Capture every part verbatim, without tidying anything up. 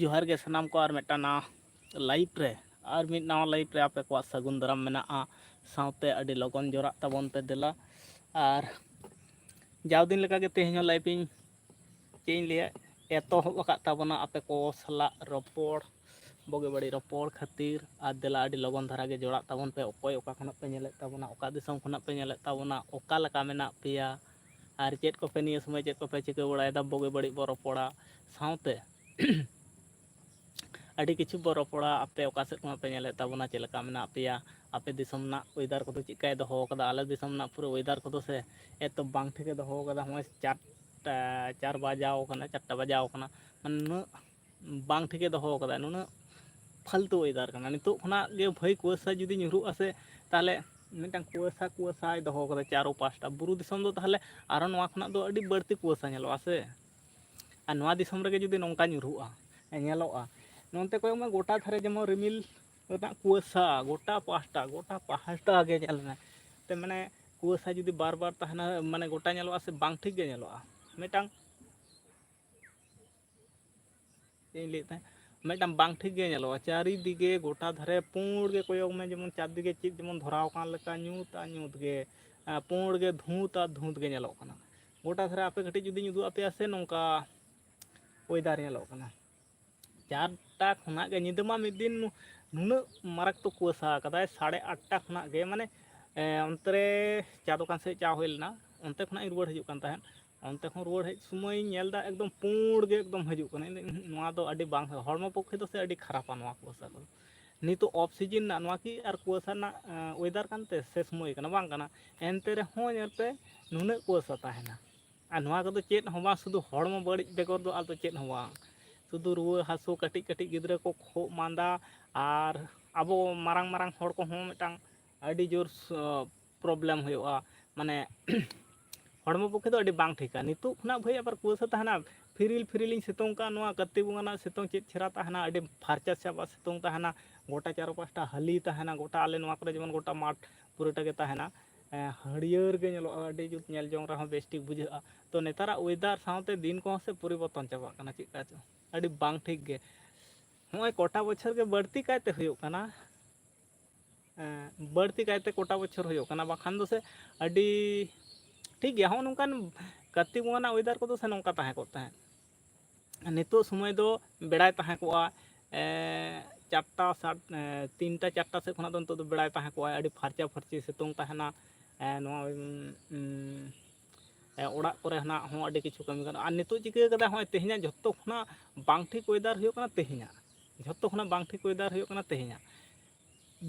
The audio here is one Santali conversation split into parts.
ᱡᱚᱦᱟᱨ ᱜᱮ ᱥᱟᱱᱟᱢ ᱠᱚ, ᱟᱨ ᱢᱤᱫᱴᱟᱝ ᱱᱟᱣᱟ live ᱨᱮ, ᱟᱨ ᱢᱤᱫ ᱱᱟᱣᱟ live ᱨᱮ ᱟᱯᱮ ᱠᱚᱣᱟᱜ ᱥᱟᱹᱜᱩᱱ ᱫᱟᱨᱟᱢ ᱢᱮᱱᱟᱜᱼᱟ᱾ ᱥᱟᱶᱛᱮ ᱟᱹᱰᱤ ᱞᱚᱜᱚᱱ ᱡᱚᱲᱟᱜ ᱛᱟᱵᱚᱱ ᱯᱮ ᱫᱮᱞᱟ᱾ ᱟᱨ ᱡᱟᱣ ᱫᱤᱱ ᱞᱮᱠᱟᱜᱮ ᱛᱮᱦᱮᱧ ᱦᱚᱸ live ᱤᱧ, ᱪᱮᱫ ᱤᱧ ᱞᱟᱹᱭᱟ, ᱮᱛᱚᱦᱚᱵ ᱟᱠᱟᱫ ᱛᱟᱵᱚᱱᱟ ᱟᱯᱮ ᱠᱚ ᱥᱟᱞᱟᱜ ᱨᱚᱯᱚᱲ, ᱵᱩᱜᱤ ᱵᱟᱹᱲᱤᱡ ᱨᱚᱯᱚᱲ ᱠᱷᱟᱹᱛᱤᱨ᱾ ᱟᱨ ᱫᱮᱞᱟ, ᱟᱹᱰᱤ ᱞᱚᱜᱚᱱ ᱫᱷᱟᱨᱟ ᱜᱮ ᱡᱚᱲᱟᱜ ᱛᱟᱵᱚᱱ ᱯᱮ᱾ ᱚᱠᱚᱭ ᱚᱠᱟ ᱠᱷᱚᱱᱟᱜ ᱯᱮ ᱧᱮᱞᱮᱫ ᱛᱟᱵᱚᱱᱟ, ᱚᱠᱟ ᱫᱤᱥᱚᱢ ᱠᱷᱚᱱᱟᱜ ᱯᱮ ᱧᱮᱞᱮᱫ ᱛᱟᱵᱚᱱᱟ, ᱚᱠᱟ ᱞᱮᱠᱟ ᱢᱮᱱᱟᱜ ᱯᱮᱭᱟ, ᱟᱨ ᱪᱮᱫ ᱠᱚᱯᱮ ᱱᱤᱭᱟᱹ ᱥᱚᱢᱚᱭ ᱪᱮᱫ ᱠᱚᱯᱮ ᱪᱤᱠᱟᱹ ᱵᱟᱲᱟᱭᱮᱫᱟ, ᱵᱩᱜᱤ ᱵᱟᱹᱲᱤᱡ ᱵᱚ ᱨᱚᱯᱚᱲᱟ᱾ ᱥᱟᱶᱛᱮ ᱟᱹᱰᱤ ᱠᱤᱪᱷᱩ ᱵᱚ ᱨᱚᱯᱚᱲᱟ, ᱟᱯᱮ ᱚᱠᱟ ᱥᱮᱫ ᱠᱷᱚᱱᱟᱜ ᱯᱮ ᱧᱮᱞᱮᱫ ᱛᱟᱵᱚᱱᱟ, ᱪᱮᱫ ᱞᱮᱠᱟ ᱢᱮᱱᱟᱜ ᱯᱮᱭᱟ, ᱟᱯᱮ ᱫᱤᱥᱚᱢ ᱨᱮᱱᱟᱜ weather ᱠᱚᱫᱚ ᱪᱮᱫ ᱞᱮᱠᱟᱭ ᱫᱚᱦᱚ ᱟᱠᱟᱫᱟ, ᱟᱞᱮ ᱫᱤᱥᱚᱢ ᱨᱮᱱᱟᱜ ᱯᱩᱨᱟᱹ weather ᱠᱚᱫᱚ ᱥᱮ ᱮᱛᱚ ᱵᱟᱝ ᱴᱷᱤᱠᱮ ᱫᱚᱦᱚ ᱟᱠᱟᱫᱟ᱾ ᱱᱚᱜᱼᱚᱭ ᱪᱟᱨᱴᱟ, ᱪᱟᱨ ᱵᱟᱡᱟᱣ ᱠᱟᱱᱟ, ᱪᱟᱨᱴᱟ ᱵᱟᱡᱟᱣ ᱠᱟᱱᱟ, ᱢᱟᱱᱮ ᱱᱩᱱᱟᱹᱜ ᱵᱟᱝ ᱴᱷᱤᱠᱮ ᱫᱚᱦᱚ ᱟᱠᱟᱫᱟ, ᱱᱩᱱᱟᱹᱜ ᱯᱷᱟᱞᱛᱩ weather ᱠᱟᱱᱟ᱾ ᱱᱤᱛᱚᱜ ᱠᱷᱚᱱᱟᱜ ᱜᱮ ᱵᱷᱟᱹᱭ ᱠᱩᱣᱟᱹᱥᱟ ᱡᱩᱫᱤ ᱧᱩᱨᱦᱩᱜᱼᱟ ᱥᱮ, ᱛᱟᱦᱚᱞᱮ ᱢᱤᱫᱴᱟᱝ ᱠᱩᱣᱟᱹᱥᱟ, ᱠᱩᱣᱟᱹᱥᱟᱭ ᱫᱚᱦᱚ ᱟᱠᱟᱫᱟ ᱪᱟᱨᱚ ᱯᱟᱥᱴᱟ᱾ ᱵᱩᱨᱩ ᱫᱤᱥᱚᱢ ᱫᱚ ᱛᱟᱦᱚᱞᱮ ᱟᱨᱚ ᱱᱚᱣᱟ ᱠᱷᱚᱱᱟᱜ ᱫᱚ ᱟᱹᱰᱤ ᱵᱟᱹᱲᱛᱤ ᱠᱩᱣᱟᱹᱥᱟ ᱧᱮᱞᱚᱜᱼᱟ ᱥᱮ᱾ ᱟᱨ ᱱᱚᱣᱟ ᱫᱤᱥᱚᱢ ᱨᱮᱜᱮ ᱡᱩᱫᱤ ᱱᱚᱝᱠᱟ ᱧᱩᱨᱦᱩᱜᱼᱟ, ᱧᱮᱞᱚᱜᱼᱟ, ᱱᱚᱱᱛᱮ ᱠᱚᱭᱚᱜ ᱢᱮ, ᱜᱚᱴᱟ ᱫᱷᱟᱨᱮ ᱡᱮᱢᱚᱱ ᱨᱤᱢᱤᱞ ᱨᱮᱱᱟᱜ ᱠᱩᱣᱟᱹᱥᱟ, ᱜᱚᱴᱟ ᱯᱟᱦᱴᱟ, ᱜᱚᱴᱟ ᱯᱟᱦᱴᱟ ᱜᱮ ᱧᱮᱞ ᱢᱮ᱾ ᱛᱮ ᱢᱟᱱᱮ ᱠᱩᱣᱟᱹᱥᱟ ᱡᱩᱫᱤ ᱵᱟᱨ ᱵᱟᱨ ᱛᱟᱦᱮᱱᱟ, ᱢᱟᱱᱮ ᱜᱚᱴᱟ ᱧᱮᱞᱚᱜᱼᱟ ᱥᱮ, ᱵᱟᱝ ᱴᱷᱤᱠ ᱜᱮ ᱧᱮᱞᱚᱜᱼᱟ᱾ ᱢᱤᱫᱴᱟᱝ ᱪᱮᱫ ᱤᱧ ᱞᱟᱹᱭᱮᱫ ᱛᱟᱦᱮᱸᱫ, ᱢᱤᱫᱴᱟᱝ ᱵᱟᱝ ᱴᱷᱤᱠ ᱜᱮ ᱧᱮᱞᱚᱜᱼᱟ᱾ ᱪᱟᱨᱤᱫᱤᱠᱮ ᱜᱚᱴᱟ ᱫᱷᱟᱨᱮ ᱯᱩᱸᱲ ᱜᱮ, ᱠᱚᱭᱚᱜ ᱢᱮ, ᱡᱮᱢᱚᱱ ᱪᱟᱨᱫᱤᱠᱮ ᱪᱮᱫ ᱡᱮᱢᱚᱱ ᱫᱷᱚᱨᱟᱣ ᱟᱠᱟᱱ ᱞᱮᱠᱟ, ᱧᱩᱛ ᱟᱨ ᱧᱩᱛ ᱜᱮ, ᱟᱨ ᱯᱩᱸᱲ ᱜᱮ, ᱫᱷᱩᱸᱛ ᱟᱨ ᱫᱷᱩᱸᱛ ᱜᱮ ᱧᱮᱞᱚᱜ ᱠᱟᱱᱟ᱾ ᱜᱚᱴᱟ ᱫᱷᱟᱨᱮ ᱟᱯᱮ ᱠᱟᱹᱴᱤᱡ ᱡᱩᱫᱤᱧ ᱩᱫᱩᱜ ᱟᱯᱮᱭᱟ ᱥᱮ, ᱱᱚᱝᱠᱟ weather ᱧᱮᱞᱚᱜ ᱠᱟᱱᱟ᱾ ᱪᱟᱨᱴᱟ ᱠᱷᱚᱱᱟᱜ ᱜᱮ, ᱧᱤᱫᱟᱹ ᱢᱟ ᱢᱤᱫ ᱫᱤᱱ ᱱᱩᱱᱟᱹᱜ ᱢᱟᱨᱟᱠᱛᱚᱠ ᱠᱩᱣᱟᱹᱥᱟ ᱟᱠᱟᱫᱟᱭ, ᱥᱟᱲᱮ ᱟᱴᱴᱟ ᱠᱷᱚᱱᱟᱜ ᱜᱮ, ᱢᱟᱱᱮ, ᱮ, ᱚᱱᱛᱮ ᱨᱮ ᱪᱟ ᱫᱚᱠᱟᱱ ᱥᱮᱫ ᱪᱟ ᱦᱩᱭ ᱞᱮᱱᱟ, ᱚᱱᱛᱮ ᱠᱷᱚᱱᱟᱜ ᱤᱧ ᱨᱩᱣᱟᱹᱲ ᱦᱤᱡᱩᱜ ᱠᱟᱱ ᱛᱟᱦᱮᱸᱫ᱾ ᱚᱱᱛᱮ ᱠᱷᱚᱱ ᱨᱩᱣᱟᱹᱲ ᱦᱮᱡ ᱥᱚᱢᱚᱭ ᱤᱧ ᱧᱮᱞ ᱮᱫᱟ, ᱮᱠᱫᱚᱢ ᱯᱩᱸᱲ ᱜᱮ ᱮᱠᱫᱚᱢ ᱦᱤᱡᱩᱜ ᱠᱟᱱᱟ᱾ ᱤᱧ ᱫᱚ, ᱱᱚᱣᱟ ᱫᱚ ᱟᱹᱰᱤ ᱵᱟᱝ, ᱦᱚᱲᱢᱚ ᱯᱚᱠᱠᱷᱮ ᱫᱚ ᱥᱮ ᱟᱹᱰᱤ ᱠᱷᱟᱨᱟᱯᱟ ᱱᱚᱣᱟ ᱠᱩᱣᱟᱹᱥᱟ ᱠᱚᱫᱚ᱾ ᱱᱤᱛᱚᱜ ᱚᱯᱷ ᱥᱤᱡᱤᱱ ᱨᱮᱱᱟᱜ ᱱᱚᱣᱟ ᱠᱤ ᱟᱨ ᱠᱩᱣᱟᱹᱥᱟ ᱨᱮᱱᱟᱜ ᱚᱭᱮᱫᱟᱨ ᱠᱟᱱᱛᱮ ᱥᱮ ᱥᱚᱢᱚᱭ ᱠᱟᱱᱟ? ᱵᱟᱝ ᱠᱟᱱᱟ᱾ ᱮᱱᱛᱮ ᱨᱮᱦᱚᱸ ᱧᱮᱞ ᱯᱮ, ᱱᱩᱱᱟᱹᱜ ᱠᱩᱣᱟᱹᱥᱟ ᱛᱟᱦᱮᱱᱟ᱾ ᱟᱨ ᱱᱚᱣᱟ ᱠᱚᱫᱚ ᱪᱮᱫ ᱦᱚᱸ ᱵᱟᱝ, ᱥᱩᱫᱷᱩ ᱦᱚᱲᱢᱚ ᱵᱟᱹᱲᱤᱡ ᱵᱮᱜᱚᱨ ᱫᱚ ᱟᱨ ᱫᱚ ᱪᱮᱫ ᱦᱚᱸ ᱵᱟᱝ᱾ ᱥᱩᱫᱷᱩ ᱨᱩᱣᱟᱹ ᱦᱟᱹᱥᱩ, ᱠᱟᱹᱴᱤᱡ ᱠᱟᱹᱴᱤᱡ ᱜᱤᱫᱽᱨᱟᱹ ᱠᱚ ᱠᱷᱩᱜ ᱢᱟᱸᱫᱟ, ᱟᱨ ᱟᱵᱚ ᱢᱟᱨᱟᱝ ᱢᱟᱨᱟᱝ ᱦᱚᱲ ᱠᱚᱦᱚᱸ ᱢᱤᱫᱴᱟᱝ ᱟᱹᱰᱤ ᱡᱳᱨ ᱯᱨᱚᱵᱞᱮᱢ ᱦᱩᱭᱩᱜᱼᱟ, ᱢᱟᱱᱮ ᱦᱚᱲᱢᱚ ᱯᱚᱠᱠᱷᱮ ᱫᱚ ᱟᱹᱰᱤ ᱵᱟᱝ ᱴᱷᱤᱠᱟ᱾ ᱱᱤᱛᱚᱜ ᱠᱷᱚᱱᱟᱜ ᱵᱷᱟᱹᱭ ᱟᱵᱟᱨ ᱠᱩᱣᱟᱹᱥᱟ ᱛᱟᱦᱮᱱᱟ, ᱯᱷᱤᱨᱤᱞ ᱯᱷᱤᱨᱤᱞᱤᱧ ᱥᱤᱛᱩᱝ ᱠᱟᱜᱼᱟ᱾ ᱱᱚᱣᱟ ᱠᱟᱨᱛᱤᱠ ᱵᱚᱸᱜᱟ ᱨᱮᱱᱟᱜ ᱥᱤᱛᱩᱝ ᱪᱮᱫ ᱪᱮᱦᱨᱟ ᱛᱟᱦᱮᱱᱟ, ᱟᱹᱰᱤ ᱯᱷᱟᱨᱪᱟ ᱪᱟᱵᱟᱜ ᱥᱤᱛᱩᱝ ᱛᱟᱦᱮᱱᱟ, ᱜᱚᱴᱟ ᱪᱟᱨᱚ ᱯᱟᱥᱴᱟ ᱦᱟᱹᱞᱤ ᱛᱟᱦᱮᱱᱟ, ᱜᱚᱴᱟ ᱟᱞᱮ ᱱᱚᱣᱟ ᱠᱚᱨᱮ ᱡᱮᱢᱚᱱ ᱜᱚᱴᱟ ᱢᱟᱴᱷ ᱯᱩᱨᱟᱹᱴᱟ ᱜᱮ ᱛᱟᱦᱮᱱᱟ, ᱮᱸ, ᱦᱟᱹᱨᱭᱟᱹᱲ ᱜᱮ ᱧᱮᱞᱚᱜᱼᱟ, ᱟᱹᱰᱤ ᱡᱩᱛ ᱧᱮᱞ ᱡᱚᱝ ᱨᱮᱦᱚᱸ ᱵᱮᱥ ᱴᱷᱤᱠ ᱵᱩᱡᱷᱟᱹᱜᱼᱟ᱾ ᱛᱚ ᱱᱮᱛᱟᱨᱟᱜ ᱚᱭᱮᱫᱟᱨ ᱥᱟᱶᱛᱮ ᱫᱤᱱ ᱠᱚᱦᱚᱸ ᱥᱮ ᱯᱚᱨᱤᱵᱚᱨᱛᱚᱱ ᱪᱟᱵᱟᱜ ᱠᱟᱱᱟ, ᱪᱮᱫ ᱠᱟ ᱪᱚ ᱟᱹᱰᱤ ᱵᱟᱝ ᱴᱷᱤᱠ ᱜᱮ᱾ ᱱᱚᱜᱼᱚᱭ ᱠᱚᱴᱟ ᱵᱚᱪᱷᱚᱨ ᱜᱮ ᱵᱟᱹᱲᱛᱤ ᱠᱟᱭᱛᱮ ᱦᱩᱭᱩᱜ ᱠᱟᱱᱟ, ᱮᱸ, ᱵᱟᱹᱲᱛᱤ ᱠᱟᱭᱛᱮ ᱠᱚᱴᱟ ᱵᱚᱪᱷᱚᱨ ᱦᱩᱭᱩᱜ ᱠᱟᱱᱟ, ᱵᱟᱠᱷᱟᱱ ᱫᱚ ᱥᱮ ᱟᱹᱰᱤ ᱴᱷᱤᱠ ᱜᱮᱭᱟ᱾ ᱦᱚᱸᱜᱼᱚ ᱱᱚᱝᱠᱟᱱ ᱠᱟᱨᱛᱤᱠ ᱵᱚᱸᱜᱟ ᱨᱮᱱᱟᱜ ᱚᱭᱮᱫᱟᱨ ᱠᱚᱫᱚ ᱥᱮ ᱱᱚᱝᱠᱟ ᱛᱟᱦᱮᱸ ᱠᱚᱜ ᱛᱟᱦᱮᱸᱫ᱾ ᱱᱤᱛᱚᱜ ᱥᱚᱢᱚᱭ ᱫᱚ ᱵᱮᱲᱟᱭ ᱛᱟᱦᱮᱸ ᱠᱚᱜᱼᱟ, ᱮᱸ, ᱪᱟᱨᱴᱟ, ᱥᱟᱴ-, ᱮᱸ, ᱛᱤᱱᱴᱟ ᱪᱟᱨᱴᱟ ᱥᱮᱫ ᱠᱷᱚᱱᱟᱜ ᱫᱚ ᱱᱤᱛᱚᱜ ᱫᱚ ᱵᱮᱲᱟᱭ ᱛᱟᱦᱮᱸ ᱠᱚᱜᱼᱟ, ᱟᱹᱰᱤ ᱯᱷᱟᱨᱪᱟ ᱯᱷᱟᱹᱨᱪᱤ ᱥᱤᱛᱩᱝ ᱛᱟᱦᱮᱱᱟ᱾ ᱮᱸ, ᱱᱚᱣᱟ, ᱩᱸ, ᱩᱸ, ᱮᱸ, ᱚᱲᱟᱜ ᱠᱚᱨᱮ ᱦᱚᱸ ᱟᱹᱰᱤ ᱠᱤᱪᱷᱩ ᱠᱟᱹᱢᱤ ᱜᱟᱱᱚᱜᱼᱟ᱾ ᱟᱨ ᱱᱤᱛᱚᱜ ᱪᱤᱠᱟᱹ ᱠᱟᱫᱟ, ᱦᱚᱸᱜᱼᱚᱭ ᱛᱮᱦᱮᱧᱟᱜ ᱡᱷᱚᱛᱚ ᱠᱷᱚᱱᱟᱜ ᱵᱟᱝ ᱴᱷᱤᱠ ᱚᱭᱮᱫᱟᱨ ᱦᱩᱭᱩᱜ ᱠᱟᱱᱟ ᱛᱮᱦᱮᱧᱟᱜ᱾ ᱡᱷᱚᱛᱚ ᱠᱷᱚᱱᱟᱜ ᱵᱟᱝ ᱴᱷᱤᱠ ᱚᱭᱮᱫᱟᱨ ᱦᱩᱭᱩᱜ ᱠᱟᱱᱟ ᱛᱮᱦᱮᱧᱟᱜ᱾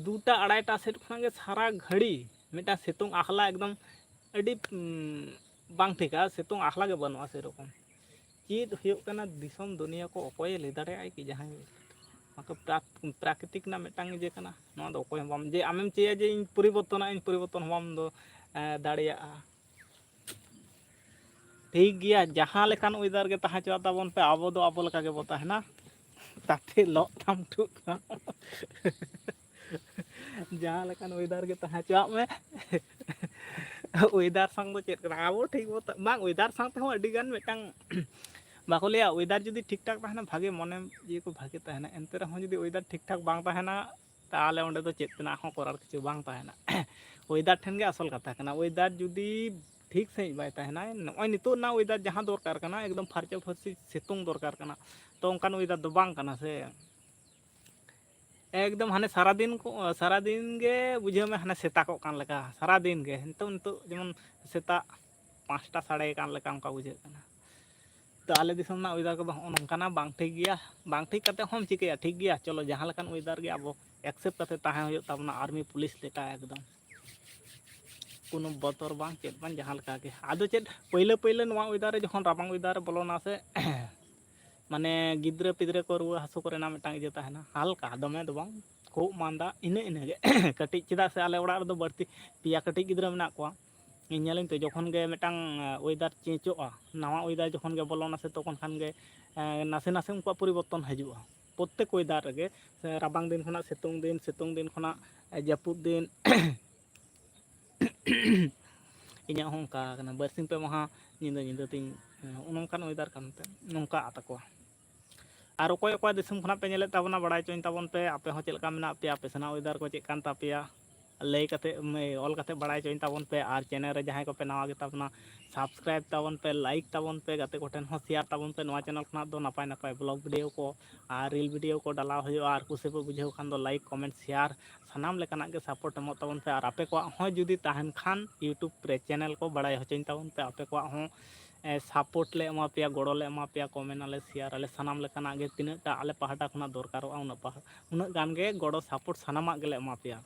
ᱫᱩᱴᱟ ᱟᱲᱟᱭᱴᱟ ᱥᱮᱫ ᱠᱷᱚᱱᱟᱜ ᱜᱮ ᱥᱟᱨᱟ ᱜᱷᱟᱹᱲᱤ ᱢᱤᱫᱴᱟᱝ ᱥᱤᱛᱩᱝ ᱟᱦᱞᱟ, ᱮᱠᱫᱚᱢ ᱟᱹᱰᱤ, ᱩᱸ, ᱵᱟᱝ ᱴᱷᱤᱠᱟ, ᱥᱤᱛᱩᱝ ᱟᱦᱞᱟ ᱜᱮ ᱵᱟᱹᱱᱩᱜᱼᱟ ᱥᱮᱨᱚᱠᱚᱢ᱾ ᱪᱮᱫ ᱦᱩᱭᱩᱜ ᱠᱟᱱᱟ ᱫᱤᱥᱚᱢ ᱫᱩᱱᱤᱭᱟᱹ ᱠᱚ, ᱚᱠᱚᱭᱮ ᱞᱟᱹᱭ ᱫᱟᱲᱮᱭᱟᱜᱼᱟᱭ ᱠᱤ? ᱡᱟᱦᱟᱸᱭ ᱱᱚᱣᱟ ᱠᱚ ᱯᱨᱟ-, ᱯᱨᱟᱠᱨᱤᱛᱤᱠ ᱨᱮᱱᱟᱜ ᱢᱤᱫᱴᱟᱝ ᱤᱭᱟᱹ ᱠᱟᱱᱟ, ᱱᱚᱣᱟ ᱫᱚ ᱚᱠᱚᱭ ᱦᱚᱸ ᱵᱟᱢ, ᱡᱮ ᱟᱢᱮᱢ ᱪᱟᱹᱭᱟ ᱡᱮ ᱤᱧ ᱯᱚᱨᱤᱵᱚᱨᱛᱚᱱᱟ, ᱤᱧ ᱯᱚᱨᱤᱵᱚᱨᱛᱚᱱ ᱦᱚᱸ ᱵᱟᱢ ᱫᱚ, ᱮᱸ, ᱫᱟᱲᱮᱭᱟᱜᱼᱟ᱾ ᱴᱷᱤᱠ ᱜᱮᱭᱟ, ᱡᱟᱦᱟᱸ ᱞᱮᱠᱟᱱ ᱚᱭᱮᱫᱟᱨ ᱜᱮ ᱛᱟᱦᱮᱸ ᱦᱚᱪᱚᱣᱟᱜ ᱛᱟᱵᱚᱱ ᱯᱮ, ᱟᱵᱚ ᱫᱚ ᱟᱵᱚ ᱞᱮᱠᱟ ᱜᱮᱵᱚ ᱛᱟᱦᱮᱱᱟ᱾ ᱛᱟᱛᱮ ᱞᱚᱜ ᱛᱟᱢ ᱴᱷᱩᱜ ᱛᱟᱢ᱾ ᱡᱟᱦᱟᱸ ᱞᱮᱠᱟᱱ ᱚᱭᱮᱫᱟᱨ ᱜᱮ ᱛᱟᱦᱮᱸ ᱦᱚᱪᱚᱣᱟᱜ ᱢᱮ, ᱚᱭᱮᱫᱟᱨ ᱥᱟᱶ ᱫᱚ ᱪᱮᱫ ᱠᱟᱱᱟ? ᱟᱵᱚ ᱴᱷᱤᱠ ᱵᱚ ᱛᱟ-, ᱵᱟᱝ, ᱚᱭᱮᱫᱟᱨ ᱥᱟᱶ ᱛᱮᱦᱚᱸ ᱟᱹᱰᱤ ᱜᱟᱱ ᱢᱤᱫᱴᱟᱝ, ᱵᱟᱠᱚ ᱞᱟᱹᱭᱟ, ᱚᱭᱮᱫᱟᱨ ᱡᱩᱫᱤ ᱴᱷᱤᱠ ᱴᱷᱟᱠ ᱛᱟᱦᱮᱱᱟ, ᱵᱷᱟᱜᱮ ᱢᱚᱱᱮ ᱤᱭᱟᱹ ᱠᱚ ᱵᱷᱟᱜᱮ ᱛᱟᱦᱮᱱᱟ᱾ ᱮᱱᱛᱮ ᱨᱮᱦᱚᱸ ᱡᱩᱫᱤ ᱚᱭᱮᱫᱟᱨ ᱴᱷᱤᱠ ᱴᱷᱟᱠ ᱵᱟᱝ ᱛᱟᱦᱮᱱᱟ, ᱛᱟᱦᱚᱞᱮ ᱚᱸᱰᱮ ᱫᱚ ᱪᱮᱫ ᱛᱮᱱᱟᱜ ᱦᱚᱸ ᱠᱚᱨᱟᱨ ᱠᱤᱪᱷᱩ ᱵᱟᱝ ᱛᱟᱦᱮᱱᱟ᱾ ᱚᱭᱮᱫᱟᱨ ᱴᱷᱮᱱ ᱜᱮ ᱟᱥᱚᱞ ᱠᱟᱛᱷᱟ ᱠᱟᱱᱟ᱾ ᱚᱭᱮᱫᱟᱨ ᱡᱩᱫᱤ ᱴᱷᱤᱠ ᱥᱟᱺᱦᱤᱡ ᱵᱟᱭ ᱛᱟᱦᱮᱱᱟ, ᱱᱚᱜᱼᱚᱭ ᱱᱤᱛᱚᱜ ᱨᱮᱱᱟᱜ ᱚᱭᱮᱫᱟᱨ ᱡᱟᱦᱟᱸ ᱫᱚᱨᱠᱟᱨ ᱠᱟᱱᱟ, ᱮᱠᱫᱚᱢ ᱯᱷᱟᱨᱪᱟ ᱯᱷᱟᱹᱨᱪᱤ ᱥᱤᱛᱩᱝ ᱫᱚᱨᱠᱟᱨ ᱠᱟᱱᱟ, ᱛᱚ ᱚᱱᱠᱟᱱ ᱚᱭᱮᱫᱟᱨ ᱫᱚ ᱵᱟᱝ ᱠᱟᱱᱟ ᱥᱮ᱾ ᱮᱠᱫᱚᱢ ᱦᱟᱱᱮ ᱥᱟᱨᱟᱫᱤᱱ ᱠᱚ, ᱥᱟᱨᱟᱫᱤᱱ ᱜᱮ ᱵᱩᱡᱷᱟᱹᱣ ᱢᱮ, ᱦᱟᱱᱮ ᱥᱮᱛᱟᱜᱚᱜ ᱠᱟᱱ ᱞᱮᱠᱟ ᱥᱟᱨᱟᱫᱤᱱ ᱜᱮ᱾ ᱱᱤᱛᱚᱜ, ᱱᱤᱛᱚᱜ ᱡᱮᱢᱚᱱ ᱥᱮᱛᱟᱜ ᱯᱟᱸᱪᱴᱟ ᱥᱟᱰᱮ ᱠᱟᱱ ᱞᱮᱠᱟ ᱚᱱᱠᱟ ᱵᱩᱡᱷᱟᱹᱜ ᱠᱟᱱᱟ᱾ ᱛᱚ ᱟᱞᱮ ᱫᱤᱥᱚᱢ ᱨᱮᱱᱟᱜ ᱚᱭᱮᱫᱟᱨ ᱠᱚᱫᱚ ᱦᱚᱸᱜᱼᱚ ᱱᱚᱝᱠᱟᱱᱟ, ᱵᱟᱝ ᱴᱷᱤᱠ ᱜᱮᱭᱟ᱾ ᱵᱟᱝ ᱴᱷᱤᱠ ᱠᱟᱛᱮ ᱦᱚᱸᱢ ᱪᱤᱠᱟᱹᱭᱟ, ᱴᱷᱤᱠ ᱜᱮᱭᱟ, ᱪᱚᱞᱚ ᱡᱟᱦᱟᱸ ᱞᱮᱠᱟᱱ ᱚᱭᱮᱫᱟᱨ ᱜᱮ ᱟᱵᱚ ᱮᱠᱥᱮᱯᱴ ᱠᱟᱛᱮ ᱛᱟᱦᱮᱸ ᱦᱩᱭᱩᱜ ᱛᱟᱵᱚᱱᱟ, ᱟᱨᱢᱤ ᱯᱩᱞᱤᱥ ᱞᱮᱠᱟ ᱮᱠᱫᱚᱢ᱾ ᱠᱳᱱᱳ ᱵᱚᱛᱚᱨ ᱵᱟᱝ, ᱪᱮᱫ ᱵᱟᱝ, ᱡᱟᱦᱟᱸ ᱞᱮᱠᱟ ᱜᱮ᱾ ᱟᱫᱚ ᱪᱮᱫ, ᱯᱟᱹᱭᱞᱟᱹ ᱯᱟᱹᱭᱞᱟᱹ ᱱᱚᱣᱟ ᱚᱭᱮᱫᱟᱨ ᱨᱮ ᱡᱚᱠᱷᱚᱱ ᱨᱟᱵᱟᱝ ᱚᱭᱮᱫᱟᱨ ᱨᱮ ᱵᱚᱞᱚᱱᱟ ᱥᱮ, ᱢᱟᱱᱮ ᱜᱤᱫᱽᱨᱟᱹ ᱯᱤᱫᱽᱨᱟᱹ ᱠᱚ ᱨᱩᱣᱟᱹ ᱦᱟᱹᱥᱩ ᱠᱚᱨᱮᱱᱟᱜ ᱢᱤᱫᱴᱟᱝ ᱤᱭᱟᱹ ᱛᱟᱦᱮᱱᱟ, ᱦᱟᱞᱠᱟ, ᱫᱚᱢᱮ ᱫᱚ ᱵᱟᱝ, ᱠᱷᱩᱜ ᱢᱟᱸᱫᱟ ᱤᱱᱟᱹ ᱤᱱᱟᱹᱜᱮ᱾ ᱠᱟᱹᱴᱤᱡ, ᱪᱮᱫᱟᱜ ᱥᱮ ᱟᱞᱮ ᱚᱲᱟᱜ ᱨᱮᱫᱚ ᱵᱟᱹᱲᱛᱤ ᱯᱮᱭᱟ ᱠᱟᱹᱴᱤᱡ ᱜᱤᱫᱽᱨᱟᱹ ᱢᱮᱱᱟᱜ ᱠᱚᱣᱟ᱾ ᱤᱧ ᱧᱮᱞᱟᱹᱧ ᱛᱚ, ᱡᱚᱠᱷᱚᱱ ᱜᱮ ᱢᱤᱫᱴᱟᱝ ᱚᱭᱮᱫᱟᱨ ᱪᱮᱧᱡᱚᱜᱼᱟ, ᱱᱟᱣᱟ ᱚᱭᱮᱫᱟᱨ ᱡᱚᱠᱷᱚᱱ ᱜᱮ ᱵᱚᱞᱚᱱᱟ ᱥᱮ, ᱛᱚᱠᱷᱚᱱ ᱠᱷᱟᱱ ᱜᱮ ᱱᱟᱥᱮ ᱱᱟᱥᱮ ᱩᱱᱠᱩᱣᱟᱜ ᱯᱚᱨᱤᱵᱚᱨᱛᱚᱱ ᱦᱤᱡᱩᱜᱼᱟ᱾ ᱯᱨᱚᱛᱛᱮᱠ ᱚᱭᱮᱫᱟᱨ ᱨᱮᱜᱮ, ᱥᱮ ᱨᱟᱵᱟᱝ ᱫᱤᱱ ᱠᱷᱚᱱᱟᱜ ᱥᱤᱛᱩᱝ ᱫᱤᱱ, ᱥᱤᱛᱩᱝ ᱫᱤᱱ ᱠᱷᱚᱱᱟᱜ ᱡᱟᱹᱯᱩᱫ ᱫᱤᱱ, ᱤᱧᱟᱹᱜ ᱦᱚᱸ ᱚᱱᱠᱟ ᱠᱟᱱᱟ, ᱵᱟᱨᱥᱤᱧ ᱯᱮ ᱢᱟᱦᱟ ᱧᱤᱫᱟᱹ ᱧᱤᱫᱟᱹ ᱛᱤᱧ, ᱱᱚᱜᱼᱚ ᱱᱚᱝᱠᱟᱱ ᱚᱭᱮᱫᱟᱨ ᱠᱟᱱᱛᱮ ᱱᱚᱝᱠᱟ ᱛᱟᱠᱚᱣᱟ᱾ ᱟᱨ ᱚᱠᱚᱭ ᱚᱠᱟ ᱫᱤᱥᱚᱢ ᱠᱷᱚᱱᱟᱜ ᱯᱮ ᱧᱮᱞᱮᱫ ᱛᱟᱵᱚᱱᱟ, ᱵᱟᱲᱟᱭ ᱦᱚᱪᱚᱧ ᱛᱟᱵᱚᱱ ᱯᱮ, ᱟᱯᱮ ᱦᱚᱸ ᱪᱮᱫ ᱞᱮᱠᱟ ᱢᱮᱱᱟᱜ ᱯᱮᱭᱟ, ᱟᱯᱮ ᱥᱮᱱᱟᱜ ᱚᱭᱮᱫᱟᱨ ᱠᱚ ᱪᱮᱫ ᱠᱟᱱ ᱛᱟᱯᱮᱭᱟ, ᱞᱟᱹᱭ ᱠᱟᱛᱮ, ᱚᱞ ᱠᱟᱛᱮ ᱵᱟᱲᱟᱭ ᱦᱚᱪᱚᱧ ᱛᱟᱵᱚᱱ ᱯᱮ᱾ ᱟᱨ ᱪᱮᱱᱮᱞ ᱨᱮ ᱡᱟᱦᱟᱸᱭ ᱠᱚᱯᱮ ᱱᱟᱣᱟ ᱜᱮᱛᱟ ᱵᱚᱱᱟ, ᱥᱟᱵᱥᱠᱨᱟᱭᱤᱵᱽ ᱛᱟᱵᱚᱱ ᱯᱮ, ᱞᱟᱭᱤᱠ ᱛᱟᱵᱚᱱ ᱯᱮ, ᱜᱟᱛᱮ ᱠᱚᱴᱷᱮᱱ ᱦᱚᱸ ᱥᱮᱭᱟᱨ ᱛᱟᱵᱚᱱ ᱯᱮ᱾ ᱱᱚᱣᱟ ᱪᱮᱱᱮᱞ ᱠᱷᱚᱱᱟᱜ ᱫᱚ ᱱᱟᱯᱟᱭ ᱱᱟᱯᱟᱭ ᱵᱞᱚᱜ ᱵᱷᱤᱰᱤᱭᱳ ᱠᱚ ᱟᱨ ᱨᱤᱞ ᱵᱷᱤᱰᱤᱭᱳ ᱠᱚ ᱰᱟᱞᱟᱣ ᱦᱩᱭᱩᱜᱼᱟ᱾ ᱟᱨ ᱠᱩᱥᱤ ᱯᱮ ᱵᱩᱡᱷᱟᱹᱣ ᱠᱷᱟᱱ ᱫᱚ ᱞᱟᱭᱤᱠ, ᱠᱚᱢᱮᱱᱴ, ᱥᱮᱭᱟᱨ ᱥᱟᱱᱟᱢ ᱞᱮᱠᱟᱱᱟᱜ ᱜᱮ ᱥᱟᱯᱳᱨᱴ ᱮᱢᱚᱜ ᱛᱟᱵᱚᱱ ᱯᱮ᱾ ᱟᱨ ᱟᱯᱮ ᱠᱚᱣᱟᱜ ᱦᱚᱸ ᱡᱩᱫᱤ ᱛᱟᱦᱮᱱ ᱠᱷᱟᱱ YouTube ᱨᱮ ᱪᱮᱱᱮᱞ ᱠᱚ, ᱵᱟᱲᱟᱭ ᱦᱚᱪᱚᱧ ᱛᱟᱵᱚᱱ ᱯᱮ᱾ ᱟᱯᱮ ᱠᱚᱣᱟᱜ ᱦᱚᱸ ᱥᱟᱯᱳᱨᱴ ᱞᱮ ᱮᱢᱟ ᱯᱮᱭᱟ, ᱜᱚᱲᱚ ᱞᱮ ᱮᱢᱟ ᱯᱮᱭᱟ, ᱠᱚᱢᱮᱱᱴ ᱟᱞᱮ, ᱥᱮᱭᱟᱨ ᱟᱞᱮ, ᱥᱟᱱᱟᱢ ᱞᱮᱠᱟᱱᱟᱜ ᱜᱮ ᱛᱤᱱᱟᱹᱜ ᱴᱟ ᱟᱞᱮ ᱯᱟᱦᱴᱟ ᱠᱷᱚᱱᱟᱜ ᱫᱚᱨᱠᱟᱨᱚᱜᱼᱟ, ᱩᱱᱟᱹᱜ ᱯᱟᱦᱟ-, ᱩᱱᱟᱹᱜ ᱜᱟᱱ ᱜᱮ ᱜᱚᱲᱚ ᱥᱟᱯᱳᱨᱴ ᱥᱟᱱᱟᱢᱟᱜ ᱜᱮᱞᱮ ᱮᱢᱟ ᱯᱮᱭᱟ᱾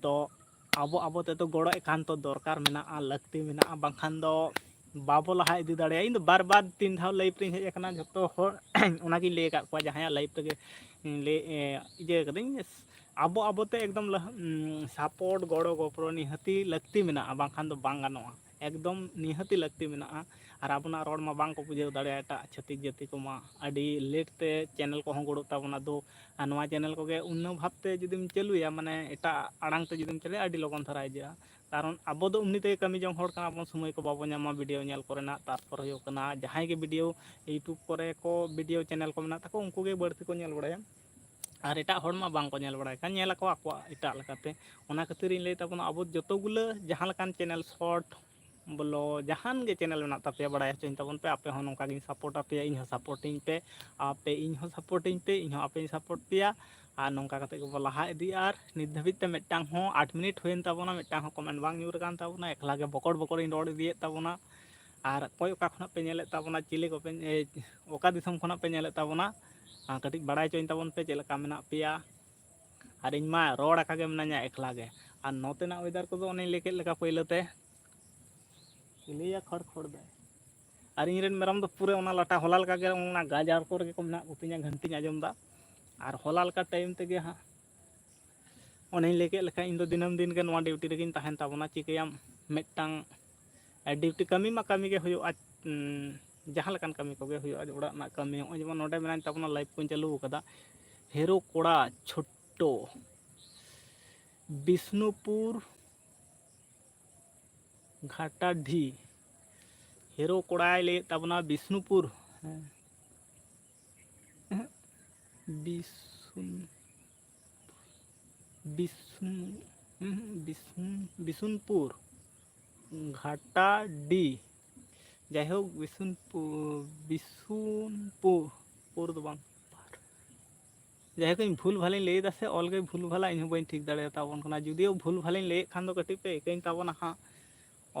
ᱛᱚ ᱟᱵᱚ ᱟᱵᱚ ᱛᱮᱫᱚ ᱜᱚᱲᱚ ᱮᱠᱟᱱᱛᱚ ᱫᱚᱨᱠᱟᱨ ᱢᱮᱱᱟᱜᱼᱟ, ᱞᱟᱹᱠᱛᱤ ᱢᱮᱱᱟᱜᱼᱟ, ᱵᱟᱝᱠᱷᱟᱱ ᱫᱚ ᱵᱟᱵᱚ ᱞᱟᱦᱟ ᱤᱫᱤ ᱫᱟᱲᱮᱭᱟᱜᱼᱟ᱾ ᱤᱧ ᱫᱚ ᱵᱟᱨ ᱵᱟᱨ ᱛᱤᱱ ᱫᱷᱟᱣ ᱞᱟᱭᱤᱵᱷ ᱨᱤᱧ ᱦᱮᱡ ᱟᱠᱟᱱᱟ, ᱡᱷᱚᱛᱚ ᱦᱚᱲ ᱚᱱᱟᱜᱤᱧ ᱞᱟᱹᱭ ᱟᱠᱟᱫ ᱠᱚᱣᱟ, ᱡᱟᱦᱟᱸᱭᱟᱜ ᱞᱟᱭᱤᱵᱷ ᱨᱮᱜᱮ ᱞᱟᱹᱭ, ᱮ, ᱤᱭᱟᱹ ᱠᱟᱹᱫᱟᱹᱧ, ᱟᱵᱚ ᱟᱵᱚᱛᱮ ᱮᱠᱫᱚᱢ ᱞᱟᱦᱟ, ᱩᱢ, ᱥᱟᱯᱳᱨᱴ, ᱜᱚᱲᱚ ᱜᱚᱯᱚᱲᱚ ᱱᱤᱦᱟᱹᱛᱤ ᱞᱟᱹᱠᱛᱤ ᱢᱮᱱᱟᱜᱼᱟ, ᱵᱟᱝᱠᱷᱟᱱ ᱫᱚ ᱵᱟᱝ ᱜᱟᱱᱚᱜᱼᱟ, ᱮᱠᱫᱚᱢ ᱱᱤᱦᱟᱹᱛᱤ ᱞᱟᱹᱠᱛᱤ ᱢᱮᱱᱟᱜᱼᱟ᱾ ᱟᱨ ᱟᱵᱚᱱᱟᱜ ᱨᱚᱲ ᱢᱟ ᱵᱟᱝ ᱠᱚ ᱵᱩᱡᱷᱟᱹᱣ ᱫᱟᱲᱮᱭᱟᱜᱼᱟ ᱮᱴᱟᱜ ᱪᱷᱟᱹᱛᱤᱠ ᱡᱟᱹᱛᱤ ᱠᱚᱢᱟ, ᱟᱹᱰᱤ ᱞᱮᱴ ᱛᱮ ᱪᱮᱱᱮᱞ ᱠᱚᱦᱚᱸ ᱜᱚᱲᱚᱜ ᱛᱟᱵᱚᱱᱟ᱾ ᱫᱚ ᱟᱨ ᱱᱚᱣᱟ ᱪᱮᱱᱮᱞ ᱠᱚᱜᱮ ᱩᱱᱟᱹ ᱵᱷᱟᱵᱽ ᱛᱮ ᱡᱩᱫᱤᱢ ᱪᱟᱹᱞᱩᱭᱟ, ᱢᱟᱱᱮ ᱮᱴᱟᱜ ᱟᱲᱟᱝ ᱛᱮ ᱡᱩᱫᱤᱢ ᱪᱟᱹᱞᱩᱭᱟ, ᱟᱹᱰᱤ ᱞᱚᱜᱚᱱ ᱫᱷᱟᱨᱟ ᱦᱤᱡᱩᱜᱼᱟ᱾ ᱠᱟᱨᱚᱱ ᱟᱵᱚ ᱫᱚ ᱮᱢᱱᱤ ᱛᱮᱜᱮ ᱠᱟᱹᱢᱤ ᱡᱚᱝ ᱦᱚᱲ ᱠᱟᱱᱟ ᱵᱚᱱ, ᱥᱚᱢᱚᱭ ᱠᱚ ᱵᱟᱵᱚ ᱧᱟᱢᱟ ᱵᱷᱤᱰᱤᱭᱳ ᱧᱮᱞ ᱠᱚᱨᱮᱱᱟᱜ᱾ ᱛᱟᱨᱯᱚᱨ ᱦᱩᱭᱩᱜ ᱠᱟᱱᱟ, ᱡᱟᱦᱟᱸᱭ ᱜᱮ ᱵᱷᱤᱰᱤᱭᱳ YouTube ᱠᱚᱨᱮ ᱠᱚ, ᱵᱷᱤᱰᱤᱭᱳ ᱪᱮᱱᱮᱞ ᱠᱚ ᱢᱮᱱᱟᱜ ᱛᱟᱠᱚ, ᱩᱱᱠᱩ ᱜᱮ ᱵᱟᱹᱲᱛᱤ ᱠᱚ ᱧᱮᱞ ᱵᱟᱲᱟᱭᱟ᱾ ᱟᱨ ᱮᱴᱟᱜ ᱦᱚᱲ ᱢᱟ ᱵᱟᱝ ᱠᱚ ᱧᱮᱞ ᱵᱟᱲᱟᱭ ᱠᱷᱟᱱ, ᱧᱮᱞ ᱟᱠᱚ ᱟᱠᱚᱣᱟᱜ ᱮᱴᱟᱜ ᱞᱮᱠᱟᱛᱮ᱾ ᱚᱱᱟ ᱠᱷᱟᱹᱛᱤᱨ ᱤᱧ ᱞᱟᱹᱭ ᱛᱟᱵᱚᱱᱟ, ᱟᱵᱚ ᱡᱚᱛᱚ ᱜᱩᱞᱟᱹ ᱡᱟᱦᱟᱸ ᱞᱮᱠᱟᱱ ᱪᱮᱱᱮᱞ, ᱥᱚᱨᱴ ᱵᱚᱞᱚ, ᱡᱟᱦᱟᱱ ᱜᱮ ᱪᱮᱱᱮᱞ ᱢᱮᱱᱟᱜ ᱛᱟᱯᱮᱭᱟ, ᱵᱟᱲᱟᱭ ᱦᱚᱪᱚᱧ ᱛᱟᱵᱚᱱ ᱯᱮ᱾ ᱟᱯᱮ ᱦᱚᱸ ᱱᱚᱝᱠᱟ ᱜᱤᱧ ᱥᱟᱯᱳᱨᱴ ᱟᱯᱮᱭᱟ, ᱤᱧ ᱦᱚᱸ ᱥᱟᱯᱳᱨᱴᱤᱧ ᱯᱮ, ᱟᱯᱮ ᱤᱧ ᱦᱚᱸ ᱥᱟᱯᱳᱨᱴᱤᱧ ᱯᱮ, ᱤᱧ ᱦᱚᱸ ᱟᱯᱮᱧ ᱥᱟᱯᱳᱨᱴ ᱯᱮᱭᱟ᱾ ᱟᱨ ᱱᱚᱝᱠᱟ ᱠᱟᱛᱮ ᱜᱮᱵᱚ ᱞᱟᱦᱟ ᱤᱫᱤᱜᱼᱟ᱾ ᱟᱨ ᱱᱤᱛ ᱫᱷᱟᱹᱵᱤᱡ ᱛᱮ ᱢᱤᱫᱴᱟᱝ ᱦᱚᱸ ᱟᱴ ᱢᱤᱱᱤᱴ ᱦᱩᱭᱮᱱ ᱛᱟᱵᱚᱱᱟ, ᱢᱤᱫᱴᱟᱝ ᱦᱚᱸ ᱠᱚᱢᱮᱱᱴ ᱵᱟᱝ ᱧᱩᱨ ᱟᱠᱟᱱ ᱛᱟᱵᱚᱱᱟ᱾ ᱮᱠᱞᱟ ᱜᱮ ᱵᱚᱠᱚᱲ ᱵᱚᱠᱚᱲᱤᱧ ᱨᱚᱲ ᱤᱫᱤᱭᱮᱫ ᱛᱟᱵᱚᱱᱟ᱾ ᱟᱨ ᱚᱠᱚᱭ ᱚᱠᱟ ᱠᱷᱚᱱᱟᱜ ᱯᱮ ᱧᱮᱞᱮᱫ ᱛᱟᱵᱚᱱᱟ, ᱪᱤᱞᱤ ᱠᱚᱯᱮ, ᱮ, ᱚᱠᱟ ᱫᱤᱥᱚᱢ ᱠᱷᱚᱱᱟᱜ ᱯᱮ ᱧᱮᱞᱮᱫ ᱛᱟᱵᱚᱱᱟ, ᱟᱨ ᱠᱟᱹᱴᱤᱡ ᱵᱟᱲᱟᱭ ᱦᱚᱪᱚᱧ ᱛᱟᱵᱚᱱ ᱯᱮ ᱪᱮᱫ ᱞᱮᱠᱟ ᱢᱮᱱᱟᱜ ᱯᱮᱭᱟ᱾ ᱟᱨ ᱤᱧ ᱢᱟ ᱨᱚᱲ ᱟᱠᱟ ᱜᱮ ᱢᱮᱱᱟᱧᱟ ᱮᱠᱞᱟ ᱜᱮ᱾ ᱟᱨ ᱱᱚᱛᱮᱱᱟᱜ weather ᱠᱚᱫᱚ ᱚᱱᱮᱧ ᱞᱟᱹᱭ ᱠᱮᱫ ᱞᱮᱠᱟ ᱯᱳᱭᱞᱳ ᱛᱮ, ᱪᱤᱞᱤᱭᱟ ᱠᱷᱚᱲ ᱠᱷᱚᱲ ᱫᱟᱭ᱾ ᱟᱨ ᱤᱧ ᱨᱮᱱ ᱢᱮᱨᱚᱢ ᱫᱚ ᱯᱩᱨᱟᱹ ᱚᱱᱟ ᱞᱟᱴᱟ ᱦᱚᱞᱟ ᱞᱮᱠᱟ ᱜᱮ ᱚᱱᱟ ᱜᱟᱡᱟᱲ ᱠᱚᱨᱮ ᱜᱮᱠᱚ ᱢᱮᱱᱟᱜ ᱠᱚᱛᱤᱧᱟ, ᱜᱷᱟᱱᱴᱤᱧ ᱟᱸᱡᱚᱢ ᱮᱫᱟ᱾ ᱟᱨ ᱦᱚᱞᱟ ᱞᱮᱠᱟ time ᱛᱮᱜᱮ ᱦᱟᱸᱜ, ᱚᱱᱮᱧ ᱞᱟᱹᱭ ᱠᱮᱫ ᱞᱮᱠᱟ, ᱤᱧ ᱫᱚ ᱫᱤᱱᱟᱹᱢ ᱫᱤᱱ ᱜᱮ ᱱᱚᱣᱟ duty ᱨᱮᱜᱮᱧ ᱛᱟᱦᱮᱱ ᱛᱟᱵᱚᱱᱟ᱾ ᱪᱤᱠᱟᱹᱭᱟᱢ, ᱢᱤᱫᱴᱟᱝ, ᱮ, duty ᱠᱟᱹᱢᱤ ᱢᱟ ᱠᱟᱹᱢᱤ ᱜᱮ ᱦᱩᱭᱩᱜᱼᱟ, ᱩᱸ, ᱡᱟᱦᱟᱸ ᱞᱮᱠᱟᱱ ᱠᱟᱹᱢᱤ ᱠᱚᱜᱮ ᱦᱩᱭᱩᱜᱼᱟ, ᱚᱲᱟᱜ ᱨᱮᱱᱟᱜ ᱠᱟᱹᱢᱤ᱾ ᱱᱚᱜᱼᱚᱭ ᱡᱮᱢᱚᱱ ᱱᱚᱰᱮ ᱢᱮᱱᱟᱧ ᱛᱟᱵᱚᱱᱟ, live ᱠᱚᱧ ᱪᱟᱹᱞᱩ ᱟᱠᱟᱫᱟ, ᱦᱮᱨᱳ ᱠᱚᱲᱟ ᱪᱷᱳᱴᱳ, ᱵᱤᱥᱱᱩᱯᱩᱨ ᱜᱷᱟᱴᱟᱰᱤ᱾ ᱦᱮᱨᱳ ᱠᱚᱲᱟᱭ ᱞᱟᱹᱭᱮᱫ ᱛᱟᱵᱚᱱᱟ ᱵᱤᱥᱱᱩᱯᱩᱨ᱾ ᱦᱮᱸ᱾ ᱵᱤᱥᱩᱱ-, ᱵᱤᱥᱩᱱ-, ᱵᱤᱥᱩᱱ-, ᱵᱤᱥᱩᱱᱯᱩᱨ ᱜᱷᱟᱴᱟᱰᱤ᱾ ᱡᱟᱭᱦᱳᱠ, ᱵᱤᱥᱩᱱᱯᱩᱨ, ᱵᱤᱥᱩᱱᱯᱩᱨ, ᱯᱩᱨ ᱫᱚ ᱵᱟᱝ, ᱡᱟᱭᱦᱳᱠ, ᱤᱧ ᱵᱷᱩᱞ ᱵᱷᱟᱞᱤᱧ ᱞᱟᱹᱭ ᱮᱫᱟ ᱥᱮ ᱚᱞ ᱜᱮ ᱵᱷᱩᱞ ᱵᱷᱟᱞᱟ, ᱤᱧ ᱦᱚᱸ ᱵᱟᱹᱧ ᱴᱷᱤᱠ ᱫᱟᱲᱮᱭᱟᱛᱟ ᱵᱚᱱ ᱠᱟᱱᱟ᱾ ᱡᱩᱫᱤᱭᱳ ᱵᱷᱩᱞ ᱵᱷᱟᱞᱤᱧ ᱞᱟᱹᱭᱮᱫ ᱠᱷᱟᱱ ᱫᱚ ᱠᱟᱹᱴᱤᱡ ᱯᱮ ᱤᱠᱟᱹᱧ ᱛᱟᱵᱚᱱᱟ ᱦᱟᱸᱜ᱾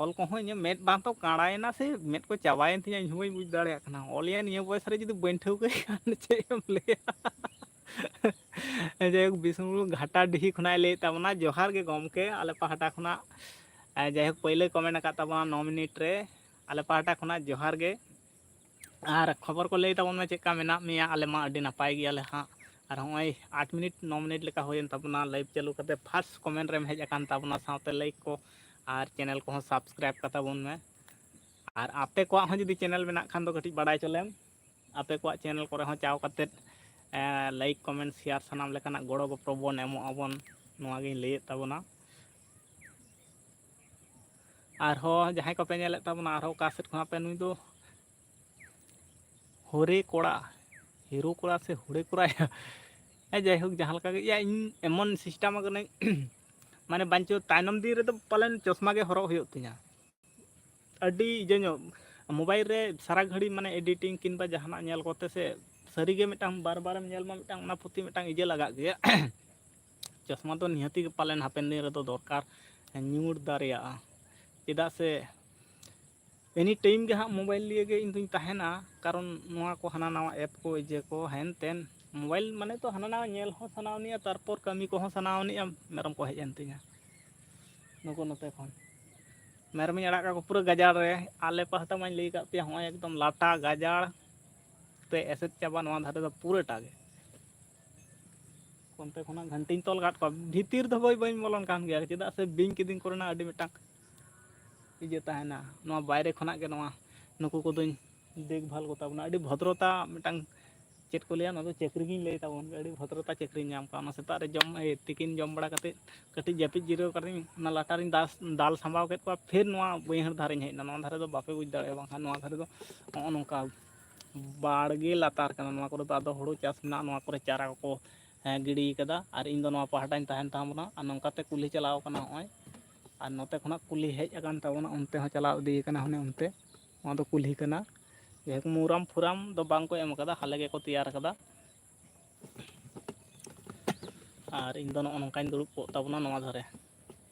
ᱚᱞ ᱠᱚᱦᱚᱸ ᱤᱧᱟᱹᱜ ᱢᱮᱫ ᱵᱟᱝ ᱛᱚ ᱠᱟᱬᱟᱭᱮᱱᱟ ᱥᱮ ᱢᱮᱫ ᱠᱚ ᱪᱟᱵᱟᱭᱮᱱ ᱛᱤᱧᱟ, ᱤᱧ ᱦᱚᱸ ᱵᱟᱹᱧ ᱵᱩᱡᱽ ᱫᱟᱲᱮᱭᱟᱜ ᱠᱟᱱᱟ᱾ ᱚᱞ ᱤᱭᱟᱹ ᱱᱤᱭᱟᱹ ᱵᱚᱭᱮᱥ ᱨᱮ ᱡᱩᱫᱤ ᱵᱟᱹᱧ ᱴᱷᱟᱹᱣᱠᱟᱹᱭ ᱠᱷᱟᱱ ᱪᱮᱫ ᱮᱢ ᱞᱟᱹᱭᱟ? ᱡᱟᱭᱦᱳᱠ, ᱵᱤᱥᱱᱩᱯᱩᱨ ᱜᱷᱟᱴᱟᱰᱤᱦᱤ ᱠᱷᱚᱱᱟᱜ ᱮ ᱞᱟᱹᱭᱮᱫ ᱛᱟᱵᱚᱱᱟ, ᱡᱚᱦᱟᱨ ᱜᱮ ᱜᱚᱢᱠᱮ, ᱟᱞᱮ ᱯᱟᱦᱴᱟ ᱠᱷᱚᱱᱟᱜ᱾ ᱮ, ᱡᱟᱭᱦᱳᱠ, ᱯᱳᱭᱞᱳᱭ comment ᱟᱠᱟᱫ ᱛᱟᱵᱚᱱᱟ ᱱᱚ ᱢᱤᱱᱤᱴ ᱨᱮ, ᱟᱞᱮ ᱯᱟᱦᱴᱟ ᱠᱷᱚᱱᱟᱜ ᱡᱚᱦᱟᱨ ᱜᱮ᱾ ᱟᱨ ᱠᱷᱚᱵᱚᱨ ᱠᱚ ᱞᱟᱹᱭ ᱛᱟᱵᱚᱱ ᱢᱮ, ᱪᱮᱫ ᱞᱮᱠᱟ ᱢᱮᱱᱟᱜ ᱢᱮᱭᱟ? ᱟᱞᱮ ᱢᱟ ᱟᱹᱰᱤ ᱱᱟᱯᱟᱭ ᱜᱮᱭᱟᱞᱮ ᱦᱟᱸᱜ᱾ ᱟᱨ ᱦᱚᱸᱜᱼᱚᱭ ᱟᱴ ᱢᱤᱱᱤᱴ, ᱱᱚ ᱢᱤᱱᱤᱴ ᱞᱮᱠᱟ ᱦᱩᱭᱮᱱ ᱛᱟᱵᱚᱱᱟ live ᱪᱟᱹᱞᱩ ᱠᱟᱛᱮ᱾ first comment ᱨᱮᱢ ᱦᱮᱡ ᱟᱠᱟᱱ ᱛᱟᱵᱚᱱᱟ, ᱥᱟᱶᱛᱮ like ᱠᱚ ᱟᱨ channel ᱠᱚᱦᱚᱸ subscribe ᱠᱟᱛᱟ ᱵᱚᱱ ᱢᱮ᱾ ᱟᱨ ᱟᱯᱮ ᱠᱚᱣᱟᱜ ᱦᱚᱸ ᱡᱩᱫᱤ channel ᱢᱮᱱᱟᱜ ᱠᱷᱟᱱ ᱫᱚ ᱠᱟᱹᱴᱤᱡ ᱵᱟᱲᱟᱭ ᱦᱚᱪᱚ ᱞᱮᱢ, ᱟᱯᱮ ᱠᱚᱣᱟᱜ channel ᱠᱚᱨᱮ ᱦᱚᱸ ᱪᱟᱣ ᱠᱟᱛᱮᱫ, ᱮ, like, comment, share ᱥᱟᱱᱟᱢ ᱞᱮᱠᱟᱱᱟᱜ ᱜᱚᱲᱚ ᱜᱚᱯᱚᱲᱚ ᱵᱚᱱ ᱮᱢᱚᱜ ᱟᱵᱚᱱ, ᱱᱚᱣᱟ ᱜᱤᱧ ᱞᱟᱹᱭᱮᱫ ᱛᱟᱵᱚᱱᱟ᱾ ᱟᱨᱦᱚᱸ ᱡᱟᱦᱟᱸᱭ ᱠᱚᱯᱮ ᱧᱮᱞᱮᱫ ᱛᱟᱵᱚᱱᱟ, ᱟᱨᱦᱚᱸ ᱚᱠᱟ ᱥᱮᱫ ᱠᱷᱚᱱᱟᱜ ᱯᱮ, ᱱᱩᱭ ᱫᱚ ᱦᱚᱨᱮ ᱠᱚᱲᱟ, ᱦᱤᱨᱳ ᱠᱚᱲᱟ ᱥᱮ ᱦᱩᱲᱮ ᱠᱚᱲᱟ? ᱦᱮᱸ, ᱡᱟᱭᱦᱳᱠ, ᱡᱟᱦᱟᱸ ᱞᱮᱠᱟ ᱜᱮ, ᱭᱟ, ᱤᱧ ᱮᱢᱚᱱ system ᱟᱠᱟᱱᱟᱹᱧ, ᱢᱟᱱᱮ, ᱵᱟᱧᱪᱚ ᱛᱟᱭᱱᱚᱢ ᱫᱤᱱ ᱨᱮᱫᱚ ᱯᱟᱞᱮᱱ ᱪᱚᱥᱢᱟ ᱜᱮ ᱦᱚᱨᱚᱜ ᱦᱩᱭᱩᱜ ᱛᱤᱧᱟ᱾ ᱟᱹᱰᱤ ᱤᱭᱟᱹ ᱧᱚᱜ, mobile ᱨᱮ ᱥᱟᱨᱟ ᱜᱷᱟᱹᱲᱤ, ᱢᱟᱱᱮ, editing ᱠᱤᱝᱵᱟ ᱡᱟᱦᱟᱱᱟᱜ ᱧᱮᱞ ᱠᱚᱛᱮ ᱥᱮ, ᱥᱟᱹᱨᱤᱜᱮ ᱢᱤᱫᱴᱟᱝ ᱵᱟᱨ ᱵᱟᱨᱮᱢ ᱧᱮᱞ ᱢᱟ, ᱢᱤᱫᱴᱟᱝ ᱚᱱᱟ ᱯᱨᱚᱛᱤ ᱢᱤᱫᱴᱟᱝ ᱤᱭᱟᱹ ᱞᱟᱜᱟᱜ ᱜᱮᱭᱟ᱾ ᱪᱚᱥᱢᱟ ᱫᱚ ᱱᱤᱦᱟᱹᱛᱤ ᱜᱮ ᱯᱟᱞᱮᱱ ᱦᱟᱯᱮᱱ ᱫᱤᱱ ᱨᱮᱫᱚ ᱫᱚᱨᱠᱟᱨ ᱧᱩᱨ ᱫᱟᱲᱮᱭᱟᱜᱼᱟ, ᱪᱮᱫᱟᱜ ᱥᱮ Any time ᱜᱮ ᱦᱟᱸᱜ mobile ᱞᱤᱭᱮ ᱜᱮ ᱤᱧ ᱫᱩᱧ ᱛᱟᱦᱮᱱᱟ, ᱠᱟᱨᱚᱱ ᱱᱚᱣᱟ ᱠᱚ ᱦᱟᱱᱟ ᱱᱟᱣᱟ app ᱠᱚ ᱤᱭᱟᱹ ᱠᱚ ᱦᱮᱱ ᱛᱮᱱ, mobile ᱢᱟᱱᱮ ᱛᱚ ᱦᱟᱱᱟ ᱱᱟᱣᱟ ᱧᱮᱞ ᱦᱚᱸ ᱥᱟᱱᱟᱣ ᱱᱤᱭᱟ, ᱛᱟᱨᱯᱚᱨ ᱠᱟᱹᱢᱤ ᱠᱚᱦᱚᱸ ᱥᱟᱱᱟᱣ ᱱᱤᱭᱟ᱾ ᱢᱮᱨᱚᱢ ᱠᱚ ᱦᱮᱡ ᱮᱱ ᱛᱤᱧᱟ ᱱᱩᱠᱩ ᱱᱚᱛᱮ ᱠᱷᱚᱱ, ᱢᱮᱨᱚᱢᱤᱧ ᱟᱲᱟᱜ ᱠᱟᱜ ᱠᱚ ᱯᱩᱨᱟᱹ ᱜᱟᱡᱟᱲ ᱨᱮ᱾ ᱟᱞᱮ ᱯᱟᱦᱴᱟ ᱢᱟᱧ ᱞᱟᱹᱭ ᱠᱟᱜ ᱯᱮᱭᱟ, ᱦᱚᱸᱜᱼᱚᱭ ᱮᱠᱫᱚᱢ ᱞᱟᱴᱟ ᱜᱟᱡᱟᱲ ᱛᱮ ᱮᱥᱮᱫ ᱪᱟᱵᱟ ᱱᱚᱣᱟ ᱫᱷᱟᱨᱮ ᱫᱚ ᱯᱩᱨᱟᱹᱴᱟ ᱜᱮ᱾ ᱚᱱᱛᱮ ᱠᱷᱚᱱᱟᱜ ᱜᱷᱟᱱᱴᱤᱧ ᱛᱚᱞ ᱟᱠᱟᱫ ᱠᱚᱣᱟ, ᱵᱷᱤᱛᱤᱨ ᱫᱚ ᱵᱟᱹᱧ ᱵᱟᱹᱧ ᱵᱚᱞᱚᱱ ᱠᱟᱱ ᱜᱮᱭᱟ, ᱪᱮᱫᱟᱜ ᱥᱮ ᱵᱤᱧ ᱠᱤᱫᱤᱧ ᱠᱚᱨᱮᱱᱟᱜ ᱟᱹᱰᱤ ᱢᱤᱫᱴᱟᱝ ᱤᱭᱟᱹ ᱛᱟᱦᱮᱱᱟ᱾ ᱱᱚᱣᱟ ᱵᱟᱭᱨᱮ ᱠᱷᱚᱱᱟᱜ ᱜᱮ ᱱᱚᱣᱟ ᱱᱩᱠᱩ ᱠᱚᱫᱚᱧ ᱫᱮᱠᱷᱵᱷᱟᱞ ᱠᱚᱛᱟ ᱵᱚᱱᱟ᱾ ᱟᱹᱰᱤ ᱵᱷᱚᱫᱨᱚᱛᱟ ᱢᱤᱫᱴᱟᱝ, ᱪᱮᱫ ᱠᱚ ᱞᱟᱹᱭᱟ, ᱱᱚᱣᱟ ᱫᱚ ᱪᱟᱹᱠᱨᱤ ᱜᱤᱧ ᱞᱟᱹᱭ ᱛᱟᱵᱚᱱ ᱜᱮ, ᱟᱹᱰᱤ ᱵᱷᱚᱫᱨᱚᱛᱟ ᱪᱟᱹᱠᱨᱤᱧ ᱧᱟᱢ ᱠᱟᱜᱼᱟ᱾ ᱚᱱᱟ ᱥᱮᱛᱟᱜ ᱨᱮ ᱡᱚᱢ, ᱮ, ᱛᱤᱠᱤᱱ ᱡᱚᱢ ᱵᱟᱲᱟ ᱠᱟᱛᱮᱫ ᱠᱟᱹᱴᱤᱡ ᱡᱟᱹᱯᱤᱫ ᱡᱤᱨᱟᱹᱣ ᱠᱟᱛᱮᱧ ᱚᱱᱟ ᱞᱟᱴᱟᱨᱤᱧ ᱫᱟᱥ-, ᱫᱟᱞ ᱥᱟᱢᱵᱟᱣ ᱠᱮᱫ ᱠᱚᱣᱟ᱾ ᱯᱷᱤᱨ ᱱᱚᱣᱟ ᱵᱟᱹᱭᱦᱟᱹᱲ ᱫᱷᱟᱨᱮᱧ ᱦᱮᱡ ᱮᱱᱟ᱾ ᱱᱚᱣᱟ ᱫᱷᱟᱨᱮ ᱫᱚ ᱵᱟᱯᱮ ᱵᱩᱡᱽ ᱫᱟᱲᱮᱭᱟᱜᱼᱟ, ᱵᱟᱝᱠᱷᱟᱱ ᱱᱚᱣᱟ ᱫᱷᱟᱨᱮ ᱫᱚ ᱱᱚᱜᱼᱚ ᱱᱚᱝᱠᱟ ᱵᱟᱲᱜᱮ ᱞᱟᱛᱟᱨ ᱠᱟᱱᱟ᱾ ᱱᱚᱣᱟ ᱠᱚᱨᱮ ᱫᱚ ᱟᱫᱚ ᱦᱩᱲᱩ ᱪᱟᱥ ᱢᱮᱱᱟᱜᱼᱟ, ᱱᱚᱣᱟ ᱠᱚᱨᱮ ᱪᱟᱨᱟ ᱠᱚᱠᱚ, ᱦᱮᱸ, ᱜᱤᱰᱤ ᱠᱟᱫᱟ᱾ ᱟᱨ ᱤᱧ ᱫᱚ ᱱᱚᱣᱟ ᱯᱟᱦᱴᱟᱧ ᱛᱟᱦᱮᱱ ᱛᱟᱵᱚᱱᱟ᱾ ᱟᱨ ᱱᱚᱝᱠᱟᱛᱮ ᱠᱩᱞᱦᱤ ᱪᱟᱞᱟᱣ ᱠᱟᱱᱟ ᱱᱚᱜᱼᱚᱭ, ᱟᱨ ᱱᱚᱛᱮ ᱠᱷᱚᱱᱟᱜ ᱠᱩᱞᱦᱤ ᱦᱮᱡ ᱟᱠᱟᱱ ᱛᱟᱵᱚᱱᱟ, ᱚᱱᱛᱮ ᱦᱚᱸ ᱪᱟᱞᱟᱣ ᱤᱫᱤ ᱠᱟᱱᱟ ᱦᱟᱱᱮ ᱚᱱᱛᱮ᱾ ᱱᱚᱣᱟ ᱫᱚ ᱠᱩᱞᱦᱤ ᱠᱟᱱᱟ᱾ ᱡᱟᱭᱦᱳᱠ, ᱢᱩᱨᱟᱢ ᱯᱷᱩᱨᱟᱢ ᱫᱚ ᱵᱟᱝ ᱠᱚ ᱮᱢ ᱠᱟᱫᱟ, ᱦᱟᱞᱮ ᱜᱮᱠᱚ ᱛᱮᱭᱟᱨ ᱠᱟᱫᱟ᱾ ᱟᱨ ᱤᱧ ᱫᱚ ᱱᱚᱜᱼᱚ ᱱᱚᱝᱠᱟᱧ ᱫᱩᱲᱩᱵ ᱠᱚᱜ ᱛᱟᱵᱚᱱᱟ ᱱᱚᱣᱟ ᱫᱷᱟᱨᱮ᱾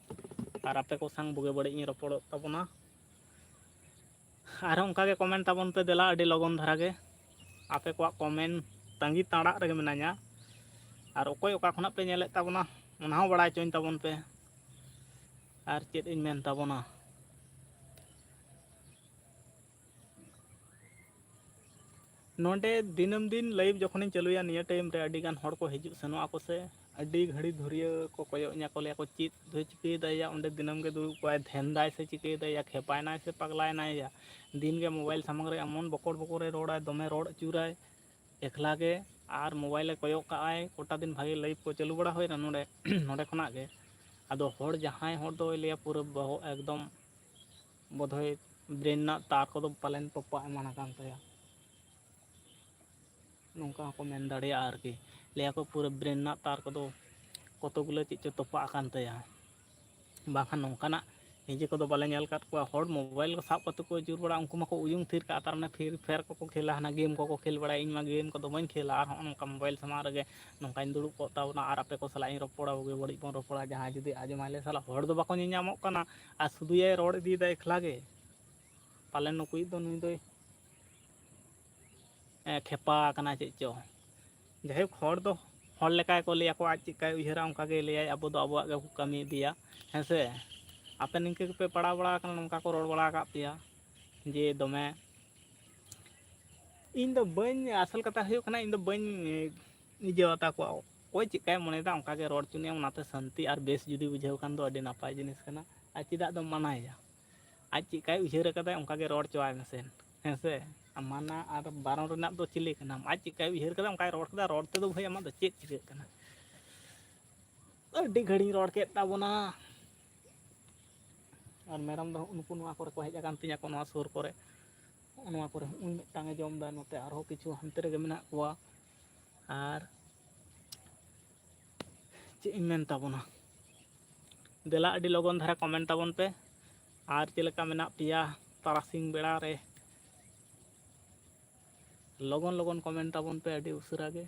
ᱟᱨ ᱟᱯᱮ ᱠᱚ ᱥᱟᱝ ᱵᱩᱜᱤ ᱵᱟᱹᱲᱤᱡ ᱤᱧ ᱨᱚᱯᱚᱲᱚᱜ ᱛᱟᱵᱚᱱᱟ᱾ ᱟᱨᱦᱚᱸ ᱚᱱᱠᱟ ᱜᱮ comment ᱛᱟᱵᱚᱱ ᱯᱮ ᱫᱮᱞᱟ, ᱟᱹᱰᱤ ᱞᱚᱜᱚᱱ ᱫᱷᱟᱨᱟ ᱜᱮ᱾ ᱟᱯᱮ ᱠᱚᱣᱟᱜ comment ᱛᱟᱺᱜᱤ ᱛᱟᱲᱟᱜ ᱨᱮᱜᱮ ᱢᱮᱱᱟᱧᱟ᱾ ᱟᱨ ᱚᱠᱚᱭ ᱚᱠᱟ ᱠᱷᱚᱱᱟᱜ ᱯᱮ ᱧᱮᱞᱮᱫ ᱛᱟᱵᱚᱱᱟ, ᱚᱱᱟ ᱦᱚᱸ ᱵᱟᱲᱟᱭ ᱦᱚᱪᱚᱧ ᱛᱟᱵᱚᱱ ᱯᱮ᱾ ᱟᱨ ᱪᱮᱫ ᱤᱧ ᱢᱮᱱ ᱛᱟᱵᱚᱱᱟ, ᱱᱚᱰᱮ ᱫᱤᱱᱟᱹᱢ ᱫᱤᱱ live ᱡᱚᱠᱷᱚᱱᱤᱧ ᱪᱟᱹᱞᱩᱭᱟ, ᱱᱤᱭᱟᱹ time ᱨᱮ ᱟᱹᱰᱤ ᱜᱟᱱ ᱦᱚᱲ ᱠᱚ ᱦᱤᱡᱩᱜ ᱥᱮᱱᱚᱜ ᱟᱠᱚ ᱥᱮ, ᱟᱹᱰᱤ ᱜᱷᱟᱹᱲᱤ ᱫᱷᱩᱨᱭᱟᱹ ᱠᱚ ᱠᱚᱭᱚᱜ ᱤᱧᱟ, ᱠᱚ ᱞᱟᱹᱭᱟ ᱠᱚ, "ᱪᱮᱫ ᱫᱚᱭ ᱪᱤᱠᱟᱹᱭᱮᱫᱟ ᱭᱟ? ᱚᱸᱰᱮ ᱫᱤᱱᱟᱹᱢ ᱜᱮ ᱫᱩᱲᱩᱵ ᱠᱚᱜᱼᱟᱭ, ᱫᱷᱮᱱ ᱫᱟᱭ ᱥᱮ ᱪᱤᱠᱟᱹᱭᱮᱫᱟᱭ ᱭᱟ? ᱠᱷᱮᱯᱟᱭᱱᱟᱭ ᱥᱮ ᱯᱟᱜᱽᱞᱟᱭᱱᱟᱭ ᱭᱟ?" ᱫᱤᱱ ᱜᱮ mobile ᱥᱟᱢᱟᱝ ᱨᱮ ᱮᱢᱚᱱ ᱵᱚᱠᱚᱲ ᱵᱚᱠᱚᱲᱮ ᱨᱚᱲᱟᱭ, ᱫᱚᱢᱮ ᱨᱚᱲ ᱟᱹᱪᱩᱨᱟᱭ ᱮᱠᱞᱟ ᱜᱮ, ᱟᱨ mobile ᱮ ᱠᱚᱭᱚᱜ ᱠᱟᱜᱼᱟᱭ᱾ ᱠᱚᱴᱟ ᱫᱤᱱ ᱵᱷᱟᱜᱮ live ᱠᱚ ᱪᱟᱹᱞᱩ ᱵᱟᱲᱟ ᱦᱩᱭᱱᱟ ᱱᱚᱰᱮ, ᱱᱚᱰᱮ ᱠᱷᱚᱱᱟᱜ ᱜᱮ᱾ ᱟᱫᱚ ᱦᱚᱲ ᱡᱟᱦᱟᱸᱭ ᱦᱚᱲ ᱫᱚᱭ ᱞᱟᱹᱭᱟ ᱯᱩᱨᱟᱹ ᱵᱚᱦᱚᱜ ᱮᱠᱫᱚᱢ ᱵᱳᱫᱷᱚᱭ brain ᱨᱮᱱᱟᱜ ᱛᱟᱨ ᱠᱚᱫᱚ ᱯᱟᱞᱮᱱ ᱛᱚᱯᱟᱜ ᱮᱢᱟᱱ ᱟᱠᱟᱱ ᱛᱟᱭᱟ, ᱱᱚᱝᱠᱟ ᱦᱚᱸᱠᱚ ᱢᱮᱱ ᱫᱟᱲᱮᱭᱟᱜᱼᱟ ᱟᱨᱠᱤ᱾ ᱞᱟᱹᱭᱟᱠᱚ ᱯᱩᱨᱟᱹ brain ᱨᱮᱱᱟᱜ ᱛᱟᱨ ᱠᱚᱫᱚ ᱠᱚᱛᱚ ᱜᱩᱞᱟᱹ ᱪᱮᱫ ᱪᱚ ᱛᱚᱯᱟᱜ ᱟᱠᱟᱱ ᱛᱟᱭᱟ, ᱵᱟᱝᱠᱷᱟᱱ ᱱᱚᱝᱠᱟᱱᱟᱜ ᱱᱤᱡᱮ ᱠᱚᱫᱚ ᱵᱟᱞᱮ ᱧᱮᱞ ᱟᱠᱟᱫ ᱠᱚᱣᱟ᱾ ᱦᱚᱲ mobile ᱠᱚ ᱥᱟᱵ ᱠᱟᱛᱮ ᱠᱚ ᱟᱹᱪᱩᱨ ᱵᱟᱲᱟ, ᱩᱱᱠᱩ ᱢᱟᱠᱚ ᱩᱭᱩᱝ ᱛᱷᱤᱨ ᱠᱟᱜᱼᱟ, ᱛᱟᱨ ᱢᱟᱱᱮ Free Fire ᱠᱚᱠᱚ ᱠᱷᱮᱞᱟ, ᱦᱟᱱᱟ game ᱠᱚᱠᱚ ᱠᱷᱮᱞ ᱵᱟᱲᱟᱭᱟ᱾ ᱤᱧ ᱢᱟ game ᱠᱚᱫᱚ ᱵᱟᱹᱧ ᱠᱷᱮᱞᱟ, ᱟᱨ ᱦᱚᱸᱜᱼᱚ ᱱᱚᱝᱠᱟ mobile ᱥᱟᱢᱟᱝ ᱨᱮᱜᱮ ᱱᱚᱝᱠᱟᱧ ᱫᱩᱲᱩᱵ ᱠᱚᱜ ᱛᱟᱵᱚᱱᱟ ᱟᱨ ᱟᱯᱮ ᱠᱚ ᱥᱟᱞᱟᱜ ᱤᱧ ᱨᱚᱯᱚᱲᱟ, ᱵᱩᱜᱤ ᱵᱟᱹᱲᱤᱡ ᱵᱚᱱ ᱨᱚᱯᱚᱲᱟ᱾ ᱡᱟᱦᱟᱸᱭ ᱡᱩᱫᱤ ᱟᱸᱡᱚᱢᱟᱭ, ᱞᱮ ᱥᱟᱞᱟ ᱦᱚᱲ ᱫᱚ ᱵᱟᱠᱚ ᱧᱮᱧᱟᱢᱚᱜ ᱠᱟᱱᱟ, ᱟᱨ ᱥᱩᱫᱷᱩᱭᱟᱭ ᱨᱚᱲ ᱤᱫᱤᱭᱮᱫᱟ ᱮᱠᱞᱟ ᱜᱮ᱾ ᱯᱟᱞᱮᱱ ᱱᱩᱠᱩᱭᱤᱡ ᱫᱚ ᱱᱩᱭ ᱫᱚᱭ ᱮ, ᱠᱷᱮᱯᱟ ᱟᱠᱟᱱᱟ ᱪᱮᱫ ᱪᱚ᱾ ᱡᱟᱭᱦᱳᱠ, ᱦᱚᱲ ᱫᱚ ᱦᱚᱲ ᱞᱮᱠᱟ ᱜᱮᱠᱚ ᱞᱟᱹᱭᱟᱠᱚ, ᱟᱡ ᱪᱮᱫᱠᱟᱭ ᱩᱭᱦᱟᱹᱨᱟ ᱚᱱᱠᱟ ᱜᱮ ᱞᱟᱹᱭᱟᱭ, ᱟᱵᱚ ᱫᱚ ᱟᱵᱚᱣᱟᱜ ᱜᱮᱵᱚ ᱠᱟᱹᱢᱤ ᱤᱫᱤᱭᱟ, ᱦᱮᱸ ᱥᱮ? ᱟᱯᱮ ᱱᱤᱝᱠᱟᱹ ᱜᱮᱯᱮ ᱯᱟᱲᱟᱣ ᱵᱟᱲᱟ ᱟᱠᱟᱱᱟ, ᱱᱚᱝᱠᱟ ᱠᱚ ᱨᱚᱲ ᱵᱟᱲᱟ ᱟᱠᱟᱫ ᱯᱮᱭᱟ ᱡᱮ ᱫᱚᱢᱮ? ᱤᱧ ᱫᱚ ᱵᱟᱹᱧ, ᱟᱥᱚᱞ ᱠᱟᱛᱷᱟ ᱦᱩᱭᱩᱜ ᱠᱟᱱᱟ, ᱤᱧ ᱫᱚ ᱵᱟᱹᱧ ᱤᱭᱟᱹ ᱟᱛᱟ ᱠᱚᱣᱟ᱾ ᱚᱠᱚᱭ ᱪᱮᱫᱠᱟᱭ ᱢᱚᱱᱮᱭᱮᱫᱟ ᱚᱱᱠᱟ ᱜᱮ ᱨᱚᱲ ᱦᱚᱪᱚᱱᱤᱡ, ᱚᱱᱟᱛᱮ ᱥᱟᱹᱱᱛᱤ ᱟᱨ ᱵᱮᱥ ᱡᱩᱫᱤ ᱵᱩᱡᱷᱟᱹᱣ ᱠᱷᱟᱱ ᱫᱚ ᱟᱹᱰᱤ ᱱᱟᱯᱟᱭ ᱡᱤᱱᱤᱥ ᱠᱟᱱᱟ᱾ ᱟᱨ ᱪᱮᱫᱟᱜ ᱫᱚᱢ ᱢᱟᱱᱟᱭᱮᱭᱟ? ᱟᱡ ᱪᱮᱫᱠᱟᱭ ᱩᱭᱦᱟᱹᱨ ᱟᱠᱟᱫᱟᱭ ᱚᱱᱠᱟ ᱜᱮ ᱨᱚᱲ ᱦᱚᱪᱚᱣᱟᱭ ᱢᱮᱥᱮ, ᱦᱮᱸ ᱥᱮ? ᱟᱨ ᱢᱟᱱᱟ ᱟᱨ ᱵᱟᱨᱚᱱ ᱨᱮᱱᱟᱜ ᱫᱚ ᱪᱤᱞᱤ ᱠᱟᱱᱟᱢ? ᱟᱡ ᱪᱮᱫᱠᱟᱭ ᱩᱭᱦᱟᱹᱨ ᱠᱟᱫᱟ ᱚᱱᱠᱟᱭ ᱨᱚᱲ ᱠᱮᱫᱟ, ᱨᱚᱲ ᱛᱮᱫᱚ ᱵᱷᱟᱹᱭ ᱟᱢᱟᱜ ᱫᱚ ᱪᱮᱫ ᱪᱤᱠᱟᱹᱜ ᱠᱟᱱᱟ? ᱟᱹᱰᱤ ᱜᱷᱟᱹᱲᱤᱧ ᱨᱚᱲ ᱠᱮᱫ ᱛᱟᱵᱚᱱᱟ᱾ ᱟᱨ ᱢᱮᱨᱚᱢ ᱫᱚ ᱱᱩᱠᱩ ᱱᱚᱣᱟ ᱠᱚᱨᱮ ᱠᱚ ᱦᱮᱡ ᱟᱠᱟᱱ ᱛᱤᱧᱟᱹ ᱠᱚ, ᱱᱚᱣᱟ ᱥᱩᱨ ᱠᱚᱨᱮ, ᱱᱚᱣᱟ ᱠᱚᱨᱮ ᱦᱚᱸᱜᱼᱚᱭ ᱢᱤᱫᱴᱟᱝ ᱮ ᱡᱚᱢ ᱮᱫᱟ, ᱱᱚᱛᱮ ᱟᱨᱦᱚᱸ ᱠᱤᱪᱷᱩ ᱦᱟᱱᱛᱮ ᱨᱮᱜᱮ ᱢᱮᱱᱟᱜ ᱠᱚᱣᱟ᱾ ᱟᱨ ᱪᱮᱫ ᱤᱧ ᱢᱮᱱ ᱛᱟᱵᱚᱱᱟ, ᱫᱮᱞᱟ ᱟᱹᱰᱤ ᱞᱚᱜᱚᱱ ᱫᱷᱟᱨᱟ ᱠᱚᱢᱮᱱᱴ ᱛᱟᱵᱚᱱ ᱯᱮ᱾ ᱟᱨ ᱪᱮᱫ ᱞᱮᱠᱟ ᱢᱮᱱᱟᱜ ᱯᱮᱭᱟ ᱛᱟᱨᱟᱥᱤᱧ ᱵᱮᱲᱟ ᱨᱮ? ᱞᱚᱜᱚᱱ ᱞᱚᱜᱚᱱ ᱠᱚᱢᱮᱱᱴ ᱛᱟᱵᱚᱱ ᱯᱮ ᱟᱹᱰᱤ ᱩᱥᱟᱹᱨᱟ ᱜᱮ᱾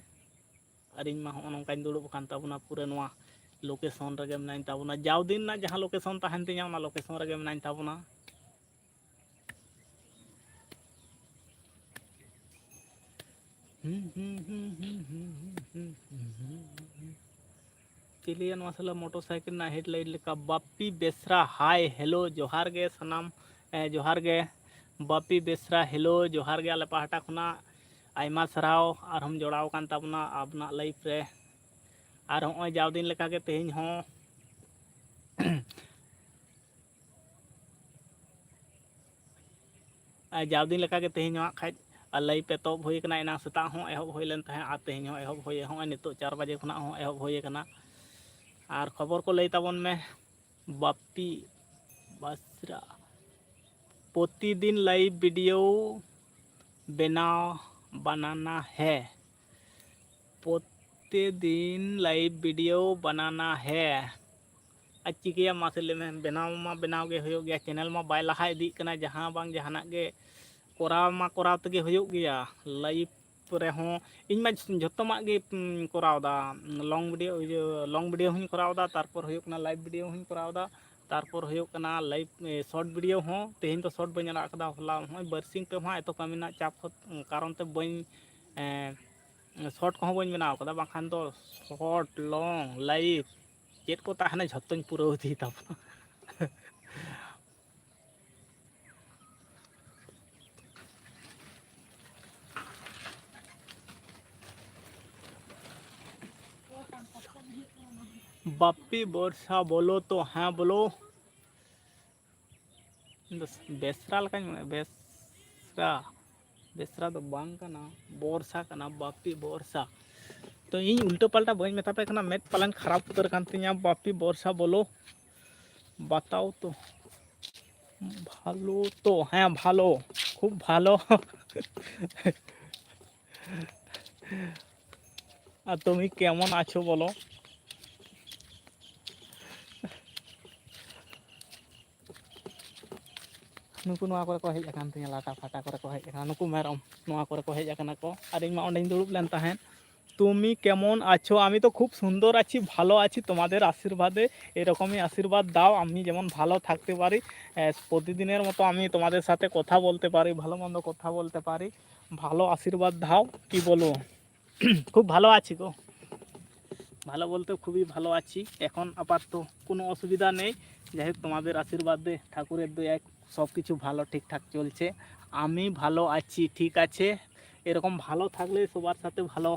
ᱟᱨ ᱤᱧ ᱢᱟ ᱦᱚᱸᱜᱼᱚ ᱱᱚᱝᱠᱟᱧ ᱫᱩᱲᱩᱵ ᱟᱠᱟᱱ ᱛᱟᱵᱚᱱᱟ, ᱯᱩᱨᱟᱹ ᱱᱚᱣᱟ ᱞᱳᱠᱮᱥᱚᱱ ᱨᱮᱜᱮ ᱢᱮᱱᱟᱧ ᱛᱟᱵᱚᱱᱟ᱾ ᱡᱟᱣ ᱫᱤᱱ ᱨᱮᱱᱟᱜ ᱡᱟᱦᱟᱸ ᱞᱳᱠᱮᱥᱚᱱ ᱛᱟᱦᱮᱱ ᱛᱤᱧᱟᱹ, ᱚᱱᱟ ᱞᱳᱠᱮᱥᱚᱱ ᱨᱮᱜᱮ ᱢᱮᱱᱟᱧ ᱛᱟᱵᱚᱱᱟ᱾ ᱪᱤᱞᱤᱭᱟ ᱱᱚᱣᱟ ᱥᱟᱞᱟ ᱢᱚᱴᱚᱨ ᱥᱟᱭᱠᱮᱞ ᱨᱮᱱᱟᱜ ᱦᱮᱰᱞᱟᱭᱤᱴ ᱞᱮᱠᱟ? ᱵᱟᱯᱤ ᱵᱮᱥᱨᱟ, ᱦᱟᱭ, ᱦᱮᱞᱳ, ᱡᱚᱦᱟᱨ ᱜᱮ ᱥᱟᱱᱟᱢ, ᱮ, ᱡᱚᱦᱟᱨ ᱜᱮ ᱵᱟᱯᱤ ᱵᱮᱥᱨᱟ, ᱦᱮᱞᱳ, ᱡᱚᱦᱟᱨ ᱜᱮ ᱟᱞᱮ ᱯᱟᱦᱴᱟ ᱠᱷᱚᱱᱟᱜ᱾ ᱟᱭᱢᱟ ᱥᱟᱨᱦᱟᱣ ᱟᱨᱦᱚᱸᱢ ᱡᱚᱲᱟᱣ ᱟᱠᱟᱱ ᱛᱟᱵᱚᱱᱟ ᱟᱵᱚᱱᱟᱜ ᱞᱟᱭᱤᱯᱷ ᱨᱮ᱾ ᱟᱨ ᱦᱚᱸᱜᱼᱚᱭ ᱡᱟᱣ ᱫᱤᱱ ᱞᱮᱠᱟᱜᱮ ᱛᱮᱦᱮᱧ ᱦᱚᱸ ᱟᱨ ᱡᱟᱣ ᱫᱤᱱ ᱞᱮᱠᱟᱜᱮ ᱛᱮᱦᱮᱧ ᱦᱚᱸ ᱦᱟᱸᱜ ᱠᱷᱟᱡ ᱞᱟᱭᱤᱯᱷ ᱮᱛᱚᱦᱚᱵ ᱦᱩᱭ ᱟᱠᱟᱱᱟ᱾ ᱮᱱᱟᱝ ᱥᱮᱛᱟᱜ ᱦᱚᱸ ᱮᱦᱚᱵ ᱦᱩᱭ ᱞᱮᱱ ᱛᱟᱦᱮᱸᱫ, ᱟᱨ ᱛᱮᱦᱮᱧ ᱦᱚᱸ ᱮᱦᱚᱵ ᱦᱩᱭ, ᱦᱚᱸᱜᱼᱚᱭ ᱱᱤᱛᱚᱜ ᱪᱟᱨ ᱵᱟᱡᱮ ᱠᱷᱚᱱᱟᱜ ᱦᱚᱸ ᱮᱦᱚᱵ ᱦᱩᱭ ᱟᱠᱟᱱᱟ᱾ ᱟᱨ ᱠᱷᱚᱵᱚᱨ ᱠᱚ ᱞᱟᱹᱭ ᱛᱟᱵᱚᱱ ᱢᱮ, ᱵᱟᱯᱤ ᱵᱟᱥᱨᱟ᱾ ᱯᱨᱚᱛᱤᱫᱤᱱ ᱞᱟᱭᱤᱵᱷ ᱵᱷᱤᱰᱤᱭᱳ ᱵᱮᱱᱟᱣ ᱵᱟᱱᱟᱱᱟ ᱦᱮ᱾ ᱯᱨᱚᱛᱤᱫᱤᱱ ᱞᱟᱭᱤᱵᱷ ᱵᱷᱤᱰᱤᱭᱳ ᱵᱟᱱᱟᱱᱟ ᱦᱮ᱾ ᱟᱨ ᱪᱤᱠᱟᱹᱭᱟ ᱢᱟᱥᱮ ᱞᱟᱹᱭ ᱢᱮ, ᱵᱮᱱᱟᱣ ᱢᱟ ᱵᱮᱱᱟᱣ ᱜᱮ ᱦᱩᱭᱩᱜ ᱜᱮᱭᱟ, ᱪᱮᱱᱮᱞ ᱢᱟ ᱵᱟᱭ ᱞᱟᱦᱟ ᱤᱫᱤᱜ ᱠᱟᱱᱟ, ᱡᱟᱦᱟᱸ ᱵᱟᱝ ᱡᱟᱦᱟᱱᱟᱜ ᱜᱮ ᱠᱚᱨᱟᱣ ᱢᱟ ᱠᱚᱨᱟᱣ ᱛᱮᱜᱮ ᱦᱩᱭᱩᱜ ᱜᱮᱭᱟ᱾ ᱞᱟᱭᱤᱵᱷ ᱨᱮᱦᱚᱸ ᱤᱧ ᱢᱟ ᱡᱷᱚᱛᱚᱢᱟᱜ ᱜᱮ, ᱩᱸ, ᱠᱚᱨᱟᱣ ᱮᱫᱟ, ᱞᱚᱝ ᱵᱷᱤᱰᱤᱭᱳ, ᱤᱭᱟᱹ, ᱞᱚᱝ ᱵᱷᱤᱰᱤᱭᱳ ᱦᱚᱸᱧ ᱠᱚᱨᱟᱣ ᱮᱫᱟ, ᱛᱟᱨᱯᱚᱨ ᱦᱩᱭᱩᱜ ᱠᱟᱱᱟ ᱞᱟᱭᱤᱵᱷ ᱵᱷᱤᱰᱤᱭᱳ ᱦᱚᱸᱧ ᱠᱚᱨᱟᱣ ᱮᱫᱟ, ᱛᱟᱨᱯᱚᱨ ᱦᱩᱭᱩᱜ ᱠᱟᱱᱟ ᱞᱟᱭᱤᱵᱷ, ᱮ, ᱥᱚᱨᱴ ᱵᱷᱤᱰᱤᱭᱳ ᱦᱚᱸ ᱛᱮᱦᱮᱧ ᱫᱚ ᱥᱚᱨᱴ ᱵᱟᱹᱧ ᱟᱲᱟᱜ ᱠᱟᱫᱟ᱾ ᱦᱚᱞᱟ ᱦᱚᱸᱜᱼᱚᱭ ᱵᱟᱨᱥᱤᱧ ᱯᱮ ᱢᱟᱦᱟ ᱮᱛᱚ ᱠᱟᱹᱢᱤ ᱨᱮᱱᱟᱜ ᱪᱟᱯ ᱦᱚᱛ-, ᱠᱟᱨᱚᱱ ᱛᱮ ᱵᱟᱹᱧ, ᱮ, ᱥᱚᱨᱴ ᱠᱚᱦᱚᱸ ᱵᱟᱹᱧ ᱵᱮᱱᱟᱣ ᱠᱟᱫᱟ, ᱵᱟᱝᱠᱷᱟᱱ ᱫᱚ ᱥᱚᱨᱴ, ᱞᱚᱝ, ᱞᱟᱭᱤᱵᱷ ᱪᱮᱫ ᱠᱚ ᱛᱟᱦᱮᱱᱟ ᱡᱷᱚᱛᱚᱧ ᱯᱩᱨᱟᱹᱣ ᱤᱫᱤᱭ ᱛᱟᱵᱚᱱᱟ᱾ ᱵᱟᱯᱤ ᱵᱚᱨᱥᱟ ᱵᱚᱞᱚ ᱛᱚ, ᱦᱮᱸ ᱵᱚᱞᱚ᱾ ᱤᱧ ᱫᱚ ᱵᱮᱥᱨᱟ ᱞᱮᱠᱟᱧ ᱢᱚᱱᱮ, ᱵᱮᱥᱨᱟ, ᱵᱮᱥᱨᱟ ᱫᱚ ᱵᱟᱝ ᱠᱟᱱᱟ, ᱵᱚᱨᱥᱟ ᱠᱟᱱᱟ, ᱵᱟᱯᱤ ᱵᱚᱨᱥᱟ᱾ ᱛᱚ ᱤᱧ ᱩᱞᱴᱟᱹ ᱯᱟᱞᱴᱟ ᱵᱟᱹᱧ ᱢᱮᱛᱟ ᱯᱮ ᱠᱟᱱᱟ, ᱢᱮᱫ ᱯᱟᱞᱮᱱ ᱠᱷᱟᱨᱟᱯ ᱩᱛᱟᱹᱨ ᱠᱟᱱ ᱛᱤᱧᱟ, ᱵᱟᱯᱤ ᱵᱚᱨᱥᱟ ᱵᱚᱞᱚ, ᱵᱟᱛᱟᱣ ᱛᱚ᱾ ᱵᱷᱟᱞᱚ ᱛᱚ, ᱦᱮᱸ ᱵᱷᱟᱞᱚ, ᱠᱷᱩᱵ ᱵᱷᱟᱞᱚ᱾ ᱟᱨ তুমি কেমন আছো বলো? ᱱᱩᱠᱩ ᱱᱚᱣᱟ ᱠᱚᱨᱮ ᱠᱚ ᱦᱮᱡ ᱟᱠᱟᱱ ᱛᱤᱧᱟ, ᱞᱟᱴᱟ ᱯᱷᱟᱴᱟ ᱠᱚᱨᱮ ᱠᱚ ᱦᱮᱡ ᱟᱠᱟᱱᱟ, ᱱᱩᱠᱩ ᱢᱮᱨᱚᱢ ᱱᱚᱣᱟ ᱠᱚᱨᱮ ᱠᱚ ᱦᱮᱡ ᱟᱠᱟᱱᱟ ᱠᱚ, ᱟᱨ ᱤᱧ ᱢᱟ ᱚᱸᱰᱮᱧ ᱫᱩᱲᱩᱵ ᱞᱮᱱ ᱛᱟᱦᱮᱸᱫ᱾ তুমি কেমন আছো? আমি তো খুব সুন্দর আছি, ভালো আছি তোমাদের আশীর্বাদে। এরকমই আশীর্বাদ দাও, আমি যেমন ভালো থাকতে পারি, আহ, প্রতিদিনের মতো আমি তোমাদের সাথে কথা বলতে পারি, ভালো মন্দ কথা বলতে পারি। ভালো আশীর্বাদ দাও, কি বলো? খুব ভালো আছি গো, ভালো বলতে খুবই ভালো আছি। এখন আপাতত কোনো অসুবিধা নেই। যাই হোক, তোমাদের আশীর্বাদে, ঠাকুরের দয়ায় সব কিছু ভালো ঠিকঠাক চলছে। আমি ভালো আছি, ঠিক আছে। এরকম ভালো থাকলে সবার সাথে ভালো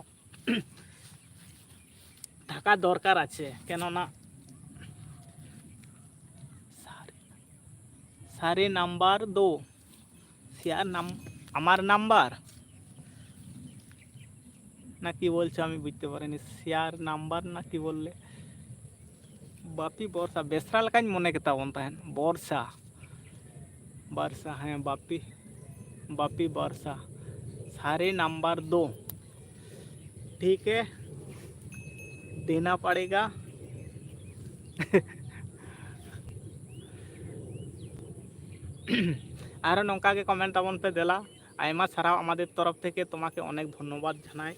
থাকা দরকার আছে, কেননা সারি, সারি নাম্বার দো, শেয়ার নাম, আমার নাম্বার না কি বলছো আমি বুঝতে পারিনি। শেয়ার নাম্বার না কি বললে? বাপি বর্ষা, বেসরা ᱞᱮᱠᱟᱧ ᱢᱚᱱᱮ ᱠᱮᱫᱟ ᱵᱚᱱ ᱛᱟᱦᱮᱸᱫ᱾ ᱵᱚᱨᱥᱟ, ᱵᱚᱨᱥᱟ, ᱦᱮᱸ, ᱵᱟᱯᱤ, ᱵᱟᱯᱤ ᱵᱚᱨᱥᱟ, ᱥᱟᱨᱮ ᱱᱟᱢᱵᱟᱨ ᱫᱳ᱾ ᱴᱷᱤᱠ ᱦᱮ, ᱫᱮᱱᱟ ᱯᱟᱲᱮᱜᱟ᱾ ᱟᱨᱚ ᱱᱚᱝᱠᱟ ᱜᱮ ᱠᱚᱢᱮᱱᱴ ᱛᱟᱵᱚᱱ ᱯᱮ ᱫᱮᱞᱟ᱾ ᱟᱭᱢᱟ ᱥᱟᱨᱦᱟᱣ আমাদের তরফ থেকে, তোমাকে অনেক ধন্যবাদ জানাই।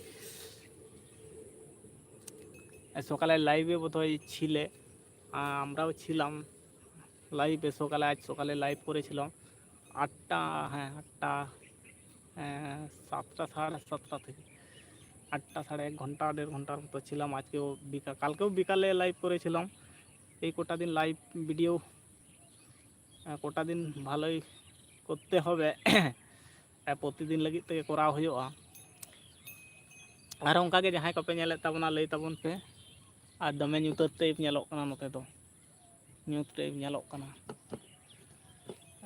সকালে লাইভে বোধহয় ছিলে, আমরাও ছিলাম। লাইভে সকালে, আজ সকালে লাইভ করেছিলাম আটটা, হ্যাঁ, আটটা, হ্যাঁ, সাতটা, সাড়ে সাতটা থেকে আটটা, সাড়ে এক ঘন্টা, দেড় ঘন্টার মতো ছিলাম। আজকেও বিকা-, কালকেও বিকালে লাইভ করেছিলাম। এই কটা দিন লাইভ ভিডিও, আহ, কটা দিন ভালোই করতে হবে। আহ, প্রতিদিন ᱞᱟᱹᱜᱤᱫ ᱛᱮᱜᱮ ᱠᱚᱨᱟᱣ ᱦᱩᱭᱩᱜᱼᱟ᱾ ᱟᱨ ᱚᱱᱠᱟᱜᱮ ᱡᱟᱦᱟᱸᱭ ᱠᱚᱯᱮ ᱧᱮᱞᱮᱫ ᱛᱟᱵᱚᱱᱟ, ᱞᱟᱹᱭ ᱛᱟᱵᱚᱱ ᱯᱮ᱾ ᱟᱨ ᱫᱚᱢᱮ ᱧᱩᱛᱟᱹᱛ ᱴᱟᱭᱤᱯ ᱧᱮᱞᱚᱜ ᱠᱟᱱᱟ ᱱᱚᱛᱮ ᱫᱚ, ᱧᱩᱛ ᱴᱟᱭᱤᱯ ᱧᱮᱞᱚᱜ ᱠᱟᱱᱟ᱾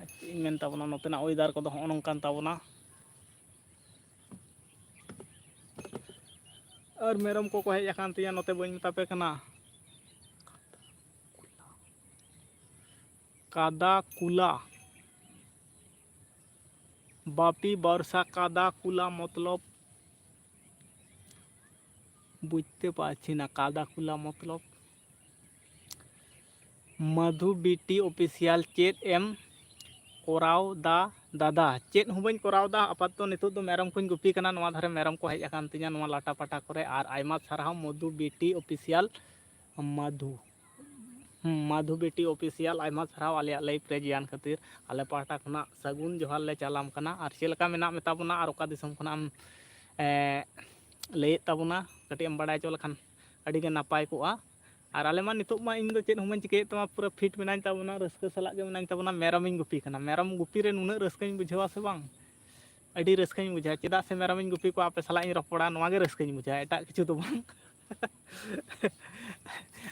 ᱟᱨ ᱪᱮᱫ ᱤᱧ ᱢᱮᱱ ᱛᱟᱵᱚᱱᱟ, ᱱᱚᱛᱮᱱᱟᱜ ᱚᱭᱮᱫᱟᱨ ᱠᱚᱫᱚ ᱦᱚᱸᱜᱼᱚ ᱱᱚᱝᱠᱟᱱ ᱛᱟᱵᱚᱱᱟ᱾ ᱟᱨ ᱢᱮᱨᱚᱢ ᱠᱚᱠᱚ ᱦᱮᱡ ᱟᱠᱟᱱ ᱛᱤᱧᱟ, ᱱᱚᱛᱮ ᱵᱟᱹᱧ ᱢᱮᱛᱟ ᱯᱮ ᱠᱟᱱᱟ᱾ ᱠᱟᱫᱟ ᱠᱩᱞᱟ, ᱵᱟᱯᱤ ᱵᱟᱨᱥᱟ ᱠᱟᱫᱟ ᱠᱩᱞᱟ ᱢᱚᱛᱞᱚᱵ ᱵᱩᱡᱽᱛᱮ ᱯᱟᱨᱪᱷᱤ ᱱᱟ, ᱠᱟᱫᱟ ᱠᱩᱞᱟ ᱢᱚᱛᱞᱚᱵ᱾ ᱢᱟᱫᱷᱩ ᱵᱤᱴᱤ ᱚᱯᱷᱤᱥᱤᱭᱟᱞ, ᱪᱮᱫ ᱮᱢ ᱠᱚᱨᱟᱣ ᱫᱟ ᱫᱟᱫᱟ? ᱪᱮᱫ ᱦᱚᱸ ᱵᱟᱹᱧ ᱠᱚᱨᱟᱣ ᱫᱟ, ᱟᱯᱟᱛᱚᱛᱚ ᱱᱤᱛᱚᱜ ᱫᱚ ᱢᱮᱨᱚᱢ ᱠᱚᱧ ᱜᱩᱯᱤ ᱠᱟᱱᱟ᱾ ᱱᱚᱣᱟ ᱫᱷᱟᱨᱮ ᱢᱮᱨᱚᱢ ᱠᱚ ᱦᱮᱡ ᱟᱠᱟᱱ ᱛᱤᱧᱟ ᱱᱚᱣᱟ ᱞᱟᱴᱟ ᱯᱟᱴᱟ ᱠᱚᱨᱮ᱾ ᱟᱨ ᱟᱭᱢᱟ ᱥᱟᱨᱦᱟᱣ ᱢᱚᱫᱷᱩ ᱵᱤᱴᱤ ᱚᱯᱷᱤᱥᱤᱭᱟᱞ, ᱢᱟᱫᱷᱩ, ᱦᱩᱸ, ᱢᱟᱫᱷᱩ ᱵᱤᱴᱤ ᱚᱯᱷᱤᱥᱤᱭᱟᱞ, ᱟᱭᱢᱟ ᱥᱟᱨᱦᱟᱣ ᱟᱞᱮᱭᱟᱜ ᱞᱟᱭᱤᱵᱷ ᱨᱮ ᱡᱚᱭᱮᱱ ᱠᱷᱟᱹᱛᱤᱨ᱾ ᱟᱞᱮ ᱯᱟᱦᱴᱟ ᱠᱷᱚᱱᱟᱜ ᱥᱟᱹᱜᱩᱱ ᱡᱚᱦᱟᱨ ᱞᱮ ᱪᱟᱞᱟᱢ ᱠᱟᱱᱟ᱾ ᱟᱨ ᱪᱮᱫ ᱞᱮᱠᱟ ᱢᱮᱱᱟᱜ ᱢᱮᱛᱟ ᱵᱚᱱᱟ ᱟᱨ ᱚᱠᱟ ᱫᱤᱥᱚᱢ ᱠᱷᱚᱱᱟᱜ ᱮᱢ, ᱮ, ᱞᱟᱹᱭᱮᱫ ᱛᱟᱵᱚᱱᱟ, ᱠᱟᱹᱴᱤᱡ ᱮᱢ ᱵᱟᱲᱟᱭ ᱦᱚᱪᱚ ᱞᱮᱠᱷᱟᱱ ᱟᱹᱰᱤ ᱜᱮ ᱱᱟᱯᱟᱭ ᱠᱚᱜᱼᱟ᱾ ᱟᱨ ᱟᱞᱮ ᱢᱟ ᱱᱤᱛᱚᱜ ᱢᱟ ᱤᱧ ᱫᱚ ᱪᱮᱫ ᱦᱚᱸ ᱵᱟᱹᱧ ᱪᱤᱠᱟᱹᱭᱮᱫ ᱛᱟᱢᱟ, ᱯᱩᱨᱟᱹ ᱯᱷᱤᱴ ᱢᱮᱱᱟᱧ ᱛᱟᱵᱚᱱᱟ, ᱨᱟᱹᱥᱠᱟᱹ ᱥᱟᱞᱟᱜ ᱜᱮ ᱢᱮᱱᱟᱧ ᱛᱟᱵᱚᱱᱟ᱾ ᱢᱮᱨᱚᱢᱤᱧ ᱜᱩᱯᱤ ᱠᱟᱱᱟ, ᱢᱮᱨᱚᱢ ᱜᱩᱯᱤ ᱨᱮ ᱱᱩᱱᱟᱹᱜ ᱨᱟᱹᱥᱠᱟᱹᱧ ᱵᱩᱡᱷᱟᱹᱣᱟ ᱥᱮ ᱵᱟᱝ, ᱟᱹᱰᱤ ᱨᱟᱹᱥᱠᱟᱹᱧ ᱵᱩᱡᱷᱟᱹᱣᱟ᱾ ᱪᱮᱫᱟᱜ ᱥᱮ ᱢᱮᱨᱚᱢᱤᱧ ᱜᱩᱯᱤ ᱠᱚᱣᱟ, ᱟᱯᱮ ᱥᱟᱞᱟᱜ ᱤᱧ ᱨᱚᱯᱚᱲᱟ, ᱱᱚᱣᱟ ᱜᱮ ᱨᱟᱹᱥᱠᱟᱹᱧ ᱵᱩᱡᱷᱟᱹᱣᱟ, ᱮᱴᱟᱜ ᱠᱤᱪᱷᱩ ᱫᱚ ᱵᱟᱝ᱾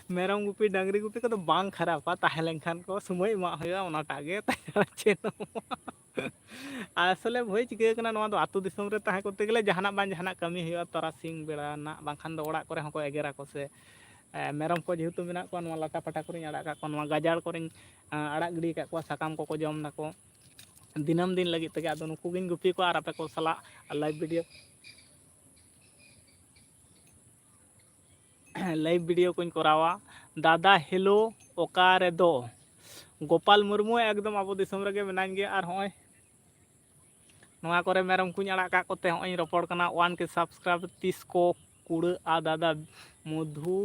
ᱢᱮᱨᱚᱢ ᱜᱩᱯᱤ, ᱰᱟᱹᱝᱨᱤ ᱜᱩᱯᱤ ᱠᱚᱫᱚ ᱵᱟᱝ ᱠᱷᱟᱨᱟᱯᱟ, ᱛᱟᱦᱮᱸ ᱞᱮᱱᱠᱷᱟᱱ ᱠᱚ ᱥᱚᱢᱚᱭ ᱮᱢᱟᱜ ᱦᱩᱭᱩᱜᱼᱟ, ᱚᱱᱟᱴᱟᱜ ᱜᱮ᱾ ᱪᱮᱫ ᱦᱚᱸ ᱵᱟᱝ᱾ ᱟᱥᱚᱞᱮ ᱵᱷᱟᱹᱭ ᱪᱤᱠᱟᱹ ᱠᱟᱱᱟ, ᱱᱚᱣᱟ ᱫᱚ ᱟᱹᱛᱩ ᱫᱤᱥᱚᱢ ᱨᱮ ᱛᱟᱦᱮᱸ ᱠᱚᱨᱛᱮ ᱜᱮᱞᱮ ᱡᱟᱦᱟᱱᱟᱜ ᱵᱟᱝ ᱡᱟᱦᱟᱱᱟᱜ ᱠᱟᱹᱢᱤ ᱦᱩᱭᱩᱜᱼᱟ, ᱛᱟᱨᱟᱥᱤᱧ ᱵᱮᱲᱟ ᱨᱮᱱᱟᱜ, ᱵᱟᱝᱠᱷᱟᱱ ᱫᱚ ᱚᱲᱟᱜ ᱠᱚᱨᱮ ᱦᱚᱸᱠᱚ ᱮᱜᱮᱨᱟᱠᱚ ᱥᱮ᱾ ᱮ, ᱢᱮᱨᱚᱢ ᱠᱚ ᱡᱮᱦᱮᱛᱩ ᱢᱮᱱᱟᱜ ᱠᱚᱣᱟ, ᱱᱚᱣᱟ ᱞᱟᱴᱟ ᱯᱟᱴᱟ ᱠᱚᱨᱮᱧ ᱟᱲᱟᱜ ᱠᱟᱜ ᱠᱚᱣᱟ, ᱱᱚᱣᱟ ᱜᱟᱡᱟᱲ ᱠᱚᱨᱮᱧ, ᱟ, ᱟᱲᱟᱜ ᱜᱤᱰᱤ ᱟᱠᱟᱫ ᱠᱚᱣᱟ, ᱥᱟᱠᱟᱢ ᱠᱚᱠᱚ ᱡᱚᱢ ᱫᱟᱠᱚ ᱫᱤᱱᱟᱹᱢ ᱫᱤᱱ ᱞᱟᱹᱜᱤᱫ ᱛᱮᱜᱮ᱾ ᱟᱫᱚ ᱱᱩᱠᱩ ᱜᱤᱧ ᱜᱩᱯᱤ ᱠᱚᱣᱟ ᱟᱨ ᱟᱯᱮ ᱠᱚ ᱥᱟᱞᱟᱜ ᱞᱟᱭᱤᱵᱷ ᱵᱷᱤᱰᱤᱭᱳ, ᱞᱟᱭᱤᱵᱷ ᱵᱷᱤᱰᱤᱭᱳ ᱠᱚᱧ ᱠᱚᱨᱟᱣᱟ᱾ ᱫᱟᱫᱟ ᱦᱮᱞᱳ, ᱚᱠᱟ ᱨᱮᱫᱚ? ᱜᱳᱯᱟᱞ ᱢᱩᱨᱢᱩ, ᱮᱠᱫᱚᱢ ᱟᱵᱚ ᱫᱤᱥᱚᱢ ᱨᱮᱜᱮ ᱢᱮᱱᱟᱧ ᱜᱮᱭᱟ᱾ ᱟᱨ ᱦᱚᱸᱜᱼᱚᱭ ᱱᱚᱣᱟ ᱠᱚᱨᱮ ᱢᱮᱨᱚᱢ ᱠᱚᱧ ᱟᱲᱟᱜ ᱠᱟᱜ ᱠᱚᱛᱮ ᱦᱚᱸᱜᱼᱚᱭ ᱤᱧ ᱨᱚᱯᱚᱲ ᱠᱟᱱᱟ᱾ ᱚᱣᱟᱱ ᱠᱮ ᱥᱟᱵᱥᱠᱨᱟᱭᱵᱟᱨ ᱛᱤᱥ ᱠᱚ ᱠᱩᱲᱟᱹᱜᱼᱟ ᱫᱟᱫᱟ? ᱢᱚᱫᱷᱩ,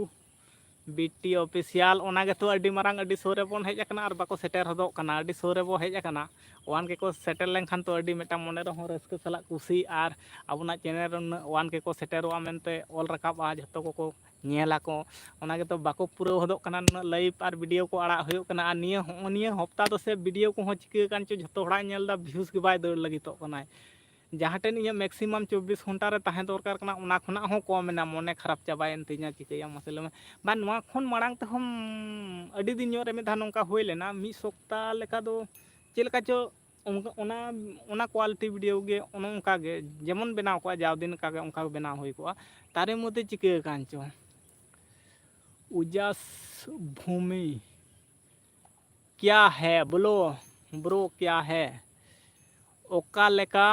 ᱵᱤ ᱴᱤ Official, ᱚᱱᱟ ᱜᱮᱛᱚ ᱟᱹᱰᱤ ᱢᱟᱨᱟᱝ, ᱟᱹᱰᱤ ᱥᱩᱨ ᱨᱮᱵᱚᱱ ᱦᱮᱡ ᱟᱠᱟᱱᱟ ᱟᱨ ᱵᱟᱠᱚ ᱥᱮᱴᱮᱨ ᱦᱚᱫᱚᱜ ᱠᱟᱱᱟ᱾ ᱟᱹᱰᱤ ᱥᱩᱨ ᱨᱮᱵᱚ ᱦᱮᱡ ᱟᱠᱟᱱᱟ, ᱚᱣᱟᱱ ᱠᱮ ᱠᱚ ᱥᱮᱴᱮᱨ ᱞᱮᱱᱠᱷᱟᱱ ᱛᱚ ᱟᱹᱰᱤ ᱢᱤᱫᱴᱟᱝ ᱢᱚᱱᱮ ᱨᱮᱦᱚᱸ ᱨᱟᱹᱥᱠᱟᱹ ᱥᱟᱞᱟᱜ ᱠᱩᱥᱤ, ᱟᱨ ᱟᱵᱚᱱᱟᱜ ᱪᱮᱱᱮᱞ ᱨᱮ ᱱᱩᱱᱟᱹᱜ ᱚᱣᱟᱱ ᱠᱮ ᱠᱚ ᱥᱮᱴᱮᱨᱚᱜᱼᱟ ᱢᱮᱱᱛᱮ ᱚᱞ ᱨᱟᱠᱟᱵᱼᱟ, ᱡᱷᱚᱛᱚ ᱠᱚᱠᱚ ᱧᱮᱞ ᱟᱠᱚ᱾ ᱚᱱᱟ ᱜᱮᱛᱚ ᱵᱟᱠᱚ ᱯᱩᱨᱟᱹᱣ ᱦᱚᱫᱚᱜ ᱠᱟᱱᱟ, ᱱᱩᱱᱟᱹᱜ live ᱟᱨ video ᱠᱚ ᱟᱲᱟᱜ ᱦᱩᱭᱩᱜ ᱠᱟᱱᱟ, ᱟᱨ ᱱᱤᱭᱟᱹ ᱦᱚᱸᱜᱼᱚ ᱱᱤᱭᱟᱹ ᱦᱚᱯᱛᱟ ᱫᱚ ᱥᱮ video ᱠᱚᱦᱚᱸ ᱪᱤᱠᱟᱹ ᱟᱠᱟᱱ ᱪᱚ, ᱡᱷᱚᱛᱚ ᱦᱚᱲᱟᱜ ᱧᱮᱞ ᱮᱫᱟ, views ᱜᱮ ᱵᱟᱭ ᱫᱟᱹᱲ ᱞᱟᱹᱜᱤᱫᱚᱜ ᱠᱟᱱᱟᱭ᱾ ᱡᱟᱦᱟᱸ ᱴᱷᱮᱱ ᱤᱧᱟᱹᱜ maximum ᱪᱚᱵᱵᱤᱥ ᱜᱷᱚᱱᱴᱟ ᱨᱮ ᱛᱟᱦᱮᱸ ᱫᱚᱨᱠᱟᱨ ᱠᱟᱱᱟ, ᱚᱱᱟ ᱠᱷᱚᱱᱟᱜ ᱦᱚᱸ ᱠᱚᱢ ᱮᱱᱟ᱾ ᱢᱚᱱᱮ ᱠᱷᱟᱨᱟᱯ ᱪᱟᱵᱟᱭᱮᱱ ᱛᱤᱧᱟ, ᱪᱤᱠᱟᱹᱭᱟᱢ ᱢᱟᱥᱮ ᱞᱟᱹᱭ ᱢᱮ? ᱵᱟᱝ, ᱱᱚᱣᱟ ᱠᱷᱚᱱ ᱢᱟᱲᱟᱝ ᱛᱮᱦᱚᱸ ᱟᱹᱰᱤ ᱫᱤᱱ ᱧᱚᱜ ᱨᱮ ᱢᱤᱫ ᱫᱷᱟᱣ ᱱᱚᱝᱠᱟ ᱦᱩᱭ ᱞᱮᱱᱟ, ᱢᱤᱫ ᱥᱚᱯᱛᱟ ᱞᱮᱠᱟ ᱫᱚ ᱪᱮᱫ ᱞᱮᱠᱟ ᱪᱚ ᱚᱱᱠᱟ, ᱚᱱᱟ, ᱚᱱᱟ quality video ᱜᱮ ᱚᱱᱮ ᱚᱱᱠᱟ ᱜᱮ ᱡᱮᱢᱚᱱ ᱵᱮᱱᱟᱣ ᱠᱚᱜᱼᱟ, ᱡᱟᱣ ᱫᱤᱱ ᱞᱮᱠᱟ ᱜᱮ ᱚᱱᱠᱟ ᱜᱮ ᱵᱮᱱᱟᱣ ᱦᱩᱭ ᱠᱚᱜᱼᱟ᱾ ᱛᱟᱨᱮ ᱢᱚᱫᱽᱫᱷᱮ ᱪᱤᱠᱟᱹ ᱟᱠᱟᱱ ᱪᱚ, ᱩᱡᱟᱥ ᱵᱷᱩᱢᱤ ᱠᱭᱟ ᱦᱮ ᱵᱳᱞᱳ, ᱵᱨᱳ ᱠᱭᱟ ᱦᱮ? ᱚᱠᱟ ᱞᱮᱠᱟ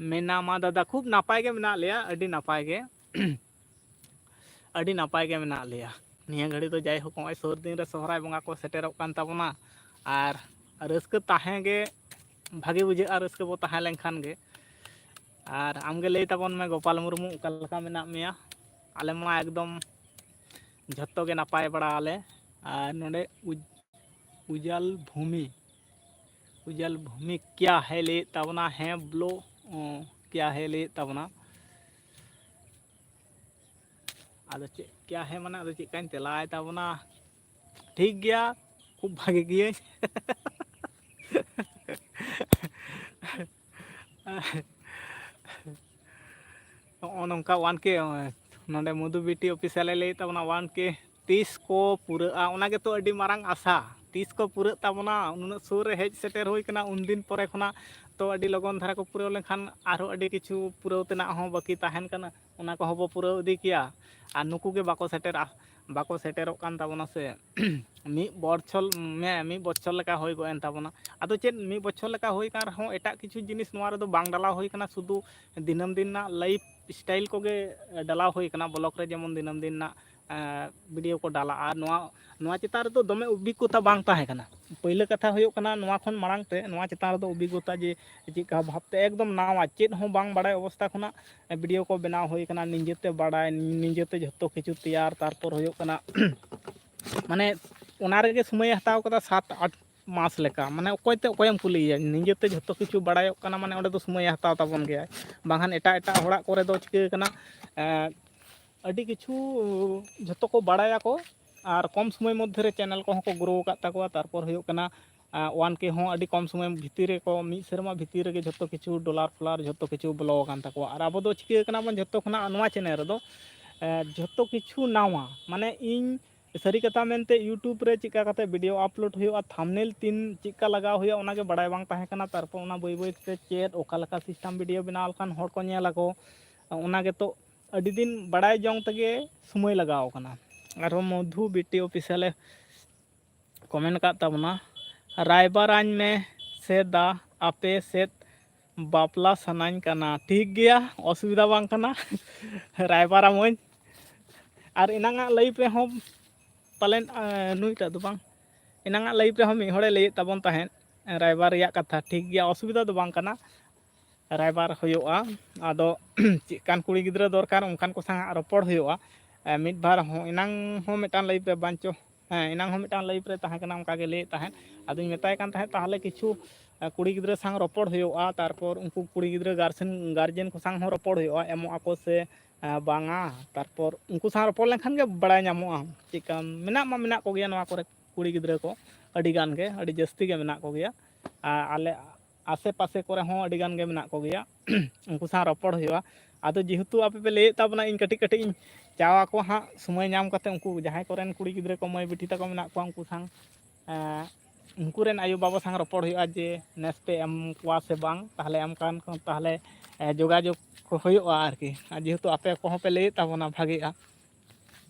ᱢᱮᱱᱟᱢᱟ ᱫᱟᱫᱟ? ᱠᱷᱩᱵ ᱱᱟᱯᱟᱭ ᱜᱮ ᱢᱮᱱᱟᱜ ᱞᱮᱭᱟ, ᱟᱹᱰᱤ ᱱᱟᱯᱟᱭ ᱜᱮ᱾ ᱟᱹᱰᱤ ᱱᱟᱯᱟᱭ ᱜᱮ ᱢᱮᱱᱟᱜ ᱞᱮᱭᱟ᱾ ᱱᱤᱭᱟᱹ ᱜᱷᱟᱹᱲᱤ ᱫᱚ ᱡᱟᱭᱦᱳᱠ, ᱱᱚᱜᱼᱚᱭ ᱥᱩᱨ ᱫᱤᱱ ᱨᱮ ᱥᱚᱦᱨᱟᱭ ᱵᱚᱸᱜᱟ ᱠᱚ ᱥᱮᱴᱮᱨᱚᱜ ᱠᱟᱱ ᱛᱟᱵᱚᱱᱟ, ᱟᱨ ᱨᱟᱹᱥᱠᱟᱹ ᱛᱟᱦᱮᱸ ᱜᱮ ᱵᱷᱟᱜᱮ ᱵᱩᱡᱷᱟᱹᱜᱼᱟ, ᱨᱟᱹᱥᱠᱟᱹ ᱵᱚ ᱛᱟᱦᱮᱸ ᱞᱮᱱᱠᱷᱟᱱ ᱜᱮ᱾ ᱟᱨ ᱟᱢᱜᱮ ᱞᱟᱹᱭ ᱛᱟᱵᱚᱱ ᱢᱮ, ᱜᱳᱯᱟᱞ ᱢᱩᱨᱢᱩ, ᱚᱠᱟ ᱞᱮᱠᱟ ᱢᱮᱱᱟᱜ ᱢᱮᱭᱟ? ᱟᱞᱮ ᱢᱟ ᱮᱠᱫᱚᱢ ᱡᱷᱚᱛᱚ ᱜᱮ ᱱᱟᱯᱟᱭ ᱵᱟᱲᱟ ᱟᱞᱮ᱾ ᱟᱨ ᱱᱚᱰᱮ ᱩᱡ-, ᱩᱡᱟᱞ ᱵᱷᱩᱢᱤ, ᱩᱡᱟᱞ ᱵᱷᱩᱢᱤ ᱠᱭᱟ ᱦᱮ ᱞᱟᱹᱭᱮᱫ ᱛᱟᱵᱚᱱᱟ, ᱦᱮᱸ ᱵᱞᱳ, ᱚ, ᱠᱭᱟ ᱦᱮ ᱞᱟᱹᱭᱮᱫ ᱛᱟᱵᱚᱱᱟ᱾ ᱟᱫᱚ ᱪᱮᱫ ᱠᱭᱟ ᱦᱮ ᱢᱟᱱᱮ, ᱟᱫᱚ ᱪᱮᱫ ᱠᱟᱧ ᱛᱮᱞᱟᱭ ᱛᱟᱵᱚᱱᱟ? ᱴᱷᱤᱠ ᱜᱮᱭᱟ, ᱠᱷᱩᱵ ᱵᱷᱟᱜᱮ ᱜᱤᱭᱟᱹᱧ᱾ ᱱᱚᱜᱼᱚ ᱱᱚᱝᱠᱟ ᱚᱣᱟᱱ ᱠᱮ, ᱱᱚᱰᱮ ᱢᱚᱫᱷᱩ ᱵᱤᱴᱤ Official ᱮ ᱞᱟᱹᱭᱮᱫ ᱛᱟᱵᱚᱱᱟ, ᱚᱣᱟᱱ ᱠᱮ ᱛᱤᱥ ᱠᱚ ᱯᱩᱨᱟᱹᱜᱼᱟ? ᱚᱱᱟ ᱜᱮᱛᱚ ᱟᱹᱰᱤ ᱢᱟᱨᱟᱝ ᱟᱥᱟ, ᱛᱤᱥ ᱠᱚ ᱯᱩᱨᱟᱹᱜ ᱛᱟᱵᱚᱱᱟ? ᱱᱩᱱᱟᱹᱜ ᱥᱩᱨ ᱨᱮ ᱦᱮᱡ ᱥᱮᱴᱮᱨ ᱦᱩᱭ ᱠᱟᱱᱟ, ᱩᱱᱫᱤᱱ ᱯᱚᱨᱮ ᱠᱷᱚᱱᱟᱜ ᱛᱚ ᱟᱹᱰᱤ ᱞᱚᱜᱚᱱ ᱫᱷᱟᱨᱟ ᱠᱚ ᱯᱩᱨᱟᱹᱣ ᱞᱮᱱᱠᱷᱟᱱ ᱟᱨᱦᱚᱸ ᱟᱹᱰᱤ ᱠᱤᱪᱷᱩ ᱯᱩᱨᱟᱹᱣ ᱛᱮᱱᱟᱜ ᱦᱚᱸ ᱵᱟᱹᱠᱤ ᱛᱟᱦᱮᱱ ᱠᱟᱱᱟ, ᱚᱱᱟ ᱠᱚᱦᱚᱸ ᱵᱚ ᱯᱩᱨᱟᱹᱣ ᱤᱫᱤ ᱠᱮᱭᱟ᱾ ᱟᱨ ᱱᱩᱠᱩ ᱜᱮ ᱵᱟᱠᱚ ᱥᱮᱴᱮᱨᱟ, ᱵᱟᱠᱚ ᱥᱮᱴᱮᱨᱚᱜ ᱠᱟᱱ ᱛᱟᱵᱚᱱᱟ ᱥᱮ᱾ ᱢᱤᱫ ᱵᱚᱪᱷᱚᱨ, ᱢᱮ-, ᱢᱤᱫ ᱵᱚᱪᱷᱚᱨ ᱞᱮᱠᱟ ᱦᱩᱭ ᱜᱚᱫ ᱮᱱ ᱛᱟᱵᱚᱱᱟ᱾ ᱟᱫᱚ ᱪᱮᱫ, ᱢᱤᱫ ᱵᱚᱪᱷᱚᱨ ᱞᱮᱠᱟ ᱦᱩᱭ ᱠᱟᱱ ᱨᱮᱦᱚᱸ ᱮᱴᱟᱜ ᱠᱤᱪᱷᱩ ᱡᱤᱱᱤᱥ ᱱᱚᱣᱟ ᱨᱮᱫᱚ ᱵᱟᱝ ᱰᱟᱞᱟᱣ ᱦᱩᱭ ᱠᱟᱱᱟ, ᱥᱩᱫᱷᱩ ᱫᱤᱱᱟᱹᱢ ᱫᱤᱱ ᱨᱮᱱᱟᱜ life style ᱠᱚᱜᱮ ᱰᱟᱞᱟᱣ ᱦᱩᱭ ᱠᱟᱱᱟ᱾ ᱵᱞᱚᱜᱽ ᱨᱮ ᱡᱮᱢᱚᱱ ᱫᱤᱱᱟᱹᱢ ᱫᱤᱱ ᱨᱮᱱᱟᱜ ᱵᱷᱤᱰᱤᱭᱳ ᱠᱚ ᱰᱟᱞᱟ᱾ ᱟᱨ ᱱᱚᱣᱟ ᱱᱚᱣᱟ ᱪᱮᱛᱟᱱ ᱨᱮᱫᱚ ᱫᱚᱢᱮ ᱚᱵᱷᱤᱜᱽᱜᱚᱛᱟ ᱵᱟᱝ ᱛᱟᱦᱮᱸ ᱠᱟᱱᱟ᱾ ᱯᱳᱭᱞᱳ ᱠᱟᱛᱷᱟ ᱦᱩᱭᱩᱜ ᱠᱟᱱᱟ, ᱱᱚᱣᱟ ᱠᱷᱚᱱ ᱢᱟᱲᱟᱝ ᱛᱮ ᱱᱚᱣᱟ ᱪᱮᱛᱟᱱ ᱨᱮᱫᱚ ᱚᱵᱷᱤᱜᱽᱜᱚᱛᱟ ᱡᱮ ᱪᱮᱫᱠᱟ ᱵᱷᱟᱵᱽᱛᱮ ᱮᱠᱫᱚᱢ ᱱᱟᱣᱟ, ᱪᱮᱫ ᱦᱚᱸ ᱵᱟᱝ ᱵᱟᱲᱟᱭ ᱚᱵᱚᱥᱛᱟ ᱠᱷᱚᱱᱟᱜ ᱵᱷᱤᱰᱤᱭᱳ ᱠᱚ ᱵᱮᱱᱟᱣ ᱦᱩᱭ ᱠᱟᱱᱟ, ᱱᱤᱡᱮᱛᱮ ᱵᱟᱲᱟᱭ, ᱱᱤᱡᱮᱛᱮ ᱡᱷᱚᱛᱚ ᱠᱤᱪᱷᱩ ᱛᱮᱭᱟᱨ, ᱛᱟᱨᱯᱚᱨ ᱦᱩᱭᱩᱜ ᱠᱟᱱᱟ ᱢᱟᱱᱮ ᱚᱱᱟ ᱨᱮᱜᱮ ᱥᱚᱢᱚᱭᱮ ᱦᱟᱛᱟᱣ ᱠᱟᱫᱟ ᱥᱟᱛ ᱟᱴ ᱢᱟᱥ ᱞᱮᱠᱟ᱾ ᱢᱟᱱᱮ ᱚᱠᱚᱭ ᱛᱮ ᱚᱠᱚᱭᱮᱢ ᱠᱩᱞᱤᱭᱮᱭᱟ, ᱱᱤᱡᱮᱛᱮ ᱡᱷᱚᱛᱚ ᱠᱤᱪᱷᱩ ᱵᱟᱲᱟᱭᱚᱜ ᱠᱟᱱᱟ, ᱢᱟᱱᱮ ᱚᱸᱰᱮ ᱫᱚ ᱥᱚᱢᱚᱭᱮ ᱦᱟᱛᱟᱣ ᱛᱟᱵᱚᱱ ᱜᱮᱭᱟᱭ᱾ ᱵᱟᱝᱠᱷᱟᱱ ᱮᱴᱟᱜ ᱮᱴᱟᱜ ᱦᱚᱲᱟᱜ ᱠᱚᱨᱮ ᱫᱚ ᱪᱤᱠᱟᱹ ᱠᱟᱱᱟ, ᱮᱸ, ᱟᱹᱰᱤ ᱠᱤᱪᱷᱩ ᱡᱷᱚᱛᱚ ᱠᱚ ᱵᱟᱲᱟᱭᱟᱠᱚ, ᱟᱨ ᱠᱚᱢ ᱥᱚᱢᱚᱭ ᱢᱚᱫᱽᱫᱷᱮ ᱨᱮ ᱪᱮᱱᱮᱞ ᱠᱚᱦᱚᱸ ᱠᱚ ᱜᱨᱳ ᱟᱠᱟᱫ ᱛᱟᱠᱚᱣᱟ᱾ ᱛᱟᱨᱯᱚᱨ ᱦᱩᱭᱩᱜ ᱠᱟᱱᱟ, ᱟᱸ, ᱳᱣᱟᱱ ᱠᱮ ᱦᱚᱸ ᱟᱹᱰᱤ ᱠᱚᱢ ᱥᱚᱢᱚᱭ ᱵᱷᱤᱛᱤᱨ ᱨᱮᱠᱚ, ᱢᱤᱫ ᱥᱮᱨᱢᱟ ᱵᱷᱤᱛᱤᱨ ᱨᱮᱜᱮ ᱡᱷᱚᱛᱚ ᱠᱤᱪᱷᱩ ᱰᱚᱞᱟᱨ ᱯᱷᱚᱞᱟᱨ ᱡᱷᱚᱛᱚ ᱠᱤᱪᱷᱩ ᱵᱚᱞᱚ ᱟᱠᱟᱱ ᱛᱟᱠᱚᱣᱟ᱾ ᱟᱨ ᱟᱵᱚ ᱫᱚ ᱪᱤᱠᱟᱹ ᱠᱟᱱᱟ ᱵᱚᱱ ᱡᱷᱚᱛᱚ ᱠᱷᱚᱱᱟᱜ ᱱᱚᱣᱟ ᱪᱮᱱᱮᱞ ᱨᱮᱫᱚ, ᱮᱸ, ᱡᱷᱚᱛᱚ ᱠᱤᱪᱷᱩ ᱱᱟᱣᱟ, ᱢᱟᱱᱮ ᱤᱧ ᱥᱟᱹᱨᱤ ᱠᱟᱛᱷᱟ ᱢᱮᱱᱛᱮ YouTube ᱨᱮ ᱪᱮᱫᱠᱟ ᱠᱟᱛᱮ ᱵᱷᱤᱰᱤᱭᱳ ᱟᱯᱞᱳᱰ ᱦᱩᱭᱩᱜᱼᱟ, ᱛᱷᱟᱢᱵᱱᱮᱞ ᱛᱤᱱ ᱪᱮᱫᱠᱟ ᱞᱟᱜᱟᱣ ᱦᱩᱭᱩᱜᱼᱟ, ᱚᱱᱟᱜᱮ ᱵᱟᱲᱟᱭ ᱵᱟᱝ ᱛᱟᱦᱮᱸ ᱠᱟᱱᱟ᱾ ᱛᱟᱨᱯᱚᱨ ᱚᱱᱟ ᱵᱟᱹᱭ ᱵᱟᱹᱭ ᱛᱮ ᱪᱮᱫ, ᱚᱠᱟ ᱞᱮᱠᱟ ᱥᱤᱥᱴᱮᱢ ᱵᱷᱤᱰᱤᱭᱳ ᱵᱮᱱᱟᱣ ᱞᱮᱠᱷᱟᱱ ᱦᱚᱲ ᱠᱚ ᱧᱮᱞ ᱟᱠᱚ, ᱚᱱᱟ ᱜᱮᱛᱚ ᱟᱹᱰᱤ ᱫᱤᱱ ᱵᱟᱲᱟᱭ ᱡᱚᱝ ᱛᱮᱜᱮ ᱥᱚᱢᱚᱭ ᱞᱟᱜᱟᱣ ᱠᱟᱱᱟ᱾ ᱟᱨᱦᱚᱸ ᱢᱚᱫᱷᱩ ᱵᱤᱴᱤ ᱚᱯᱷᱤᱥᱤᱭᱟᱞᱮ ᱠᱚᱢᱮᱱᱴ ᱟᱠᱟᱫ ᱛᱟᱵᱚᱱᱟ, "ᱨᱟᱭᱵᱟᱨᱟᱧ ᱢᱮ ᱥᱮ ᱫᱟ, ᱟᱯᱮ ᱥᱮᱫ ᱵᱟᱯᱞᱟ ᱥᱟᱱᱟᱧ ᱠᱟᱱᱟ᱾" ᱴᱷᱤᱠ ᱜᱮᱭᱟ, ᱚᱥᱩᱵᱤᱫᱷᱟ ᱵᱟᱝ ᱠᱟᱱᱟ᱾ ᱨᱟᱭᱵᱟᱨᱟᱢᱟᱹᱧ᱾ ᱟᱨ ᱮᱱᱟᱝᱟᱜ ᱞᱟᱭᱤᱵᱷ ᱨᱮᱦᱚᱸ ᱯᱟᱞᱮᱱ, ᱟᱸ, ᱱᱩᱭᱴᱟᱜ ᱫᱚ ᱵᱟᱝ, ᱮᱱᱟᱝᱟᱜ ᱞᱟᱭᱤᱵᱷ ᱨᱮᱦᱚᱸ ᱢᱤᱫ ᱦᱚᱲᱮ ᱞᱟᱹᱭᱮᱫ ᱛᱟᱵᱚᱱ ᱛᱟᱦᱮᱸᱫ ᱨᱟᱭᱵᱟᱨ ᱨᱮᱭᱟᱜ ᱠᱟᱛᱷᱟ᱾ ᱴᱷᱤᱠ ᱜᱮᱭᱟ, ᱚᱥᱩᱵᱤᱫᱷᱟ ᱫᱚ ᱵᱟᱝ ᱠᱟᱱᱟ, ᱨᱟᱭᱵᱟᱨ ᱦᱩᱭᱩᱜᱼᱟ᱾ ᱟᱫᱚ ᱪᱮᱫᱠᱟᱱ ᱠᱩᱲᱤ ᱜᱤᱫᱽᱨᱟᱹ ᱫᱚᱨᱠᱟᱨ, ᱚᱱᱠᱟᱱ ᱠᱚ ᱥᱟᱶ ᱨᱚᱯᱚᱲ ᱦᱩᱭᱩᱜᱼᱟ᱾ ᱮ, ᱢᱤᱫ ᱵᱟᱨ ᱦᱚᱸ, ᱮᱱᱟᱝ ᱦᱚᱸ ᱢᱤᱫᱴᱟᱝ ᱞᱟᱭᱤᱵᱷ ᱨᱮ ᱵᱟᱧᱪᱚ, ᱦᱮᱸ, ᱮᱱᱟᱝ ᱦᱚᱸ ᱢᱤᱫᱴᱟᱝ ᱞᱟᱭᱤᱵᱷ ᱨᱮ ᱛᱟᱦᱮᱸ ᱠᱟᱱᱟ, ᱚᱱᱠᱟ ᱜᱮ ᱞᱟᱹᱭᱮᱫ ᱛᱟᱦᱮᱸᱫ᱾ ᱟᱫᱚᱧ ᱢᱮᱛᱟᱭ ᱠᱟᱱ ᱛᱟᱦᱮᱸᱫ, ᱛᱟᱦᱚᱞᱮ ᱠᱤᱪᱷᱩ, ᱮ, ᱠᱩᱲᱤ ᱜᱤᱫᱽᱨᱟᱹ ᱥᱟᱶ ᱨᱚᱯᱚᱲ ᱦᱩᱭᱩᱜᱼᱟ, ᱛᱟᱨᱯᱚᱨ ᱩᱱᱠᱩ ᱠᱩᱲᱤ ᱜᱤᱫᱽᱨᱟᱹ ᱜᱟᱨᱥᱮᱱ, ᱜᱟᱨᱡᱮᱱ ᱠᱚ ᱥᱟᱶ ᱦᱚᱸ ᱨᱚᱯᱚᱲ ᱦᱩᱭᱩᱜᱼᱟ, ᱮᱢᱚᱜ ᱟᱠᱚ ᱥᱮ, ᱮ, ᱵᱟᱝᱟ᱾ ᱛᱟᱨᱯᱚᱨ ᱩᱱᱠᱩ ᱥᱟᱶ ᱨᱚᱯᱚᱲ ᱞᱮᱱᱠᱷᱟᱱ ᱜᱮ ᱵᱟᱲᱟᱭ ᱧᱟᱢᱚᱜᱼᱟ, ᱪᱮᱫᱠᱟ ᱢᱮᱱᱟᱜ ᱢᱟ ᱢᱮᱱᱟᱜ ᱠᱚᱜᱮᱭᱟ ᱱᱚᱣᱟ ᱠᱚᱨᱮ ᱠᱩᱲᱤ ᱜᱤᱫᱽᱨᱟᱹ ᱠᱚ, ᱟᱹᱰᱤ ᱜᱟᱱ ᱜᱮ, ᱟᱹᱰᱤ ᱡᱟᱹᱥᱛᱤ ᱜᱮ ᱢᱮᱱᱟᱜ ᱠᱚᱜᱮᱭᱟ᱾ ᱟᱨ ᱟᱞᱮ ᱟᱥᱮ ᱯᱟᱥᱮ ᱠᱚᱨᱮ ᱦᱚᱸ ᱟᱹᱰᱤ ᱜᱟᱱ ᱜᱮ ᱢᱮᱱᱟᱜ ᱠᱚᱜᱮᱭᱟ᱾ ᱩᱱᱠᱩ ᱥᱟᱶ ᱨᱚᱯᱚᱲ ᱦᱩᱭᱩᱜᱼᱟ᱾ ᱟᱫᱚ ᱡᱮᱦᱮᱛᱩ ᱟᱯᱮ ᱯᱮ ᱞᱟᱹᱭᱮᱫ ᱛᱟᱵᱚᱱᱟ, ᱤᱧ ᱠᱟᱹᱴᱤᱡ ᱠᱟᱹᱴᱤᱡ ᱤᱧ ᱪᱟᱣ ᱟᱠᱚ ᱦᱟᱸᱜ, ᱥᱚᱢᱚᱭ ᱧᱟᱢ ᱠᱟᱛᱮ ᱩᱱᱠᱩ ᱡᱟᱦᱟᱸᱭ ᱠᱚᱨᱮᱱ ᱠᱩᱲᱤ ᱜᱤᱫᱽᱨᱟᱹ ᱠᱚ, ᱢᱟᱹᱭ ᱵᱤᱴᱤ ᱛᱟᱠᱚ ᱢᱮᱱᱟᱜ ᱠᱚᱣᱟ, ᱩᱱᱠᱩ ᱥᱟᱶ, ᱮᱸ, ᱩᱱᱠᱩ ᱨᱮᱱ ᱟᱭᱳᱼᱵᱟᱵᱟ ᱥᱟᱶ ᱨᱚᱯᱚᱲ ᱦᱩᱭᱩᱜᱼᱟ ᱡᱮ ᱱᱮᱥ ᱯᱮ ᱮᱢ ᱠᱚᱣᱟ ᱥᱮ ᱵᱟᱝ, ᱛᱟᱦᱚᱞᱮ ᱮᱢ ᱠᱟᱱ ᱠᱷᱟᱱ ᱛᱟᱦᱚᱞᱮ, ᱮᱸ, ᱡᱳᱜᱟᱡᱳᱜᱽ ᱠᱚ ᱦᱩᱭᱩᱜᱼᱟ ᱟᱨᱠᱤ᱾ ᱟᱨ ᱡᱮᱦᱮᱛᱩ ᱟᱯᱮ ᱠᱚᱦᱚᱸ ᱯᱮ ᱞᱟᱹᱭᱮᱫ ᱛᱟᱵᱚᱱᱟ ᱵᱷᱟᱜᱮᱜᱼᱟ,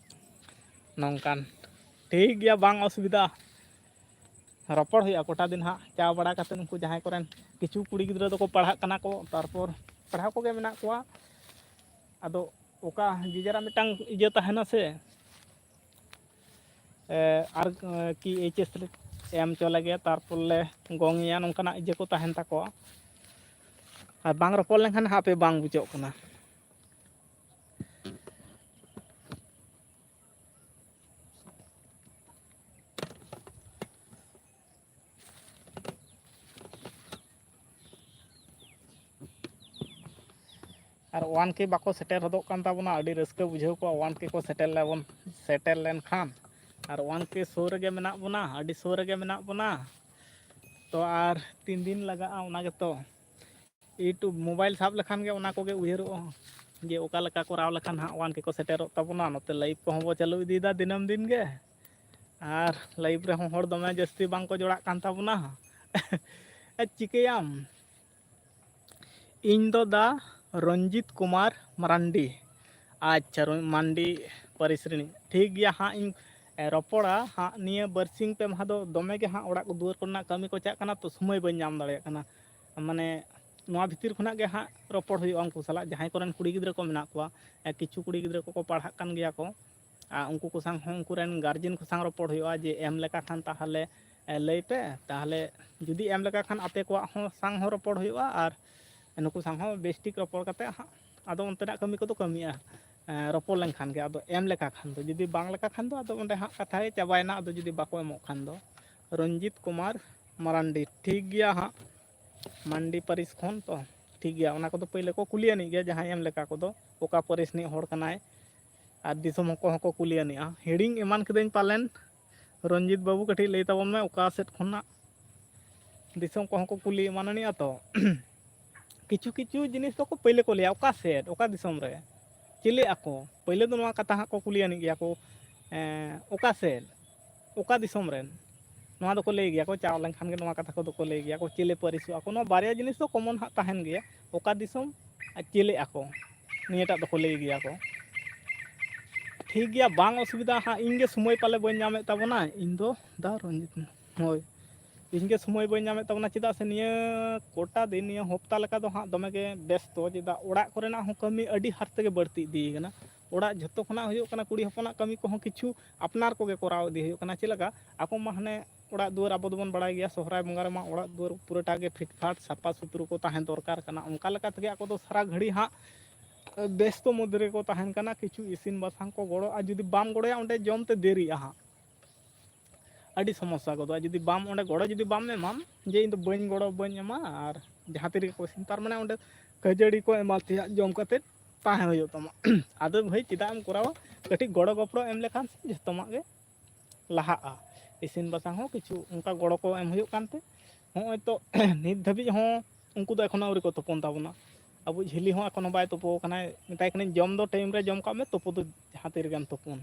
ᱱᱚᱝᱠᱟᱱ᱾ ᱴᱷᱤᱠ ᱜᱮᱭᱟ, ᱵᱟᱝ ᱚᱥᱩᱵᱤᱫᱷᱟ, ᱨᱚᱯᱚᱲ ᱦᱩᱭᱩᱜᱼᱟ ᱠᱚᱴᱟ ᱫᱤᱱ ᱦᱟᱸᱜ, ᱪᱟ ᱵᱟᱲᱟ ᱠᱟᱛᱮ᱾ ᱩᱱᱠᱩ ᱡᱟᱦᱟᱸᱭ ᱠᱚᱨᱮᱱ ᱠᱤᱪᱷᱩ ᱠᱩᱲᱤ ᱜᱤᱫᱽᱨᱟᱹ ᱫᱚᱠᱚ ᱯᱟᱲᱦᱟᱜ ᱠᱟᱱᱟ ᱠᱚ, ᱛᱟᱨᱯᱚᱨ ᱯᱟᱲᱦᱟᱣ ᱠᱚᱜᱮ ᱢᱮᱱᱟᱜ ᱠᱚᱣᱟ᱾ ᱟᱫᱚ ᱚᱠᱟ ᱡᱮ ᱡᱟᱨᱟᱜ ᱢᱤᱫᱴᱟᱝ ᱤᱭᱟᱹ ᱛᱟᱦᱮᱱᱟ ᱥᱮ, ᱟᱨ ᱠᱤ ᱮᱭᱤᱪ ᱮᱥ ᱞᱮ ᱮᱢ ᱦᱚᱪᱚ ᱞᱮᱜᱮ, ᱛᱟᱨᱯᱚᱨ ᱞᱮ ᱜᱚᱝ ᱮᱭᱟ, ᱱᱚᱝᱠᱟᱱᱟᱜ ᱤᱭᱟᱹ ᱠᱚ ᱛᱟᱦᱮᱱ ᱛᱟᱠᱚᱣᱟ᱾ ᱟᱨ ᱵᱟᱝ ᱨᱚᱯᱚᱲ ᱞᱮᱱᱠᱷᱟᱱ ᱦᱟᱯᱮ ᱵᱟᱝ ᱵᱩᱡᱷᱟᱹᱜ ᱠᱟᱱᱟ᱾ ᱟᱨ ᱳᱣᱟᱱ ᱠᱮ ᱵᱟᱠᱚ ᱥᱮᱴᱮᱨ ᱦᱚᱫᱚᱜ ᱠᱟᱱ ᱛᱟᱵᱚᱱᱟ, ᱟᱹᱰᱤ ᱨᱟᱹᱥᱠᱟᱹ ᱵᱩᱡᱷᱟᱹᱣ ᱠᱚᱜᱼᱟ ᱳᱣᱟᱱ ᱠᱮ ᱠᱚ ᱥᱮᱴᱮᱨ ᱞᱮᱵᱚᱱ, ᱥᱮᱴᱮᱨ ᱞᱮᱱᱠᱷᱟᱱ᱾ ᱟᱨ ᱳᱣᱟᱱ ᱠᱮ ᱥᱳᱨ ᱨᱮᱜᱮ ᱢᱮᱱᱟᱜ ᱵᱚᱱᱟ, ᱟᱹᱰᱤ ᱥᱳᱨ ᱨᱮᱜᱮ ᱢᱮᱱᱟᱜ ᱵᱚᱱᱟ᱾ ᱛᱚ ᱟᱨ ᱛᱤᱱ ᱫᱤᱱ ᱞᱟᱜᱟᱜᱼᱟ ᱚᱱᱟ ᱜᱮᱛᱚ᱾ YouTube ᱢᱳᱵᱟᱭᱤᱞ ᱥᱟᱵ ᱞᱮᱠᱷᱟᱱ ᱜᱮ ᱚᱱᱟ ᱠᱚᱜᱮ ᱩᱭᱦᱟᱹᱨᱚᱜᱼᱟ ᱡᱮ ᱚᱠᱟ ᱞᱮᱠᱟ ᱠᱚᱨᱟᱣ ᱞᱮᱠᱷᱟᱱ ᱦᱟᱸᱜ ᱳᱣᱟᱱ ᱠᱮ ᱠᱚ ᱥᱮᱴᱮᱨᱚᱜ ᱛᱟᱵᱚᱱᱟ᱾ ᱱᱚᱛᱮ ᱞᱟᱭᱤᱵᱷ ᱠᱚᱦᱚᱸ ᱵᱚ ᱪᱟᱹᱞᱩ ᱤᱫᱤᱭᱮᱫᱟ ᱫᱤᱱᱟᱹᱢ ᱫᱤᱱ ᱜᱮ, ᱟᱨ ᱞᱟᱭᱤᱵᱷ ᱨᱮᱦᱚᱸ ᱦᱚᱲ ᱫᱚᱢᱮ ᱡᱟᱹᱥᱛᱤ ᱵᱟᱝ ᱠᱚ ᱡᱚᱲᱟᱜ ᱠᱟᱱ ᱛᱟᱵᱚᱱᱟ᱾ ᱟᱨ ᱪᱤᱠᱟᱹᱭᱟᱢ, ᱤᱧ ᱫᱚ ᱫᱟ ᱨᱚᱧᱡᱤᱛ ᱠᱩᱢᱟᱨ ᱢᱟᱨᱟᱱᱰᱤ᱾ ᱟᱪᱪᱷᱟ, ᱨᱚ-, ᱢᱟᱱᱰᱤ ᱯᱟᱹᱨᱤᱥ ᱨᱤᱱᱤᱡ᱾ ᱴᱷᱤᱠ ᱜᱮᱭᱟ, ᱦᱟᱸᱜ ᱤᱧ, ᱮ, ᱨᱚᱯᱚᱲᱟ ᱦᱟᱸᱜ᱾ ᱱᱤᱭᱟᱹ ᱵᱟᱨᱥᱤᱧ ᱯᱮ ᱢᱟᱦᱟ ᱫᱚ ᱫᱚᱢᱮ ᱜᱮ ᱦᱟᱸᱜ ᱚᱲᱟᱜ ᱠᱚ ᱫᱩᱣᱟᱹᱨ ᱠᱚᱨᱮᱱᱟᱜ ᱠᱟᱹᱢᱤ ᱠᱚ ᱪᱟᱜ ᱠᱟᱱᱟ, ᱛᱚ ᱥᱚᱢᱚᱭ ᱵᱟᱹᱧ ᱧᱟᱢ ᱫᱟᱲᱮᱭᱟᱜ ᱠᱟᱱᱟ᱾ ᱢᱟᱱᱮ ᱱᱚᱣᱟ ᱵᱷᱤᱛᱤᱨ ᱠᱷᱚᱱᱟᱜ ᱜᱮ ᱦᱟᱸᱜ ᱨᱚᱯᱚᱲ ᱦᱩᱭᱩᱜᱼᱟ ᱩᱱᱠᱩ ᱥᱟᱞᱟᱜ, ᱡᱟᱦᱟᱸᱭ ᱠᱚᱨᱮᱱ ᱠᱩᱲᱤ ᱜᱤᱫᱽᱨᱟᱹ ᱠᱚ ᱢᱮᱱᱟᱜ ᱠᱚᱣᱟ᱾ ᱮ, ᱠᱤᱪᱷᱩ ᱠᱩᱲᱤ ᱜᱤᱫᱽᱨᱟᱹ ᱠᱚᱠᱚ ᱯᱟᱲᱦᱟᱜ ᱠᱟᱱ ᱜᱮᱭᱟ ᱠᱚ, ᱟᱨ ᱩᱱᱠᱩ ᱠᱚ ᱥᱟᱶ ᱦᱚᱸ, ᱩᱱᱠᱩ ᱨᱮᱱ ᱜᱟᱨᱡᱮᱱ ᱠᱚ ᱥᱟᱶ ᱨᱚᱯᱚᱲ ᱦᱩᱭᱩᱜᱼᱟ ᱡᱮ ᱮᱢ ᱞᱮᱠᱟ ᱠᱷᱟᱱ ᱛᱟᱦᱚᱞᱮ, ᱮ, ᱞᱟᱹᱭ ᱯᱮ, ᱛᱟᱦᱚᱞᱮ ᱡᱩᱫᱤ ᱮᱢ ᱞᱮᱠᱟ ᱠᱷᱟᱱ ᱟᱯᱮ ᱠᱚᱣᱟᱜ ᱦᱚᱸ ᱥᱟᱶ ᱦᱚᱸ ᱨᱚᱯᱚᱲ ᱦᱩᱭᱩᱜᱼᱟ, ᱟᱨ ᱱᱩᱠᱩ ᱥᱟᱶ ᱦᱚᱸ ᱵᱮᱥ ᱴᱷᱤᱠ ᱨᱚᱯᱚᱲ ᱠᱟᱛᱮ ᱦᱟᱸᱜ ᱟᱫᱚ ᱚᱱᱛᱮᱱᱟᱜ ᱠᱟᱹᱢᱤ ᱠᱚᱫᱚ ᱠᱟᱹᱢᱤᱜᱼᱟ᱾ ᱮ, ᱨᱚᱯᱚᱲ ᱞᱮᱱᱠᱷᱟᱱ ᱜᱮ, ᱟᱫᱚ ᱮᱢ ᱞᱮᱠᱟ ᱠᱷᱟᱱ ᱫᱚ, ᱡᱩᱫᱤ ᱵᱟᱝ ᱞᱮᱠᱟ ᱠᱷᱟᱱ ᱫᱚ ᱟᱫᱚ ᱚᱸᱰᱮ ᱦᱟᱸᱜ ᱠᱟᱛᱷᱟ ᱜᱮ ᱪᱟᱵᱟᱭᱮᱱᱟ, ᱟᱫᱚ ᱡᱩᱫᱤ ᱵᱟᱠᱚ ᱮᱢᱚᱜ ᱠᱷᱟᱱ ᱫᱚ᱾ ᱨᱚᱧᱡᱤᱛ ᱠᱩᱢᱟᱨ ᱢᱟᱨᱟᱱᱰᱤ, ᱴᱷᱤᱠ ᱜᱮᱭᱟ ᱦᱟᱸᱜ, ᱢᱟᱱᱰᱤ ᱯᱟᱹᱨᱤᱥ ᱠᱷᱚᱱ ᱛᱚ, ᱴᱷᱤᱠ ᱜᱮᱭᱟ, ᱚᱱᱟ ᱠᱚᱫᱚ ᱯᱟᱹᱭᱞᱟᱹ ᱠᱚ ᱠᱩᱞᱤ ᱟᱹᱱᱤᱡ ᱜᱮᱭᱟ ᱡᱟᱦᱟᱸᱭ ᱮᱢ ᱞᱮᱠᱟ ᱠᱚᱫᱚ, ᱚᱠᱟ ᱯᱟᱹᱨᱤᱥ ᱨᱤᱱᱤᱡ ᱦᱚᱲ ᱠᱟᱱᱟᱭ, ᱟᱨ ᱫᱤᱥᱚᱢ ᱠᱚᱦᱚᱸ ᱠᱚ ᱠᱩᱞᱤ ᱟᱹᱱᱤᱡᱼᱟ᱾ ᱦᱤᱲᱤᱧ ᱮᱢᱟᱱ ᱠᱤᱫᱟᱹᱧ ᱯᱟᱞᱮᱱ, ᱨᱚᱧᱡᱤᱛ ᱵᱟᱹᱵᱩ ᱠᱟᱹᱴᱤᱡ ᱞᱟᱹᱭ ᱛᱟᱵᱚᱱ ᱢᱮ ᱚᱠᱟ ᱥᱮᱫ ᱠᱷᱚᱱᱟᱜ ᱫᱤᱥᱚᱢ ᱠᱚᱦᱚᱸ ᱠᱚ ᱠᱩᱞᱤ ᱮᱢᱟᱱ ᱟᱹᱱᱤᱡᱼᱟ ᱛᱚ᱾ ᱠᱤᱪᱷᱩ ᱠᱤᱪᱷᱩ ᱡᱤᱱᱤᱥ ᱫᱚᱠᱚ ᱯᱟᱹᱭᱞᱟᱹ ᱠᱚ ᱞᱟᱹᱭᱟ, ᱚᱠᱟ ᱥᱮᱫ, ᱚᱠᱟ ᱫᱤᱥᱚᱢ ᱨᱮ, ᱪᱮᱞᱮ ᱟᱠᱚ? ᱯᱟᱹᱭᱞᱟᱹ ᱫᱚ ᱱᱚᱣᱟ ᱠᱟᱛᱷᱟ ᱦᱟᱸᱜ ᱠᱚ ᱠᱩᱞᱤ ᱟᱹᱱᱤᱡ ᱜᱮᱭᱟ ᱠᱚ, ᱮᱸ, ᱚᱠᱟ ᱥᱮᱫ, ᱚᱠᱟ ᱫᱤᱥᱚᱢ ᱨᱮᱱ? ᱱᱚᱣᱟ ᱫᱚᱠᱚ ᱞᱟᱹᱭ ᱜᱮᱭᱟ ᱠᱚ, ᱪᱟᱣ ᱞᱮᱱᱠᱷᱟᱱ ᱜᱮ ᱱᱚᱣᱟ ᱠᱟᱛᱷᱟ ᱠᱚᱫᱚ ᱠᱚ ᱞᱟᱹᱭ ᱜᱮᱭᱟ ᱠᱚ, ᱪᱮᱞᱮ ᱯᱟᱹᱨᱤᱥᱚᱜ ᱟᱠᱚ? ᱱᱚᱣᱟ ᱵᱟᱨᱭᱟ ᱡᱤᱱᱤᱥ ᱫᱚ ᱠᱚᱢᱚᱱ ᱦᱟᱸᱜ ᱛᱟᱦᱮᱱ ᱜᱮᱭᱟ, ᱚᱠᱟ ᱫᱤᱥᱚᱢ ᱟᱨ ᱪᱮᱞᱮ ᱟᱠᱚ, ᱱᱤᱭᱟᱹᱴᱟᱜ ᱫᱚᱠᱚ ᱞᱟᱹᱭ ᱜᱮᱭᱟ ᱠᱚ᱾ ᱴᱷᱤᱠ ᱜᱮᱭᱟ, ᱵᱟᱝ ᱚᱥᱩᱵᱤᱫᱷᱟ ᱦᱟᱸᱜ, ᱤᱧ ᱜᱮ ᱥᱚᱢᱚᱭ ᱯᱟᱞᱮ ᱵᱟᱹᱧ ᱧᱟᱢᱮᱫ ᱛᱟᱵᱚᱱᱟ, ᱤᱧ ᱫᱚ ᱫᱟ ᱨᱚᱧᱡᱤᱛ, ᱦᱳᱭ, ᱤᱧ ᱜᱮ ᱥᱚᱢᱚᱭ ᱵᱟᱹᱧ ᱧᱟᱢᱮᱫ ᱛᱟᱵᱚᱱᱟ, ᱪᱮᱫᱟᱜ ᱥᱮ ᱱᱤᱭᱟᱹ ᱠᱚᱴᱟ ᱫᱤᱱ, ᱱᱤᱭᱟᱹ ᱦᱚᱯᱛᱟ ᱞᱮᱠᱟ ᱫᱚ ᱦᱟᱸᱜ ᱫᱚᱢᱮ ᱜᱮ ᱵᱮᱥᱛᱚ, ᱪᱮᱫᱟᱜ ᱚᱲᱟᱜ ᱠᱚᱨᱮᱱᱟᱜ ᱦᱚᱸ ᱠᱟᱹᱢᱤ ᱟᱹᱰᱤ ᱦᱟᱨ ᱛᱮᱜᱮ ᱵᱟᱹᱲᱛᱤ ᱤᱫᱤᱭ ᱠᱟᱱᱟ᱾ ᱚᱲᱟᱜ ᱡᱷᱚᱛᱚ ᱠᱷᱚᱱᱟᱜ ᱦᱩᱭᱩᱜ ᱠᱟᱱᱟ ᱠᱩᱲᱤ ᱦᱚᱯᱚᱱᱟᱜ ᱠᱟᱹᱢᱤ ᱠᱚᱦᱚᱸ ᱠᱤᱪᱷᱩ ᱟᱯᱱᱟᱨ ᱠᱚᱜᱮ ᱠᱚᱨᱟᱣ ᱤᱫᱤ ᱦᱩᱭᱩᱜ ᱠᱟᱱᱟ᱾ ᱪᱮᱫ ᱞᱮᱠᱟ ᱟᱠᱚ ᱢᱟ ᱦᱟᱱᱮ ᱚᱲᱟᱜ ᱫᱩᱣᱟᱹᱨ, ᱟᱵᱚ ᱫᱚᱵᱚᱱ ᱵᱟᱲᱟᱭ ᱜᱮᱭᱟ ᱥᱚᱦᱨᱟᱭ ᱵᱚᱸᱜᱟ ᱨᱮᱢᱟ ᱚᱲᱟᱜ ᱫᱩᱣᱟᱹᱨ ᱯᱩᱨᱟᱹᱴᱟ ᱜᱮ ᱯᱷᱤᱴ ᱯᱷᱟᱴ ᱥᱟᱯᱷᱟ ᱥᱩᱛᱨᱚ ᱠᱚ ᱛᱟᱦᱮᱸ ᱫᱚᱨᱠᱟᱨ ᱠᱟᱱᱟ᱾ ᱚᱱᱠᱟ ᱞᱮᱠᱟ ᱛᱮᱜᱮ ᱟᱠᱚ ᱫᱚ ᱥᱟᱨᱟ ᱜᱷᱟᱹᱲᱤ ᱦᱟᱸᱜ ᱵᱮᱥᱛᱚ ᱢᱚᱫᱽᱫᱷᱮ ᱨᱮᱠᱚ ᱛᱟᱦᱮᱱ ᱠᱟᱱᱟ᱾ ᱠᱤᱪᱷᱩ ᱤᱥᱤᱱ ᱵᱟᱥᱟᱝ ᱠᱚ ᱜᱚᱲᱚ, ᱟᱨ ᱡᱩᱫᱤ ᱵᱟᱢ ᱜᱚᱲᱚᱭᱟ ᱚᱸᱰᱮ ᱡᱚᱢ ᱛᱮ ᱫᱮᱨᱤᱜᱼᱟ ᱦᱟᱸᱜ, ᱟᱹᱰᱤ ᱥᱚᱢᱚᱥᱥᱟ ᱜᱚᱫᱚᱜᱼᱟ᱾ ᱡᱩᱫᱤ ᱵᱟᱢ ᱚᱸᱰᱮ ᱜᱚᱲᱚ ᱡᱩᱫᱤ ᱵᱟᱢ ᱮᱢᱟᱢ ᱡᱮ ᱤᱧ ᱫᱚ ᱵᱟᱹᱧ ᱜᱚᱲᱚ, ᱵᱟᱹᱧ ᱮᱢᱟ, ᱟᱨ ᱡᱟᱦᱟᱸ ᱛᱤ ᱨᱮᱜᱮ ᱠᱚ ᱤᱥᱤᱱ, ᱛᱟᱨ ᱢᱟᱱᱮ ᱚᱸᱰᱮ ᱠᱷᱟᱹᱡᱟᱹᱲᱤ ᱠᱚ ᱮᱢᱟ ᱛᱮᱭᱟᱜ ᱡᱚᱢ ᱠᱟᱛᱮ ᱛᱟᱦᱮᱸ ᱦᱩᱭᱩᱜ ᱛᱟᱢᱟ᱾ ᱟᱫᱚ ᱵᱷᱟᱹᱭ ᱪᱮᱫᱟᱜ ᱮᱢ ᱠᱚᱨᱟᱣᱟ? ᱠᱟᱹᱴᱤᱡ ᱜᱚᱲᱚ ᱜᱚᱯᱚᱲᱚ ᱮᱢ ᱞᱮᱠᱷᱟᱱ ᱥᱮ ᱡᱷᱚᱛᱚᱢᱟᱜ ᱜᱮ ᱞᱟᱦᱟᱜᱼᱟ᱾ ᱤᱥᱤᱱ ᱵᱟᱥᱟᱝ ᱦᱚᱸ ᱠᱤᱪᱷᱩ ᱚᱱᱠᱟ ᱜᱚᱲᱚ ᱠᱚ ᱮᱢ ᱦᱩᱭᱩᱜ ᱠᱟᱱᱛᱮ ᱱᱚᱜᱼᱚᱭ ᱛᱚ ᱱᱤᱛ ᱫᱷᱟᱹᱵᱤᱡ ᱦᱚᱸ ᱩᱱᱠᱩ ᱫᱚ ᱮᱠᱷᱚᱱᱳ ᱟᱹᱣᱨᱤ ᱠᱚ ᱛᱩᱯᱩᱱ ᱛᱟᱵᱚᱱᱟ᱾ ᱟᱵᱚ ᱡᱷᱤᱞᱤ ᱦᱚᱸ ᱮᱠᱷᱚᱱᱳ ᱵᱟᱭ ᱛᱩᱯᱩ ᱟᱠᱟᱱᱟᱭ᱾ ᱢᱮᱛᱟᱭ ᱠᱟᱹᱱᱟᱹᱧ, "ᱡᱚᱢ ᱫᱚ ᱴᱟᱭᱤᱢ ᱨᱮ ᱡᱚᱢ ᱠᱟᱜ ᱢᱮ, ᱛᱩᱯᱩ ᱫᱚ ᱡᱟᱦᱟᱸ ᱛᱤ ᱨᱮᱜᱮᱢ ᱛᱩᱯᱩᱱ᱾"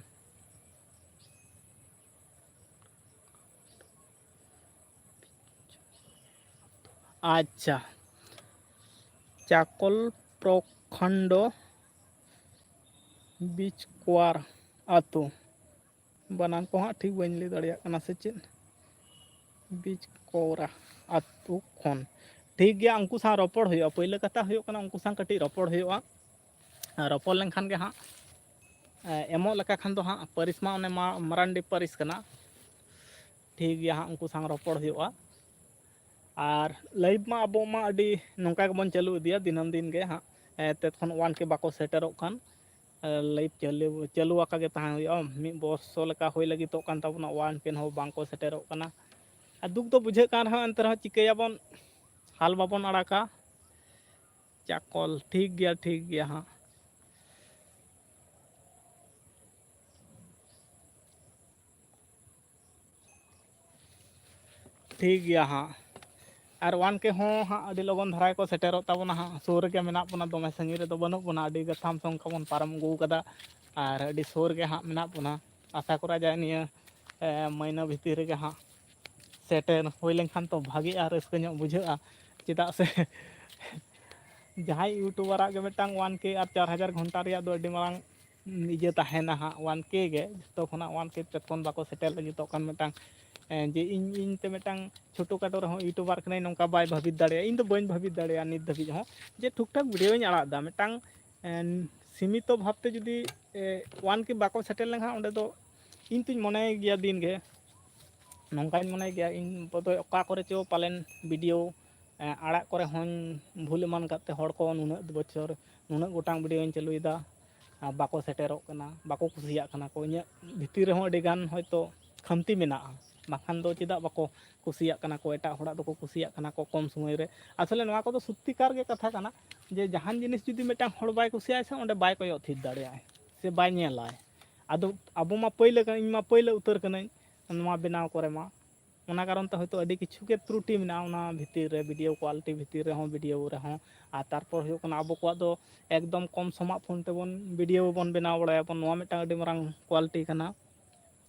ᱟᱪᱪᱷᱟ, ᱪᱟᱠᱚᱞ ᱯᱨᱚᱠᱷᱚᱸᱰᱚ ᱵᱤᱪᱠᱚᱣᱟᱨ ᱟᱹᱛᱩ᱾ ᱵᱟᱱᱟᱱ ᱠᱚ ᱦᱟᱸᱜ ᱴᱷᱤᱠ ᱵᱟᱹᱧ ᱞᱟᱹᱭ ᱫᱟᱲᱮᱭᱟᱜ ᱠᱟᱱᱟ ᱥᱮ ᱪᱮᱫ᱾ ᱵᱤᱪᱠᱚᱣᱨᱟ ᱟᱹᱛᱩ ᱠᱷᱚᱱ᱾ ᱴᱷᱤᱠ ᱜᱮᱭᱟ, ᱩᱱᱠᱩ ᱥᱟᱶ ᱨᱚᱯᱚᱲ ᱦᱩᱭᱩᱜᱼᱟ᱾ ᱯᱳᱭᱞᱳ ᱠᱟᱛᱷᱟ ᱦᱩᱭᱩᱜ ᱠᱟᱱᱟ, ᱩᱱᱠᱩ ᱥᱟᱶ ᱠᱟᱹᱴᱤᱡ ᱨᱚᱯᱚᱲ ᱦᱩᱭᱩᱜᱼᱟ᱾ ᱟᱨ ᱨᱚᱯᱚᱲ ᱞᱮᱱᱠᱷᱟᱱ ᱜᱮ ᱦᱟᱸᱜ, ᱮ, ᱮᱢᱚᱜ ᱞᱮᱠᱟ ᱠᱷᱟᱱ ᱫᱚ ᱦᱟᱸᱜ, ᱯᱟᱹᱨᱤᱥ ᱢᱟ ᱚᱱᱮ ᱢᱟ-, ᱢᱟᱨᱟᱱᱰᱤ ᱯᱟᱹᱨᱤᱥ ᱠᱟᱱᱟ᱾ ᱴᱷᱤᱠ ᱜᱮᱭᱟ ᱦᱟᱸᱜ, ᱩᱱᱠᱩ ᱥᱟᱶ ᱨᱚᱯᱚᱲ ᱦᱩᱭᱩᱜᱼᱟ᱾ ᱟᱨ ᱞᱟᱭᱤᱵᱷ ᱢᱟ ᱟᱵᱚ ᱢᱟ ᱟᱹᱰᱤ ᱱᱚᱝᱠᱟ ᱜᱮᱵᱚᱱ ᱪᱟᱹᱞᱩ ᱤᱫᱤᱭᱟ ᱫᱤᱱᱟᱹᱢ ᱫᱤᱱ ᱜᱮ ᱦᱟᱸᱜ, ᱮ, ᱛᱮᱫ ᱠᱷᱚᱱ ᱚᱣᱟᱱ ᱠᱮ ᱵᱟᱠᱚ ᱥᱮᱴᱮᱨᱚᱜ ᱠᱟᱱ᱾ ᱞᱟᱭᱤᱵᱷ ᱪᱟᱹᱞᱩ, ᱪᱟᱹᱞᱩ ᱟᱠᱟ ᱜᱮ ᱛᱟᱦᱮᱸ ᱦᱩᱭᱩᱜᱼᱟ᱾ ᱢᱤᱫ ᱵᱚᱨᱥᱚ ᱞᱮᱠᱟ ᱦᱩᱭ ᱞᱟᱹᱜᱤᱫᱚᱜ ᱠᱟᱱ ᱛᱟᱵᱚᱱᱟ, ᱚᱣᱟᱱ ᱠᱮᱱ ᱦᱚᱸ ᱵᱟᱝ ᱠᱚ ᱥᱮᱴᱮᱨᱚᱜ ᱠᱟᱱᱟ᱾ ᱟᱨ ᱫᱩᱠ ᱫᱚ ᱵᱩᱡᱷᱟᱹᱜ ᱠᱟᱱ ᱨᱮᱦᱚᱸ, ᱮᱱᱛᱮ ᱨᱮᱦᱚᱸ ᱪᱤᱠᱟᱹᱭᱟᱵᱚᱱ, ᱦᱟᱞ ᱵᱟᱵᱚᱱ ᱟᱲᱟᱜᱟ᱾ ᱪᱟᱠᱚᱞ, ᱴᱷᱤᱠ ᱜᱮᱭᱟ, ᱴᱷᱤᱠ ᱜᱮᱭᱟ ᱦᱟᱸᱜ᱾ ᱴᱷᱤᱠ ᱜᱮᱭᱟ ᱦᱟᱸᱜ᱾ ᱟᱨ ᱚᱣᱟᱱ ᱠᱮ ᱦᱚᱸ ᱦᱟᱸᱜ ᱟᱹᱰᱤ ᱞᱚᱜᱚᱱ ᱫᱷᱟᱨᱟ ᱜᱮᱠᱚ ᱥᱮᱴᱮᱨᱚᱜ ᱛᱟᱵᱚᱱᱟ ᱦᱟᱸᱜ᱾ ᱥᱩᱨ ᱨᱮᱜᱮ ᱢᱮᱱᱟᱜ ᱵᱚᱱᱟ, ᱫᱚᱢᱮ ᱥᱟᱺᱜᱤᱧ ᱨᱮᱫᱚ ᱵᱟᱹᱱᱩᱜ ᱵᱚᱱᱟ᱾ ᱟᱹᱰᱤ ᱜᱟᱛᱷᱟᱢ ᱥᱚᱝᱠᱷᱟ ᱵᱚᱱ ᱯᱟᱨᱚᱢ ᱟᱹᱜᱩ ᱠᱟᱫᱟ ᱟᱨ ᱟᱹᱰᱤ ᱥᱩᱨ ᱜᱮ ᱦᱟᱸᱜ ᱢᱮᱱᱟᱜ ᱵᱚᱱᱟ᱾ ᱟᱥᱟ ᱠᱚᱨᱟ ᱡᱟᱭ ᱱᱤᱭᱟᱹ, ᱮ, ᱢᱟᱹᱦᱱᱟᱹ ᱵᱷᱤᱛᱤᱨ ᱨᱮᱜᱮ ᱦᱟᱸᱜ ᱥᱮᱴᱮᱨ ᱦᱩᱭ ᱞᱮᱱᱠᱷᱟᱱ ᱛᱚ ᱵᱷᱟᱜᱮᱜᱼᱟ, ᱨᱟᱹᱥᱠᱟᱹ ᱧᱚᱜ ᱵᱩᱡᱷᱟᱹᱜᱼᱟ᱾ ᱪᱮᱫᱟᱜ ᱥᱮ ᱡᱟᱦᱟᱸᱭ ᱤᱭᱩᱴᱩᱵᱟᱨᱟᱜ ᱜᱮ ᱢᱤᱫᱴᱟᱝ ᱚᱣᱟᱱ ᱠᱮ ᱟᱨ ᱪᱟᱨ ᱦᱟᱡᱟᱨ ᱜᱷᱚᱱᱴᱟ ᱨᱮᱭᱟᱜ ᱫᱚ ᱟᱹᱰᱤ ᱢᱟᱨᱟᱝ ᱤᱭᱟᱹ ᱛᱟᱦᱮᱱᱟ ᱦᱟᱸᱜ, ᱚᱣᱟᱱ ᱠᱮ ᱜᱮ᱾ ᱡᱚᱛᱚ ᱠᱷᱚᱱᱟᱜ ᱚᱣᱟᱱ ᱠᱮ ᱛᱮᱫ ᱠᱷᱚᱱ ᱵᱟᱠᱚ ᱥᱮᱴᱮᱨ ᱞᱟᱹᱜᱤᱫᱚᱜ ᱠᱟᱱ ᱢᱤᱫᱴᱟᱝ, ᱮᱸ, ᱡᱮ ᱤᱧ, ᱤᱧ ᱛᱮ ᱢᱤᱫᱴᱟᱝ ᱪᱷᱳᱴᱳ ᱠᱷᱟᱴᱳ ᱨᱮᱦᱚᱸ ᱤᱭᱩᱴᱩᱵᱟᱨ ᱠᱟᱹᱱᱟᱹᱧ, ᱱᱚᱝᱠᱟ ᱵᱟᱭ ᱵᱷᱟᱹᱵᱤᱛ ᱫᱟᱲᱮᱭᱟᱜᱼᱟ᱾ ᱤᱧ ᱫᱚ ᱵᱟᱹᱧ ᱵᱷᱟᱹᱵᱤᱛ ᱫᱟᱲᱮᱭᱟᱜᱼᱟ ᱱᱤᱛ ᱫᱷᱟᱹᱵᱤᱡ ᱦᱚᱸ, ᱡᱮ ᱴᱷᱩᱠ ᱴᱷᱟᱠ ᱵᱷᱤᱰᱤᱭᱳᱧ ᱟᱲᱟᱜ ᱮᱫᱟ᱾ ᱢᱤᱫᱴᱟᱝ, ᱮᱸ, ᱥᱤᱢᱤᱛᱚ ᱵᱷᱟᱵᱽᱛᱮ ᱡᱩᱫᱤ ᱮ, ᱚᱣᱟᱱ ᱠᱮ ᱵᱟᱠᱚ ᱥᱮᱴᱮᱨ ᱞᱮᱱᱠᱷᱟᱱ, ᱚᱸᱰᱮ ᱫᱚ ᱤᱧ ᱛᱚᱧ ᱢᱚᱱᱮ ᱜᱮᱭᱟ ᱫᱤᱱ ᱜᱮ, ᱱᱚᱝᱠᱟᱧ ᱢᱚᱱᱮ ᱜᱮᱭᱟ ᱤᱧ ᱵᱚᱫᱚᱭ, ᱚᱠᱟ ᱠᱚᱨᱮ ᱪᱚ ᱯᱟᱞᱮᱱ ᱵᱷᱤᱰᱤᱭᱳ ᱮ, ᱟᱲᱟᱜ ᱠᱚᱨᱮ ᱦᱚᱸᱧ ᱵᱷᱩᱞ ᱮᱢᱟᱱ ᱠᱟᱛᱮ ᱦᱚᱲ ᱠᱚ ᱱᱩᱱᱟᱹᱜ ᱵᱚᱪᱷᱚᱨ ᱱᱩᱱᱟᱹᱜ ᱜᱚᱴᱟᱝ ᱵᱷᱤᱰᱤᱭᱳᱧ ᱪᱟᱹᱞᱩᱭᱮᱫᱟ, ᱟᱨ ᱵᱟᱠᱚ ᱥᱮᱴᱮᱨᱚᱜ ᱠᱟᱱᱟ, ᱵᱟᱠᱚ ᱠᱩᱥᱤᱭᱟᱜ ᱠᱟᱱᱟ ᱠᱚ᱾ ᱤᱧᱟᱹᱜ ᱵᱷᱤᱛᱤᱨ ᱨᱮᱦᱚᱸ ᱟᱹᱰᱤ ᱜᱟᱱ ᱦᱚᱭᱛᱳ ᱠᱷᱟᱢᱛᱤ ᱢᱮᱱᱟᱜᱼᱟ, ᱵᱟᱠᱷᱟᱱ ᱫᱚ ᱪᱮᱫᱟᱜ ᱵᱟᱠᱚ ᱠᱩᱥᱤᱭᱟᱜ ᱠᱟᱱᱟ ᱠᱚ, ᱮᱴᱟᱜ ᱦᱚᱲᱟᱜ ᱫᱚᱠᱚ ᱠᱩᱥᱤᱭᱟᱜ ᱠᱟᱱᱟ ᱠᱚ ᱠᱚᱢ ᱥᱚᱢᱚᱭ ᱨᱮ᱾ ᱟᱥᱚᱞᱮ ᱱᱚᱣᱟ ᱠᱚᱫᱚ ᱥᱚᱛᱛᱤᱠᱟᱨ ᱜᱮ ᱠᱟᱛᱷᱟ ᱠᱟᱱᱟ ᱡᱮ ᱡᱟᱦᱟᱱ ᱡᱤᱱᱤᱥ ᱡᱩᱫᱤ ᱢᱤᱫᱴᱟᱝ ᱦᱚᱲ ᱵᱟᱭ ᱠᱩᱥᱤᱭᱟᱜᱼᱟ ᱥᱮ, ᱚᱸᱰᱮ ᱵᱟᱭ ᱠᱚᱭᱚᱜ ᱛᱷᱤᱨ ᱫᱟᱲᱮᱭᱟᱜᱼᱟᱭ ᱥᱮ ᱵᱟᱭ ᱧᱮᱞᱟᱭ᱾ ᱟᱫᱚ ᱟᱵᱚ ᱢᱟ ᱯᱟᱹᱭᱞᱟᱹ ᱠᱟᱱᱟ, ᱤᱧ ᱢᱟ ᱯᱟᱹᱭᱞᱟᱹ ᱩᱛᱟᱹᱨ ᱠᱟᱹᱱᱟᱹᱧ ᱱᱚᱣᱟ ᱵᱮᱱᱟᱣ ᱠᱚᱨᱮ ᱢᱟ, ᱚᱱᱟ ᱠᱟᱨᱚᱱ ᱛᱮ ᱦᱚᱭᱛᱳ ᱟᱹᱰᱤ ᱠᱤᱪᱷᱩ ᱜᱮ ᱛᱨᱩᱴᱤ ᱢᱮᱱᱟᱜᱼᱟ ᱚᱱᱟ ᱵᱷᱤᱛᱤᱨ ᱨᱮ, ᱵᱷᱤᱰᱤᱭᱳ ᱠᱳᱣᱟᱞᱤᱴᱤ ᱵᱷᱤᱛᱤᱨ ᱨᱮᱦᱚᱸ, ᱵᱷᱤᱰᱤᱭᱳ ᱨᱮᱦᱚᱸ᱾ ᱟᱨ ᱛᱟᱨᱯᱚᱨ ᱦᱩᱭᱩᱜ ᱠᱟᱱᱟ ᱟᱵᱚ ᱠᱚᱣᱟᱜ ᱫᱚ ᱮᱠᱫᱚᱢ ᱠᱚᱢ ᱥᱚᱢᱟᱜ ᱯᱷᱳᱱ ᱛᱮᱵᱚᱱ ᱵᱷᱤᱰᱤᱭᱳ ᱵᱚᱱ ᱵᱮᱱᱟᱣ ᱵᱟᱲᱟᱭᱟᱵᱚᱱ, ᱱᱚᱣᱟ ᱢᱤᱫᱴᱟᱝ ᱟᱹᱰᱤ ᱢᱟᱨᱟᱝ ᱠᱳᱣᱟᱞᱤᱴᱤ ᱠᱟᱱᱟ᱾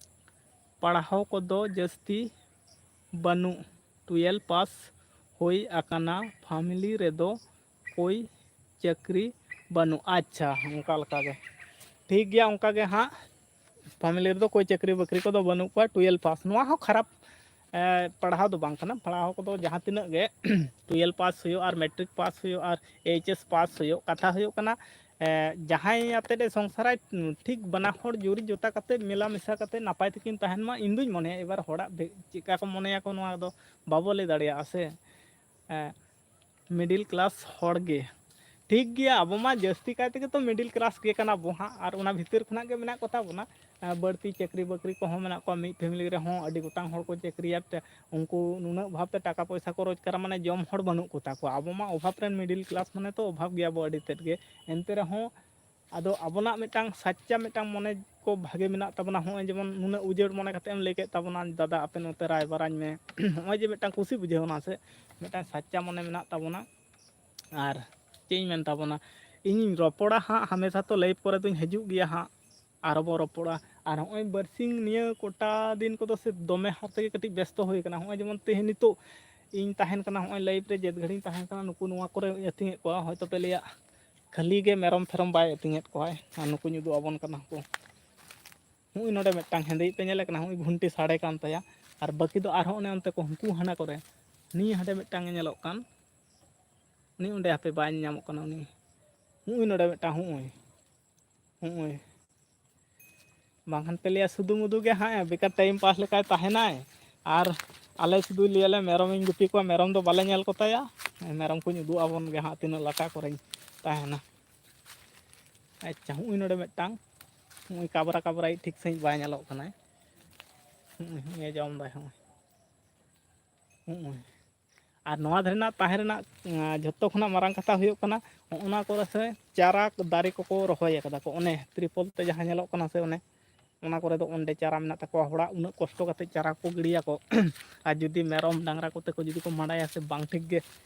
ᱯᱟᱲᱦᱟᱣ ᱠᱚᱫᱚ ᱡᱟᱹᱥᱛᱤ ᱵᱟᱹᱱᱩᱜ, ᱴᱩᱭᱮᱞᱵᱷ ᱯᱟᱥ ᱦᱩᱭ ᱟᱠᱟᱱᱟ, ᱯᱷᱮᱢᱮᱞᱤ ᱨᱮᱫᱚ ᱠᱳᱭ ᱪᱟᱹᱠᱨᱤ ᱵᱟᱹᱱᱩᱜ᱾ ᱟᱪᱪᱷᱟ, ᱚᱱᱠᱟ ᱞᱮᱠᱟ ᱜᱮ ᱴᱷᱤᱠ ᱜᱮᱭᱟ, ᱚᱱᱠᱟ ᱜᱮ ᱦᱟᱸᱜ ᱯᱷᱮᱢᱮᱞᱤ ᱨᱮᱫᱚ ᱠᱳᱭ ᱪᱟᱹᱠᱨᱤ ᱵᱟᱹᱠᱨᱤ ᱠᱚᱫᱚ ᱵᱟᱹᱱᱩᱜ ᱠᱚᱣᱟ᱾ ᱴᱩᱭᱮᱞᱵᱷ ᱯᱟᱥ, ᱱᱚᱣᱟ ᱦᱚᱸ ᱠᱷᱟᱨᱟᱯ ᱮ, ᱯᱟᱲᱦᱟᱣ ᱫᱚ ᱵᱟᱝ ᱠᱟᱱᱟ᱾ ᱯᱟᱲᱦᱟᱣ ᱠᱚᱫᱚ ᱡᱟᱦᱟᱸ ᱛᱤᱱᱟᱹᱜ ᱜᱮ ᱴᱩᱭᱮᱞᱵᱷ ᱯᱟᱥ ᱦᱩᱭᱩᱜ ᱟᱨ ᱢᱮᱴᱨᱤᱠ ᱯᱟᱥ ᱦᱩᱭᱩᱜ ᱟᱨ ᱮᱭᱤᱪ ᱮᱥ ᱯᱟᱥ ᱦᱩᱭᱩᱜ, ᱠᱟᱛᱷᱟ ᱦᱩᱭᱩᱜ ᱠᱟᱱᱟ ᱮ, ᱡᱟᱦᱟᱸᱭ ᱟᱛᱮᱫ ᱮ ᱥᱚᱝᱥᱟᱨᱟᱭ, ᱴᱷᱤᱠ ᱵᱟᱱᱟ ᱦᱚᱲ ᱡᱩᱨᱤ ᱡᱚᱛᱟ ᱠᱟᱛᱮᱫ ᱢᱮᱞᱟ ᱢᱮᱥᱟ ᱠᱟᱛᱮᱫ ᱱᱟᱯᱟᱭ ᱛᱮᱠᱤᱱ ᱛᱟᱦᱮᱱ ᱢᱟ, ᱤᱧ ᱫᱩᱧ ᱢᱚᱱᱮᱭᱟ᱾ ᱮᱵᱟᱨ ᱦᱚᱲᱟᱜ ᱵᱷᱮ-, ᱪᱮᱫ ᱠᱟ ᱠᱚ ᱢᱚᱱᱮᱭᱟᱠᱚ ᱱᱚᱣᱟ ᱫᱚ ᱵᱟᱵᱚ ᱞᱟᱹᱭ ᱫᱟᱲᱮᱭᱟᱜᱼᱟ ᱥᱮ᱾ ᱮ, ᱢᱤᱰᱤᱞ ᱠᱞᱟᱥ ᱦᱚᱲ ᱜᱮ ᱴᱷᱤᱠ ᱜᱮᱭᱟ, ᱟᱵᱚ ᱢᱟ ᱡᱟᱹᱥᱛᱤ ᱠᱟᱭ ᱛᱮᱜᱮ ᱛᱚ ᱢᱤᱰᱤᱞ ᱠᱞᱟᱥ ᱜᱮ ᱠᱟᱱᱟ ᱵᱚ ᱦᱟᱸᱜ, ᱟᱨ ᱚᱱᱟ ᱵᱷᱤᱛᱤᱨ ᱠᱷᱚᱱᱟᱜ ᱜᱮ ᱢᱮᱱᱟᱜ ᱠᱚᱛᱟ ᱵᱚᱱᱟ᱾ ᱮ, ᱵᱟᱹᱲᱛᱤ ᱪᱟᱹᱠᱨᱤ ᱵᱟᱹᱠᱨᱤ ᱠᱚᱦᱚᱸ ᱢᱮᱱᱟᱜ ᱠᱚᱣᱟ, ᱢᱤᱫ ᱯᱷᱮᱢᱮᱞᱤ ᱨᱮᱦᱚᱸ ᱟᱹᱰᱤ ᱜᱚᱴᱟᱝ ᱦᱚᱲ ᱠᱚ ᱪᱟᱹᱠᱨᱤᱭᱟ, ᱛᱮ ᱩᱱᱠᱩ ᱱᱩᱱᱟᱹᱜ ᱵᱷᱟᱵᱽᱛᱮ ᱴᱟᱠᱟ ᱯᱚᱭᱥᱟ ᱠᱚ ᱨᱳᱡᱽᱜᱟᱨᱟ, ᱢᱟᱱᱮ ᱡᱚᱢ ᱦᱚᱲ ᱵᱟᱹᱱᱩᱜ ᱠᱚᱛᱟ ᱠᱚᱣᱟ᱾ ᱟᱵᱚ ᱢᱟ ᱚᱵᱷᱟᱵᱽ ᱨᱮᱱ ᱢᱤᱰᱤᱞ ᱠᱞᱟᱥ ᱢᱟᱱᱮ ᱛᱚ ᱚᱵᱷᱟᱵᱽ ᱜᱮᱭᱟ ᱵᱚ ᱟᱹᱰᱤ ᱛᱮᱫ ᱜᱮ᱾ ᱮᱱᱛᱮ ᱨᱮᱦᱚᱸ ᱟᱫᱚ ᱟᱵᱚᱱᱟᱜ ᱢᱤᱫᱴᱟᱝ ᱥᱟᱪᱪᱟ ᱢᱤᱫᱴᱟᱝ ᱢᱚᱱᱮ ᱠᱚ ᱵᱷᱟᱜᱮ ᱢᱮᱱᱟᱜ ᱛᱟᱵᱚᱱᱟ᱾ ᱦᱚᱸᱜᱼᱚᱭ ᱡᱮᱢᱚᱱ ᱱᱩᱱᱟᱹᱜ ᱩᱡᱟᱹᱲ ᱢᱚᱱᱮ ᱠᱟᱛᱮ ᱮᱢ ᱞᱟᱹᱭ ᱠᱮᱫ ᱛᱟᱵᱚᱱᱟ, "ᱫᱟᱫᱟ ᱟᱯᱮ ᱱᱚᱛᱮ ᱨᱟᱭᱵᱟᱨᱟᱧ ᱢᱮ", ᱦᱚᱸᱜᱼᱚᱭ ᱡᱮ ᱢᱤᱫᱴᱟᱝ ᱠᱩᱥᱤ ᱵᱩᱡᱷᱟᱹᱣ ᱮᱱᱟ ᱥᱮ, ᱢᱤᱫᱴᱟᱝ ᱥᱟᱪᱪᱟ ᱢᱚᱱᱮ ᱢᱮᱱᱟᱜ ᱛᱟᱵᱚᱱᱟ᱾ ᱟᱨ ᱪᱮᱫ ᱤᱧ ᱢᱮᱱ ᱛᱟᱵᱚᱱᱟ, ᱤᱧᱤᱧ ᱨᱚᱯᱚᱲᱟ ᱦᱟᱸᱜ, ᱦᱟᱢᱮᱥᱟ ᱛᱚ ᱞᱟᱭᱤᱵᱷ ᱠᱚᱨᱮ ᱫᱚᱧ ᱦᱤᱡᱩᱜ ᱜᱮᱭᱟ ᱦᱟᱸᱜ, ᱟᱨᱚ ᱵᱚᱱ ᱨᱚᱯᱚᱲᱟ᱾ ᱟᱨ ᱦᱚᱸᱜᱼᱚᱭ ᱵᱟᱨᱥᱤᱧ ᱱᱤᱭᱟᱹ ᱠᱚᱴᱟ ᱫᱤᱱ ᱠᱚᱫᱚ ᱥᱮ ᱫᱚᱢᱮ ᱦᱟᱨ ᱛᱮᱜᱮ ᱠᱟᱹᱴᱤᱡ ᱵᱮᱥᱛᱚ ᱦᱩᱭ ᱠᱟᱱᱟ᱾ ᱦᱚᱸᱜᱼᱚᱭ ᱡᱮᱢᱚᱱ ᱛᱮᱦᱮᱧ ᱱᱤᱛᱚᱜ ᱤᱧ ᱛᱟᱦᱮᱱ ᱠᱟᱱᱟ ᱦᱚᱸᱜᱼᱚᱭ ᱞᱟᱭᱤᱵᱷ ᱨᱮ, ᱡᱮᱫ ᱜᱷᱟᱹᱲᱤᱡ ᱤᱧ ᱛᱟᱦᱮᱱ ᱠᱟᱱᱟ ᱱᱩᱠᱩ ᱱᱚᱣᱟ ᱠᱚᱨᱮ ᱟᱹᱛᱤᱧᱮᱫ ᱠᱚᱣᱟ, ᱦᱚᱭᱛᱳ ᱯᱮ ᱞᱟᱹᱭᱟ ᱠᱷᱟᱹᱞᱤ ᱜᱮ ᱢᱮᱨᱚᱢ ᱯᱷᱮᱨᱚᱢ ᱵᱟᱭ ᱟᱹᱛᱤᱧᱮᱫ ᱠᱚᱣᱟᱭ, ᱟᱨ ᱱᱩᱠᱩᱧ ᱩᱫᱩᱜ ᱟᱵᱚᱱ ᱠᱟᱱᱟ ᱠᱚ᱾ ᱦᱚᱸᱜᱼᱚᱭ ᱱᱚᱰᱮ ᱢᱤᱫᱴᱟᱝ ᱦᱮᱸᱫᱮᱭᱤᱡ ᱯᱮ ᱧᱮᱞᱮ ᱠᱟᱱᱟ, ᱦᱚᱸᱜᱼᱚᱭ ᱜᱷᱩᱱᱴᱤ ᱥᱟᱰᱮ ᱠᱟᱱ ᱛᱟᱭᱟ, ᱟᱨ ᱵᱟᱹᱠᱤ ᱫᱚ ᱟᱨᱦᱚᱸ ᱚᱱᱮ ᱚᱱᱛᱮ ᱠᱚ ᱦᱩᱸᱠᱩ ᱦᱟᱱᱟ ᱠᱚᱨᱮ, ᱱᱤᱭᱟᱹ ᱦᱟᱸᱰᱮ ᱢᱤᱫᱴᱟᱝ ᱮ ᱧᱮᱞᱚᱜ ᱠᱟᱱ, ᱩᱱᱤ ᱚᱸᱰᱮ ᱦᱟᱯᱮ ᱵᱟᱭ ᱧᱟᱢᱚᱜ ᱠᱟᱱᱟ ᱩᱱᱤ᱾ ᱦᱩᱸᱜᱼᱩᱭ ᱱᱚᱰᱮ ᱢᱤᱫᱴᱟᱝ, ᱦᱩᱸᱜᱼᱩᱭ᱾ ᱦᱚᱸᱜᱼᱚᱭ᱾ ᱵᱟᱝᱠᱷᱟᱱ ᱯᱮ ᱞᱟᱹᱭᱟ ᱥᱩᱫᱷᱩ ᱢᱩᱫᱷᱩ ᱜᱮ ᱦᱟᱸᱜ ᱵᱮᱠᱟᱨ time pass ᱞᱮᱠᱟᱭ ᱛᱟᱦᱮᱱᱟᱭ᱾ ᱟᱨ ᱟᱞᱮ ᱥᱩᱫᱷᱩ ᱞᱟᱹᱭᱟᱞᱮ ᱢᱮᱨᱚᱢᱤᱧ ᱜᱩᱯᱤ ᱠᱚᱣᱟ, ᱢᱮᱨᱚᱢ ᱫᱚ ᱵᱟᱞᱮ ᱧᱮᱞ ᱠᱚᱛᱟᱭᱟ, ᱢᱮᱨᱚᱢ ᱠᱚᱧ ᱩᱫᱩᱜ ᱟᱵᱚᱱ ᱜᱮ ᱦᱟᱸᱜ ᱛᱤᱱᱟᱹᱜ ᱞᱟᱴᱟ ᱠᱚᱨᱮᱧ ᱛᱟᱦᱮᱱᱟ᱾ ᱟᱪᱪᱷᱟ, ᱦᱚᱸᱜᱼᱚᱭ ᱱᱚᱰᱮ ᱢᱤᱫᱴᱟᱝ, ᱦᱚᱸᱜᱼᱚᱭ ᱠᱟᱵᱽᱨᱟ ᱠᱟᱵᱽᱨᱟᱭᱤᱡ ᱴᱷᱤᱠ ᱥᱟᱺᱦᱤᱡ ᱵᱟᱭ ᱧᱮᱞᱚᱜ ᱠᱟᱱᱟᱭ᱾ ᱦᱚᱸᱜᱼᱚᱭ, ᱦᱚᱸᱜᱼᱚᱭ ᱡᱚᱢ ᱫᱟᱭ, ᱦᱚᱸᱜᱼᱚᱭ᱾ ᱦᱚᱸᱜᱼᱚᱭ᱾ ᱟᱨ ᱱᱚᱣᱟ ᱫᱷᱟᱨᱮᱱᱟᱜ ᱛᱟᱦᱮᱸ ᱨᱮᱱᱟᱜ, ᱟᱸ, ᱡᱷᱚᱛᱚ ᱠᱷᱚᱱᱟᱜ ᱢᱟᱨᱟᱝ ᱠᱟᱛᱷᱟ ᱦᱩᱭᱩᱜ ᱠᱟᱱᱟ, ᱦᱚᱸᱜᱼᱚ ᱱᱟ ᱠᱚᱨᱮ ᱥᱮ ᱪᱟᱨᱟ ᱫᱟᱨᱮ ᱠᱚᱠᱚ ᱨᱚᱦᱚᱭ ᱟᱠᱟᱫᱟ ᱠᱚ, ᱚᱱᱮ ᱛᱨᱤᱯᱚᱞ ᱛᱮ ᱡᱟᱦᱟᱸ ᱧᱮᱞᱚᱜ ᱠᱟᱱᱟ ᱥᱮ, ᱚᱱᱮ ᱚᱱᱟ ᱠᱚᱨᱮ ᱫᱚ ᱚᱸᱰᱮ ᱪᱟᱨᱟ ᱢᱮᱱᱟᱜ ᱛᱟᱠᱚᱣᱟ᱾ ᱦᱚᱲᱟᱜ ᱩᱱᱟᱹᱜ ᱠᱚᱥᱴᱚ ᱠᱟᱛᱮ ᱪᱟᱨᱟ ᱠᱚ ᱜᱤᱰᱤᱭᱟᱠᱚ, ᱟᱨ ᱡᱩᱫᱤ ᱢᱮᱨᱚᱢ ᱰᱟᱝᱨᱟ ᱠᱚᱛᱮ ᱠᱚ ᱡᱩᱫᱤ ᱠᱚ ᱢᱟᱰᱟᱭᱟ ᱥᱮ ᱵᱟᱝ ᱴᱷᱤᱠ ᱜᱮ,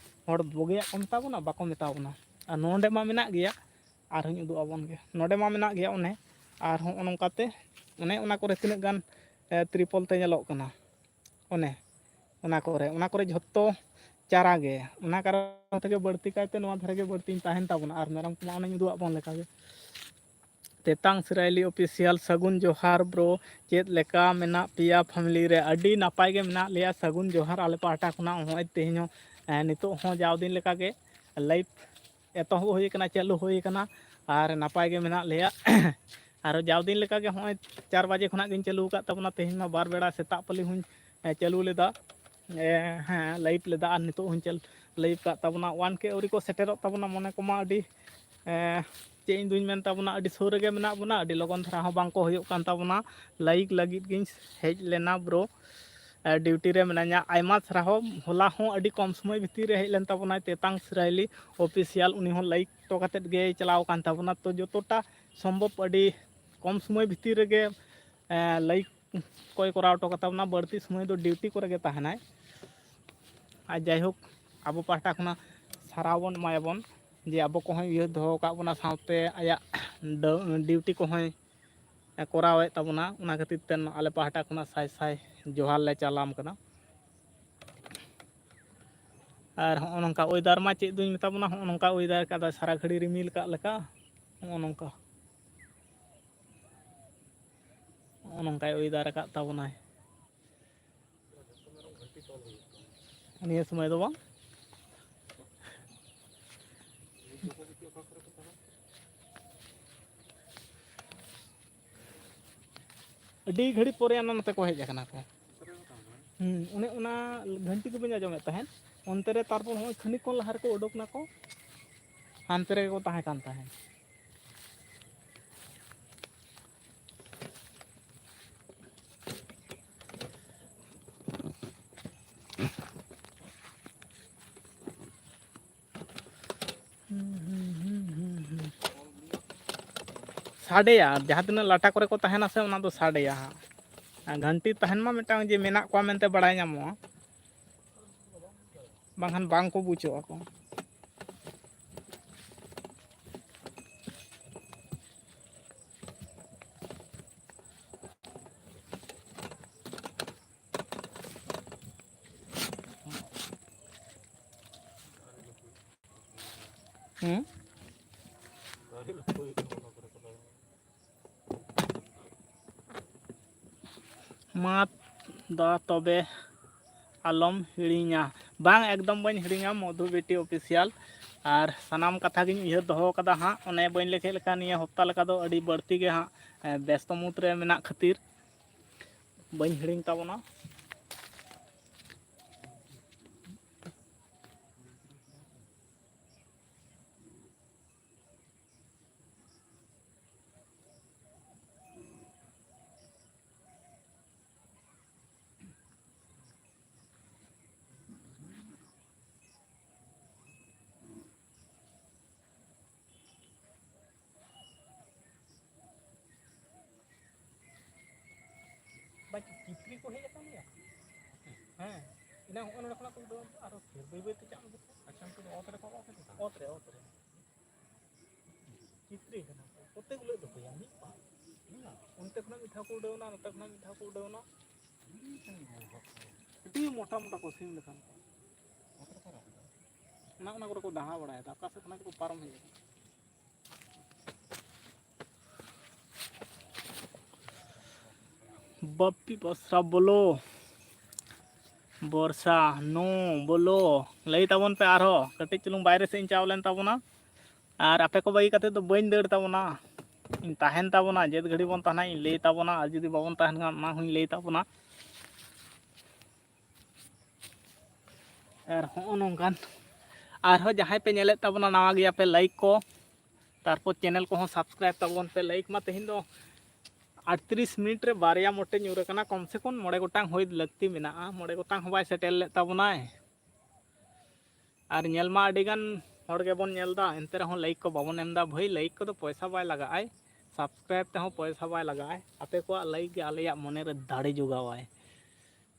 ᱦᱚᱲ ᱵᱩᱜᱤᱭᱟᱜ ᱠᱚ ᱢᱮᱛᱟ ᱵᱚᱱᱟ, ᱵᱟᱠᱚ ᱢᱮᱛᱟ ᱵᱚᱱᱟ᱾ ᱟᱨ ᱱᱚᱰᱮ ᱢᱟ ᱢᱮᱱᱟᱜ ᱜᱮᱭᱟ, ᱟᱨᱦᱚᱸᱧ ᱩᱫᱩᱜ ᱟᱵᱚᱱ ᱜᱮ, ᱱᱚᱰᱮ ᱢᱟ ᱢᱮᱱᱟᱜ ᱜᱮᱭᱟ ᱚᱱᱮ, ᱟᱨ ᱦᱚᱸᱜᱼᱚ ᱱᱚᱝᱠᱟᱛᱮ ᱚᱱᱮ ᱚᱱᱟ ᱠᱚᱨᱮ ᱛᱤᱱᱟᱹᱜ ᱜᱟᱱ, ᱮ, ᱛᱨᱤᱯᱚᱞ ᱛᱮ ᱧᱮᱞᱚᱜ ᱠᱟᱱᱟ᱾ ᱚᱱᱮ ᱚᱱᱟ ᱠᱚᱨᱮ, ᱚᱱᱟ ᱠᱚᱨᱮ ᱡᱷᱚᱛᱚ ᱪᱟᱨᱟ ᱜᱮ᱾ ᱚᱱᱟ ᱠᱟᱨᱚᱱ ᱛᱮᱜᱮ ᱵᱟᱹᱲᱛᱤ ᱠᱟᱭᱛᱮ ᱱᱚᱣᱟ ᱫᱷᱟᱨᱮ ᱜᱮ ᱵᱟᱹᱲᱛᱤᱧ ᱛᱟᱦᱮᱱ ᱛᱟᱵᱚᱱᱟ᱾ ᱟᱨ ᱢᱮᱨᱚᱢ ᱠᱚᱢᱟ ᱚᱱᱮᱧ ᱩᱫᱩᱜ ᱟᱫ ᱵᱚᱱ ᱞᱮᱠᱟ ᱜᱮ᱾ ᱛᱮᱛᱟᱝ ᱥᱤᱨᱟᱭᱞᱤ Official, ᱥᱟᱹᱜᱩᱱ ᱡᱚᱦᱟᱨ bro, ᱪᱮᱫ ᱞᱮᱠᱟ ᱢᱮᱱᱟᱜ ᱯᱮᱭᱟ family ᱨᱮ? ᱟᱹᱰᱤ ᱱᱟᱯᱟᱭ ᱜᱮ ᱢᱮᱱᱟᱜ ᱞᱮᱭᱟ, ᱥᱟᱹᱜᱩᱱ ᱡᱚᱦᱟᱨ ᱟᱞᱮ ᱯᱟᱦᱴᱟ ᱠᱷᱚᱱᱟᱜ᱾ ᱱᱚᱜᱼᱚᱭ ᱛᱮᱦᱮᱧ ᱦᱚᱸ, ᱮᱸ, ᱱᱤᱛᱚᱜ ᱦᱚᱸ ᱡᱟᱣ ᱫᱤᱱ ᱞᱮᱠᱟ ᱜᱮ live ᱮᱛᱚᱦᱚᱵ ᱦᱩᱭ ᱟᱠᱟᱱᱟ, ᱪᱟᱹᱞᱩ ᱦᱩᱭ ᱟᱠᱟᱱᱟ, ᱟᱨ ᱱᱟᱯᱟᱭ ᱜᱮ ᱢᱮᱱᱟᱜ ᱞᱮᱭᱟ᱾ ᱟᱨ ᱡᱟᱣ ᱫᱤᱱ ᱞᱮᱠᱟ ᱜᱮ ᱦᱚᱸᱜᱼᱚᱭ ᱪᱟᱨ ᱵᱟᱡᱮ ᱠᱷᱚᱱᱟᱜ ᱜᱤᱧ ᱪᱟᱹᱞᱩ ᱟᱠᱟᱫ ᱛᱟᱵᱚᱱᱟ᱾ ᱛᱮᱦᱮᱧ ᱢᱟ ᱵᱟᱨ ᱵᱮᱲᱟ ᱥᱮᱛᱟᱜ ᱯᱟᱹᱞᱤ ᱦᱚᱸᱧ, ᱮ, ᱪᱟᱹᱞᱩ ᱞᱮᱫᱟ, ᱮ, ᱦᱮᱸ, live ᱞᱮᱫᱟ, ᱟᱨ ᱱᱤᱛᱚᱜ ᱦᱚᱸᱧ ᱪᱟᱹᱞᱩ, live ᱠᱟᱜ ᱛᱟᱵᱚᱱᱟ᱾ One K ᱟᱹᱣᱨᱤ ᱠᱚ ᱥᱮᱴᱮᱨᱚᱜ ᱛᱟᱵᱚᱱᱟ, ᱢᱚᱱᱮ ᱠᱚᱢᱟ ᱟᱹᱰᱤ, ᱮ, ᱪᱮᱫ ᱤᱧ ᱫᱩᱧ ᱢᱮᱱ ᱛᱟᱵᱚᱱᱟ, ᱟᱹᱰᱤ ᱥᱩᱨ ᱨᱮᱜᱮ ᱢᱮᱱᱟᱜ ᱵᱚᱱᱟ, ᱟᱹᱰᱤ ᱞᱚᱜᱚᱱ ᱫᱷᱟᱨᱟ ᱦᱚᱸ ᱵᱟᱝ ᱠᱚ ᱦᱩᱭᱩᱜ ᱠᱟᱱ ᱛᱟᱵᱚᱱᱟ᱾ Like ᱞᱟᱹᱜᱤᱫ ᱜᱤᱧ ᱦᱮᱡ ᱞᱮᱱᱟ bro, ᱮ, duty ᱨᱮ ᱢᱮᱱᱟᱧᱟ᱾ ᱟᱭᱢᱟ ᱥᱟᱨᱦᱟᱣ, ᱦᱚᱞᱟ ᱦᱚᱸ ᱟᱹᱰᱤ ᱠᱚᱢ ᱥᱚᱢᱚᱭ ᱵᱷᱤᱛᱤᱨ ᱨᱮ ᱦᱮᱡ ᱞᱮᱱ ᱛᱟᱵᱚᱱᱟᱭ ᱛᱮᱛᱟᱝ ᱥᱤᱨᱟᱭᱞᱤ Official, ᱩᱱᱤ ᱦᱚᱸ like ᱦᱚᱴᱚ ᱠᱟᱛᱮᱫ ᱜᱮᱭ ᱪᱟᱞᱟᱣ ᱟᱠᱟᱱ ᱛᱟᱵᱚᱱᱟ᱾ ᱛᱚ ᱡᱚᱛᱚᱴᱟ ᱥᱚᱢᱵᱷᱚᱵ ᱟᱹᱰᱤ ᱠᱚᱢ ᱥᱚᱢᱚᱭ ᱵᱷᱤᱛᱤᱨ ᱨᱮᱜᱮ, ᱮ, like ᱠᱚᱭ ᱠᱚᱨᱟᱣ ᱦᱚᱴᱚ ᱠᱟᱛᱟ ᱵᱚᱱᱟ᱾ ᱵᱟᱹᱲᱛᱤ ᱥᱚᱢᱚᱭ ᱫᱚ duty ᱠᱚᱨᱮ ᱜᱮ ᱛᱟᱦᱮᱱᱟᱭ᱾ ᱟᱨ ᱡᱟᱭᱦᱳᱠ, ᱟᱵᱚ ᱯᱟᱦᱴᱟ ᱠᱷᱚᱱᱟᱜ ᱥᱟᱨᱦᱟᱣ ᱵᱚᱱ ᱮᱢᱟᱭᱟᱵᱚᱱ ᱡᱮ ᱟᱵᱚ ᱠᱚᱦᱚᱸᱭ ᱩᱭᱦᱟᱹᱨ ᱫᱚᱦᱚ ᱟᱠᱟᱫ ᱵᱚᱱᱟ, ᱥᱟᱶᱛᱮ ᱟᱭᱟᱜ ᱰᱟᱹ-, duty ᱠᱚᱦᱚᱸᱭ ᱠᱚᱨᱟᱣᱮᱫ ᱛᱟᱵᱚᱱᱟ᱾ ᱚᱱᱟ ᱠᱷᱟᱹᱛᱤᱨ ᱛᱮ ᱟᱞᱮ ᱯᱟᱦᱴᱟ ᱠᱷᱚᱱᱟᱜ ᱥᱟᱭ ᱥᱟᱭ ᱡᱚᱦᱟᱨ ᱞᱮ ᱪᱟᱞᱟᱢ ᱠᱟᱱᱟ᱾ ᱟᱨ ᱦᱚᱸᱜᱼᱚ ᱱᱚᱝᱠᱟ weather ᱢᱟ ᱪᱮᱫ ᱫᱩᱧ ᱢᱮᱛᱟ ᱵᱚᱱᱟ, ᱦᱚᱸᱜᱼᱚ ᱱᱚᱝᱠᱟ weather ᱠᱟᱫᱟᱭ, ᱥᱟᱨᱟ ᱜᱷᱟᱹᱲᱤ ᱨᱤᱢᱤᱞ ᱠᱟᱜ ᱞᱮᱠᱟ᱾ ᱦᱚᱸᱜᱼᱚ ᱱᱚᱝᱠᱟ, ᱦᱚᱸᱜᱼᱚ ᱱᱚᱝᱠᱟᱭ weather ᱟᱠᱟᱫ ᱛᱟᱵᱚᱱᱟᱭ᱾ ᱱᱤᱭᱟᱹ ᱥᱚᱢᱚᱭ ᱫᱚ ᱵᱟᱝ᱾ ᱟᱹᱰᱤ ᱜᱷᱟᱹᱲᱤᱡ ᱯᱚᱨᱮ ᱚᱱᱟ ᱱᱚᱛᱮ ᱠᱚ ᱦᱮᱡ ᱟᱠᱟᱱᱟ ᱠᱚ᱾ ᱦᱩᱸ, ᱚᱱᱮ ᱚᱱᱟ ᱜᱷᱟᱹᱱᱴᱤ ᱠᱚᱵᱤᱱ ᱟᱸᱡᱚᱢᱮᱫ ᱛᱟᱦᱮᱸᱫ, ᱚᱱᱛᱮ ᱨᱮ ᱛᱟᱨᱯᱚᱨ ᱱᱚᱜᱼᱚᱭ ᱠᱷᱟᱹᱱᱤᱠ ᱠᱷᱚᱱ ᱞᱟᱦᱟ ᱨᱮᱠᱚ ᱩᱰᱩᱠ ᱱᱟᱠᱚ, ᱦᱟᱱᱛᱮ ᱨᱮᱜᱮ ᱠᱚ ᱛᱟᱦᱮᱸ ᱠᱟᱱ ᱛᱟᱦᱮᱸᱫ᱾ ᱥᱟᱰᱮᱭᱟ, ᱡᱟᱦᱟᱸ ᱛᱤᱱᱟᱹᱜ ᱞᱟᱴᱟ ᱠᱚᱨᱮ ᱠᱚ ᱛᱟᱦᱮᱱᱟ ᱥᱮ, ᱚᱱᱟ ᱫᱚ ᱥᱟᱰᱮᱭᱟ ᱦᱟᱸᱜ᱾ ᱟᱨ ᱜᱷᱟᱱᱴᱤ ᱛᱟᱦᱮᱱ ᱢᱟ ᱢᱤᱫᱴᱟᱝ ᱡᱮ ᱢᱮᱱᱟᱜ ᱠᱚᱣᱟ ᱢᱮᱱᱛᱮ ᱵᱟᱲᱟᱭ ᱧᱟᱢᱚᱜᱼᱟ, ᱵᱟᱝᱠᱷᱟᱱ ᱵᱟᱝ ᱠᱚ ᱵᱩᱡᱷᱟᱹᱜ ᱟᱠᱚ᱾ ᱦᱩᱸ? ᱢᱟ ᱫᱟ ᱛᱚᱵᱮ ᱟᱞᱚᱢ ᱦᱤᱲᱤᱧᱟ᱾ ᱵᱟᱝ, ᱮᱠᱫᱚᱢ ᱵᱟᱹᱧ ᱦᱤᱲᱤᱧᱟ, ᱢᱚᱫᱷᱩ ᱵᱤᱴᱤ ᱚᱯᱷᱤᱥᱤᱭᱟᱞ᱾ ᱟᱨ ᱥᱟᱱᱟᱢ ᱠᱟᱛᱷᱟ ᱜᱤᱧ ᱩᱭᱦᱟᱹᱨ ᱫᱚᱦᱚ ᱠᱟᱫᱟ ᱦᱟᱸᱜ᱾ ᱚᱱᱮ ᱵᱟᱹᱧ ᱞᱟᱹᱭ ᱠᱮᱫ ᱞᱮᱠᱟ, ᱱᱤᱭᱟᱹ ᱦᱚᱯᱛᱟ ᱞᱮᱠᱟ ᱫᱚ ᱟᱹᱰᱤ ᱵᱟᱹᱲᱛᱤ ᱜᱮ ᱦᱟᱸᱜ, ᱮ, ᱵᱮᱥᱛᱚ ᱢᱩᱫᱽ ᱨᱮ ᱢᱮᱱᱟᱜ ᱠᱷᱟᱹᱛᱤᱨ ᱵᱟᱹᱧ ᱦᱤᱲᱤᱧ ᱛᱟᱵᱚᱱᱟ᱾ ᱵᱟᱝ, ᱪᱤᱛᱨᱤ ᱠᱚ ᱦᱮᱡ ᱟᱠᱟᱱ ᱜᱮᱭᱟ᱾ ᱦᱮᱸ, ᱮᱱᱟᱝ ᱦᱚᱸᱜᱼᱚ ᱱᱚᱰᱮ ᱠᱷᱚᱱᱟᱜ ᱠᱚ ᱩᱰᱟᱹᱣ ᱮᱱ ᱜᱮ, ᱟᱨᱚ ᱰᱷᱮᱨ ᱵᱟᱹᱭ ᱵᱟᱹᱭ ᱛᱮ ᱪᱟᱜ ᱢᱮ᱾ ᱟᱪᱪᱷᱟ, ᱩᱱᱠᱩ ᱫᱚ ᱚᱛ ᱨᱮᱠᱚ ᱚᱨ ᱠᱮᱫᱟ? ᱚᱛ ᱨᱮ, ᱚᱛ ᱨᱮ᱾ ᱪᱤᱛᱨᱤ ᱠᱟᱱᱟ ᱠᱚ, ᱠᱚᱛᱮ ᱜᱩᱞᱟᱹᱜ ᱫᱚ ᱦᱩᱭᱟ, ᱢᱤᱫ ᱯᱟᱲ᱾ ᱚᱱᱛᱮ ᱠᱷᱚᱱᱟᱜ ᱢᱤᱫ ᱫᱷᱟᱣ ᱠᱚ ᱩᱰᱟᱹᱣ ᱮᱱᱟ, ᱱᱚᱛᱮ ᱠᱷᱚᱱᱟᱜ ᱢᱤᱫ ᱫᱷᱟᱣ ᱠᱚ ᱩᱰᱟᱹᱣ ᱮᱱᱟ᱾ ᱟᱹᱰᱤ ᱢᱚᱴᱟ ᱢᱚᱴᱟ ᱠᱚ ᱥᱤᱢ ᱞᱮᱠᱟᱱ ᱠᱚ᱾ ᱚᱱᱟ, ᱚᱱᱟ ᱠᱚᱨᱮ ᱠᱚ ᱫᱟᱬᱟ ᱵᱟᱲᱟᱭᱮᱫᱟ, ᱚᱠᱟ ᱥᱮᱫ ᱠᱷᱚᱱᱟᱜ ᱪᱚᱠᱚ ᱯᱟᱨᱚᱢ ᱦᱮᱡ ᱟᱠᱟᱱᱟ᱾ ᱵᱟᱯᱤ ᱵᱟᱥᱨᱟ ᱵᱚᱞᱚ, ᱵᱚᱨᱥᱟ ᱱᱚ ᱵᱚᱞᱚ, ᱞᱟᱹᱭ ᱛᱟᱵᱚᱱ ᱯᱮ ᱟᱨᱦᱚᱸ᱾ ᱠᱟᱹᱴᱤᱡ ᱪᱩᱞᱩᱝ ᱵᱟᱭᱨᱮ ᱥᱮᱫ ᱤᱧ ᱪᱟᱣ ᱞᱮᱱ ᱛᱟᱵᱚᱱᱟ, ᱟᱨ ᱟᱯᱮ ᱠᱚ ᱵᱟᱹᱜᱤ ᱠᱟᱛᱮ ᱫᱚ ᱵᱟᱹᱧ ᱫᱟᱹᱲ ᱛᱟᱵᱚᱱᱟ᱾ ᱛᱟᱦᱮᱱ ᱛᱟᱵᱚᱱᱟ, ᱡᱮᱫ ᱜᱷᱟᱹᱲᱤ ᱵᱚᱱ ᱛᱟᱦᱮᱱᱟ ᱤᱧ ᱞᱟᱹᱭ ᱛᱟᱵᱚᱱᱟ, ᱟᱨ ᱡᱩᱫᱤ ᱵᱟᱵᱚᱱ ᱛᱟᱦᱮᱱ ᱠᱷᱟᱱ ᱚᱱᱟ ᱦᱚᱸᱧ ᱞᱟᱹᱭ ᱛᱟᱵᱚᱱᱟ᱾ ᱟᱨ ᱦᱚᱸᱜᱼᱚ ᱱᱚᱝᱠᱟᱱ ᱟᱨᱦᱚᱸ ᱡᱟᱦᱟᱸᱭ ᱯᱮ ᱧᱮᱞᱮᱫ ᱛᱟᱵᱚᱱᱟ, ᱱᱟᱣᱟ ᱜᱮᱭᱟ ᱯᱮ, ᱞᱟᱭᱤᱠ ᱠᱚ, ᱛᱟᱨᱯᱚᱨ ᱪᱮᱱᱮᱞ ᱠᱚᱦᱚᱸ ᱥᱟᱵᱥᱠᱨᱟᱭᱤᱵ ᱛᱟᱵᱚᱱ ᱯᱮ᱾ ᱞᱟᱭᱤᱠ ᱢᱟ ᱛᱮᱦᱮᱧ ᱫᱚ ᱟᱴᱛᱨᱤᱥ ᱢᱤᱱᱤᱴ ᱨᱮ ᱵᱟᱨᱭᱟ ᱢᱚᱴᱮ ᱧᱩᱨ ᱟᱠᱟᱱᱟ, ᱠᱚᱢ ᱥᱮ ᱠᱚᱢ ᱢᱚᱬᱮ ᱜᱚᱴᱟᱝ ᱦᱩᱭ ᱞᱟᱹᱠᱛᱤ ᱢᱮᱱᱟᱜᱼᱟ, ᱢᱚᱬᱮ ᱜᱚᱴᱟᱝ ᱦᱚᱸ ᱵᱟᱭ ᱥᱮᱴᱮᱨ ᱞᱮᱫ ᱛᱟᱵᱚᱱᱟᱭ᱾ ᱟᱨ ᱧᱮᱞ ᱢᱟ ᱟᱹᱰᱤ ᱜᱟᱱ ᱦᱚᱲ ᱜᱮᱵᱚᱱ ᱧᱮᱞ ᱮᱫᱟ, ᱮᱱᱛᱮ ᱨᱮᱦᱚᱸ ᱞᱟᱭᱤᱠ ᱠᱚ ᱵᱟᱵᱚᱱ ᱮᱢ ᱮᱫᱟ᱾ ᱵᱷᱟᱹᱭ, ᱞᱟᱭᱤᱠ ᱠᱚᱫᱚ ᱯᱚᱭᱥᱟ ᱵᱟᱭ ᱞᱟᱜᱟᱜᱼᱟᱭ, ᱥᱟᱵᱥᱠᱨᱟᱭᱤᱵ ᱛᱮᱦᱚᱸ ᱯᱚᱭᱥᱟ ᱵᱟᱭ ᱞᱟᱜᱟᱜᱼᱟᱭ᱾ ᱟᱯᱮ ᱠᱚᱣᱟᱜ ᱞᱟᱭᱤᱠ ᱜᱮ ᱟᱞᱮᱭᱟᱜ ᱢᱚᱱᱮ ᱨᱮ ᱫᱟᱲᱮ ᱡᱚᱜᱟᱣᱟᱭ᱾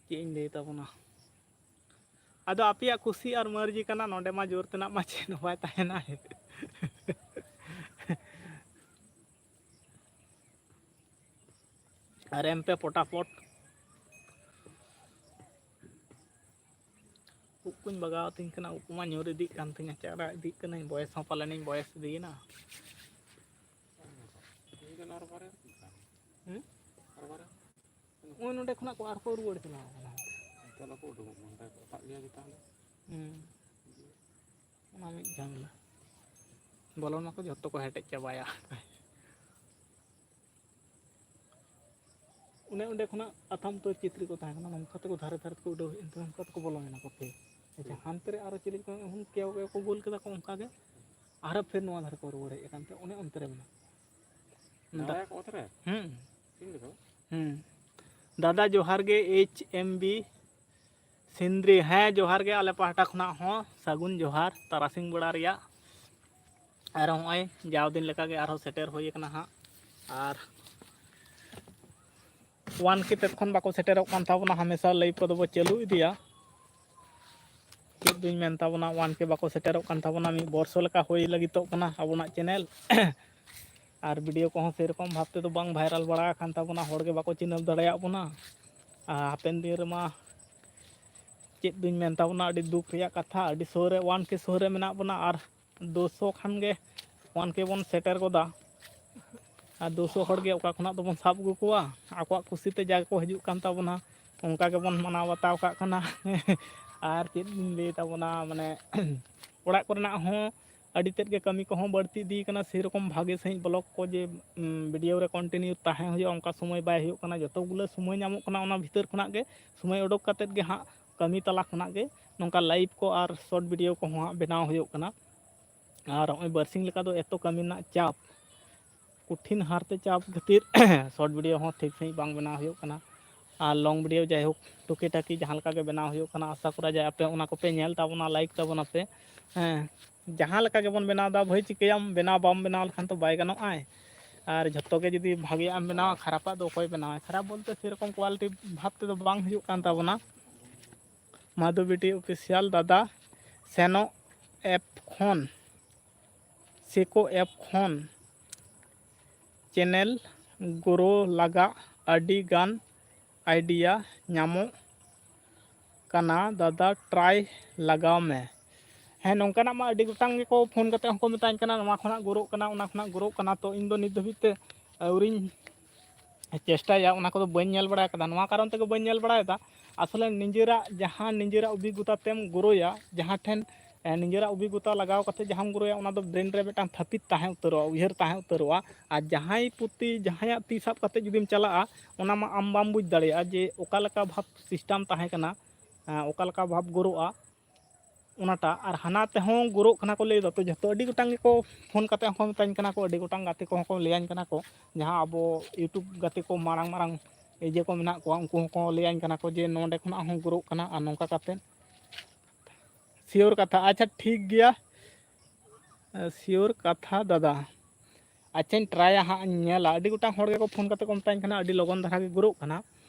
ᱪᱮᱫ ᱤᱧ ᱞᱟᱹᱭ ᱛᱟᱵᱚᱱᱟ, ᱟᱫᱚ ᱟᱯᱮᱭᱟᱜ ᱠᱩᱥᱤ ᱟᱨ ᱢᱟᱹᱨᱡᱤ ᱠᱟᱱᱟ, ᱱᱚᱰᱮ ᱢᱟ ᱡᱳᱨ ᱛᱮᱱᱟᱜ ᱢᱟ ᱪᱮᱫ ᱦᱚᱸ ᱵᱟᱭ ᱛᱟᱦᱮᱱᱟ᱾ ᱟᱨ ᱮᱢ ᱯᱮ ᱯᱚᱴᱟᱯᱚᱴ᱾ ᱩᱵ ᱠᱚᱧ ᱵᱟᱜᱟᱣ ᱟᱹᱛᱤᱧ ᱠᱟᱱᱟ, ᱩᱵ ᱠᱚᱢᱟ ᱧᱩᱨ ᱤᱫᱤᱜ ᱠᱟᱱ ᱛᱤᱧᱟ, ᱪᱟᱨᱟ ᱤᱫᱤᱜ ᱠᱟᱹᱱᱟᱹᱧ, ᱵᱚᱭᱮᱥ ᱦᱚᱸ ᱯᱟᱞᱮᱱᱤᱧ ᱵᱚᱭᱮᱥ ᱤᱫᱤᱭᱮᱱᱟ᱾ ᱦᱩᱸ? ᱱᱚᱜᱼᱚᱭ ᱱᱚᱸᱰᱮ ᱠᱷᱚᱱᱟᱜ ᱠᱚ ᱟᱨ ᱠᱚ ᱨᱩᱣᱟᱹᱲ ᱪᱟᱞᱟᱣ ᱠᱟᱱᱟ᱾ ᱛᱟᱦᱚᱞᱮ ᱠᱚ ᱩᱰᱩᱠᱚᱜ ᱠᱟᱱᱟ, ᱚᱱᱠᱟ ᱠᱚ ᱥᱟᱵ ᱜᱮᱭᱟ ᱪᱮᱛᱟᱱ ᱨᱮ᱾ ᱦᱩᱸ᱾ ᱚᱱᱟ ᱢᱤᱫ ᱡᱷᱟᱢᱮᱞᱟ᱾ ᱵᱚᱞᱚᱱ ᱢᱟᱠᱚ ᱡᱷᱚᱛᱚ ᱠᱚ ᱦᱮᱴᱮᱡ ᱪᱟᱵᱟᱭᱟ᱾ ᱚᱱᱮ ᱚᱸᱰᱮ ᱠᱷᱚᱱᱟᱜ ᱟᱛᱷᱟᱢ ᱛᱚ ᱪᱤᱛᱨᱤ ᱠᱚ ᱛᱟᱦᱮᱸ ᱠᱟᱱᱟ, ᱱᱚᱝᱠᱟ ᱛᱮᱠᱚ ᱫᱷᱟᱨᱮ ᱫᱷᱟᱨᱮ ᱛᱮᱠᱚ ᱩᱰᱟᱹᱣ ᱦᱮᱡ ᱮᱱ ᱛᱮ ᱱᱚᱝᱠᱟ ᱛᱮᱠᱚ ᱵᱚᱞᱚᱭᱮᱱᱟ ᱠᱚ ᱯᱷᱮᱨ᱾ ᱟᱪᱪᱷᱟ, ᱦᱩᱸ᱾ ᱦᱟᱱᱛᱮ ᱨᱮ ᱟᱨᱚ ᱪᱤᱞᱤ ᱠᱚ ᱦᱩᱱ ᱠᱮᱣ ᱠᱮᱣ ᱠᱚ ᱜᱳᱞ ᱠᱮᱫᱟ ᱠᱚ ᱚᱱᱠᱟ ᱜᱮ, ᱟᱨᱚ ᱯᱷᱮᱨ ᱱᱚᱣᱟ ᱫᱷᱟᱨᱮ ᱠᱚ ᱨᱩᱣᱟᱹᱲ ᱦᱮᱡ ᱟᱠᱟᱱ ᱛᱮ ᱚᱱᱮ ᱚᱱᱛᱮ ᱨᱮ ᱢᱮᱱᱟᱜᱼᱟ᱾ ᱫᱟ-, ᱫᱟᱫᱟ ᱠᱚ ᱚᱛ ᱨᱮ? ᱦᱩᱸ᱾ ᱛᱤᱱ ᱨᱮᱫᱚ? ᱦᱩᱸ᱾ ᱫᱟᱫᱟ ᱡᱚᱦᱟᱨ ᱜᱮ, ᱮᱭᱤᱪ ᱮᱢ ᱵᱤ ᱥᱤᱱᱫᱽᱨᱤ, ᱦᱮᱸ, ᱡᱚᱦᱟᱨ ᱜᱮ ᱟᱞᱮ ᱯᱟᱦᱴᱟ ᱠᱷᱚᱱᱟᱜ ᱦᱚᱸ ᱥᱟᱹᱜᱩᱱ ᱡᱚᱦᱟᱨ ᱛᱟᱨᱟᱥᱤᱧ ᱵᱮᱲᱟ ᱨᱮᱭᱟᱜ᱾ ᱟᱨ ᱦᱚᱸᱜᱼᱚᱭ ᱡᱟᱣ ᱫᱤᱱ ᱞᱮᱠᱟᱜᱮ ᱟᱨᱦᱚᱸ ᱥᱮᱴᱮᱨ ᱦᱩᱭ ᱟᱠᱟᱱᱟ ᱦᱟᱸᱜ᱾ ᱟᱨ ᱚᱣᱟᱱ ᱠᱮ ᱛᱮᱫ ᱠᱷᱚᱱ ᱵᱟᱠᱚ ᱥᱮᱴᱮᱨᱚᱜ ᱠᱟᱱ ᱛᱟᱵᱚᱱᱟ, ᱦᱟᱢᱮᱥᱟ ᱞᱟᱭᱤᱵᱷ ᱠᱚᱫᱚ ᱵᱚ ᱪᱟᱹᱞᱩ ᱤᱫᱤᱭᱟ᱾ ᱪᱮᱫ ᱵᱤᱱ ᱢᱮᱱ ᱛᱟᱵᱚᱱᱟ, ᱚᱣᱟᱱ ᱠᱮ ᱵᱟᱠᱚ ᱥᱮᱴᱮᱨᱚᱜ ᱠᱟᱱ ᱛᱟᱵᱚᱱᱟ, ᱢᱤᱫ ᱵᱚᱨᱥᱚ ᱞᱮᱠᱟ ᱦᱩᱭ ᱞᱟᱹᱜᱤᱫᱚᱜ ᱠᱟᱱᱟ ᱟᱵᱚᱱᱟᱜ ᱪᱮᱱᱮᱞ᱾ ᱟᱨ ᱵᱷᱤᱰᱤᱭᱳ ᱠᱚᱦᱚᱸ ᱥᱮᱨᱚᱠᱚᱢ ᱵᱷᱟᱵᱽ ᱛᱮᱫᱚ ᱵᱟᱝ ᱵᱷᱟᱭᱨᱟᱞ ᱵᱟᱲᱟ ᱟᱠᱟᱱ ᱛᱟᱵᱚᱱᱟ, ᱦᱚᱲ ᱜᱮ ᱵᱟᱠᱚ ᱪᱤᱱᱦᱟᱹᱯ ᱫᱟᱲᱮᱭᱟᱜ ᱵᱚᱱᱟ᱾ ᱟᱨ ᱦᱟᱯᱮᱱ ᱫᱤᱱ ᱨᱮᱢᱟ ᱪᱮᱫ ᱫᱩᱧ ᱢᱮᱱ ᱛᱟᱵᱚᱱᱟ, ᱟᱹᱰᱤ ᱫᱩᱠ ᱨᱮᱭᱟᱜ ᱠᱟᱛᱷᱟ, ᱟᱹᱰᱤ ᱥᱩᱨ ᱨᱮ ᱚᱣᱟᱱ ᱠᱮ ᱥᱩᱨ ᱨᱮ ᱢᱮᱱᱟᱜ ᱵᱚᱱᱟ, ᱟᱨ ᱫᱩᱥᱚ ᱠᱷᱟᱱ ᱜᱮ ᱚᱣᱟᱱ ᱠᱮ ᱵᱚᱱ ᱥᱮᱴᱮᱨ ᱜᱚᱫᱟ᱾ ᱟᱨ ᱫᱩᱥᱚ ᱦᱚᱲ ᱜᱮ ᱚᱠᱟ ᱠᱷᱚᱱᱟᱜ ᱫᱚᱵᱚᱱ ᱥᱟᱵ ᱟᱹᱜᱩ ᱠᱚᱣᱟ? ᱟᱠᱚᱣᱟᱜ ᱠᱩᱥᱤ ᱛᱮ ᱡᱟ ᱜᱮᱠᱚ ᱦᱤᱡᱩᱜ ᱠᱟᱱ ᱛᱟᱵᱚᱱᱟ, ᱚᱱᱠᱟ ᱜᱮᱵᱚᱱ ᱢᱟᱱᱟᱣ ᱵᱟᱛᱟᱣ ᱠᱟᱜ ᱠᱟᱱᱟ᱾ ᱟᱨ ᱪᱮᱫ ᱤᱧ ᱞᱟᱹᱭ ᱛᱟᱵᱚᱱᱟ, ᱢᱟᱱᱮ, ᱚᱲᱟᱜ ᱠᱚᱨᱮᱱᱟᱜ ᱦᱚᱸ ᱟᱹᱰᱤ ᱛᱮᱫ ᱜᱮ ᱠᱟᱹᱢᱤ ᱠᱚᱦᱚᱸ ᱵᱟᱹᱲᱛᱤ ᱤᱫᱤ ᱠᱟᱱᱟ᱾ ᱥᱮᱨᱚᱠᱚᱢ ᱵᱷᱟᱜᱮ ᱥᱟᱺᱦᱤᱡ ᱵᱞᱚᱜ ᱠᱚ ᱡᱮ ᱵᱷᱤᱰᱤᱭᱳ ᱨᱮ ᱠᱚᱱᱴᱤᱱᱤᱭᱩ ᱛᱟᱦᱮᱸ ᱦᱩᱭᱩᱜᱼᱟ, ᱚᱱᱠᱟ ᱥᱚᱢᱚᱭ ᱵᱟᱭ ᱦᱩᱭᱩᱜ ᱠᱟᱱᱟ᱾ ᱡᱚᱛᱚ ᱜᱩᱞᱟᱹ ᱥᱚᱢᱚᱭ ᱧᱟᱢᱚᱜ ᱠᱟᱱᱟ, ᱚᱱᱟ ᱵᱷᱤᱛᱟᱹᱨ ᱠᱷᱚᱱᱟᱜ ᱜᱮ ᱥᱚᱢᱚᱭ ᱩᱰᱩᱠ ᱠᱟᱛᱮᱫ ᱜᱮ ᱦᱟᱸᱜ ᱠᱟᱹᱢᱤ ᱛᱟᱞᱟ ᱠᱷᱚᱱᱟᱜ ᱜᱮ ᱱᱚᱝᱠᱟ ᱞᱟᱭᱤᱵᱷ ᱠᱚ ᱟᱨ ᱥᱚᱨᱴ ᱵᱷᱤᱰᱤᱭᱳ ᱠᱚᱦᱚᱸ ᱦᱟᱸᱜ ᱵᱮᱱᱟᱣ ᱦᱩᱭᱩᱜ ᱠᱟᱱᱟ᱾ ᱟᱨ ᱱᱚᱜᱼᱚᱭ ᱵᱟᱨᱥᱤᱧ ᱞᱮᱠᱟ ᱫᱚ ᱮᱛᱚ ᱠᱟᱹᱢᱤ ᱨᱮᱱᱟᱜ ᱪᱟᱯ, ᱠᱚᱴᱷᱤᱱ ᱦᱟᱨᱛᱮ ᱪᱟᱯ ᱠᱷᱟᱹᱛᱤᱨ ᱥᱚᱨᱴ ᱵᱷᱤᱰᱤᱭᱳ ᱦᱚᱸ ᱴᱷᱤᱠ ᱥᱟᱺᱦᱤᱡ ᱵᱟᱝ ᱵᱮᱱᱟᱣ ᱦᱩᱭᱩᱜ ᱠᱟᱱᱟ᱾ ᱟᱨ ᱞᱚᱝ ᱵᱷᱤᱰᱤᱭᱳ ᱡᱟᱭᱦᱳᱠ ᱴᱩᱠᱤ ᱴᱟᱠᱤ ᱡᱟᱦᱟᱸ ᱞᱮᱠᱟ ᱜᱮ ᱵᱮᱱᱟᱣ ᱦᱩᱭᱩᱜ ᱠᱟᱱᱟ, ᱟᱥᱟ ᱠᱚᱨᱟ ᱡᱮ ᱟᱯᱮ ᱚᱱᱟ ᱠᱚᱯᱮ ᱧᱮᱞ ᱛᱟᱵᱚᱱᱟ, ᱞᱟᱭᱤᱠ ᱛᱟᱵᱚᱱᱟᱯᱮ᱾ ᱦᱮᱸ, ᱡᱟᱦᱟᱸ ᱞᱮᱠᱟ ᱜᱮᱵᱚᱱ ᱵᱮᱱᱟᱣ ᱮᱫᱟ ᱵᱷᱟᱹᱭ, ᱪᱤᱠᱟᱹᱭᱟᱢ, ᱵᱮᱱᱟᱣ ᱵᱟᱢ ᱵᱮᱱᱟᱣ ᱞᱮᱠᱷᱟᱱ ᱛᱚ ᱵᱟᱭ ᱜᱟᱱᱚᱜᱼᱟᱭ᱾ ᱟᱨ ᱡᱷᱚᱛᱚ ᱜᱮ ᱡᱩᱫᱤ ᱵᱷᱟᱜᱮᱭᱟᱜ ᱮᱢ ᱵᱮᱱᱟᱣᱟ, ᱠᱷᱟᱨᱟᱯᱟᱜ ᱫᱚ ᱚᱠᱚᱭ ᱵᱮᱱᱟᱣᱟᱭ? ᱠᱷᱟᱨᱟᱯ ᱵᱚᱞᱛᱮ ᱥᱮᱨᱚᱠᱚᱢ ᱠᱳᱣᱟᱞᱤᱴᱤ ᱵᱷᱟᱵᱽ ᱛᱮᱫᱚ ᱵᱟᱝ ᱦᱤᱡᱩᱜ ᱠᱟᱱ ᱛᱟᱵᱚᱱᱟ᱾ ᱢᱟᱫᱷᱩ ᱵᱤᱴᱤ ᱚᱯᱷᱤᱥᱤᱭᱟᱞ ᱫᱟᱫᱟ, ᱥᱮᱱᱚᱜ ᱮᱯ ᱠᱷᱚᱱ, ᱥᱮᱠᱚ ᱮᱯ ᱠᱷᱚᱱ ᱪᱮᱱᱮᱞ ᱜᱨᱳ ᱞᱟᱜᱟᱜ ᱟᱹᱰᱤ ᱜᱟᱱ ᱟᱭᱰᱤᱭᱟ ᱧᱟᱢᱚᱜ ᱠᱟᱱᱟ ᱫᱟᱫᱟ, ᱴᱨᱟᱭ ᱞᱟᱜᱟᱣ ᱢᱮ᱾ ᱦᱮᱸ, ᱱᱚᱝᱠᱟᱱᱟᱜ ᱢᱟ ᱟᱹᱰᱤ ᱜᱚᱴᱟᱝ ᱜᱮᱠᱚ ᱯᱷᱳᱱ ᱠᱟᱛᱮ ᱦᱚᱸᱠᱚ ᱢᱮᱛᱟᱧ ᱠᱟᱱᱟ, ᱱᱚᱣᱟ ᱠᱷᱚᱱᱟᱜ ᱜᱨᱳᱜ ᱠᱟᱱᱟ, ᱚᱱᱟ ᱠᱷᱚᱱᱟᱜ ᱜᱨᱳᱜ ᱠᱟᱱᱟ᱾ ᱛᱚ ᱤᱧ ᱫᱚ ᱱᱤᱛ ᱫᱷᱟᱹᱵᱤᱡ ᱛᱮ ᱟᱹᱣᱨᱤᱧ ᱪᱮᱥᱴᱟᱭᱟ, ᱚᱱᱟ ᱠᱚᱫᱚ ᱵᱟᱹᱧ ᱧᱮᱞ ᱵᱟᱲᱟ ᱟᱠᱟᱫᱟ᱾ ᱱᱚᱣᱟ ᱠᱟᱨᱚᱱ ᱛᱮᱜᱮ ᱵᱟᱹᱧ ᱧᱮᱞ ᱵᱟᱲᱟᱭᱮᱫᱟ, ᱟᱥᱚᱞᱮ ᱱᱤᱡᱮᱨᱟᱜ ᱡᱟᱦᱟᱸ ᱱᱤᱡᱮᱨᱟᱜ ᱚᱵᱷᱤᱜᱽᱜᱚᱛᱟ ᱛᱮᱢ ᱜᱨᱳᱭᱟ, ᱡᱟᱦᱟᱸ ᱴᱷᱮᱱ ᱮ, ᱱᱤᱡᱮᱨᱟᱜ ᱚᱵᱷᱤᱜᱽᱜᱚᱛᱟ ᱞᱟᱜᱟᱣ ᱠᱟᱛᱮ ᱡᱟᱦᱟᱸᱢ ᱜᱨᱳᱭᱟ, ᱚᱱᱟ ᱫᱚ ᱵᱨᱮᱱ ᱨᱮ ᱢᱤᱫᱴᱟᱝ ᱛᱷᱟᱯᱤᱛ ᱛᱟᱦᱮᱸ ᱩᱛᱟᱹᱨᱚᱜᱼᱟ, ᱩᱭᱦᱟᱹᱨ ᱛᱟᱦᱮᱸ ᱩᱛᱟᱹᱨᱚᱜᱼᱟ᱾ ᱟᱨ ᱡᱟᱦᱟᱸᱭ ᱯᱩᱛᱷᱤ, ᱡᱟᱦᱟᱸᱭᱟᱜ ᱛᱤ ᱥᱟᱵ ᱠᱟᱛᱮ ᱡᱩᱫᱤᱢ ᱪᱟᱞᱟᱜᱼᱟ, ᱚᱱᱟ ᱢᱟ ᱟᱢ ᱵᱟᱢ ᱵᱩᱡᱽ ᱫᱟᱲᱮᱭᱟᱜᱼᱟ ᱡᱮ ᱚᱠᱟ ᱞᱮᱠᱟ ᱵᱷᱟᱵᱽ ᱥᱤᱥᱴᱮᱢ ᱛᱟᱦᱮᱸ ᱠᱟᱱᱟ, ᱮ, ᱚᱠᱟ ᱞᱮᱠᱟ ᱵᱷᱟᱵᱽ ᱜᱨᱳᱜᱼᱟ ᱚᱱᱟᱴᱟᱜ᱾ ᱟᱨ ᱦᱟᱱᱟ ᱛᱮᱦᱚᱸ ᱜᱨᱳᱜ ᱠᱟᱱᱟ ᱠᱚ ᱞᱟᱹᱭ ᱮᱫᱟ᱾ ᱛᱚ ᱡᱷᱚᱛᱚ ᱟᱹᱰᱤ ᱜᱚᱴᱟᱝ ᱜᱮᱠᱚ ᱯᱷᱳᱱ ᱠᱟᱛᱮ ᱦᱚᱸᱠᱚ ᱢᱮᱛᱟᱧ ᱠᱟᱱᱟ ᱠᱚ, ᱟᱹᱰᱤ ᱜᱚᱴᱟᱝ ᱜᱟᱛᱮ ᱠᱚᱦᱚᱸ ᱠᱚ ᱞᱟᱹᱭᱟᱹᱧ ᱠᱟᱱᱟ ᱠᱚ, ᱡᱟᱦᱟᱸ ᱟᱵᱚ YouTube ᱜᱟᱛᱮ ᱠᱚ ᱢᱟᱨᱟᱝ ᱢᱟᱨᱟᱝ ᱤᱭᱟᱹ ᱠᱚ ᱢᱮᱱᱟᱜ ᱠᱚᱣᱟ, ᱩᱱᱠᱩ ᱦᱚᱸᱠᱚ ᱞᱟᱹᱭᱟᱹᱧ ᱠᱟᱱᱟ ᱠᱚ ᱡᱮ ᱱᱚᱸᱰᱮ ᱠᱷᱚᱱᱟᱜ ᱦᱚᱸ ᱜᱨᱳᱜ ᱠᱟᱱᱟ ᱟᱨ ᱱᱚᱝᱠᱟ ᱠᱟᱛᱮ ᱥᱤᱭᱳᱨ ᱠᱟᱛᱷᱟ᱾ ᱟᱪᱪᱷᱟ, ᱴᱷᱤᱠ ᱜᱮᱭᱟ, ᱥᱤᱭᱳᱨ ᱠᱟᱛᱷᱟ ᱫᱟᱫᱟ᱾ ᱟᱪᱪᱷᱟᱧ ᱴᱨᱟᱭᱟ ᱦᱟᱸᱜ, ᱤᱧ ᱧᱮᱞᱟ᱾ ᱟᱹᱰᱤ ᱜᱚᱴᱟᱝ ᱦᱚᱲ ᱜᱮᱠᱚ ᱯᱷᱳᱱ ᱠᱟᱛᱮ ᱠᱚ ᱢᱮᱛᱟᱧ ᱠᱟᱱᱟ, ᱟᱹᱰᱤ ᱞᱚᱜᱚᱱ ᱫᱷᱟᱨᱟ ᱜᱮ ᱜᱨᱳᱜ ᱠᱟᱱᱟ᱾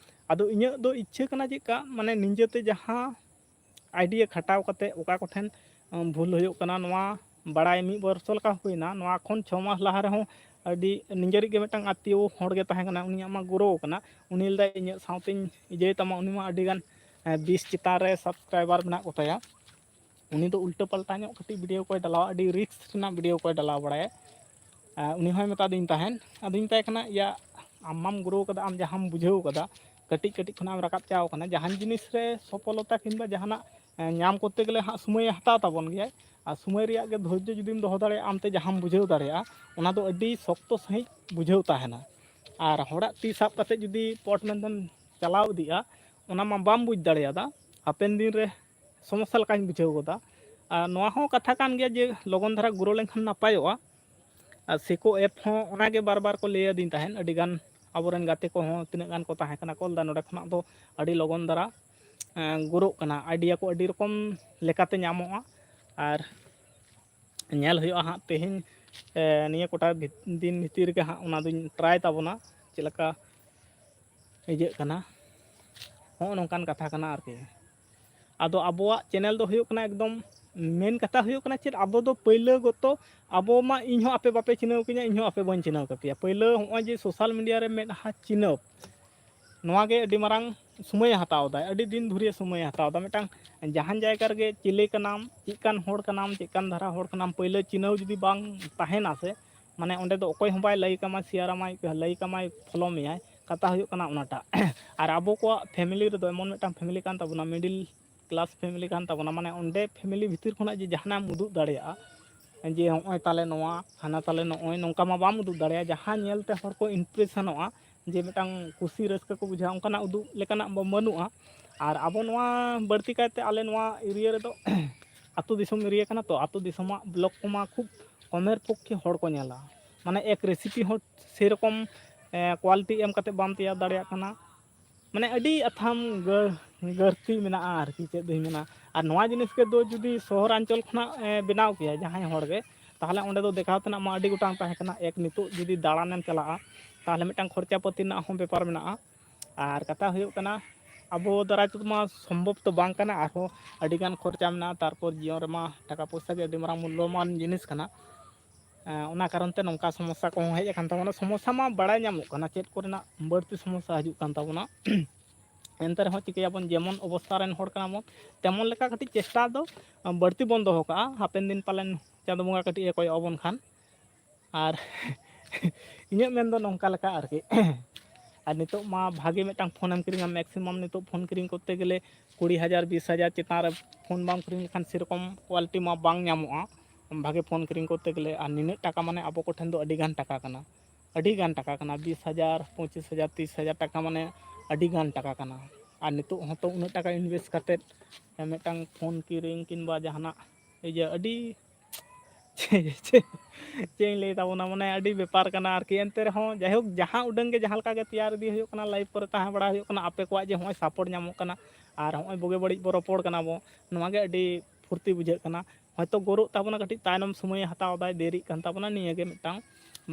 ᱟᱫᱚ ᱤᱧᱟᱹᱜ ᱫᱚ ᱤᱪᱪᱷᱟᱹ ᱠᱟᱱᱟ ᱪᱮᱫᱠᱟ, ᱢᱟᱱᱮ ᱱᱤᱡᱮᱛᱮ ᱡᱟᱦᱟᱸ ᱟᱭᱰᱤᱭᱟ ᱠᱷᱟᱴᱟᱣ ᱠᱟᱛᱮ ᱚᱠᱟ ᱠᱚᱴᱷᱮᱱ, ᱩᱢ, ᱵᱷᱩᱞ ᱦᱩᱭᱩᱜ ᱠᱟᱱᱟ, ᱱᱚᱣᱟ ᱵᱟᱲᱟᱭ ᱢᱤᱫ ᱵᱚᱨᱥᱚ ᱞᱮᱠᱟ ᱦᱩᱭᱱᱟ᱾ ᱱᱚᱣᱟ ᱠᱷᱚᱱ ᱪᱷᱚ ᱢᱟᱥ ᱞᱟᱦᱟ ᱨᱮᱦᱚᱸ ᱟᱹᱰᱤ ᱱᱤᱡᱮᱨᱤᱡ ᱜᱮ ᱢᱤᱫᱴᱟᱝ ᱟᱛᱛᱤᱭᱚ ᱦᱚᱲ ᱜᱮ ᱛᱟᱦᱮᱸ ᱠᱟᱱᱟ, ᱩᱱᱤᱭᱟᱜ ᱢᱟ ᱜᱨᱳ ᱠᱟᱱᱟ᱾ ᱩᱱᱤ ᱞᱟᱹᱭᱫᱟᱭ, "ᱤᱧᱟᱹᱜ ᱥᱟᱶᱛᱮᱧ ᱤᱭᱟᱹᱭ ᱛᱟᱢᱟ", ᱩᱱᱤ ᱢᱟ ᱟᱹᱰᱤ ᱜᱟᱱ, ᱮ, ᱵᱤᱥ ᱪᱮᱛᱟᱱ ᱨᱮ ᱥᱟᱵᱥᱠᱨᱟᱭᱵᱟᱨ ᱢᱮᱱᱟᱜ ᱠᱚᱛᱟᱭᱟ᱾ ᱩᱱᱤ ᱫᱚ ᱩᱞᱴᱟᱹ ᱯᱟᱞᱴᱟ ᱧᱚᱜ ᱠᱟᱹᱴᱤᱡ ᱵᱷᱤᱰᱤᱭᱳ ᱠᱚᱭ ᱰᱟᱞᱟᱣᱟ, ᱟᱹᱰᱤ ᱨᱤᱥᱠ ᱨᱮᱱᱟᱜ ᱵᱷᱤᱰᱤᱭᱳ ᱠᱚᱭ ᱰᱟᱞᱟᱣ ᱵᱟᱲᱟᱭᱟ᱾ ᱟᱨ ᱩᱱᱤ ᱦᱚᱸᱭ ᱢᱮᱛᱟᱫᱤᱧ ᱛᱟᱦᱮᱸᱫ, ᱟᱫᱚᱧ ᱢᱮᱛᱟᱭ ᱠᱟᱱᱟ, "ᱤᱭᱟ, ᱟᱢ ᱢᱟᱢ ᱜᱨᱳ ᱠᱟᱫᱟ, ᱟᱢ ᱡᱟᱦᱟᱸᱢ ᱵᱩᱡᱷᱟᱹᱣ ᱠᱟᱫᱟ, ᱠᱟᱹᱴᱤᱡ ᱠᱟᱹᱴᱤᱡ ᱠᱷᱚᱱᱟᱜ ᱮᱢ ᱨᱟᱠᱟᱵ ᱪᱟᱣ ᱠᱟᱱᱟ, ᱡᱟᱦᱟᱱ ᱡᱤᱱᱤᱥ ᱨᱮ ᱥᱚᱯᱷᱚᱞᱚᱛᱟ ᱠᱤᱝᱵᱟ ᱡᱟᱦᱟᱱᱟᱜ ᱧᱟᱢ ᱠᱚᱨᱛᱮ ᱜᱮᱞᱮ ᱦᱟᱸᱜ ᱥᱚᱢᱚᱭᱮ ᱦᱟᱛᱟᱣ ᱛᱟᱵᱚᱱ ᱜᱮᱭᱟᱭ᱾ ᱟᱨ ᱥᱚᱢᱚᱭ ᱨᱮᱭᱟᱜ ᱜᱮ ᱫᱷᱳᱨᱡᱚ ᱡᱩᱫᱤᱢ ᱫᱚᱦᱚ ᱫᱟᱲᱮᱭᱟᱜᱼᱟ, ᱟᱢᱛᱮ ᱡᱟᱦᱟᱸᱢ ᱵᱩᱡᱷᱟᱹᱣ ᱫᱟᱲᱮᱭᱟᱜᱼᱟ, ᱚᱱᱟ ᱫᱚ ᱟᱹᱰᱤ ᱥᱚᱠᱛᱚ ᱥᱟᱺᱦᱤᱡ ᱵᱩᱡᱷᱟᱹᱣ ᱛᱟᱦᱮᱱᱟ᱾ ᱟᱨ ᱦᱚᱲᱟᱜ ᱛᱤ ᱥᱟᱵ ᱠᱟᱛᱮ ᱡᱩᱫᱤ ᱯᱚᱴ ᱢᱮᱱᱛᱮᱢ ᱪᱟᱞᱟᱣ ᱤᱫᱤᱜᱼᱟ, ᱚᱱᱟ ᱢᱟ ᱵᱟᱢ ᱵᱩᱡᱽ ᱫᱟᱲᱮᱭᱟᱫᱟ, ᱦᱟᱯᱮᱱ ᱫᱤᱱ ᱨᱮ ᱥᱚᱢᱚᱥᱥᱟ ᱞᱮᱠᱟᱧ ᱵᱩᱡᱷᱟᱹᱣ ᱜᱚᱫᱟ᱾ ᱟᱨ ᱱᱚᱣᱟ ᱦᱚᱸ ᱠᱟᱛᱷᱟ ᱠᱟᱱ ᱜᱮᱭᱟ ᱡᱮ ᱞᱚᱜᱚᱱ ᱫᱷᱟᱨᱟ ᱜᱨᱳ ᱞᱮᱱᱠᱷᱟᱱ ᱱᱟᱯᱟᱭᱚᱜᱼᱟ᱾ ᱟᱨ ᱥᱮᱠᱳ ᱮᱯ ᱦᱚᱸ ᱚᱱᱟᱜᱮ ᱵᱟᱨ ᱵᱟᱨ ᱠᱚ ᱞᱟᱹᱭ ᱟᱹᱫᱤᱧ ᱛᱟᱦᱮᱸᱫ, ᱟᱹᱰᱤᱜᱟᱱ ᱟᱵᱚᱨᱮᱱ ᱜᱟᱛᱮ ᱠᱚᱦᱚᱸ ᱛᱤᱱᱟᱹᱜ ᱜᱟᱱ ᱠᱚ ᱛᱟᱦᱮᱸ ᱠᱟᱱᱟ, ᱠᱚ ᱞᱟᱹᱭᱫᱟ ᱱᱚᱰᱮ ᱠᱷᱚᱱᱟᱜ ᱫᱚ ᱟᱹᱰᱤ ᱞᱚᱜᱚᱱ ᱫᱷᱟᱨᱟ ᱜᱨᱳᱜ ᱠᱟᱱᱟ, ᱟᱭᱰᱤᱭᱟ ᱠᱚ ᱟᱹᱰᱤ ᱨᱚᱠᱚᱢ ᱞᱮᱠᱟᱛᱮ ᱧᱟᱢᱚᱜᱼᱟ᱾ ᱟᱨ ᱧᱮᱞ ᱦᱩᱭᱩᱜᱼᱟ ᱦᱟᱸᱜ ᱛᱮᱦᱮᱧ, ᱮ, ᱱᱤᱭᱟᱹ ᱠᱚᱴᱟ ᱵᱷᱤᱛ-, ᱫᱤᱱ ᱵᱷᱤᱛᱤᱨ ᱨᱮᱜᱮ ᱦᱟᱸᱜ ᱚᱱᱟ ᱫᱚᱧ ᱴᱨᱟᱭ ᱛᱟᱵᱚᱱᱟ, ᱪᱮᱫ ᱞᱮᱠᱟ ᱤᱭᱟᱹᱜ ᱠᱟᱱᱟ᱾ ᱦᱚᱸᱜᱼᱚ ᱱᱚᱝᱠᱟᱱ ᱠᱟᱛᱷᱟ ᱠᱟᱱᱟ ᱟᱨᱠᱤ᱾ ᱟᱫᱚ ᱟᱵᱚᱣᱟᱜ ᱪᱮᱱᱮᱞ ᱫᱚ ᱦᱩᱭᱩᱜ ᱠᱟᱱᱟ ᱮᱠᱫᱚᱢ ᱢᱮᱱ ᱠᱟᱛᱷᱟ ᱦᱩᱭᱩᱜ ᱠᱟᱱᱟ ᱪᱮᱫ, ᱟᱵᱚ ᱫᱚ ᱯᱟᱹᱭᱞᱟᱹ ᱜᱚᱛᱚ ᱟᱵᱚ ᱢᱟ, ᱤᱧ ᱦᱚᱸ ᱟᱯᱮ ᱵᱟᱯᱮ ᱪᱤᱱᱦᱟᱹᱣ ᱠᱤᱧᱟ, ᱤᱧ ᱦᱚᱸ ᱟᱯᱮ ᱵᱟᱹᱧ ᱪᱤᱱᱦᱟᱹᱣ ᱠᱟᱯᱮᱭᱟ᱾ ᱯᱟᱹᱭᱞᱟᱹ ᱦᱚᱸᱜᱼᱚᱭ ᱡᱮ ᱥᱳᱥᱟᱞ ᱢᱤᱰᱤᱭᱟ ᱨᱮ ᱢᱮᱫᱦᱟ ᱪᱤᱱᱦᱟᱹᱯ, ᱱᱚᱣᱟ ᱜᱮ ᱟᱹᱰᱤ ᱢᱟᱨᱟᱝ ᱥᱚᱢᱚᱭᱮ ᱦᱟᱛᱟᱣ ᱮᱫᱟ, ᱟᱹᱰᱤ ᱫᱤᱱ ᱫᱷᱩᱨᱤᱭᱟᱹ ᱥᱚᱢᱚᱭᱮ ᱦᱟᱛᱟᱣ ᱮᱫᱟ᱾ ᱢᱤᱫᱴᱟᱝ ᱡᱟᱦᱟᱱ ᱡᱟᱭᱜᱟ ᱨᱮᱜᱮ ᱪᱤᱞᱤ ᱠᱟᱱᱟᱢ, ᱪᱮᱫ ᱠᱟᱱ ᱦᱚᱲ ᱠᱟᱱᱟᱢ, ᱪᱮᱫ ᱠᱟᱱ ᱫᱷᱟᱨᱟ ᱦᱚᱲ ᱠᱟᱱᱟᱢ, ᱯᱟᱹᱭᱞᱟᱹ ᱪᱤᱱᱦᱟᱹᱣ ᱡᱩᱫᱤ ᱵᱟᱝ ᱛᱟᱦᱮᱱᱟ ᱥᱮ, ᱢᱟᱱᱮ ᱚᱸᱰᱮ ᱫᱚ ᱚᱠᱚᱭ ᱦᱚᱸ ᱵᱟᱭ ᱞᱟᱹᱭ ᱠᱟᱢᱟ, ᱥᱮᱭᱟᱨ ᱟᱢᱟᱭ, ᱞᱟᱹᱭ ᱠᱟᱢᱟᱭ, ᱯᱷᱚᱞᱳ ᱢᱮᱭᱟᱭ᱾ ᱠᱟᱛᱷᱟ ᱦᱩᱭᱩᱜ ᱠᱟᱱᱟ ᱚᱱᱟᱴᱟᱜ᱾ ᱟᱨ ᱟᱵᱚ ᱠᱚᱣᱟᱜ ᱯᱷᱮᱢᱤᱞᱤ ᱨᱮᱫᱚ ᱮᱢᱚᱱ ᱢᱤᱫᱴᱟᱝ ᱯᱷᱮᱢᱤᱞᱤ ᱠᱟᱱ ᱛᱟᱵᱚᱱᱟ, ᱢᱤᱰᱤᱞ ᱠᱞᱟᱥ ᱯᱷᱮᱢᱤᱞᱤ ᱠᱟᱱ ᱛᱟᱵᱚᱱᱟ, ᱢᱟᱱᱮ ᱚᱸᱰᱮ ᱯᱷᱮᱢᱤᱞᱤ ᱵᱷᱤᱛᱤᱨ ᱠᱷᱚᱱᱟᱜ ᱡᱮ ᱡᱟᱦᱟᱱᱟᱜ ᱮᱢ ᱩᱫᱩᱜ ᱫᱟᱲᱮᱭᱟᱜᱼᱟ, ᱡᱮ ᱦᱚᱸᱜᱼᱚᱭ ᱛᱟᱞᱮ ᱱᱚᱣᱟ, ᱦᱟᱱᱟ ᱛᱟᱞᱮ ᱱᱚᱜᱼᱚᱭ, ᱱᱚᱝᱠᱟ ᱢᱟ ᱵᱟᱢ ᱩᱫᱩᱜ ᱫᱟᱲᱮᱭᱟᱜᱼᱟ᱾ ᱡᱟᱦᱟᱸ ᱧᱮᱞᱛᱮ ᱦᱚᱲ ᱠᱚ ᱤᱢᱯᱨᱮᱥᱚᱱᱚᱜᱼᱟ, ᱡᱮ ᱢᱤᱫᱴᱟᱝ ᱠᱩᱥᱤ ᱨᱟᱹᱥᱠᱟᱹ ᱠᱚ ᱵᱩᱡᱷᱟᱹᱣᱟ, ᱚᱱᱠᱟᱱᱟᱜ ᱩᱫᱩᱜ ᱞᱮᱠᱟᱱᱟᱜ ᱵᱟ-, ᱵᱟᱹᱱᱩᱜᱼᱟ᱾ ᱟᱨ ᱟᱵᱚ ᱱᱚᱣᱟ ᱵᱟᱹᱲᱛᱤ ᱠᱟᱭᱛᱮ ᱟᱞᱮ ᱱᱚᱣᱟ ᱮᱨᱤᱭᱟ ᱨᱮᱫᱚ ᱟᱹᱛᱩ ᱫᱤᱥᱚᱢ ᱮᱨᱤᱭᱟ ᱠᱟᱱᱟ ᱛᱚ, ᱟᱹᱛᱩ ᱫᱤᱥᱚᱢᱟᱜ ᱵᱞᱚᱜ ᱠᱚᱢᱟ ᱠᱷᱩᱵ ᱠᱚᱢᱮᱨ ᱯᱚᱠᱠᱷᱮ ᱦᱚᱲ ᱠᱚ ᱧᱮᱞᱟ᱾ ᱢᱟᱱᱮ ᱮᱠ ᱨᱮᱥᱤᱯᱤ ᱦᱚᱸ ᱥᱮᱨᱚᱠᱚᱢ, ᱮ, ᱠᱳᱣᱟᱞᱤᱴᱤ ᱮᱢ ᱠᱟᱛᱮ ᱵᱟᱢ ᱛᱮᱭᱟᱨ ᱫᱟᱲᱮᱭᱟᱜ ᱠᱟᱱᱟ᱾ ᱢᱟᱱᱮ ᱟᱹᱰᱤ ᱟᱛᱷᱟᱢ ᱜᱟᱹ-, ᱜᱟᱹᱨᱛᱤ ᱢᱮᱱᱟᱜᱼᱟ ᱟᱨᱠᱤ, ᱪᱮᱫ ᱫᱩᱧ ᱢᱮᱱᱟ᱾ ᱟᱨ ᱱᱚᱣᱟ ᱡᱤᱱᱤᱥ ᱜᱮ ᱫᱚ ᱡᱩᱫᱤ ᱥᱚᱦᱚᱨ ᱚᱧᱪᱚᱞ ᱠᱷᱚᱱᱟᱜ, ᱮ, ᱵᱮᱱᱟᱣ ᱠᱮᱭᱟ ᱡᱟᱦᱟᱸᱭ ᱦᱚᱲ ᱜᱮ, ᱛᱟᱦᱚᱞᱮ ᱚᱸᱰᱮ ᱫᱚ ᱫᱮᱠᱷᱟᱣ ᱛᱮᱱᱟᱜ ᱢᱟ ᱟᱹᱰᱤ ᱜᱚᱴᱟᱝ ᱛᱟᱦᱮᱸ ᱠᱟᱱᱟ᱾ ᱮᱠ ᱱᱤᱛᱚᱜ ᱡᱩᱫᱤ ᱫᱟᱬᱟᱱᱮᱢ ᱪᱟᱞᱟᱜᱼᱟ, ᱛᱟᱦᱚᱞᱮ ᱢᱤᱫᱴᱟᱝ ᱠᱷᱚᱨᱪᱟ ᱯᱟᱹᱛᱤ ᱨᱮᱱᱟᱜ ᱦᱚᱸ ᱵᱮᱯᱟᱨ ᱢᱮᱱᱟᱜᱼᱟ᱾ ᱟᱨ ᱠᱟᱛᱷᱟ ᱦᱩᱭᱩᱜ ᱠᱟᱱᱟ, ᱟᱵᱚ ᱫᱟᱨᱟᱭ ᱛᱮᱫᱚ ᱢᱟ ᱥᱚᱢᱵᱷᱚᱵ ᱫᱚ ᱵᱟᱝ ᱠᱟᱱᱟ, ᱟᱨᱦᱚᱸ ᱟᱹᱰᱤᱜᱟᱱ ᱠᱷᱚᱨᱪᱟ ᱢᱮᱱᱟᱜᱼᱟ᱾ ᱛᱟᱨᱯᱚᱨ ᱡᱤᱭᱚᱱ ᱨᱮᱢᱟ ᱴᱟᱠᱟ ᱯᱚᱭᱥᱟ ᱜᱮ ᱟᱹᱰᱤ ᱢᱟᱨᱟᱝ ᱢᱩᱞᱞᱚᱢᱟᱱ ᱡᱤᱱᱤᱥ ᱠᱟᱱᱟ᱾ ᱮᱸ, ᱚᱱᱟ ᱠᱟᱨᱚᱱ ᱛᱮ ᱱᱚᱝᱠᱟ ᱥᱚᱢᱚᱥᱥᱟ ᱠᱚᱦᱚᱸ ᱦᱮᱡ ᱟᱠᱟᱱ ᱛᱟᱵᱚᱱᱟ᱾ ᱥᱚᱢᱚᱥᱥᱟ ᱢᱟ ᱵᱟᱲᱟᱭ ᱧᱟᱢᱚᱜ ᱠᱟᱱᱟ, ᱪᱮᱫ ᱠᱚᱨᱮᱱᱟᱜ ᱵᱟᱹᱲᱛᱤ ᱥᱚᱢᱚᱥᱥᱟ ᱦᱤᱡᱩᱜ ᱠᱟᱱ ᱛᱟᱵᱚᱱᱟ᱾ ᱮᱱᱛᱮ ᱨᱮᱦᱚᱸ ᱪᱤᱠᱟᱹᱭᱟᱵᱚᱱ, ᱡᱮᱢᱚᱱ ᱚᱵᱚᱥᱛᱷᱟ ᱨᱮᱱ ᱦᱚᱲ ᱠᱟᱱᱟ ᱵᱚᱱ, ᱛᱮᱢᱚᱱ ᱞᱮᱠᱟ ᱠᱟᱹᱴᱤᱡ ᱪᱮᱥᱴᱟ ᱫᱚ ᱵᱟᱹᱲᱛᱤ ᱵᱚᱱ ᱫᱚᱦᱚ ᱠᱟᱜᱼᱟ᱾ ᱦᱟᱯᱮᱱ ᱫᱤᱱ ᱯᱟᱞᱮᱱ ᱪᱟᱸᱫᱚ ᱵᱚᱸᱜᱟ ᱠᱟᱹᱴᱤᱡ ᱮ ᱠᱚᱭᱚᱜ ᱟᱵᱚᱱ ᱠᱷᱟᱱ᱾ ᱟᱨ ᱤᱧᱟᱹᱜ ᱢᱮᱱ ᱫᱚ ᱱᱚᱝᱠᱟ ᱞᱮᱠᱟ ᱟᱨᱠᱤ, ᱟᱨ ᱱᱤᱛᱚᱜ ᱢᱟ ᱵᱷᱟᱜᱮ ᱢᱤᱫᱴᱟᱝ ᱯᱷᱳᱱᱮᱢ ᱠᱤᱨᱤᱧᱟ, ᱢᱮᱠᱥᱤᱢᱟᱢ ᱱᱤᱛᱚᱜ ᱯᱷᱳᱱ ᱠᱤᱨᱤᱧ ᱠᱚᱨᱛᱮ ᱜᱮᱞᱮ ᱠᱩᱲᱤ ᱦᱟᱡᱟᱨ, ᱵᱤᱥ ᱦᱟᱡᱟᱨ ᱪᱮᱛᱟᱱ ᱨᱮ ᱯᱷᱳᱱ ᱵᱟᱢ ᱠᱤᱨᱤᱧ ᱞᱮᱠᱷᱟᱱ ᱥᱮᱨᱚᱠᱚᱢ ᱠᱳᱣᱟᱞᱤᱴᱤ ᱢᱟ ᱵᱟᱝ ᱧᱟᱢᱚᱜᱼᱟ᱾ ᱵᱷᱟᱜᱮ ᱯᱷᱳᱱ ᱠᱤᱨᱤᱧ ᱠᱚᱨᱛᱮ ᱜᱮᱞᱮ, ᱟᱨ ᱱᱤᱱᱟᱹᱜ ᱴᱟᱠᱟ ᱢᱟᱱᱮ ᱟᱵᱚ ᱠᱚᱴᱷᱮᱱ ᱫᱚ ᱟᱹᱰᱤ ᱜᱟᱱ ᱴᱟᱠᱟ ᱠᱟᱱᱟ, ᱟᱹᱰᱤ ᱜᱟᱱ ᱴᱟᱠᱟ ᱠᱟᱱᱟ, ᱵᱤᱥ ᱦᱟᱡᱟᱨ, ᱯᱚᱸᱪᱤᱥ ᱦᱟᱡᱟᱨ, ᱛᱤᱥ ᱦᱟᱡᱟᱨ ᱴᱟᱠᱟ ᱢᱟᱱᱮ ᱟᱹᱰᱤ ᱜᱟᱱ ᱴᱟᱠᱟ ᱠᱟᱱᱟ᱾ ᱟᱨ ᱱᱤᱛᱚᱜ ᱦᱚᱸᱛᱚ ᱩᱱᱟᱹᱜ ᱴᱟᱠᱟ ᱤᱱᱵᱷᱮᱥᱴ ᱠᱟᱛᱮᱫ ᱢᱤᱫᱴᱟᱝ ᱯᱷᱳᱱ ᱠᱤᱨᱤᱧ ᱠᱤᱝᱵᱟ ᱡᱟᱦᱟᱱᱟᱜ ᱤᱭᱟᱹ ᱟᱹᱰᱤ ᱪᱮᱫ ᱤᱧ ᱞᱟᱹᱭ ᱛᱟᱵᱚᱱᱟ, ᱢᱟᱱᱮ ᱟᱹᱰᱤ ᱵᱮᱯᱟᱨ ᱠᱟᱱᱟ ᱟᱨᱠᱤ᱾ ᱮᱱᱛᱮ ᱨᱮᱦᱚᱸ ᱡᱟᱭᱦᱳᱠ, ᱡᱟᱦᱟᱸ ᱩᱰᱟᱹᱝ ᱜᱮ ᱡᱟᱦᱟᱸ ᱞᱮᱠᱟ ᱜᱮ ᱛᱮᱭᱟᱨ ᱤᱫᱤ ᱦᱩᱭᱩᱜ ᱠᱟᱱᱟ, ᱞᱟᱭᱤᱯᱷ ᱠᱚᱨᱮ ᱛᱟᱦᱮᱸ ᱵᱟᱲᱟ ᱦᱩᱭᱩᱜ ᱠᱟᱱᱟ, ᱟᱯᱮ ᱠᱚᱣᱟᱜ ᱡᱮ ᱦᱚᱸᱜᱼᱚᱭ ᱥᱟᱯᱳᱨᱴ ᱧᱟᱢᱚᱜ ᱠᱟᱱᱟ ᱟᱨ ᱦᱚᱸᱜᱼᱚᱭ ᱵᱩᱜᱤ ᱵᱟᱹᱲᱤᱡ ᱵᱚ ᱨᱚᱯᱚᱲ ᱠᱟᱱᱟ ᱵᱚ, ᱱᱚᱣᱟ ᱜᱮ ᱟᱹᱰᱤ ᱯᱷᱩᱨᱛᱤ ᱵᱩᱡᱷᱟᱹᱜ ᱠᱟᱱᱟ᱾ ᱦᱚᱭᱛᱳ ᱜᱚᱨᱚᱜ ᱛᱟᱵᱚᱱᱟ, ᱠᱟᱹᱴᱤᱡ ᱛᱟᱭᱱᱚᱢ ᱥᱚᱢᱚᱭᱮ ᱦᱟᱛᱟᱣ ᱮᱫᱟᱭ, ᱫᱮᱨᱤᱜ ᱠᱟᱱ ᱛᱟᱵᱚᱱᱟ, ᱱᱤᱭᱟᱹ ᱜᱮ ᱢᱤᱫᱴᱟᱝ᱾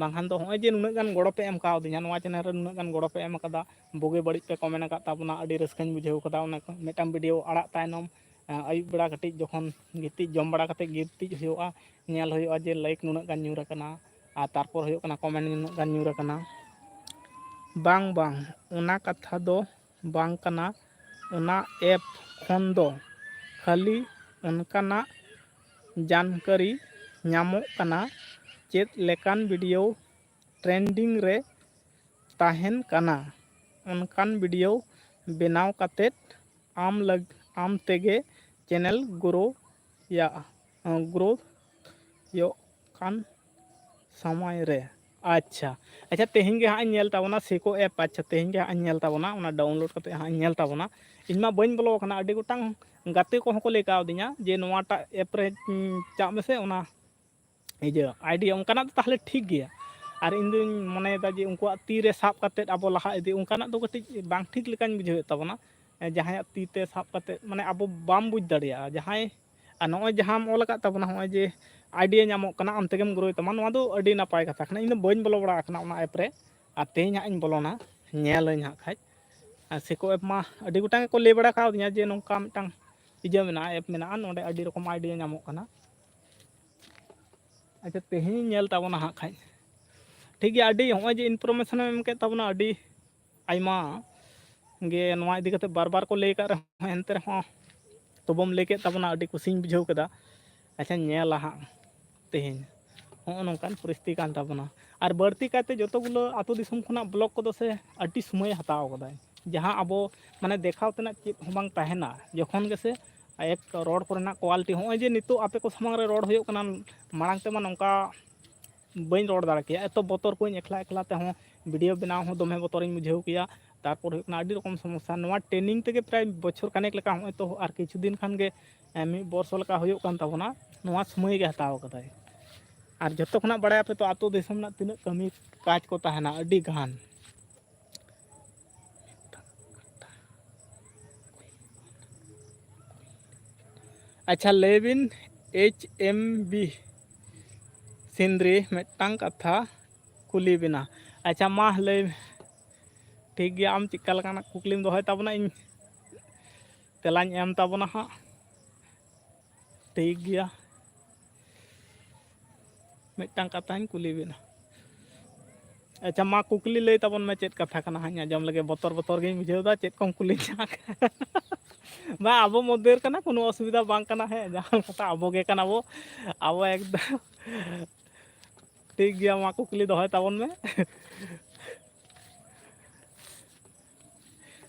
ᱵᱟᱝᱠᱷᱟᱱ ᱫᱚ ᱦᱚᱸᱜᱼᱚᱭ ᱡᱮ ᱱᱩᱱᱟᱹᱜ ᱜᱟᱱ ᱜᱚᱲᱚ ᱯᱮ ᱮᱢ ᱠᱟᱣᱫᱤᱧᱟ, ᱱᱚᱣᱟ ᱪᱮᱱᱮᱞ ᱨᱮ ᱱᱩᱱᱟᱹᱜ ᱜᱟᱱ ᱜᱚᱲᱚ ᱯᱮ ᱮᱢ ᱟᱠᱟᱫᱟ, ᱵᱩᱜᱤ ᱵᱟᱹᱲᱤᱡ ᱯᱮ ᱠᱚᱢᱮᱱᱴ ᱟᱠᱟᱫ ᱛᱟᱵᱚᱱᱟ, ᱟᱹᱰᱤ ᱨᱟᱹᱥᱠᱟᱹᱧ ᱵᱩᱡᱷᱟᱹᱣ ᱠᱟᱫᱟ᱾ ᱚᱱᱟ ᱠᱚ ᱢᱤᱫᱴᱟᱝ ᱵᱷᱤᱰᱤᱭᱳ ᱟᱲᱟᱜ ᱛᱟᱭᱱᱚᱢ, ᱟᱹᱭᱩᱵ ᱵᱮᱲᱟ ᱠᱟᱹᱴᱤᱡ ᱡᱚᱠᱷᱚᱱ ᱜᱤᱛᱤᱡ, ᱡᱚᱢ ᱵᱟᱲᱟ ᱠᱟᱛᱮ ᱜᱤᱛᱤᱡ ᱦᱩᱭᱩᱜᱼᱟ, ᱧᱮᱞ ᱦᱩᱭᱩᱜᱼᱟ ᱡᱮ ᱞᱟᱭᱤᱠ ᱱᱩᱱᱟᱹᱜ ᱜᱟᱱ ᱧᱩᱨ ᱟᱠᱟᱱᱟ, ᱟᱨ ᱛᱟᱨᱯᱚᱨ ᱦᱩᱭᱩᱜ ᱠᱟᱱᱟ ᱠᱚᱢᱮᱱᱴ ᱱᱩᱱᱟᱹᱜ ᱜᱟᱱ ᱧᱩᱨ ᱟᱠᱟᱱᱟ᱾ ᱵᱟᱝ, ᱵᱟᱝ, ᱚᱱᱟ ᱠᱟᱛᱷᱟ ᱫᱚ ᱵᱟᱝ ᱠᱟᱱᱟ᱾ ᱚᱱᱟ ᱮᱯ ᱠᱷᱚᱱ ᱫᱚ ᱠᱷᱟᱹᱞᱤ ᱚᱱᱠᱟᱱᱟᱜ ᱡᱟᱱᱠᱟᱹᱨᱤ ᱧᱟᱢᱚᱜ ᱠᱟᱱᱟ, ᱪᱮᱫ ᱞᱮᱠᱟᱱ ᱵᱷᱤᱰᱤᱭᱳ ᱴᱨᱮᱱᱰᱤᱝ ᱨᱮ ᱛᱟᱦᱮᱱ ᱠᱟᱱᱟ, ᱚᱱᱠᱟᱱ ᱵᱷᱤᱰᱤᱭᱳ ᱵᱮᱱᱟᱣ ᱠᱟᱛᱮᱫ ᱟᱢ ᱞᱟᱹᱜ-, ᱟᱢ ᱛᱮᱜᱮ ᱪᱮᱱᱮᱞ ᱜᱨᱳᱭᱟ, ᱜᱨᱳ ᱭᱚᱜ ᱠᱟᱱ ᱥᱚᱢᱚᱭ ᱨᱮ᱾ ᱟᱪᱪᱷᱟ, ᱟᱪᱪᱷᱟ, ᱛᱮᱦᱮᱧ ᱜᱮ ᱦᱟᱸᱜ ᱤᱧ ᱧᱮᱞ ᱛᱟᱵᱚᱱᱟ ᱥᱮᱠᱳ ᱮᱯ᱾ ᱟᱪᱪᱷᱟ, ᱛᱮᱦᱮᱧ ᱜᱮ ᱦᱟᱸᱜ ᱤᱧ ᱧᱮᱞ ᱛᱟᱵᱚᱱᱟ, ᱚᱱᱟ ᱰᱟᱣᱩᱱᱞᱳᱰ ᱠᱟᱛᱮ ᱦᱟᱸᱜ ᱤᱧ ᱧᱮᱞ ᱛᱟᱵᱚᱱᱟ᱾ ᱤᱧ ᱢᱟ ᱵᱟᱹᱧ ᱵᱚᱞᱚ ᱟᱠᱟᱱᱟ, ᱟᱹᱰᱤ ᱜᱚᱴᱟᱝ ᱜᱟᱛᱮ ᱠᱚᱦᱚᱸ ᱠᱚ ᱞᱟᱹᱭ ᱠᱟᱣᱫᱤᱧᱟ ᱡᱮ ᱱᱚᱣᱟᱴᱟᱜ ᱮᱯ ᱨᱮ, ᱩᱸ, ᱪᱟᱜ ᱢᱮᱥᱮ, ᱚᱱᱟ ᱤᱭᱟᱹ ᱟᱭᱰᱤ ᱚᱱᱠᱟᱱᱟᱜ ᱫᱚ ᱛᱟᱦᱚᱞᱮ ᱴᱷᱤᱠ ᱜᱮᱭᱟ᱾ ᱟᱨ ᱤᱧ ᱫᱩᱧ ᱢᱚᱱᱮᱭᱮᱫᱟ ᱡᱮ ᱩᱱᱠᱩᱣᱟᱜ ᱛᱤ ᱨᱮ ᱥᱟᱵ ᱠᱟᱛᱮᱫ ᱟᱵᱚ ᱞᱟᱦᱟ ᱤᱫᱤ, ᱚᱱᱠᱟᱱᱟᱜ ᱫᱚ ᱠᱟᱹᱴᱤᱡ ᱵᱟᱝ ᱴᱷᱤᱠ ᱞᱮᱠᱟᱧ ᱵᱩᱡᱷᱟᱹᱣᱮᱫ ᱛᱟᱵᱚᱱᱟ᱾ ᱡᱟᱦᱟᱸᱭᱟᱜ ᱛᱤ ᱛᱮ ᱥᱟᱵ ᱠᱟᱛᱮᱫ, ᱢᱟᱱᱮ, ᱟᱵᱚ ᱵᱟᱢ ᱵᱩᱡᱽ ᱫᱟᱲᱮᱭᱟᱜᱼᱟ ᱡᱟᱦᱟᱸᱭ᱾ ᱟᱨ ᱱᱚᱜᱼᱚᱭ ᱡᱟᱦᱟᱸᱢ ᱚᱞ ᱟᱠᱟᱫ ᱛᱟᱵᱚᱱᱟ, ᱱᱚᱜᱼᱚᱭ ᱡᱮ ᱟᱭᱰᱤᱭᱟ ᱧᱟᱢᱚᱜ ᱠᱟᱱᱟ, ᱟᱢ ᱛᱮᱜᱮᱢ ᱜᱨᱳᱭ ᱛᱟᱢᱟ, ᱱᱚᱣᱟ ᱫᱚ ᱟᱹᱰᱤ ᱱᱟᱯᱟᱭ ᱠᱟᱛᱷᱟ ᱠᱟᱱᱟ᱾ ᱤᱧ ᱫᱚ ᱵᱟᱹᱧ ᱵᱚᱞᱚ ᱵᱟᱲᱟ ᱟᱠᱟᱱᱟ ᱚᱱᱟ ᱮᱯ ᱨᱮ, ᱟᱨ ᱛᱮᱦᱮᱧ ᱦᱟᱸᱜ ᱤᱧ ᱵᱚᱞᱚᱱᱟ, ᱧᱮᱞᱟᱹᱧ ᱦᱟᱸᱜ ᱠᱷᱟᱡ᱾ ᱟᱨ ᱥᱮᱠᱳ ᱮᱯ ᱢᱟ ᱟᱹᱰᱤ ᱜᱚᱴᱟᱝ ᱜᱮᱠᱚ ᱞᱟᱹᱭ ᱵᱟᱲᱟ ᱠᱟᱣᱫᱤᱧᱟ ᱡᱮ ᱱᱚᱝᱠᱟ ᱢᱤᱫᱴᱟᱝ ᱤᱭᱟᱹ ᱢᱮᱱᱟᱜᱼᱟ, ᱮᱯ ᱢᱮᱱᱟᱜᱼᱟ, ᱱᱚᱸᱰᱮ ᱟᱹᱰᱤ ᱨᱚᱠᱚᱢ ᱟᱭᱰᱤᱭᱟ ᱧᱟᱢᱚᱜ ᱠᱟᱱᱟ᱾ ᱟᱪᱪᱷᱟ, ᱛᱮᱦᱮᱧ ᱧᱮᱞ ᱛᱟᱵᱚᱱᱟ ᱦᱟᱸᱜ ᱠᱷᱟᱡ᱾ ᱴᱷᱤᱠ ᱜᱮᱭᱟ, ᱟᱹᱰᱤ, ᱦᱚᱸᱜᱼᱚᱭ ᱡᱮ ᱤᱱᱯᱷᱚᱨᱢᱮᱥᱚᱱ ᱮᱢ ᱮᱢ ᱠᱮᱫ ᱛᱟᱵᱚᱱᱟ, ᱟᱹᱰᱤ ᱟᱭᱢᱟ ᱜᱮ ᱱᱚᱣᱟ ᱤᱫᱤ ᱠᱟᱛᱮ ᱵᱟᱨ ᱵᱟᱨ ᱠᱚ ᱞᱟᱹᱭ ᱟᱠᱟᱫ ᱨᱮᱦᱚᱸ, ᱮᱱᱛᱮ ᱨᱮᱦᱚᱸ ᱛᱚᱵᱚᱢ ᱞᱟᱹᱭ ᱠᱮᱫ ᱛᱟᱵᱚᱱᱟ, ᱟᱹᱰᱤ ᱠᱩᱥᱤᱧ ᱵᱩᱡᱷᱟᱹᱣ ᱠᱮᱫᱟ᱾ ᱟᱪᱪᱷᱟᱧ ᱧᱮᱞᱟ ᱦᱟᱸᱜ ᱛᱮᱦᱮᱧ᱾ ᱦᱚᱸᱜᱼᱚ ᱱᱚᱝᱠᱟᱱ ᱯᱚᱨᱤᱥᱛᱷᱤᱛᱤ ᱠᱟᱱ ᱛᱟᱵᱚᱱᱟ᱾ ᱟᱨ ᱵᱟᱹᱲᱛᱤ ᱠᱟᱭᱛᱮ ᱡᱚᱛᱚ ᱜᱩᱞᱟᱹ ᱟᱹᱛᱩ ᱫᱤᱥᱚᱢ ᱠᱷᱚᱱᱟᱜ ᱵᱞᱚᱜ ᱠᱚᱫᱚ ᱥᱮ ᱟᱹᱰᱤ ᱥᱚᱢᱚᱭᱮ ᱦᱟᱛᱟᱣ ᱠᱟᱫᱟᱭ, ᱡᱟᱦᱟᱸ ᱟᱵᱚ ᱢᱟᱱᱮ ᱫᱮᱠᱷᱟᱣ ᱛᱮᱱᱟᱜ ᱪᱮᱫ ᱦᱚᱸ ᱵᱟᱝ ᱛᱟᱦᱮᱱᱟ᱾ ᱡᱚᱠᱷᱚᱱ ᱜᱮᱥᱮ ᱮᱠ ᱨᱚᱲ ᱠᱚᱨᱮᱱᱟᱜ ᱠᱳᱣᱟᱞᱤᱴᱤ, ᱦᱚᱸᱜᱼᱚᱭ ᱡᱮ ᱱᱤᱛᱚᱜ ᱟᱯᱮ ᱠᱚ ᱥᱟᱢᱟᱝ ᱨᱮ ᱨᱚᱲ ᱦᱩᱭᱩᱜ ᱠᱟᱱᱟ, ᱢᱟᱲᱟᱝ ᱛᱮᱢᱟ ᱱᱚᱝᱠᱟ ᱵᱟᱹᱧ ᱨᱚᱲ ᱫᱟᱲᱮ ᱠᱮᱭᱟ, ᱮᱛᱚ ᱵᱚᱛᱚᱨ ᱠᱚᱧ ᱮᱠᱞᱟ ᱮᱠᱞᱟ ᱛᱮᱦᱚᱸ᱾ ᱵᱷᱤᱰᱤᱭᱳ ᱵᱮᱱᱟᱣ ᱦᱚᱸ ᱫᱚᱢᱮ ᱵᱚᱛᱚᱨᱤᱧ ᱵᱩᱡᱷᱟᱹᱣ ᱠᱮᱭᱟ᱾ ᱛᱟᱨᱯᱚᱨ ᱦᱩᱭᱩᱜ ᱠᱟᱱᱟ ᱟᱹᱰᱤ ᱨᱚᱠᱚᱢ ᱥᱚᱢᱚᱥᱥᱟ᱾ ᱱᱚᱣᱟ ᱴᱨᱮᱱᱤᱝ ᱛᱮᱜᱮ ᱯᱨᱟᱭ ᱵᱚᱪᱷᱚᱨ ᱠᱟᱱᱮᱠ ᱞᱮᱠᱟ, ᱦᱚᱸᱜᱼᱚᱭ ᱛᱚ ᱟᱨ ᱠᱤᱪᱷᱩ ᱫᱤᱱ ᱠᱷᱟᱱ ᱜᱮ, ᱮ, ᱢᱤᱫ ᱵᱚᱨᱥᱚ ᱞᱮᱠᱟ ᱦᱩᱭᱩᱜ ᱠᱟᱱ ᱛᱟᱵᱚᱱᱟ᱾ ᱱᱚᱣᱟ ᱥᱚᱢᱚᱭ ᱜᱮ ᱦᱟᱛᱟᱣ ᱠᱟᱫᱟᱭ᱾ ᱟᱨ ᱡᱚᱛᱚ ᱠᱷᱚᱱᱟᱜ ᱵᱟᱲᱟᱭᱟᱯᱮ ᱛᱚ, ᱟᱹᱛᱩ ᱫᱤᱥᱚᱢ ᱨᱮᱱᱟᱜ ᱛᱤᱱᱟᱹᱜ ᱠᱟᱹᱢᱤ ᱠᱟᱡᱽ ᱠᱚ ᱛᱟᱦᱮᱱᱟ, ᱟᱹᱰᱤ ᱜᱟᱱ᱾ ᱟᱪᱪᱷᱟ, ᱞᱟᱹᱭ ᱵᱤᱱ, ᱮᱭᱤᱪ ᱮᱢ ᱵᱤ ᱥᱤᱱᱫᱽᱨᱤ, ᱢᱤᱫᱴᱟᱝ ᱠᱟᱛᱷᱟ ᱠᱩᱞᱤ ᱵᱤᱱᱟ᱾ ᱟᱪᱪᱷᱟ, ᱢᱟ ᱞᱟᱹᱭ᱾ ᱴᱷᱤᱠ ᱜᱮᱭᱟ, ᱟᱢ ᱪᱮᱫᱠᱟ ᱞᱮᱠᱟᱱᱟᱜ ᱠᱩᱠᱞᱤᱢ ᱫᱚᱦᱚᱭ ᱛᱟᱵᱚᱱᱟ, ᱤᱧ ᱛᱮᱞᱟᱧ ᱮᱢ ᱛᱟᱵᱚᱱᱟ ᱦᱟᱸᱜ᱾ ᱴᱷᱤᱠ ᱜᱮᱭᱟ, ᱢᱤᱫᱴᱟᱝ ᱠᱟᱛᱷᱟᱧ ᱠᱩᱞᱤ ᱵᱤᱱᱟ᱾ ᱟᱪᱪᱷᱟ, ᱢᱟ ᱠᱩᱠᱞᱤ ᱞᱟᱹᱭ ᱛᱟᱵᱚᱱ ᱢᱮ, ᱪᱮᱫ ᱠᱟᱛᱷᱟ ᱠᱟᱱᱟ ᱦᱟᱸᱜ? ᱤᱧ ᱟᱸᱡᱚᱢ ᱞᱟᱹᱜᱤᱫ ᱵᱚᱛᱚᱨ ᱵᱚᱛᱚᱨ ᱜᱤᱧ ᱵᱩᱡᱷᱟᱹᱣ ᱮᱫᱟ, ᱪᱮᱫ ᱠᱚᱢ ᱠᱩᱞᱤᱧᱟ? ᱵᱟᱝ, ᱟᱵᱚ ᱢᱚᱫᱽᱫᱷᱮ ᱨᱮ ᱠᱟᱱᱟ, ᱠᱳᱱᱳ ᱚᱥᱩᱵᱤᱫᱷᱟ ᱵᱟᱝ ᱠᱟᱱᱟ᱾ ᱦᱮᱸ, ᱡᱟᱦᱟᱸ ᱠᱟᱛᱷᱟ ᱟᱵᱚ ᱜᱮ ᱠᱟᱱᱟ ᱵᱚ, ᱟᱵᱚ ᱮᱠᱫᱚᱢ ᱴᱷᱤᱠ ᱜᱮᱭᱟ, ᱢᱟ ᱠᱩᱠᱞᱤ ᱫᱚᱦᱚᱭ ᱛᱟᱵᱚᱱ ᱢᱮ᱾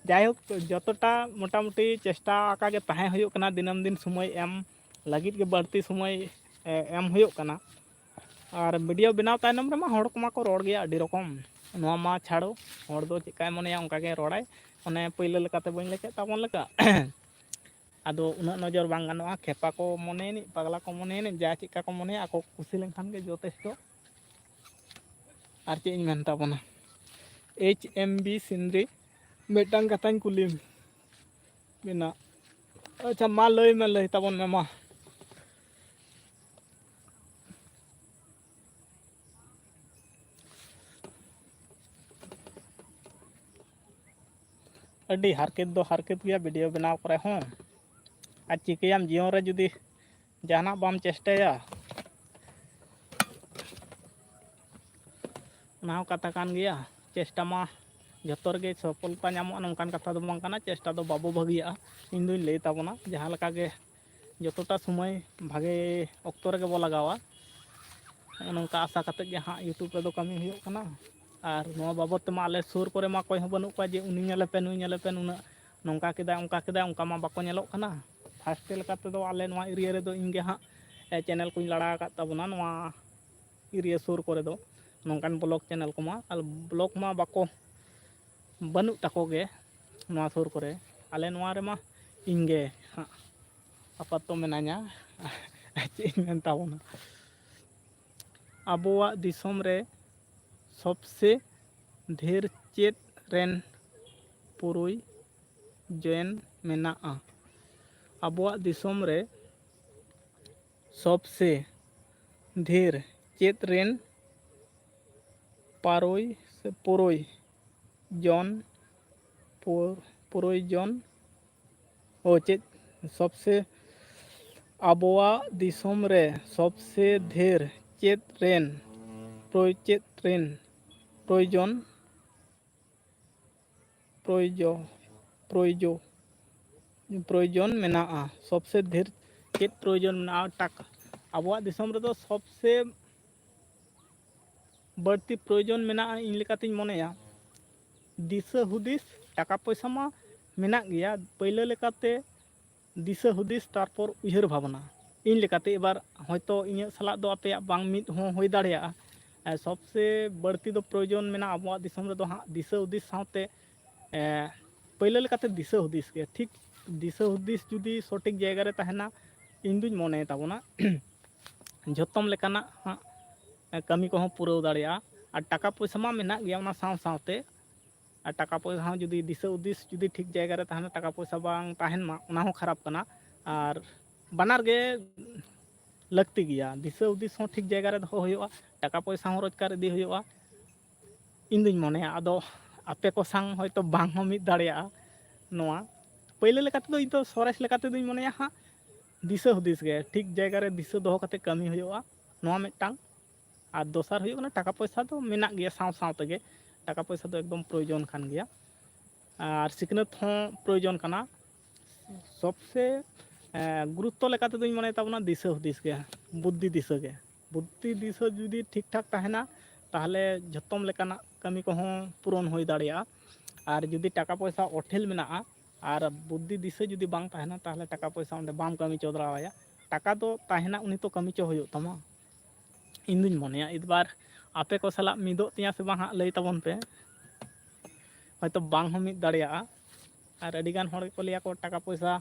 ᱡᱟᱭᱦᱳᱠ, ᱡᱚᱛᱚᱴᱟ ᱢᱚᱴᱟᱢᱩᱴᱤ ᱪᱮᱥᱴᱟ ᱟᱠᱟ ᱜᱮ ᱛᱟᱦᱮᱸ ᱦᱩᱭᱩᱜ ᱠᱟᱱᱟ, ᱫᱤᱱᱟᱹᱢ ᱫᱤᱱ ᱥᱚᱢᱚᱭ ᱮᱢ ᱞᱟᱹᱜᱤᱫ ᱜᱮ ᱵᱟᱹᱲᱛᱤ ᱥᱚᱢᱚᱭ, ᱮ, ᱮᱢ ᱦᱩᱭᱩᱜ ᱠᱟᱱᱟ᱾ ᱟᱨ ᱵᱷᱤᱰᱤᱭᱳ ᱵᱮᱱᱟᱣ ᱛᱟᱭᱱᱚᱢ ᱨᱮᱢᱟ ᱦᱚᱲ ᱠᱚᱢᱟ ᱠᱚ ᱨᱚᱲ ᱜᱮᱭᱟ ᱟᱹᱰᱤ ᱨᱚᱠᱚᱢ᱾ ᱱᱚᱣᱟ ᱢᱟ ᱪᱷᱟᱲᱚ, ᱦᱚᱲ ᱫᱚ ᱪᱮᱫᱠᱟᱭ ᱢᱚᱱᱮᱭᱟ ᱚᱱᱠᱟ ᱜᱮ ᱨᱚᱲᱟᱭ᱾ ᱚᱱᱮ ᱯᱳᱭᱞᱳ ᱞᱮᱠᱟᱛᱮ ᱵᱟᱹᱧ ᱞᱟᱹᱭ ᱠᱮᱫ ᱛᱟᱵᱚᱱ ᱞᱮᱠᱟ, ᱟᱫᱚ ᱩᱱᱟᱹᱜ ᱱᱚᱡᱚᱨ ᱵᱟᱝ ᱜᱟᱱᱚᱜᱼᱟ᱾ ᱠᱷᱮᱯᱟ ᱠᱚ ᱢᱚᱱᱮᱭᱟᱱᱤᱡ, ᱯᱟᱜᱽᱞᱟ ᱠᱚ ᱢᱚᱱᱮᱭᱟᱱᱤᱡ, ᱡᱟ ᱪᱮᱫᱠᱟ ᱠᱚ ᱢᱚᱱᱮᱭᱟ, ᱟᱠᱚ ᱠᱩᱥᱤ ᱞᱮᱱᱠᱷᱟᱱ ᱜᱮ ᱡᱚᱛᱷᱮᱥᱴᱚ᱾ ᱟᱨ ᱪᱮᱫ ᱤᱧ ᱢᱮᱱ ᱛᱟᱵᱚᱱᱟ, ᱮᱭᱤᱪ ᱮᱢ ᱵᱤ ᱥᱤᱱᱫᱽᱨᱤ, ᱢᱤᱫᱴᱟᱝ ᱠᱟᱛᱷᱟᱧ ᱠᱩᱞᱤ ᱢᱮᱱᱟ᱾ ᱟᱪᱪᱷᱟ, ᱢᱟ ᱞᱟᱹᱭ ᱢᱮ, ᱞᱟᱹᱭ ᱛᱟᱵᱚᱱ ᱢᱮ ᱢᱟ᱾ ᱟᱹᱰᱤ ᱦᱟᱨᱠᱮᱛ ᱫᱚ ᱦᱟᱨᱠᱮᱛ ᱜᱮᱭᱟ ᱵᱷᱤᱰᱤᱭᱳ ᱵᱮᱱᱟᱣ ᱠᱚᱨᱮ ᱦᱚᱸ᱾ ᱟᱨ ᱪᱤᱠᱟᱹᱭᱟᱢ, ᱡᱤᱭᱚᱱ ᱨᱮ ᱡᱩᱫᱤ ᱡᱟᱦᱟᱱᱟᱜ ᱵᱟᱢ ᱪᱮᱥᱴᱟᱭᱟ, ᱚᱱᱟ ᱦᱚᱸ ᱠᱟᱛᱷᱟ ᱠᱟᱱ ᱜᱮᱭᱟ᱾ ᱪᱮᱥᱴᱟ ᱢᱟ ᱡᱷᱚᱛᱚ ᱨᱮᱜᱮ ᱥᱚᱯᱷᱚᱞᱛᱟ ᱧᱟᱢᱚᱜᱼᱟ, ᱱᱚᱝᱠᱟᱱ ᱠᱟᱛᱷᱟ ᱫᱚ ᱵᱟᱝ ᱠᱟᱱᱟ᱾ ᱪᱮᱥᱴᱟ ᱫᱚ ᱵᱟᱵᱚ ᱵᱷᱟᱹᱜᱤᱭᱟᱜᱼᱟ᱾ ᱤᱧ ᱫᱩᱧ ᱞᱟᱹᱭ ᱛᱟᱵᱚᱱᱟ, ᱡᱟᱦᱟᱸ ᱞᱮᱠᱟ ᱜᱮ ᱡᱚᱛᱚᱴᱟ ᱥᱚᱢᱚᱭ ᱵᱷᱟᱜᱮ ᱚᱠᱛᱚ ᱨᱮᱜᱮ ᱵᱚ ᱞᱟᱜᱟᱣᱟ, ᱱᱚᱝᱠᱟ ᱟᱥᱟ ᱠᱟᱛᱮᱫ ᱜᱮ ᱦᱟᱸᱜ YouTube ᱨᱮᱫᱚ ᱠᱟᱹᱢᱤ ᱦᱩᱭᱩᱜ ᱠᱟᱱᱟ᱾ ᱟᱨ ᱱᱚᱣᱟ ᱵᱟᱵᱚᱫ ᱛᱮᱢᱟ ᱟᱞᱮ ᱥᱩᱨ ᱠᱚᱨᱮ ᱢᱟ ᱚᱠᱚᱭ ᱦᱚᱸ ᱵᱟᱹᱱᱩᱜ ᱠᱚᱣᱟ ᱡᱮ ᱩᱱᱤ ᱧᱮᱞᱮ ᱯᱮ, ᱱᱩᱭ ᱧᱮᱞᱮ ᱯᱮ, ᱱᱩᱱᱟᱹᱜ ᱱᱚᱝᱠᱟ ᱠᱮᱫᱟᱭ, ᱚᱱᱠᱟ ᱠᱮᱫᱟᱭ, ᱚᱱᱠᱟ ᱢᱟ ᱵᱟᱠᱚ ᱧᱮᱞᱚᱜ ᱠᱟᱱᱟ᱾ ᱯᱷᱟᱥᱴ ᱞᱮᱠᱟ ᱛᱮᱫᱚ ᱟᱞᱮ ᱱᱚᱣᱟ ᱮᱨᱤᱭᱟ ᱨᱮᱫᱚ ᱤᱧ ᱜᱮ ᱦᱟᱸᱜ ᱪᱮᱱᱮᱞ ᱠᱚᱧ ᱞᱟᱲᱟ ᱟᱠᱟᱫ ᱛᱟᱵᱚᱱᱟ᱾ ᱱᱚᱣᱟ ᱮᱨᱤᱭᱟ ᱥᱩᱨ ᱠᱚᱨᱮ ᱫᱚ ᱱᱚᱝᱠᱟᱱ ᱵᱞᱚᱜ ᱪᱮᱱᱮᱞ ᱠᱚᱢᱟ, ᱟᱨ ᱵᱞᱚᱜ ᱢᱟ ᱵᱟᱠᱚ ᱵᱟᱹᱱᱩᱜ ᱛᱟᱠᱚ ᱜᱮ ᱱᱚᱣᱟ ᱥᱩᱨ ᱠᱚᱨᱮ᱾ ᱟᱞᱮ ᱱᱚᱣᱟ ᱨᱮᱢᱟ ᱤᱧ ᱜᱮ ᱦᱟᱸᱜ ᱟᱯᱟᱛᱚᱛᱚ ᱢᱮᱱᱟᱧᱟ᱾ ᱪᱮᱫ ᱤᱧ ᱢᱮᱱ ᱛᱟᱵᱚᱱᱟ, ᱟᱵᱚᱣᱟᱜ ᱫᱤᱥᱚᱢ ᱨᱮ ᱥᱚᱵᱥᱮ ᱰᱷᱮᱨ ᱪᱮᱫ ᱨᱮᱱ ᱯᱩᱨᱩᱭ ᱡᱚᱭᱮᱱ ᱢᱮᱱᱟᱜᱼᱟ? ᱟᱵᱚᱣᱟᱜ ᱫᱤᱥᱚᱢ ᱨᱮ ᱥᱚᱵᱥᱮ ᱰᱷᱮᱨ ᱪᱮᱫ ᱨᱮᱱ ᱯᱟᱨᱚᱭ ᱥᱮ ᱯᱩᱨᱩᱭ ᱡᱚᱱ, ᱯᱩ-, ᱯᱩᱨᱩᱭ ᱡᱚᱱ, ᱚ, ᱪᱮᱫ, ᱥᱚᱵᱥᱮ, ᱟᱵᱚᱣᱟᱜ ᱫᱤᱥᱚᱢ ᱨᱮ ᱥᱚᱵᱥᱮ ᱰᱷᱮᱨ ᱪᱮᱫ ᱨᱮᱱ, ᱯᱨᱚᱭ-, ᱪᱮᱫ ᱨᱮᱱ ᱯᱨᱚᱭᱳᱡᱚᱱ, ᱯᱨᱚᱭᱳᱡᱚ-, ᱯᱨᱚᱭᱳᱡᱚ-, ᱯᱨᱚᱭᱳᱡᱚᱱ ᱢᱮᱱᱟᱜᱼᱟ? ᱥᱚᱵᱥᱮ ᱰᱷᱮᱨ ᱪᱮᱫ ᱯᱨᱚᱭᱳᱡᱚᱱ ᱢᱮᱱᱟᱜᱼᱟ? ᱴᱟᱠᱟ᱾ ᱟᱵᱚᱣᱟᱜ ᱫᱤᱥᱚᱢ ᱨᱮᱫᱚ ᱥᱚᱵᱥᱮ ᱵᱟᱹᱲᱛᱤ ᱯᱨᱚᱭᱳᱡᱚᱱ ᱢᱮᱱᱟᱜᱼᱟ, ᱤᱧ ᱞᱮᱠᱟᱛᱤᱧ ᱢᱚᱱᱮᱭᱟ, ᱫᱤᱥᱟᱹ ᱦᱩᱫᱤᱥ᱾ ᱴᱟᱠᱟ ᱯᱚᱭᱥᱟ ᱢᱟ ᱢᱮᱱᱟᱜ ᱜᱮᱭᱟ, ᱯᱟᱹᱭᱞᱟᱹ ᱞᱮᱠᱟᱛᱮ ᱫᱤᱥᱟᱹ ᱦᱩᱫᱤᱥ, ᱛᱟᱨᱯᱚᱨ ᱩᱭᱦᱟᱹᱨ ᱵᱷᱟᱵᱽᱱᱟ᱾ ᱤᱧ ᱞᱮᱠᱟᱛᱮ, ᱮᱵᱟᱨ ᱦᱚᱭᱛᱳ ᱤᱧᱟᱹᱜ ᱥᱟᱞᱟᱜ ᱫᱚ ᱟᱯᱮᱭᱟᱜ ᱵᱟᱝ ᱢᱤᱫ ᱦᱚᱸ ᱦᱩᱭ ᱫᱟᱲᱮᱭᱟᱜᱼᱟ᱾ ᱮ, ᱥᱚᱵᱥᱮ ᱵᱟᱹᱲᱛᱤ ᱫᱚ ᱯᱨᱚᱭᱳᱡᱚᱱ ᱢᱮᱱᱟᱜᱼᱟ ᱟᱵᱚᱣᱟᱜ ᱫᱤᱥᱚᱢ ᱨᱮᱫᱚ ᱦᱟᱸᱜ ᱫᱤᱥᱟᱹ ᱦᱩᱫᱤᱥ ᱥᱟᱶᱛᱮ, ᱮ, ᱯᱟᱹᱭᱞᱟᱹ ᱞᱮᱠᱟᱛᱮ ᱫᱤᱥᱟᱹ ᱦᱩᱫᱤᱥ ᱜᱮ᱾ ᱴᱷᱤᱠ ᱫᱤᱥᱟᱹ ᱦᱩᱫᱤᱥ ᱡᱩᱫᱤ ᱥᱚᱴᱷᱤᱠ ᱡᱟᱭᱜᱟ ᱨᱮ ᱛᱟᱦᱮᱱᱟ, ᱤᱧ ᱫᱩᱧ ᱢᱚᱱᱮᱭ ᱛᱟᱵᱚᱱᱟ ᱡᱷᱚᱛᱚᱢ ᱞᱮᱠᱟᱱᱟᱜ ᱦᱟᱸᱜ ᱠᱟᱹᱢᱤ ᱠᱚᱦᱚᱸ ᱯᱩᱨᱟᱹᱣ ᱫᱟᱲᱮᱭᱟᱜᱼᱟ᱾ ᱟᱨ ᱴᱟᱠᱟ ᱯᱚᱭᱥᱟ ᱢᱟ ᱢᱮᱱᱟᱜ ᱜᱮᱭᱟ, ᱚᱱᱟ ᱥᱟᱶ ᱥᱟᱶᱛᱮ ᱟᱨ ᱴᱟᱠᱟ ᱯᱚᱭᱥᱟ ᱦᱚᱸ ᱡᱩᱫᱤ ᱫᱤᱥᱟᱹ ᱦᱩᱫᱤᱥ ᱡᱩᱫᱤ ᱴᱷᱤᱠ ᱡᱟᱭᱜᱟ ᱨᱮ ᱛᱟᱦᱮᱱᱟ, ᱴᱟᱠᱟ ᱯᱚᱭᱥᱟ ᱵᱟᱝ ᱛᱟᱦᱮᱱ ᱢᱟ, ᱚᱱᱟ ᱦᱚᱸ ᱠᱷᱟᱨᱟᱯ ᱠᱟᱱᱟ᱾ ᱟᱨ ᱵᱟᱱᱟᱨ ᱜᱮ ᱞᱟᱹᱠᱛᱤ ᱜᱮᱭᱟ, ᱫᱤᱥᱟᱹ ᱦᱩᱫᱤᱥ ᱦᱚᱸ ᱴᱷᱤᱠ ᱡᱟᱭᱜᱟ ᱨᱮ ᱫᱚᱦᱚ ᱦᱩᱭᱩᱜᱼᱟ, ᱴᱟᱠᱟ ᱯᱚᱭᱥᱟ ᱦᱚᱸ ᱨᱳᱡᱽᱜᱟᱨ ᱤᱫᱤ ᱦᱩᱭᱩᱜᱼᱟ, ᱤᱧ ᱫᱩᱧ ᱢᱚᱱᱮᱭᱟ᱾ ᱟᱫᱚ ᱟᱯᱮ ᱠᱚ ᱥᱟᱝ ᱦᱚᱭᱛᱳ ᱵᱟᱝ ᱦᱚᱸ ᱢᱤᱫ ᱫᱟᱲᱮᱭᱟᱜᱼᱟ ᱱᱚᱣᱟ᱾ ᱯᱟᱹᱭᱞᱟᱹ ᱞᱮᱠᱟ ᱛᱮᱫᱚ ᱤᱧ ᱫᱚ ᱥᱚᱨᱮᱥ ᱞᱮᱠᱟ ᱛᱮᱫᱚᱧ ᱢᱚᱱᱮᱭᱟ ᱦᱟᱸᱜ ᱫᱤᱥᱟᱹ ᱦᱩᱫᱤᱥ ᱜᱮ, ᱴᱷᱤᱠ ᱡᱟᱭᱜᱟ ᱨᱮ ᱫᱤᱥᱟᱹ ᱫᱚᱦᱚ ᱠᱟᱛᱮ ᱠᱟᱹᱢᱤ ᱦᱩᱭᱩᱜᱼᱟ, ᱱᱚᱣᱟ ᱢᱤᱫᱴᱟᱝ᱾ ᱟᱨ ᱫᱚᱥᱟᱨ ᱦᱩᱭᱩᱜ ᱠᱟᱱᱟ, ᱴᱟᱠᱟ ᱯᱚᱭᱥᱟ ᱫᱚ ᱢᱮᱱᱟᱜ ᱜᱮᱭᱟ, ᱥᱟᱶ ᱥᱟᱶ ᱛᱮᱜᱮ ᱴᱟᱠᱟ ᱯᱚᱭᱥᱟ ᱫᱚ ᱮᱠᱫᱚᱢ ᱯᱨᱚᱭᱳᱡᱚᱱ ᱠᱟᱱ ᱜᱮᱭᱟ᱾ ᱟᱨ ᱥᱤᱠᱷᱱᱟᱹᱛ ᱦᱚᱸ ᱯᱨᱚᱭᱳᱡᱚᱱ ᱠᱟᱱᱟ᱾ ᱥᱚᱵᱥᱮ, ᱮ, ᱜᱩᱨᱩᱛᱛᱚ ᱞᱮᱠᱟ ᱛᱮᱫᱚᱧ ᱢᱚᱱᱮ ᱛᱟᱵᱚᱱᱟ ᱫᱤᱥᱟᱹ ᱦᱩᱫᱤᱥ ᱜᱮ, ᱵᱩᱫᱽᱫᱷᱤ ᱫᱤᱥᱟᱹ ᱜᱮ᱾ ᱵᱩᱫᱽᱫᱷᱤ ᱫᱤᱥᱟᱹ ᱡᱩᱫᱤ ᱴᱷᱤᱠ ᱴᱷᱟᱠ ᱛᱟᱦᱮᱱᱟ, ᱛᱟᱦᱚᱞᱮ ᱡᱷᱚᱛᱚᱢ ᱞᱮᱠᱟᱱᱟᱜ ᱠᱟᱹᱢᱤ ᱠᱚᱦᱚᱸ ᱯᱩᱨᱚᱱ ᱦᱩᱭ ᱫᱟᱲᱮᱭᱟᱜᱼᱟ᱾ ᱟᱨ ᱡᱩᱫᱤ ᱴᱟᱠᱟ ᱯᱚᱭᱥᱟ ᱚᱴᱷᱮᱞ ᱢᱮᱱᱟᱜᱼᱟ ᱟᱨ ᱵᱩᱫᱽᱫᱷᱤ ᱫᱤᱥᱟᱹ ᱡᱩᱫᱤ ᱵᱟᱝ ᱛᱟᱦᱮᱱᱟ, ᱛᱟᱦᱚᱞᱮ ᱴᱟᱠᱟ ᱯᱚᱭᱥᱟ ᱚᱸᱰᱮ ᱵᱟᱢ ᱠᱟᱹᱢᱤ ᱪᱚ ᱫᱟᱲᱮᱣᱟᱭᱟ᱾ ᱴᱟᱠᱟ ᱫᱚ ᱛᱟᱦᱮᱱᱟ, ᱩᱱᱤ ᱛᱚ ᱠᱟᱹᱢᱤ ᱪᱚ ᱦᱩᱭᱩᱜ ᱛᱟᱢᱟ᱾ ᱤᱧ ᱫᱩᱧ ᱢᱚᱱᱮᱭᱟ, ᱤᱫᱵᱟᱨ ᱟᱯᱮ ᱠᱚ ᱥᱟᱞᱟᱜ ᱢᱤᱫᱚᱜ ᱛᱤᱧᱟ ᱥᱮ ᱵᱟᱝ ᱦᱟᱸᱜ, ᱞᱟᱹᱭ ᱛᱟᱵᱚᱱ ᱯᱮ᱾ ᱦᱚᱭᱛᱳ ᱵᱟᱝ ᱦᱚᱸ ᱢᱤᱫ ᱫᱟᱲᱮᱭᱟᱜᱼᱟ᱾ ᱟᱨ ᱟᱹᱰᱤᱜᱟᱱ ᱦᱚᱲ ᱜᱮᱠᱚ ᱞᱟᱹᱭᱟ ᱠᱚ, ᱴᱟᱠᱟ ᱯᱚᱭᱥᱟ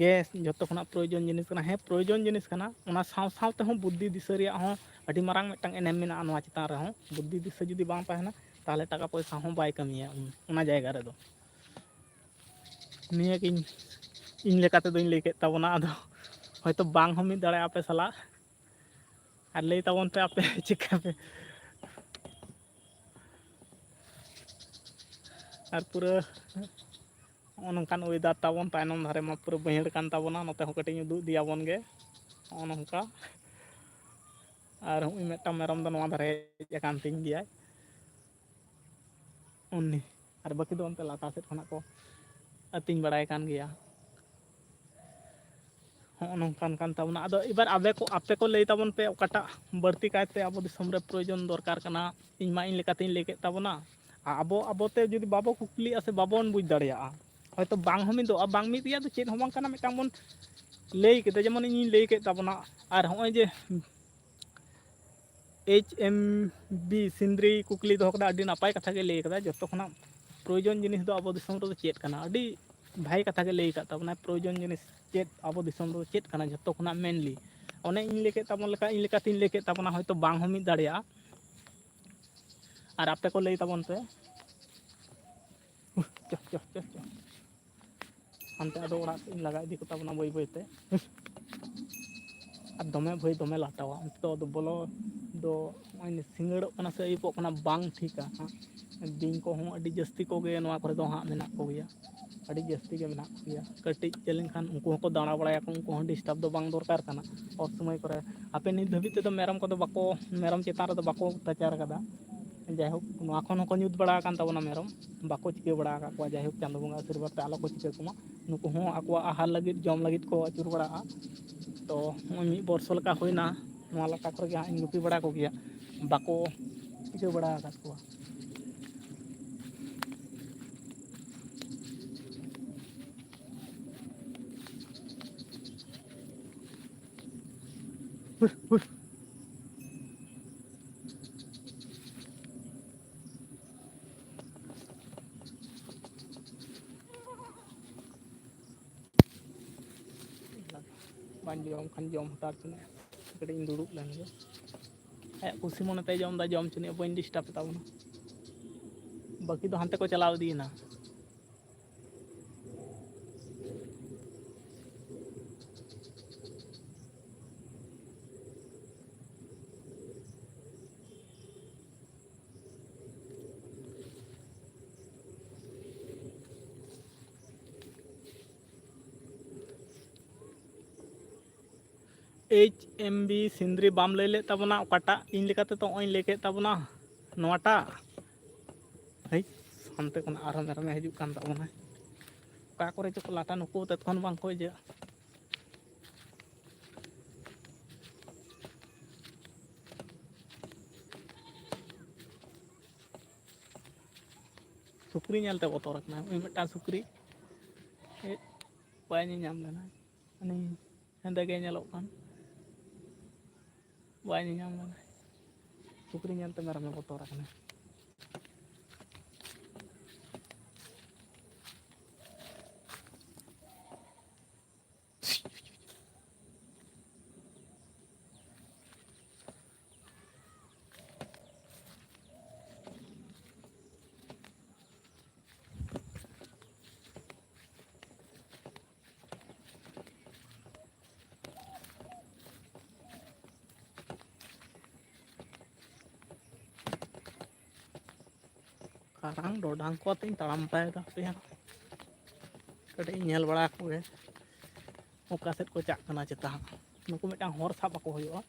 ᱜᱮ ᱡᱷᱚᱛᱚ ᱠᱷᱚᱱᱟᱜ ᱯᱨᱚᱭᱳᱡᱚᱱ ᱡᱤᱱᱤᱥ ᱠᱟᱱᱟ᱾ ᱦᱮᱸ, ᱯᱨᱚᱭᱳᱡᱚᱱ ᱡᱤᱱᱤᱥ ᱠᱟᱱᱟ, ᱚᱱᱟ ᱥᱟᱶ ᱥᱟᱶ ᱛᱮᱦᱚᱸ ᱵᱩᱫᱽᱫᱷᱤ ᱫᱤᱥᱟᱹ ᱨᱮᱭᱟᱜ ᱦᱚᱸ ᱟᱹᱰᱤ ᱢᱟᱨᱟᱝ ᱢᱤᱫᱴᱟᱝ ᱮᱱᱮᱢ ᱢᱮᱱᱟᱜᱼᱟ ᱱᱚᱣᱟ ᱪᱮᱛᱟᱱ ᱨᱮᱦᱚᱸ᱾ ᱵᱩᱫᱽᱫᱷᱤ ᱫᱤᱥᱟᱹ ᱡᱩᱫᱤ ᱵᱟᱝ ᱛᱟᱦᱮᱱᱟ, ᱛᱟᱦᱚᱞᱮ ᱴᱟᱠᱟ ᱯᱚᱭᱥᱟ ᱦᱚᱸ ᱵᱟᱭ ᱠᱟᱹᱢᱤᱭᱟ ᱩᱱ-, ᱚᱱᱟ ᱡᱟᱭᱜᱟ ᱨᱮᱫᱚ᱾ ᱱᱤᱭᱟᱹᱜᱤᱧ, ᱤᱧ ᱞᱮᱠᱟ ᱛᱮᱫᱚᱧ ᱞᱟᱹᱭ ᱠᱮᱫ ᱛᱟᱵᱚᱱᱟ᱾ ᱟᱫᱚ ᱦᱚᱭᱛᱳ ᱵᱟᱝ ᱦᱚᱸ ᱢᱤᱫ ᱫᱟᱲᱮᱭᱟᱜᱼᱟ ᱟᱯᱮ ᱥᱟᱞᱟᱜ᱾ ᱟᱨ ᱞᱟᱹᱭ ᱛᱟᱵᱚᱱ ᱯᱮ ᱟᱯᱮ ᱪᱤᱠᱟᱹ ᱯᱮ᱾ ᱟᱨ ᱯᱩᱨᱟᱹ ᱱᱚᱜᱼᱚ ᱱᱚᱝᱠᱟᱱ ᱚᱭᱮᱫᱟᱨ ᱛᱟᱵᱚᱱ, ᱛᱟᱭᱱᱚᱢ ᱫᱷᱟᱨᱮ ᱢᱟ ᱯᱩᱨᱟᱹ ᱵᱟᱹᱭᱦᱟᱹᱲ ᱠᱟᱱ ᱛᱟᱵᱚᱱᱟ᱾ ᱱᱚᱛᱮ ᱦᱚᱸ ᱠᱟᱹᱴᱤᱡ ᱤᱧ ᱩᱫᱩᱜ ᱤᱫᱤᱭᱟᱵᱚᱱ ᱜᱮ, ᱱᱚᱜᱼᱚ ᱱᱚᱝᱠᱟ᱾ ᱟᱨ ᱦᱚᱸᱜᱼᱚᱭ ᱢᱤᱫᱴᱟᱝ ᱢᱮᱨᱚᱢ ᱫᱚ ᱱᱚᱣᱟ ᱫᱷᱟᱨᱮ ᱦᱮᱡ ᱟᱠᱟᱱ ᱛᱤᱧ ᱜᱮᱭᱟᱭ, ᱩᱱᱤ᱾ ᱟᱨ ᱵᱟᱹᱠᱤ ᱫᱚ ᱚᱱᱛᱮ ᱞᱟᱛᱟᱨ ᱥᱮᱫ ᱠᱷᱚᱱᱟᱜ ᱠᱚ ᱟᱹᱛᱤᱧ ᱵᱟᱲᱟᱭ ᱠᱟᱱ ᱜᱮᱭᱟ᱾ ᱦᱚᱸᱜᱼᱚ ᱱᱚᱝᱠᱟᱱ ᱠᱟᱱ ᱛᱟᱵᱚᱱᱟ᱾ ᱟᱫᱚ ᱮᱵᱟᱨ ᱟᱵᱮ ᱠᱚ, ᱟᱯᱮ ᱠᱚ ᱞᱟᱹᱭ ᱛᱟᱵᱚᱱ ᱯᱮ, ᱚᱠᱟᱴᱟᱜ ᱵᱟᱹᱲᱛᱤ ᱠᱟᱭᱛᱮ ᱟᱵᱚ ᱫᱤᱥᱚᱢ ᱨᱮ ᱯᱨᱚᱭᱳᱡᱚᱱ ᱫᱚᱨᱠᱟᱨ ᱠᱟᱱᱟ? ᱤᱧ ᱢᱟ ᱤᱧ ᱞᱮᱠᱟᱛᱤᱧ ᱞᱟᱹᱭ ᱠᱮᱫ ᱛᱟᱵᱚᱱᱟ᱾ ᱟ-, ᱟᱵᱚ, ᱟᱵᱚᱛᱮ ᱡᱩᱫᱤ ᱵᱟᱵᱚ ᱠᱩᱠᱞᱤᱜᱼᱟ ᱥᱮ ᱵᱟᱵᱚᱱ ᱵᱩᱡᱽ ᱫᱟᱲᱮᱭᱟᱜᱼᱟ, ᱦᱚᱭᱛᱳ ᱵᱟᱝ ᱦᱚᱸ ᱢᱤᱫᱚᱜᱼᱟ᱾ ᱵᱟᱝ ᱢᱤᱫ ᱨᱮᱭᱟᱜ ᱫᱚ ᱪᱮᱫ ᱦᱚᱸ ᱵᱟᱝ ᱠᱟᱱᱟ, ᱢᱤᱫᱴᱟᱝ ᱵᱚᱱ ᱞᱟᱹᱭ ᱠᱮᱫᱟ, ᱡᱮᱢᱚᱱ ᱤᱧᱤᱧ ᱞᱟᱹᱭ ᱠᱮᱫ ᱛᱟᱵᱚᱱᱟ᱾ ᱟᱨ ᱦᱚᱸᱜᱼᱚᱭ ᱡᱮ ᱮᱭᱤᱪ ᱮᱢ ᱵᱤ ᱥᱤᱱᱫᱽᱨᱤ ᱠᱩᱠᱞᱤ ᱫᱚᱦᱚ ᱠᱮᱫᱟ, ᱟᱹᱰᱤ ᱱᱟᱯᱟᱭ ᱠᱟᱛᱷᱟ ᱜᱮ ᱞᱟᱹᱭ ᱠᱟᱫᱟ᱾ ᱡᱚᱛᱚ ᱠᱷᱚᱱᱟᱜ ᱯᱨᱚᱭᱳᱡᱚᱱ ᱡᱤᱱᱤᱥ ᱫᱚ ᱟᱵᱚ ᱫᱤᱥᱚᱢ ᱨᱮᱫᱚ ᱪᱮᱫ ᱠᱟᱱᱟ? ᱟᱹᱰᱤ ᱵᱷᱟᱜᱮ ᱠᱟᱛᱷᱟ ᱜᱮ ᱞᱟᱹᱭ ᱟᱠᱟᱫ ᱛᱟᱵᱚᱱᱟᱭ, ᱯᱨᱚᱭᱳᱡᱚᱱ ᱡᱤᱱᱤᱥ ᱪᱮᱫ ᱟᱵᱚ ᱫᱤᱥᱚᱢ ᱨᱮᱫᱚ ᱪᱮᱫ ᱠᱟᱱᱟ ᱡᱷᱚᱛᱚ ᱠᱷᱚᱱᱟᱜ ᱢᱮᱱᱞᱤ᱾ ᱚᱱᱮ ᱤᱧ ᱞᱟᱹᱭ ᱠᱮᱫ ᱛᱟᱵᱚᱱ ᱞᱮᱠᱟ, ᱤᱧ ᱞᱮᱠᱟᱛᱤᱧ ᱞᱟᱹᱭ ᱠᱮᱫ ᱛᱟᱵᱚᱱᱟ, ᱦᱚᱭᱛᱳ ᱵᱟᱝ ᱦᱚᱸ ᱢᱤᱫ ᱫᱟᱲᱮᱭᱟᱜᱼᱟ᱾ ᱟᱨ ᱟᱯᱮ ᱠᱚ ᱞᱟᱹᱭ ᱛᱟᱵᱚᱱ ᱯᱮ᱾ ᱪᱚ, ᱪᱚ, ᱪᱚ, ᱪᱚ᱾ ᱦᱟᱱᱛᱮ ᱟᱫᱚ ᱚᱲᱟᱜ ᱥᱮᱫ ᱤᱧ ᱞᱟᱜᱟ ᱤᱫᱤ ᱠᱚᱛᱟ ᱵᱚᱱᱟ ᱵᱟᱹᱭ ᱵᱟᱹᱭ ᱛᱮ᱾ ᱟᱨ ᱫᱚᱢᱮ ᱵᱷᱟᱹᱭ ᱫᱚᱢᱮ ᱞᱟᱴᱟᱣᱟ, ᱚᱱᱛᱮ ᱫᱚ ᱵᱚᱞᱚ ᱫᱚ ᱱᱚᱜᱼᱚᱭ ᱥᱤᱸᱜᱟᱹᱲᱚᱜ ᱠᱟᱱᱟ ᱥᱮ ᱟᱹᱭᱩᱵᱚᱜ ᱠᱟᱱᱟ, ᱵᱟᱝ ᱴᱷᱤᱠᱟ ᱦᱟᱸᱜ᱾ ᱵᱤᱧ ᱠᱚᱦᱚᱸ ᱟᱹᱰᱤ ᱡᱟᱹᱥᱛᱤ ᱠᱚᱜᱮ ᱱᱚᱣᱟ ᱠᱚᱨᱮ ᱫᱚ ᱦᱟᱸᱜ ᱢᱮᱱᱟᱜ ᱠᱚᱜᱮᱭᱟ, ᱟᱹᱰᱤ ᱡᱟᱹᱥᱛᱤ ᱜᱮ ᱢᱮᱱᱟᱜ ᱠᱚᱜᱮᱭᱟ᱾ ᱠᱟᱹᱴᱤᱡ ᱡᱮ ᱞᱮᱱᱠᱷᱟᱱ ᱩᱱᱠᱩ ᱦᱚᱸᱠᱚ ᱫᱟᱬᱟ ᱵᱟᱲᱟᱭᱟᱠᱚ, ᱩᱱᱠᱩ ᱦᱚᱸ ᱰᱤᱥᱴᱟᱵᱽ ᱫᱚ ᱵᱟᱝ ᱫᱚᱨᱠᱟᱨ ᱠᱟᱱᱟ ᱚᱯᱷ ᱥᱚᱢᱚᱭ ᱠᱚᱨᱮ᱾ ᱦᱟᱯᱮ ᱱᱤᱛ ᱫᱷᱟᱹᱵᱤᱡ ᱛᱮᱫᱚ ᱢᱮᱨᱚᱢ ᱠᱚᱫᱚ ᱵᱟᱠᱚ, ᱢᱮᱨᱚᱢ ᱪᱮᱛᱟᱱ ᱨᱮᱫᱚ ᱵᱟᱠᱚ ᱚᱛᱛᱟᱪᱟᱨ ᱠᱟᱫᱟ᱾ ᱡᱟᱭᱦᱳᱠ, ᱱᱚᱣᱟ ᱠᱷᱚᱱ ᱦᱚᱸᱠᱚ ᱧᱩᱛ ᱵᱟᱲᱟ ᱟᱠᱟᱱ ᱛᱟᱵᱚᱱᱟ ᱢᱮᱨᱚᱢ, ᱵᱟᱠᱚ ᱪᱤᱠᱟᱹ ᱵᱟᱲᱟ ᱟᱠᱟᱫ ᱠᱚᱣᱟ᱾ ᱡᱟᱭᱦᱳᱠ, ᱪᱟᱸᱫᱳ ᱵᱚᱸᱜᱟ ᱟᱥᱤᱨᱵᱟᱫᱽ ᱛᱮ ᱟᱞᱚ ᱠᱚ ᱪᱤᱠᱟᱹ ᱠᱚᱢᱟ᱾ ᱱᱩᱠᱩ ᱦᱚᱸ ᱟᱠᱚᱣᱟᱜ ᱟᱦᱟᱨ ᱞᱟᱹᱜᱤᱫ, ᱡᱚᱢ ᱞᱟᱹᱜᱤᱫ ᱠᱚ ᱟᱹᱪᱩᱨ ᱵᱟᱲᱟᱜᱼᱟ᱾ ᱛᱚ ᱱᱚᱜᱼᱚᱭ ᱢᱤᱫ ᱵᱚᱨᱥᱚ ᱞᱮᱠᱟ ᱦᱩᱭᱱᱟ, ᱱᱚᱣᱟ ᱞᱟᱴᱟ ᱠᱚᱨᱮ ᱜᱮ ᱦᱟᱸᱜ ᱤᱧ ᱜᱩᱯᱤ ᱵᱟᱲᱟ ᱠᱚᱜᱮᱭᱟ, ᱵᱟᱠᱚ ᱪᱤᱠᱟᱹ ᱵᱟᱲᱟ ᱟᱠᱟᱫ ᱠᱚᱣᱟ᱾ ᱵᱟᱹᱧ ᱡᱚᱢ ᱠᱷᱟᱱ ᱡᱚᱢ ᱦᱟᱛᱟᱲ ᱦᱚᱪᱚᱱᱤᱡ, ᱠᱟᱹᱴᱤᱡ ᱤᱧ ᱫᱩᱲᱩᱵ ᱞᱮᱱ ᱜᱮ᱾ ᱟᱭᱟᱜ ᱠᱩᱥᱤ ᱢᱚᱱᱮ ᱛᱮᱭ ᱡᱚᱢ ᱮᱫᱟ, ᱡᱚᱢ ᱦᱚᱪᱚᱱᱤᱡ, ᱵᱟᱹᱧ ᱰᱤᱥᱴᱟᱵᱽ ᱛᱟᱵᱚᱱᱟ᱾ ᱵᱟᱹᱠᱤ ᱫᱚ ᱦᱟᱱᱛᱮ ᱠᱚ ᱪᱟᱞᱟᱣ ᱤᱫᱤᱭᱮᱱᱟ᱾ H M B ᱥᱤᱱᱫᱽᱨᱤ ᱵᱟᱢ ᱞᱟᱹᱭ ᱞᱮᱫ ᱛᱟᱵᱚᱱᱟ ᱚᱠᱟᱴᱟᱜ? ᱤᱧ ᱞᱮᱠᱟᱛᱮ ᱛᱚ ᱱᱚᱜᱼᱚᱭ ᱤᱧ ᱞᱟᱹᱭ ᱠᱮᱫ ᱛᱟᱵᱚᱱᱟ ᱱᱚᱣᱟᱴᱟᱜ᱾ ᱦᱮᱡ, ᱦᱟᱱᱛᱮ ᱠᱷᱚᱱ ᱟᱨᱦᱚᱸ ᱢᱮᱨᱚᱢᱮ ᱦᱤᱡᱩᱜ ᱠᱟᱱ ᱛᱟᱵᱚᱱᱟ᱾ ᱚᱠᱟ ᱠᱚᱨᱮ ᱪᱚᱠᱚ ᱞᱟᱴᱟ ᱱᱩᱠᱩ ᱛᱮᱛᱠᱷᱚᱱ ᱵᱟᱝ ᱠᱚ ᱤᱭᱟᱹᱜᱼᱟ᱾ ᱥᱩᱠᱨᱤ ᱧᱮᱞᱛᱮ ᱵᱚᱛᱚᱨ ᱟᱠᱟᱱᱟ ᱩᱱᱤ ᱢᱤᱫᱴᱟᱝ ᱥᱩᱠᱨᱤ᱾ ᱮ, ᱵᱟᱭ ᱧᱮᱧᱟᱢ ᱞᱮᱱᱟ᱾ ᱩᱱᱤ ᱦᱮᱸᱫᱮ ᱜᱮ ᱧᱮᱞᱚᱜ ᱠᱟᱱ᱾ ᱵᱟᱭ ᱧᱮᱧᱟᱢ ᱞᱮᱱᱟ᱾ ᱥᱩᱠᱨᱤ ᱧᱮᱞᱛᱮ ᱢᱮᱨᱚᱢᱮ ᱵᱚᱛᱚᱨ ᱟᱠᱟᱱᱟ᱾ ᱠᱟᱨᱟᱝ ᱰᱚᱰᱟᱝ ᱠᱚ ᱟᱛᱮᱧ ᱛᱟᱲᱟᱢ ᱵᱟᱲᱟᱭᱮᱫᱟ᱾ ᱦᱟᱯᱮ ᱦᱟᱸᱜ ᱠᱟᱹᱴᱤᱡ ᱤᱧ ᱧᱮᱞ ᱵᱟᱲᱟ ᱠᱚᱜᱮ, ᱚᱠᱟ ᱥᱮᱫ ᱠᱚ ᱪᱟᱜ ᱠᱟᱱᱟ ᱪᱮᱛᱟ ᱦᱟᱸᱜ᱾ ᱱᱩᱠᱩ ᱢᱤᱫᱴᱟᱝ ᱦᱚᱨ ᱥᱟᱵ ᱟᱠᱚ ᱦᱩᱭᱩᱜᱼᱟ᱾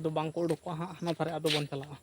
ᱫᱚ ᱵᱟᱝ ᱠᱚ ᱩᱰᱩᱠᱚᱜᱼᱟ ᱦᱟᱸᱜ, ᱦᱟᱱᱟ ᱫᱷᱟᱨᱮ ᱟᱫᱚ ᱵᱚᱱ ᱪᱟᱞᱟᱜᱼᱟ᱾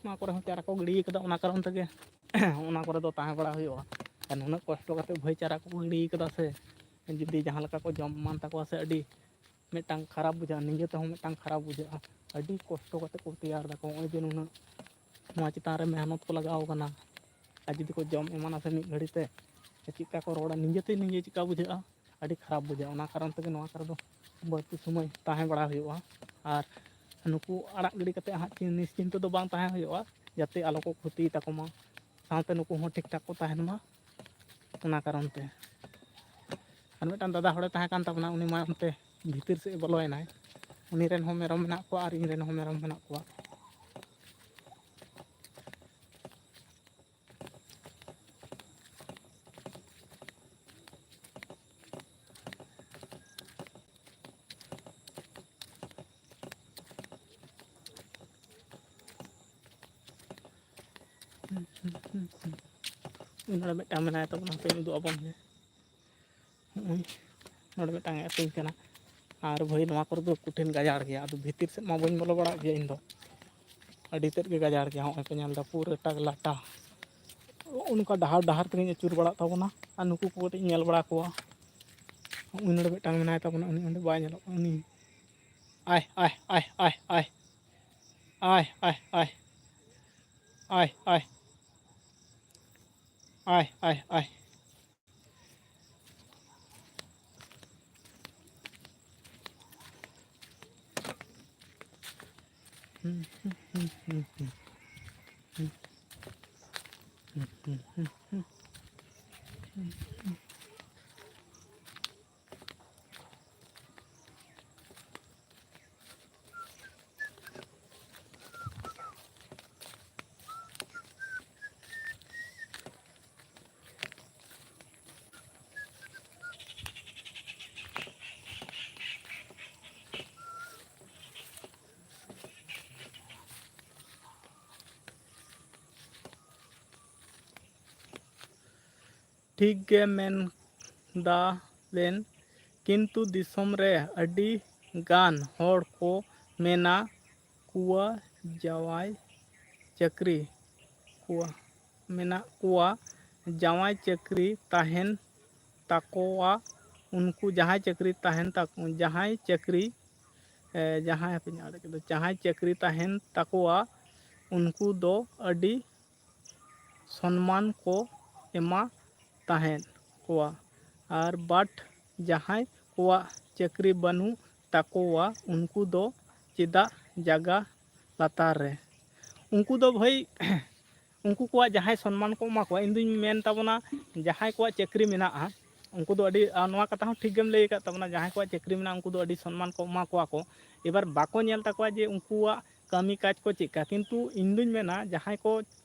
ᱱᱚᱣᱟ ᱠᱚᱨᱮ ᱦᱚᱸ ᱪᱟᱨᱟ ᱠᱚ ᱜᱤᱰᱤ ᱠᱟᱫᱟ, ᱚᱱᱟ ᱠᱟᱨᱚᱱ ᱛᱮᱜᱮ ᱚᱱᱟ ᱠᱚᱨᱮ ᱫᱚ ᱛᱟᱦᱮᱸ ᱵᱟᱲᱟ ᱦᱩᱭᱩᱜᱼᱟ᱾ ᱟᱨ ᱱᱩᱱᱟᱹᱜ ᱠᱚᱥᱴᱚ ᱠᱟᱛᱮ ᱵᱷᱟᱹᱭ ᱪᱟᱨᱟ ᱠᱚᱠᱚ ᱜᱤᱰᱤ ᱠᱟᱫᱟ ᱥᱮ, ᱡᱩᱫᱤ ᱡᱟᱦᱟᱸ ᱞᱮᱠᱟ ᱠᱚ ᱡᱚᱢ ᱮᱢᱟᱱ ᱛᱟᱠᱚᱣᱟ ᱥᱮ, ᱟᱹᱰᱤ ᱢᱤᱫᱴᱟᱝ ᱠᱷᱟᱨᱟᱯ ᱵᱩᱡᱷᱟᱹᱜᱼᱟ, ᱱᱤᱡᱮ ᱛᱮᱦᱚᱸ ᱢᱤᱫᱴᱟᱝ ᱠᱷᱟᱨᱟᱯ ᱵᱩᱡᱷᱟᱹᱜᱼᱟ᱾ ᱟᱹᱰᱤ ᱠᱚᱥᱴᱚ ᱠᱟᱛᱮ ᱠᱚ ᱛᱮᱭᱟᱨ ᱫᱟᱠᱚ, ᱱᱚᱜᱼᱚᱭ ᱡᱮ ᱱᱩᱱᱟᱹᱜ ᱱᱚᱣᱟ ᱪᱮᱛᱟᱱ ᱨᱮ ᱢᱮᱦᱱᱚᱛ ᱠᱚ ᱞᱟᱜᱟᱣ ᱠᱟᱱᱟ, ᱟᱨ ᱡᱩᱫᱤ ᱠᱚ ᱡᱚᱢ ᱮᱢᱟᱱᱟ ᱥᱮ ᱢᱤᱫ ᱜᱷᱟᱹᱲᱤ ᱛᱮ, ᱪᱮᱫᱠᱟ ᱠᱚ ᱨᱚᱲᱟ, ᱱᱤᱡᱮᱛᱮ ᱱᱤᱡᱮ ᱪᱮᱫᱠᱟ ᱵᱩᱡᱷᱟᱹᱜᱼᱟ, ᱟᱹᱰᱤ ᱠᱷᱟᱨᱟᱯ ᱵᱩᱡᱷᱟᱹᱜᱼᱟ᱾ ᱚᱱᱟ ᱠᱟᱨᱚᱱ ᱛᱮᱜᱮ ᱱᱚᱣᱟ ᱠᱚᱨᱮ ᱫᱚ ᱵᱟᱹᱲᱛᱤ ᱥᱚᱢᱚᱭ ᱛᱟᱦᱮᱸ ᱵᱟᱲᱟ ᱦᱩᱭᱩᱜᱼᱟ᱾ ᱟᱨ ᱱᱩᱠᱩ ᱟᱲᱟᱜ ᱜᱤᱰᱤ ᱠᱟᱛᱮ ᱦᱟᱸᱜ ᱪᱤ-, ᱱᱤᱥᱪᱤᱱᱛᱚ ᱫᱚ ᱵᱟᱝ ᱛᱟᱦᱮᱸ ᱦᱩᱭᱩᱜᱼᱟ, ᱡᱟᱛᱮ ᱟᱞᱚ ᱠᱚ ᱠᱷᱚᱛᱤᱭ ᱛᱟᱠᱚ ᱢᱟ, ᱥᱟᱶᱛᱮ ᱱᱩᱠᱩ ᱦᱚᱸ ᱴᱷᱤᱠ ᱴᱷᱟᱠ ᱠᱚ ᱛᱟᱦᱮᱱ ᱢᱟ, ᱚᱱᱟ ᱠᱟᱨᱚᱱ ᱛᱮ᱾ ᱟᱨ ᱢᱤᱫᱴᱟᱝ ᱫᱟᱫᱟ ᱦᱚᱲᱮ ᱛᱟᱦᱮᱸ ᱠᱟᱱ ᱛᱟᱵᱚᱱᱟ, ᱩᱱᱤ ᱢᱟ ᱚᱱᱛᱮ ᱵᱷᱤᱛᱤᱨ ᱥᱮᱫ ᱮ ᱵᱚᱞᱚᱭᱮᱱᱟᱭ᱾ ᱩᱱᱤ ᱨᱮᱱ ᱦᱚᱸ ᱢᱮᱨᱚᱢ ᱢᱮᱱᱟᱜ ᱠᱚᱣᱟ ᱟᱨ ᱤᱧ ᱨᱮᱱ ᱦᱚᱸ ᱢᱮᱨᱚᱢ ᱢᱮᱱᱟᱜ ᱠᱚᱣᱟ᱾ ᱱᱚᱰᱮ ᱢᱤᱫᱴᱟᱝ ᱢᱮᱱᱟᱭ ᱛᱟᱵᱚᱱᱟ, ᱦᱟᱯᱮᱧ ᱩᱫᱩᱜ ᱟᱵᱚᱱ ᱜᱮ᱾ ᱱᱚᱜᱼᱚᱭ ᱱᱚᱰᱮ ᱢᱤᱫᱴᱟᱝ ᱮ ᱟᱹᱛᱤᱧ ᱠᱟᱱᱟ᱾ ᱟᱨ ᱵᱷᱟᱹᱭ, ᱱᱚᱣᱟ ᱠᱚᱨᱮ ᱫᱚ ᱠᱚᱴᱷᱤᱱ ᱜᱟᱡᱟᱲ ᱜᱮᱭᱟ, ᱟᱫᱚ ᱵᱷᱤᱛᱤᱨ ᱥᱮᱫ ᱢᱟ ᱵᱟᱹᱧ ᱵᱚᱞᱚ ᱵᱟᱲᱟᱜ ᱜᱮᱭᱟ ᱤᱧ ᱫᱚ᱾ ᱟᱹᱰᱤ ᱛᱮᱫ ᱜᱮ ᱜᱟᱡᱟᱲ ᱜᱮᱭᱟ, ᱦᱚᱸᱜᱼᱚᱭ ᱯᱮ ᱧᱮᱞ ᱮᱫᱟ ᱯᱩᱨᱟᱹᱴᱟ ᱜᱮ ᱞᱟᱴᱟ᱾ ᱱᱚᱜᱼᱚ ᱱᱚᱝᱠᱟ ᱰᱟᱦᱟᱨ ᱰᱟᱦᱟᱨ ᱛᱮᱜᱤᱧ ᱟᱹᱪᱩᱨ ᱵᱟᱲᱟᱜ ᱛᱟᱵᱚᱱᱟ᱾ ᱟᱨ ᱱᱩᱠᱩ ᱠᱚ ᱠᱟᱹᱴᱤᱡ ᱤᱧ ᱧᱮᱞ ᱵᱟᱲᱟ ᱠᱚᱣᱟ᱾ ᱩᱱᱤ ᱱᱚᱰᱮ ᱢᱤᱫᱴᱟᱝ ᱢᱮᱱᱟᱭ ᱛᱟᱵᱚᱱᱟ, ᱩᱱᱤ ᱚᱸᱰᱮ ᱵᱟᱭ ᱧᱮᱞᱚᱜ ᱠᱟᱱᱟ, ᱩᱱᱤ᱾ ᱟᱭ, ᱟᱭ, ᱟᱭ, ᱟᱭ, ᱟᱭ᱾ ᱟᱭ, ᱟᱭ, ᱟᱭ᱾ ᱟᱭ, ᱟᱭ᱾ ᱟᱭ, ᱟᱭ, ᱟᱭ᱾ ᱴᱷᱤᱠ ᱜᱮ ᱢᱮᱱ ᱫᱟ ᱵᱮᱱ, ᱠᱤᱱᱛᱩ ᱫᱤᱥᱚᱢ ᱨᱮ ᱟᱹᱰᱤ ᱜᱟᱱ ᱦᱚᱲ ᱠᱚ ᱢᱮᱱᱟ ᱠᱚᱣᱟ ᱡᱟᱶᱟᱭ ᱪᱟᱹᱠᱨᱤ ᱠᱚᱣᱟ, ᱢᱮᱱᱟᱜ ᱠᱚᱣᱟ ᱡᱟᱶᱟᱭ ᱪᱟᱹᱠᱨᱤ ᱛᱟᱦᱮᱱ ᱛᱟᱠᱚᱣᱟ, ᱩᱱᱠᱩ ᱡᱟᱦᱟᱸᱭ ᱪᱟᱹᱠᱨᱤ ᱛᱟᱦᱮᱱ ᱛᱟᱠᱚ, ᱡᱟᱦᱟᱸᱭ ᱪᱟᱹᱠᱨᱤ, ᱮ, ᱡᱟᱦᱟᱸᱭ, ᱦᱟᱯᱮᱧ ᱟᱲᱟᱜ ᱠᱮᱫᱟ, ᱡᱟᱦᱟᱸᱭ ᱪᱟᱹᱠᱨᱤ ᱛᱟᱦᱮᱱ ᱛᱟᱠᱚᱣᱟ, ᱩᱱᱠᱩ ᱫᱚ ᱟᱹᱰᱤ ᱥᱚᱱᱢᱟᱱ ᱠᱚ ᱮᱢᱟ ᱛᱟᱦᱮᱸᱫ ᱠᱚᱣᱟ᱾ ᱟᱨ but ᱡᱟᱦᱟᱸᱭ ᱠᱚᱣᱟᱜ ᱪᱟᱹᱠᱨᱤ ᱵᱟᱹᱱᱩᱜ ᱛᱟᱠᱚᱣᱟ, ᱩᱱᱠᱩ ᱫᱚ ᱪᱮᱫᱟᱜ ᱡᱟᱜᱟ ᱞᱟᱛᱟᱨ ᱨᱮ? ᱩᱱᱠᱩ ᱫᱚ ᱵᱷᱟᱹᱭ, ᱩᱱᱠᱩ ᱠᱚᱣᱟᱜ ᱡᱟᱦᱟᱸᱭ ᱥᱚᱱᱢᱟᱱ ᱠᱚ ᱮᱢᱟ ᱠᱚᱣᱟ, ᱤᱧ ᱫᱩᱧ ᱢᱮᱱ ᱛᱟᱵᱚᱱᱟ, ᱡᱟᱦᱟᱸᱭ ᱠᱚᱣᱟᱜ ᱪᱟᱹᱠᱨᱤ ᱢᱮᱱᱟᱜᱼᱟ, ᱩᱱᱠᱩ ᱫᱚ ᱟᱹᱰᱤ, ᱟᱨ ᱱᱚᱣᱟ ᱠᱟᱛᱷᱟ ᱦᱚᱸ ᱴᱷᱤᱠ ᱜᱮᱢ ᱞᱟᱹᱭ ᱟᱠᱟᱫ ᱛᱟᱵᱚᱱᱟ, ᱡᱟᱦᱟᱸᱭ ᱠᱚᱣᱟᱜ ᱪᱟᱹᱠᱨᱤ ᱢᱮᱱᱟᱜᱼᱟ, ᱩᱱᱠᱩ ᱫᱚ ᱟᱹᱰᱤ ᱥᱚᱱᱢᱟᱱ ᱠᱚ ᱮᱢᱟ ᱠᱚᱣᱟ ᱠᱚ᱾ ᱮᱵᱟᱨ ᱵᱟᱠᱚ ᱧᱮᱞ ᱛᱟᱠᱚᱣᱟ ᱡᱮ ᱩᱱᱠᱩᱣᱟᱜ ᱠᱟᱹᱢᱤ ᱠᱟᱡᱽ ᱠᱚ ᱪᱮᱫ ᱠᱟ, ᱠᱤᱱᱛᱩ ᱤᱧ ᱫᱩᱧ ᱢᱮᱱᱟ, ᱡᱟᱦᱟᱸᱭ ᱠᱚ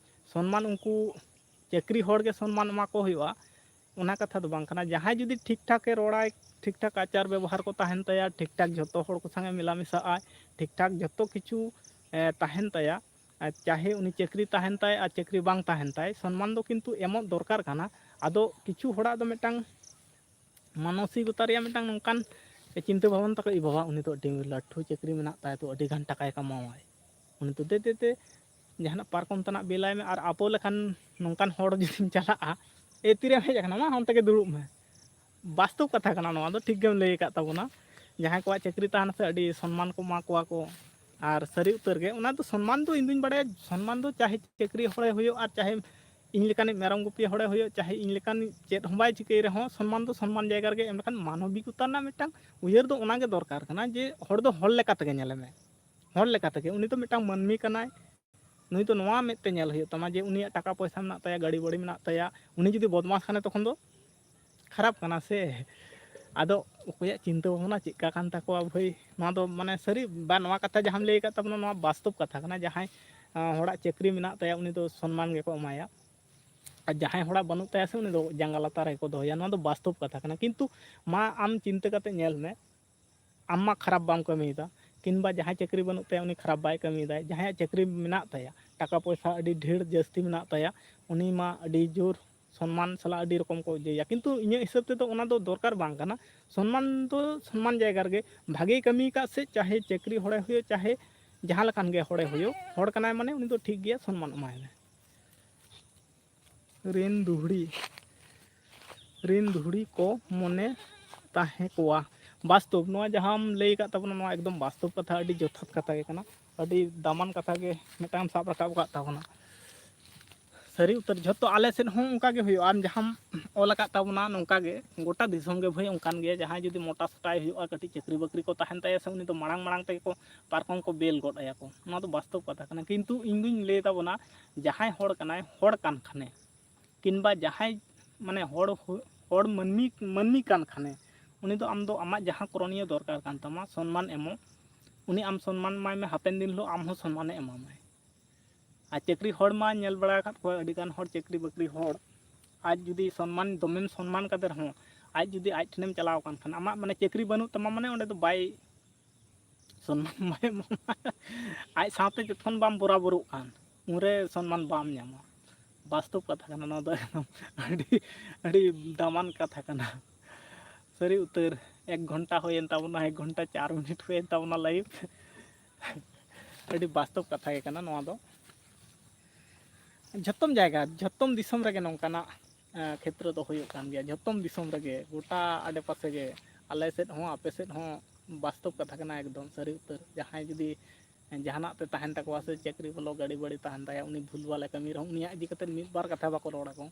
ᱥᱚᱱᱢᱟᱱ, ᱩᱱᱠᱩ ᱪᱟᱹᱠᱨᱤ ᱦᱚᱲ ᱜᱮ ᱥᱚᱱᱢᱟᱱ ᱮᱢᱟ ᱠᱚ ᱦᱩᱭᱩᱜᱼᱟ, ᱚᱱᱟ ᱠᱟᱛᱷᱟ ᱫᱚ ᱵᱟᱝ ᱠᱟᱱᱟ᱾ ᱡᱟᱦᱟᱸᱭ ᱡᱩᱫᱤ ᱴᱷᱤᱠ ᱴᱷᱟᱠ ᱮ ᱨᱚᱲᱟᱭ, ᱴᱷᱤᱠ ᱴᱷᱟᱠ ᱟᱪᱟᱨ ᱵᱮᱵᱚᱦᱟᱨ ᱠᱚ ᱛᱟᱦᱮᱱ ᱛᱟᱭᱟ, ᱴᱷᱤᱠ ᱴᱷᱟᱠ ᱡᱷᱚᱛᱚ ᱦᱚᱲ ᱠᱚ ᱥᱟᱝ ᱮ ᱢᱮᱞᱟ ᱢᱮᱥᱟᱜᱼᱟᱭ, ᱴᱷᱤᱠ ᱴᱷᱟᱠ ᱡᱷᱚᱛᱚ ᱠᱤᱪᱷᱩ, ᱮ, ᱛᱟᱦᱮᱱ ᱛᱟᱭᱟ, ᱟᱨ ᱪᱟᱦᱮ ᱩᱱᱤ ᱪᱟᱹᱠᱨᱤ ᱛᱟᱦᱮᱱ ᱛᱟᱭ ᱟᱨ ᱪᱟᱹᱠᱨᱤ ᱵᱟᱝ ᱛᱟᱦᱮᱱ ᱛᱟᱭ, ᱥᱚᱱᱢᱟᱱ ᱫᱚ ᱠᱤᱱᱛᱩ ᱮᱢᱚᱜ ᱫᱚᱨᱠᱟᱨ ᱠᱟᱱᱟ᱾ ᱟᱫᱚ ᱠᱤᱪᱷᱩ ᱦᱚᱲᱟᱜ ᱫᱚ ᱢᱤᱫᱴᱟᱝ ᱢᱟᱱᱚᱥᱤᱠᱚᱛᱟ ᱨᱮᱭᱟᱜ ᱢᱤᱫᱴᱟᱝ ᱱᱚᱝᱠᱟᱱ ᱪᱤᱱᱛᱟᱹ ᱵᱷᱟᱵᱚᱱ ᱛᱟᱠᱚ, "ᱤ ᱵᱟᱵᱟ, ᱩᱱᱤ ᱫᱚ ᱟᱹᱰᱤ ᱞᱟᱹᱴᱷᱩ ᱪᱟᱹᱠᱨᱤ ᱢᱮᱱᱟᱜ ᱛᱟᱭ, ᱛᱚ ᱟᱹᱰᱤ ᱜᱟᱱ ᱴᱟᱠᱟᱭ ᱠᱟᱢᱟᱣᱟᱭ, ᱩᱱᱤ ᱫᱚ ᱫᱮ ᱫᱮ ᱫᱮ ᱡᱟᱦᱟᱱᱟᱜ ᱯᱟᱨᱠᱚᱢ ᱛᱟᱱᱟᱜ ᱵᱮᱞᱟᱭ ᱢᱮ", ᱟᱨ ᱟᱵᱚ ᱞᱮᱠᱟᱱ ᱱᱚᱝᱠᱟᱱ ᱦᱚᱲ ᱡᱩᱫᱤᱢ ᱪᱟᱞᱟᱜᱼᱟ, "ᱮ, ᱛᱤᱨᱮᱢ ᱦᱮᱡ ᱟᱠᱟᱱᱟ? ᱢᱟ ᱚᱱᱛᱮ ᱜᱮ ᱫᱩᱲᱩᱵ ᱢᱮ᱾" ᱵᱟᱥᱛᱚᱵ ᱠᱟᱛᱷᱟ ᱠᱟᱱᱟ ᱱᱚᱣᱟ ᱫᱚ, ᱴᱷᱤᱠ ᱜᱮᱢ ᱞᱟᱹᱭ ᱟᱠᱟᱫ ᱛᱟᱵᱚᱱᱟ᱾ ᱡᱟᱦᱟᱸᱭ ᱠᱚᱣᱟᱜ ᱪᱟᱹᱠᱨᱤ ᱛᱟᱦᱮᱱᱟ ᱥᱮ, ᱟᱹᱰᱤ ᱥᱚᱱᱢᱟᱱ ᱠᱚ ᱮᱢᱟ ᱠᱚᱣᱟ ᱠᱚ, ᱟᱨ ᱥᱟᱹᱨᱤ ᱩᱛᱟᱹᱨ ᱜᱮ, ᱚᱱᱟ ᱫᱚ ᱥᱚᱱᱢᱟᱱ ᱫᱚ ᱤᱧ ᱫᱩᱧ ᱵᱟᱲᱟᱭᱟ, ᱥᱚᱱᱢᱟᱱ ᱫᱚ ᱪᱟᱦᱮ ᱪᱟᱹᱠᱨᱤ ᱦᱚᱲᱮ ᱦᱩᱭᱩᱜ ᱟᱨ ᱪᱟᱦᱮ ᱤᱧ ᱞᱮᱠᱟᱱᱤᱡ ᱢᱮᱨᱚᱢ ᱜᱩᱯᱤ ᱦᱚᱲᱮ ᱦᱩᱭᱩᱜ, ᱪᱟᱦᱮ ᱤᱧ ᱞᱮᱠᱟᱱ ᱪᱮᱫ ᱦᱚᱸ ᱵᱟᱭ ᱪᱤᱠᱟᱹᱭ ᱨᱮᱦᱚᱸ, ᱥᱚᱱᱢᱟᱱ ᱫᱚ ᱥᱚᱱᱢᱟᱱ ᱡᱟᱭᱜᱟ ᱨᱮᱜᱮ ᱮᱢ ᱞᱮᱠᱷᱟᱱ ᱢᱟᱱᱚᱵᱤᱠᱚᱛᱟ ᱨᱮᱱᱟᱜ ᱢᱤᱫᱴᱟᱝ ᱩᱭᱦᱟᱹᱨ ᱫᱚ ᱚᱱᱟᱜᱮ ᱫᱚᱨᱠᱟᱨ ᱠᱟᱱᱟ ᱡᱮ ᱦᱚᱲ ᱫᱚ ᱦᱚᱲ ᱞᱮᱠᱟ ᱛᱮᱜᱮ ᱧᱮᱞᱮ ᱢᱮ, ᱦᱚᱲ ᱞᱮᱠᱟ ᱛᱮᱜᱮ᱾ ᱩᱱᱤ ᱫᱚ ᱢᱤᱫᱴᱟᱝ ᱢᱟᱹᱱᱢᱤ ᱠᱟᱱᱟᱭ, ᱱᱩᱭ ᱫᱚ ᱱᱚᱣᱟ ᱢᱮᱫ ᱛᱮ ᱧᱮᱞ ᱦᱩᱭᱩᱜ ᱛᱟᱢᱟ ᱡᱮ ᱩᱱᱤᱭᱟᱜ ᱴᱟᱠᱟ ᱯᱚᱭᱥᱟ ᱢᱮᱱᱟᱜ ᱛᱟᱭᱟ, ᱜᱟᱹᱰᱤ ᱵᱟᱹᱲᱤ ᱢᱮᱱᱟᱜ ᱛᱟᱭᱟ, ᱩᱱᱤ ᱡᱩᱫᱤ ᱵᱚᱫᱢᱟᱥ ᱠᱷᱟᱱᱮ ᱛᱚᱠᱷᱚᱱ ᱫᱚ ᱠᱷᱟᱨᱟᱯ ᱠᱟᱱᱟ ᱥᱮ᱾ ᱟᱫᱚ ᱚᱠᱚᱭᱟᱜ ᱪᱤᱱᱛᱟᱹ ᱵᱷᱟᱵᱽᱱᱟ ᱪᱮᱫᱠᱟ ᱠᱟᱱ ᱛᱟᱠᱚᱣᱟ ᱵᱷᱟᱹᱭ, ᱱᱚᱣᱟ ᱫᱚ ᱢᱟᱱᱮ ᱥᱟᱹᱨᱤ ᱵᱟ ᱱᱚᱣᱟ ᱠᱟᱛᱷᱟ ᱡᱟᱦᱟᱸᱢ ᱞᱟᱹᱭ ᱟᱠᱟᱫ ᱛᱟᱵᱚᱱᱟ, ᱱᱚᱣᱟ ᱵᱟᱥᱛᱚᱵ ᱠᱟᱛᱷᱟ ᱠᱟᱱᱟ᱾ ᱡᱟᱦᱟᱸᱭ ᱟᱸ, ᱦᱚᱲᱟᱜ ᱪᱟᱹᱠᱨᱤ ᱢᱮᱱᱟᱜ ᱛᱟᱭᱟ, ᱩᱱᱤ ᱫᱚ ᱥᱚᱱᱢᱟᱱ ᱜᱮᱠᱚ ᱮᱢᱟᱭᱟ, ᱟᱨ ᱡᱟᱦᱟᱸᱭ ᱦᱚᱲᱟᱜ ᱵᱟᱹᱱᱩᱜ ᱛᱟᱭᱟ ᱥᱮ, ᱩᱱᱤ ᱫᱚ ᱡᱟᱸᱜᱟ ᱞᱟᱛᱟᱨ ᱨᱮᱠᱚ ᱫᱚᱦᱚᱭᱟ᱾ ᱱᱚᱣᱟ ᱫᱚ ᱵᱟᱥᱛᱚᱵ ᱠᱟᱛᱷᱟ ᱠᱟᱱᱟ᱾ ᱠᱤᱱᱛᱩ ᱢᱟ ᱟᱢ ᱪᱤᱱᱛᱟᱹ ᱠᱟᱛᱮ ᱧᱮᱞ ᱢᱮ, ᱟᱢ ᱢᱟ ᱠᱷᱟᱨᱟᱯ ᱵᱟᱢ ᱠᱟᱹᱢᱤᱭᱮᱫᱟ, ᱠᱤᱝᱵᱟ ᱡᱟᱦᱟᱸᱭ ᱪᱟᱹᱠᱨᱤ ᱵᱟᱹᱱᱩᱜ ᱛᱟᱭᱟ ᱩᱱᱤ ᱠᱷᱟᱨᱟᱯ ᱵᱟᱭ ᱠᱟᱹᱢᱤᱭᱮᱫᱟ, ᱡᱟᱦᱟᱸᱭᱟᱜ ᱪᱟᱹᱠᱨᱤ ᱢᱮᱱᱟᱜ ᱛᱟᱭᱟ, ᱴᱟᱠᱟ ᱯᱚᱭᱥᱟ ᱟᱹᱰᱤ ᱰᱷᱮᱨ ᱡᱟᱹᱥᱛᱤ ᱢᱮᱱᱟᱜ ᱛᱟᱭᱟ, ᱩᱱᱤ ᱢᱟ ᱟᱹᱰᱤ ᱡᱳᱨ ᱥᱚᱱᱢᱟᱱ ᱥᱟᱞᱟᱜ ᱟᱹᱰᱤ ᱨᱚᱠᱚᱢ ᱠᱚ ᱤᱭᱟᱹᱭᱟ᱾ ᱠᱤᱱᱛᱩ ᱤᱧᱟᱹᱜ ᱦᱤᱥᱟᱹᱵ ᱛᱮᱫᱚ ᱚᱱᱟ ᱫᱚ ᱫᱚᱨᱠᱟᱨ ᱵᱟᱝ ᱠᱟᱱᱟ᱾ ᱥᱚᱱᱢᱟᱱ ᱫᱚ ᱥᱚᱱᱢᱟᱱ ᱡᱟᱭᱜᱟ ᱨᱮᱜᱮ, ᱵᱷᱟᱜᱮᱭ ᱠᱟᱹᱢᱤ ᱟᱠᱟᱫ ᱥᱮ, ᱪᱟᱦᱮ ᱪᱟᱹᱠᱨᱤ ᱦᱚᱲᱮ ᱦᱩᱭᱩᱜ, ᱪᱟᱦᱮ ᱡᱟᱦᱟᱸ ᱞᱮᱠᱟᱱ ᱜᱮ ᱦᱚᱲᱮ ᱦᱩᱭᱩᱜ, ᱦᱚᱲ ᱠᱟᱱᱟᱭ ᱢᱟᱱᱮ ᱩᱱᱤ ᱫᱚ ᱴᱷᱤᱠ ᱜᱮᱭᱟ, ᱥᱚᱱᱢᱟᱱ ᱮᱢᱟᱭ ᱢᱮ᱾ ᱨᱤᱱ ᱫᱩᱦᱲᱤ, ᱨᱤᱱ ᱫᱩᱦᱲᱤ ᱠᱚ ᱢᱚᱱᱮ ᱛᱟᱦᱮᱸ ᱠᱚᱣᱟ᱾ ᱵᱟᱥᱛᱚᱵ, ᱱᱚᱣᱟ ᱡᱟᱦᱟᱸᱢ ᱞᱟᱹᱭ ᱟᱠᱟᱫ ᱛᱟᱵᱚᱱᱟ, ᱱᱚᱣᱟ ᱮᱠᱫᱚᱢ ᱵᱟᱥᱛᱚᱵ ᱠᱟᱛᱷᱟ, ᱟᱹᱰᱤ ᱡᱚᱛᱷᱟᱛ ᱠᱟᱛᱷᱟ ᱜᱮ ᱠᱟᱱᱟ, ᱟᱹᱰᱤ ᱫᱟᱢᱟᱱ ᱠᱟᱛᱷᱟ ᱜᱮ ᱢᱤᱫᱴᱟᱝ ᱮᱢ ᱥᱟᱵ ᱨᱟᱠᱟᱵ ᱟᱠᱟᱫ ᱛᱟᱵᱚᱱᱟ᱾ ᱥᱟᱹᱨᱤ ᱩᱛᱟᱹᱨ, ᱡᱷᱚᱛᱚ ᱟᱞᱮ ᱥᱮᱫ ᱦᱚᱸ ᱚᱱᱠᱟ ᱜᱮ ᱦᱩᱭᱩᱜᱼᱟ᱾ ᱟᱢ ᱡᱟᱦᱟᱸᱢ ᱚᱞ ᱟᱠᱟᱫ ᱛᱟᱵᱚᱱᱟ, ᱱᱚᱝᱠᱟ ᱜᱮ ᱜᱚᱴᱟ ᱫᱤᱥᱚᱢ ᱜᱮ ᱵᱷᱟᱹᱭ ᱚᱱᱠᱟᱱ ᱜᱮᱭᱟ᱾ ᱡᱟᱦᱟᱸᱭ ᱡᱩᱫᱤ ᱢᱚᱴᱟ ᱥᱚᱴᱟᱭ ᱦᱩᱭᱩᱜᱼᱟ, ᱠᱟᱹᱴᱤᱡ ᱪᱟᱹᱠᱨᱤ ᱵᱟᱹᱠᱨᱤ ᱠᱚ ᱛᱟᱦᱮᱱ ᱛᱟᱭᱟ ᱥᱮ, ᱩᱱᱤ ᱫᱚ ᱢᱟᱲᱟᱝ ᱢᱟᱲᱟᱝ ᱛᱮᱜᱮ ᱠᱚ ᱯᱟᱨᱠᱚᱢ ᱠᱚ ᱵᱮᱞ ᱜᱚᱫ ᱟᱭᱟ ᱠᱚ᱾ ᱱᱚᱣᱟ ᱫᱚ ᱵᱟᱥᱛᱚᱵ ᱠᱟᱛᱷᱟ ᱠᱟᱱᱟ᱾ ᱠᱤᱱᱛᱩ ᱤᱧ ᱫᱩᱧ ᱞᱟᱹᱭ ᱛᱟᱵᱚᱱᱟ, ᱡᱟᱦᱟᱸᱭ ᱦᱚᱲ ᱠᱟᱱᱟᱭ, ᱦᱚᱲ ᱠᱟᱱ ᱠᱷᱟᱱᱮ, ᱠᱤᱝᱵᱟ ᱡᱟᱦᱟᱸᱭ ᱢᱟᱱᱮ ᱦᱚᱲ ᱦᱩ-, ᱦᱚᱲ ᱢᱟᱹᱱᱢᱤ, ᱢᱟᱹᱱᱢᱤ ᱠᱟᱱ ᱠᱷᱟᱱᱮ, ᱩᱱᱤ ᱫᱚ ᱟᱢ ᱫᱚ ᱟᱢᱟᱜ ᱡᱟᱦᱟᱸ ᱠᱚᱨᱚᱱᱤᱭᱚ ᱫᱚᱨᱠᱟᱨ ᱠᱟᱱ ᱛᱟᱢᱟ, ᱥᱚᱱᱢᱟᱱ ᱮᱢᱚᱜ, ᱩᱱᱤ ᱟᱢ ᱥᱚᱱᱢᱟᱱ ᱮᱢᱟᱭ ᱢᱮ, ᱦᱟᱯᱮᱱ ᱫᱤᱱ ᱦᱤᱞᱳᱜ ᱟᱢ ᱦᱚᱸ ᱥᱚᱱᱢᱟᱱᱮ ᱮᱢᱟᱢᱟᱭ᱾ ᱟᱨ ᱪᱟᱹᱠᱨᱤ ᱦᱚᱲ ᱢᱟ ᱧᱮᱞ ᱵᱟᱲᱟ ᱟᱠᱟᱫ ᱠᱚᱣᱟ, ᱟᱹᱰᱤ ᱜᱟᱱ ᱦᱚᱲ ᱪᱟᱹᱠᱨᱤ ᱵᱟᱹᱠᱨᱤ ᱦᱚᱲ, ᱟᱡ ᱡᱩᱫᱤ ᱥᱚᱱᱢᱟᱱ, ᱫᱚᱢᱮᱢ ᱥᱚᱱᱢᱟᱱ ᱠᱟᱫᱮ ᱨᱮᱦᱚᱸ, ᱟᱡ ᱡᱩᱫᱤ ᱟᱡ ᱴᱷᱮᱱᱮᱢ ᱪᱟᱞᱟᱣ ᱟᱠᱟᱱ ᱠᱷᱟᱱ, ᱟᱢᱟᱜ ᱢᱟᱱᱮ ᱪᱟᱹᱠᱨᱤ ᱵᱟᱹᱱᱩᱜ ᱛᱟᱢᱟ ᱢᱟᱱᱮ ᱚᱸᱰᱮ ᱫᱚ ᱵᱟᱭ ᱥᱚᱱᱢᱟᱱ ᱵᱟᱭ ᱮᱢᱟᱢᱟ᱾ ᱟᱡ ᱥᱟᱶᱛᱮ ᱡᱚᱛᱚᱠᱷᱚᱱ ᱵᱟᱢ ᱵᱚᱨᱟᱵᱚᱨᱚᱜ ᱠᱟᱱ, ᱩᱱᱨᱮ ᱥᱚᱱᱢᱟᱱ ᱵᱟᱢ ᱧᱟᱢᱟ᱾ ᱵᱟᱥᱛᱚᱵ ᱠᱟᱛᱷᱟ ᱠᱟᱱᱟ ᱱᱚᱣᱟ ᱫᱚ, ᱮᱠᱫᱚᱢ ᱟᱹᱰᱤ, ᱟᱹᱰᱤ ᱫᱟᱢᱟᱱ ᱠᱟᱛᱷᱟ ᱠᱟᱱᱟ᱾ ᱥᱟᱹᱨᱤ ᱩᱛᱟᱹᱨ, ᱮᱠ ᱜᱷᱚᱱᱴᱟ ᱦᱩᱭᱮᱱ ᱛᱟᱵᱚᱱᱟ, ᱮᱠ ᱜᱷᱚᱱᱴᱟ ᱪᱟᱨ ᱢᱤᱱᱤᱴ ᱦᱩᱭᱮᱱ ᱛᱟᱵᱚᱱᱟ live᱾ ᱟᱹᱰᱤ ᱵᱟᱥᱛᱚᱵ ᱠᱟᱛᱷᱟ ᱜᱮ ᱠᱟᱱᱟ ᱱᱚᱣᱟ ᱫᱚ᱾ ᱡᱷᱚᱛᱚᱢ ᱡᱟᱭᱜᱟ, ᱡᱷᱚᱛᱚᱢ ᱫᱤᱥᱚᱢ ᱨᱮᱜᱮ ᱱᱚᱝᱠᱟᱱᱟᱜ, ᱮᱸ, ᱠᱷᱮᱛᱨᱚ ᱫᱚ ᱦᱩᱭᱩᱜ ᱠᱟᱱ ᱜᱮᱭᱟ᱾ ᱡᱷᱚᱛᱚᱢ ᱫᱤᱥᱚᱢ ᱨᱮᱜᱮ, ᱜᱚᱴᱟ ᱟᱰᱮᱯᱟᱥᱮ ᱜᱮ, ᱟᱞᱮ ᱥᱮᱫ ᱦᱚᱸ, ᱟᱯᱮ ᱥᱮᱫ ᱦᱚᱸ, ᱵᱟᱥᱛᱚᱵ ᱠᱟᱛᱷᱟ ᱠᱟᱱᱟ ᱮᱠᱫᱚᱢ ᱥᱟᱹᱨᱤ ᱩᱛᱟᱹᱨ᱾ ᱡᱟᱦᱟᱸᱭ ᱡᱩᱫᱤ ᱡᱟᱦᱟᱱᱟᱜ ᱛᱮ ᱛᱟᱦᱮᱱ ᱛᱟᱠᱚᱣᱟ ᱥᱮ ᱪᱟᱹᱠᱨᱤ ᱵᱚᱞᱚ ᱜᱟᱹᱰᱤ ᱵᱟᱹᱲᱤ ᱛᱟᱦᱮᱱ ᱛᱟᱭᱟ, ᱩᱱᱤ ᱵᱷᱩᱞ ᱵᱷᱟᱞᱮ ᱠᱟᱹᱢᱤ ᱨᱮᱦᱚᱸ ᱩᱱᱤᱭᱟᱜ ᱤᱫᱤ ᱠᱟᱛᱮ ᱢᱤᱫ ᱵᱟᱨ ᱠᱟᱛᱷᱟ ᱵᱟᱠᱚ ᱨᱚᱲ ᱟᱠᱚ᱾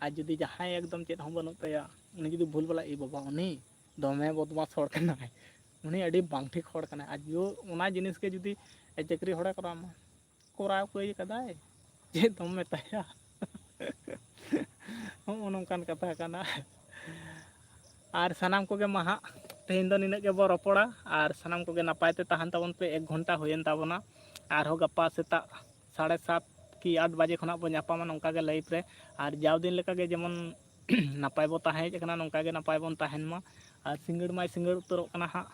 ᱟᱨ ᱡᱩᱫᱤ ᱡᱟᱦᱟᱸᱭ ᱮᱠᱫᱚᱢ ᱪᱮᱫ ᱦᱚᱸ ᱵᱟᱹᱱᱩᱜ ᱛᱟᱭᱟ, ᱩᱱᱤ ᱡᱩᱫᱤ ᱵᱷᱩᱞ ᱵᱷᱟᱞᱟ, "ᱮ ᱵᱟᱵᱟ, ᱩᱱᱤ ᱫᱚᱢᱮ ᱵᱚᱫᱢᱟᱥ ᱦᱚᱲ ᱠᱟᱱᱟᱭ, ᱩᱱᱤ ᱟᱹᱰᱤ ᱵᱟᱝ ᱴᱷᱤᱠ ᱦᱚᱲ ᱠᱟᱱᱟᱭ", ᱟᱨ ᱡᱩ ᱚᱱᱟ ᱡᱤᱱᱤᱥ ᱜᱮ ᱡᱩᱫᱤ ᱪᱟᱹᱠᱨᱤ ᱦᱚᱲᱮ ᱠᱚᱨᱟᱣ ᱢᱟ, ᱠᱚᱨᱟᱣ ᱠᱟᱹᱭ ᱠᱟᱫᱟᱭ, ᱪᱮᱫ ᱫᱚᱢ ᱢᱮᱛᱟᱭᱟ? ᱦᱚᱸᱜᱼᱚ ᱱᱚᱝᱠᱟᱱ ᱠᱟᱛᱷᱟ ᱠᱟᱱᱟ᱾ ᱟᱨ ᱥᱟᱱᱟᱢ ᱠᱚᱜᱮ ᱢᱟ ᱦᱟᱸᱜ ᱛᱮᱦᱮᱧ ᱫᱚ ᱱᱤᱱᱟᱹᱜ ᱜᱮᱵᱚ ᱨᱚᱯᱚᱲᱟ, ᱟᱨ ᱥᱟᱱᱟᱢ ᱠᱚᱜᱮ ᱱᱟᱯᱟᱭ ᱛᱮ ᱛᱟᱦᱮᱱ ᱛᱟᱵᱚᱱ ᱯᱮ᱾ ᱮᱠ ᱜᱷᱚᱱᱴᱟ ᱦᱩᱭᱮᱱ ᱛᱟᱵᱚᱱᱟ, ᱟᱨᱦᱚᱸ ᱜᱟᱯᱟ ᱥᱮᱛᱟᱜ ᱥᱟᱲᱮ ᱥᱟᱛ ᱠᱤ ᱟᱴ ᱵᱟᱡᱮ ᱠᱷᱚᱱᱟᱜ ᱵᱚ ᱧᱟᱯᱟᱢᱟ ᱱᱚᱝᱠᱟ ᱜᱮ live ᱨᱮ᱾ ᱟᱨ ᱡᱟᱣ ᱫᱤᱱ ᱞᱮᱠᱟ ᱜᱮ ᱡᱮᱢᱚᱱ ᱱᱟᱯᱟᱭ ᱵᱚ ᱛᱟᱦᱮᱸ ᱦᱮᱡ ᱟᱠᱟᱱᱟ, ᱱᱚᱝᱠᱟ ᱜᱮ ᱱᱟᱯᱟᱭ ᱵᱚᱱ ᱛᱟᱦᱮᱱ ᱢᱟ᱾ ᱟᱨ ᱥᱤᱸᱜᱟᱹᱲ ᱢᱟᱭ ᱥᱤᱸᱜᱟᱹᱲ ᱩᱛᱟᱹᱨᱚᱜ ᱠᱟᱱᱟ ᱦᱟᱸᱜ,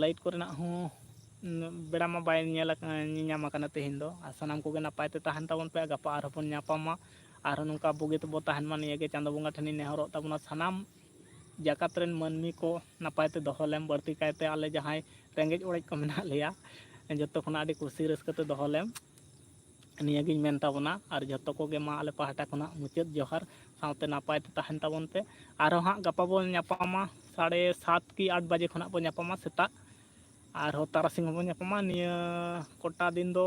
light ᱠᱚᱨᱮᱱᱟᱜ ᱦᱚᱸ, ᱩᱸ, ᱵᱮᱲᱟ ᱢᱟ ᱵᱟᱭ ᱧᱮᱞ ᱟᱠ-, ᱧᱮᱧᱟᱢ ᱟᱠᱟᱱᱟ ᱛᱮᱦᱮᱧ ᱫᱚ᱾ ᱟᱨ ᱥᱟᱱᱟᱢ ᱠᱚᱜᱮ ᱱᱟᱯᱟᱭ ᱛᱮ ᱛᱟᱦᱮᱱ ᱛᱟᱵᱚᱱ ᱯᱮ, ᱟᱨ ᱜᱟᱯᱟ ᱟᱨᱦᱚᱸ ᱵᱚᱱ ᱧᱟᱯᱟᱢᱟ᱾ ᱟᱨᱦᱚᱸ ᱱᱚᱝᱠᱟ ᱵᱩᱜᱤ ᱛᱮᱵᱚ ᱛᱟᱦᱮᱱ ᱢᱟ, ᱱᱤᱭᱟᱹ ᱜᱮ ᱪᱟᱸᱫᱚ ᱵᱚᱸᱜᱟ ᱴᱷᱮᱱᱤᱧ ᱱᱮᱦᱚᱨᱚᱜ ᱛᱟᱵᱚᱱᱟ᱾ ᱥᱟᱱᱟᱢ ᱡᱟᱠᱟᱛ ᱨᱮᱱ ᱢᱟᱹᱱᱢᱤ ᱠᱚ ᱱᱟᱯᱟᱭ ᱛᱮ ᱫᱚᱦᱚ ᱞᱮᱢ, ᱵᱟᱹᱲᱛᱤ ᱠᱟᱭᱛᱮ ᱟᱞᱮ ᱡᱟᱦᱟᱸᱭ ᱨᱮᱸᱜᱮᱡ ᱚᱲᱮᱡ ᱠᱚ ᱢᱮᱱᱟᱜ ᱞᱮᱭᱟ, ᱡᱚᱛᱚ ᱠᱷᱚᱱᱟᱜ ᱟᱹᱰᱤ ᱠᱩᱥᱤ ᱨᱟᱹᱥᱠᱟᱹ ᱛᱮ ᱫᱚᱦᱚ ᱞᱮᱢ᱾ ᱱᱤᱭᱟᱹᱜᱤᱧ ᱢᱮᱱ ᱛᱟᱵᱚᱱᱟ᱾ ᱟᱨ ᱡᱷᱚᱛᱚ ᱠᱚᱜᱮ ᱢᱟ ᱟᱞᱮ ᱯᱟᱦᱴᱟ ᱠᱷᱚᱱᱟᱜ ᱢᱩᱪᱟᱹᱫ ᱡᱚᱦᱟᱨ ᱥᱟᱶᱛᱮ ᱱᱟᱯᱟᱭ ᱛᱮ ᱛᱟᱦᱮᱱ ᱛᱟᱵᱚᱱ ᱯᱮ᱾ ᱟᱨᱦᱚᱸ ᱦᱟᱸᱜ ᱜᱟᱯᱟ ᱵᱚᱱ ᱧᱟᱯᱟᱢᱟ ᱥᱟᱲᱮ ᱥᱟᱛ ᱠᱤ ᱟᱴ ᱵᱟᱡᱮ ᱠᱷᱚᱱᱟᱜ ᱵᱚᱱ ᱧᱟᱯᱟᱢᱟ ᱥᱮᱛᱟᱜ᱾ ᱟᱨᱦᱚᱸ ᱛᱟᱨᱟᱥᱤᱧ ᱦᱚᱸᱵᱚᱱ ᱧᱟᱯᱟᱢᱟ᱾ ᱱᱤᱭᱟᱹ ᱠᱚᱴᱟ ᱫᱤᱱ ᱫᱚ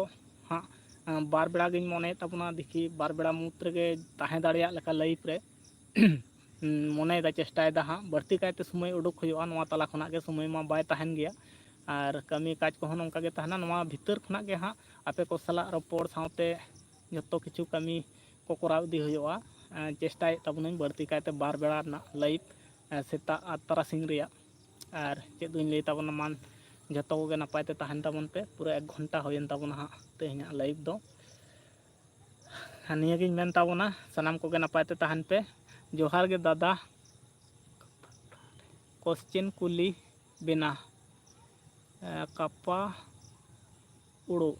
ᱦᱟᱸᱜ, ᱟᱸ, ᱵᱟᱨ ᱵᱮᱲᱟ ᱜᱤᱧ ᱢᱚᱱᱮᱭᱮᱫ ᱛᱟᱵᱚᱱᱟ, ᱫᱮᱠᱷᱤ ᱵᱟᱨ ᱵᱮᱲᱟ ᱢᱩᱫᱽ ᱨᱮᱜᱮ ᱛᱟᱦᱮᱸ ᱫᱟᱲᱮᱭᱟᱜ ᱞᱮᱠᱟ live ᱨᱮ ᱢᱚᱱᱮᱭᱮᱫᱟ, ᱪᱮᱥᱴᱟᱭᱮᱫᱟ ᱦᱟᱸᱜ᱾ ᱵᱟᱹᱲᱛᱤ ᱠᱟᱭᱛᱮ ᱥᱚᱢᱚᱭ ᱩᱰᱩᱠ ᱦᱩᱭᱩᱜᱼᱟ, ᱱᱚᱣᱟ ᱛᱟᱞᱟ ᱠᱷᱚᱱᱟᱜ ᱜᱮ ᱥᱚᱢᱚᱭ ᱢᱟ ᱵᱟᱭ ᱛᱟᱦᱮᱱ ᱜᱮᱭᱟ᱾ ᱟᱨ ᱠᱟᱹᱢᱤ ᱠᱟᱡᱽ ᱠᱚᱦᱚᱸ ᱱᱚᱝᱠᱟ ᱜᱮ ᱛᱟᱦᱮᱱᱟ᱾ ᱱᱚᱣᱟ ᱵᱷᱤᱛᱟᱹᱨ ᱠᱷᱚᱱᱟᱜ ᱜᱮ ᱦᱟᱸᱜ ᱟᱯᱮ ᱠᱚ ᱥᱟᱞᱟᱜ ᱨᱚᱯᱚᱲ ᱥᱟᱶᱛᱮ ᱡᱚᱛᱚ ᱠᱤᱪᱷᱩ ᱠᱟᱹᱢᱤ ᱠᱚ ᱠᱚᱨᱟᱣ ᱤᱫᱤ ᱦᱩᱭᱩᱜᱼᱟ᱾ ᱮᱸ, ᱪᱮᱥᱴᱟᱭᱮᱫ ᱛᱟᱵᱚᱱᱟᱹᱧ ᱵᱟᱹᱲᱛᱤ ᱠᱟᱭᱛᱮ ᱵᱟᱨ ᱵᱮᱲᱟ ᱨᱮᱱᱟᱜ live, ᱮᱸ, ᱥᱮᱛᱟᱜ ᱟᱨ ᱛᱟᱨᱟᱥᱤᱧ ᱨᱮᱭᱟᱜ᱾ ᱟᱨ ᱪᱮᱫ ᱫᱩᱧ ᱞᱟᱹᱭ ᱛᱟᱵᱚᱱᱟ, ᱢᱟᱱ ᱡᱚᱛᱚ ᱠᱚᱜᱮ ᱱᱟᱯᱟᱭ ᱛᱮ ᱛᱟᱦᱮᱱ ᱛᱟᱵᱚᱱ ᱯᱮ᱾ ᱯᱩᱨᱟᱹ ᱮᱠ ᱜᱷᱚᱱᱴᱟ ᱦᱩᱭᱮᱱ ᱛᱟᱵᱚᱱᱟ ᱦᱟᱸᱜ ᱛᱮᱦᱮᱧᱟᱜ live ᱫᱚ᱾ ᱟᱨ ᱱᱤᱭᱟᱹᱜᱤᱧ ᱢᱮᱱ ᱛᱟᱵᱚᱱᱟ, ᱥᱟᱱᱟᱢ ᱠᱚᱜᱮ ᱱᱟᱯᱟᱭ ᱛᱮ ᱛᱟᱦᱮᱱ ᱯᱮ᱾ ᱡᱚᱦᱟᱨ ᱜᱮ ᱫᱟᱫᱟ᱾ Question ᱠᱩᱞᱤ ᱵᱮᱱᱟ, ᱮ, ᱠᱟᱯᱟ ᱩᱲᱩᱜ,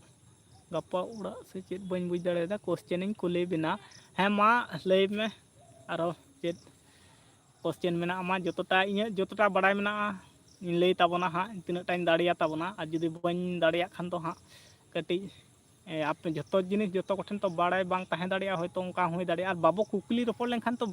ᱜᱟᱯᱟ ᱚᱲᱟᱜ ᱥᱮ ᱪᱮᱫ, ᱵᱟᱹᱧ ᱵᱩᱡᱽ ᱫᱟᱲᱮᱭᱟᱫᱟ᱾ Question ᱤᱧ ᱠᱩᱞᱤ ᱵᱮᱱᱟ᱾ ᱦᱮᱸ, ᱢᱟ ᱞᱟᱹᱭ ᱢᱮ, ᱟᱨᱚ ᱪᱮᱫ question ᱢᱮᱱᱟᱜᱼᱟ? ᱢᱟ ᱡᱚᱛᱚᱴᱟ, ᱤᱧᱟᱹᱜ ᱡᱚᱛᱚᱴᱟ ᱵᱟᱲᱟᱭ ᱢᱮᱱᱟᱜᱼᱟ, ᱤᱧ ᱞᱟᱹᱭ ᱛᱟᱵᱚᱱᱟ ᱦᱟᱸᱜ, ᱛᱤᱱᱟᱹᱜ ᱴᱟᱧ ᱫᱟᱲᱮᱭᱟ ᱛᱟᱵᱚᱱᱟ᱾ ᱟᱨ ᱡᱩᱫᱤ ᱵᱟᱹᱧ ᱫᱟᱲᱮᱭᱟᱜ ᱠᱷᱟᱱ ᱫᱚ ᱦᱟᱸᱜ ᱠᱟᱹᱴᱤᱡ ᱮ, ᱟᱯᱮ ᱡᱚᱛᱚ ᱡᱤᱱᱤᱥ ᱡᱚᱛᱚ ᱠᱚᱴᱷᱮᱱ ᱛᱚ ᱵᱟᱲᱟᱭ ᱵᱟᱝ ᱛᱟᱦᱮᱸ ᱫᱟᱲᱮᱭᱟᱜᱼᱟ, ᱦᱚᱭᱛᱳ ᱚᱱᱠᱟ ᱦᱚᱸ ᱦᱩᱭ ᱫᱟᱲᱮᱭᱟᱜᱼᱟ᱾ ᱟᱨ ᱵᱟᱵᱚ ᱠᱩᱠᱞᱤ ᱨᱚᱯᱚᱲ ᱞᱮᱱᱠᱷᱟᱱ ᱛᱚ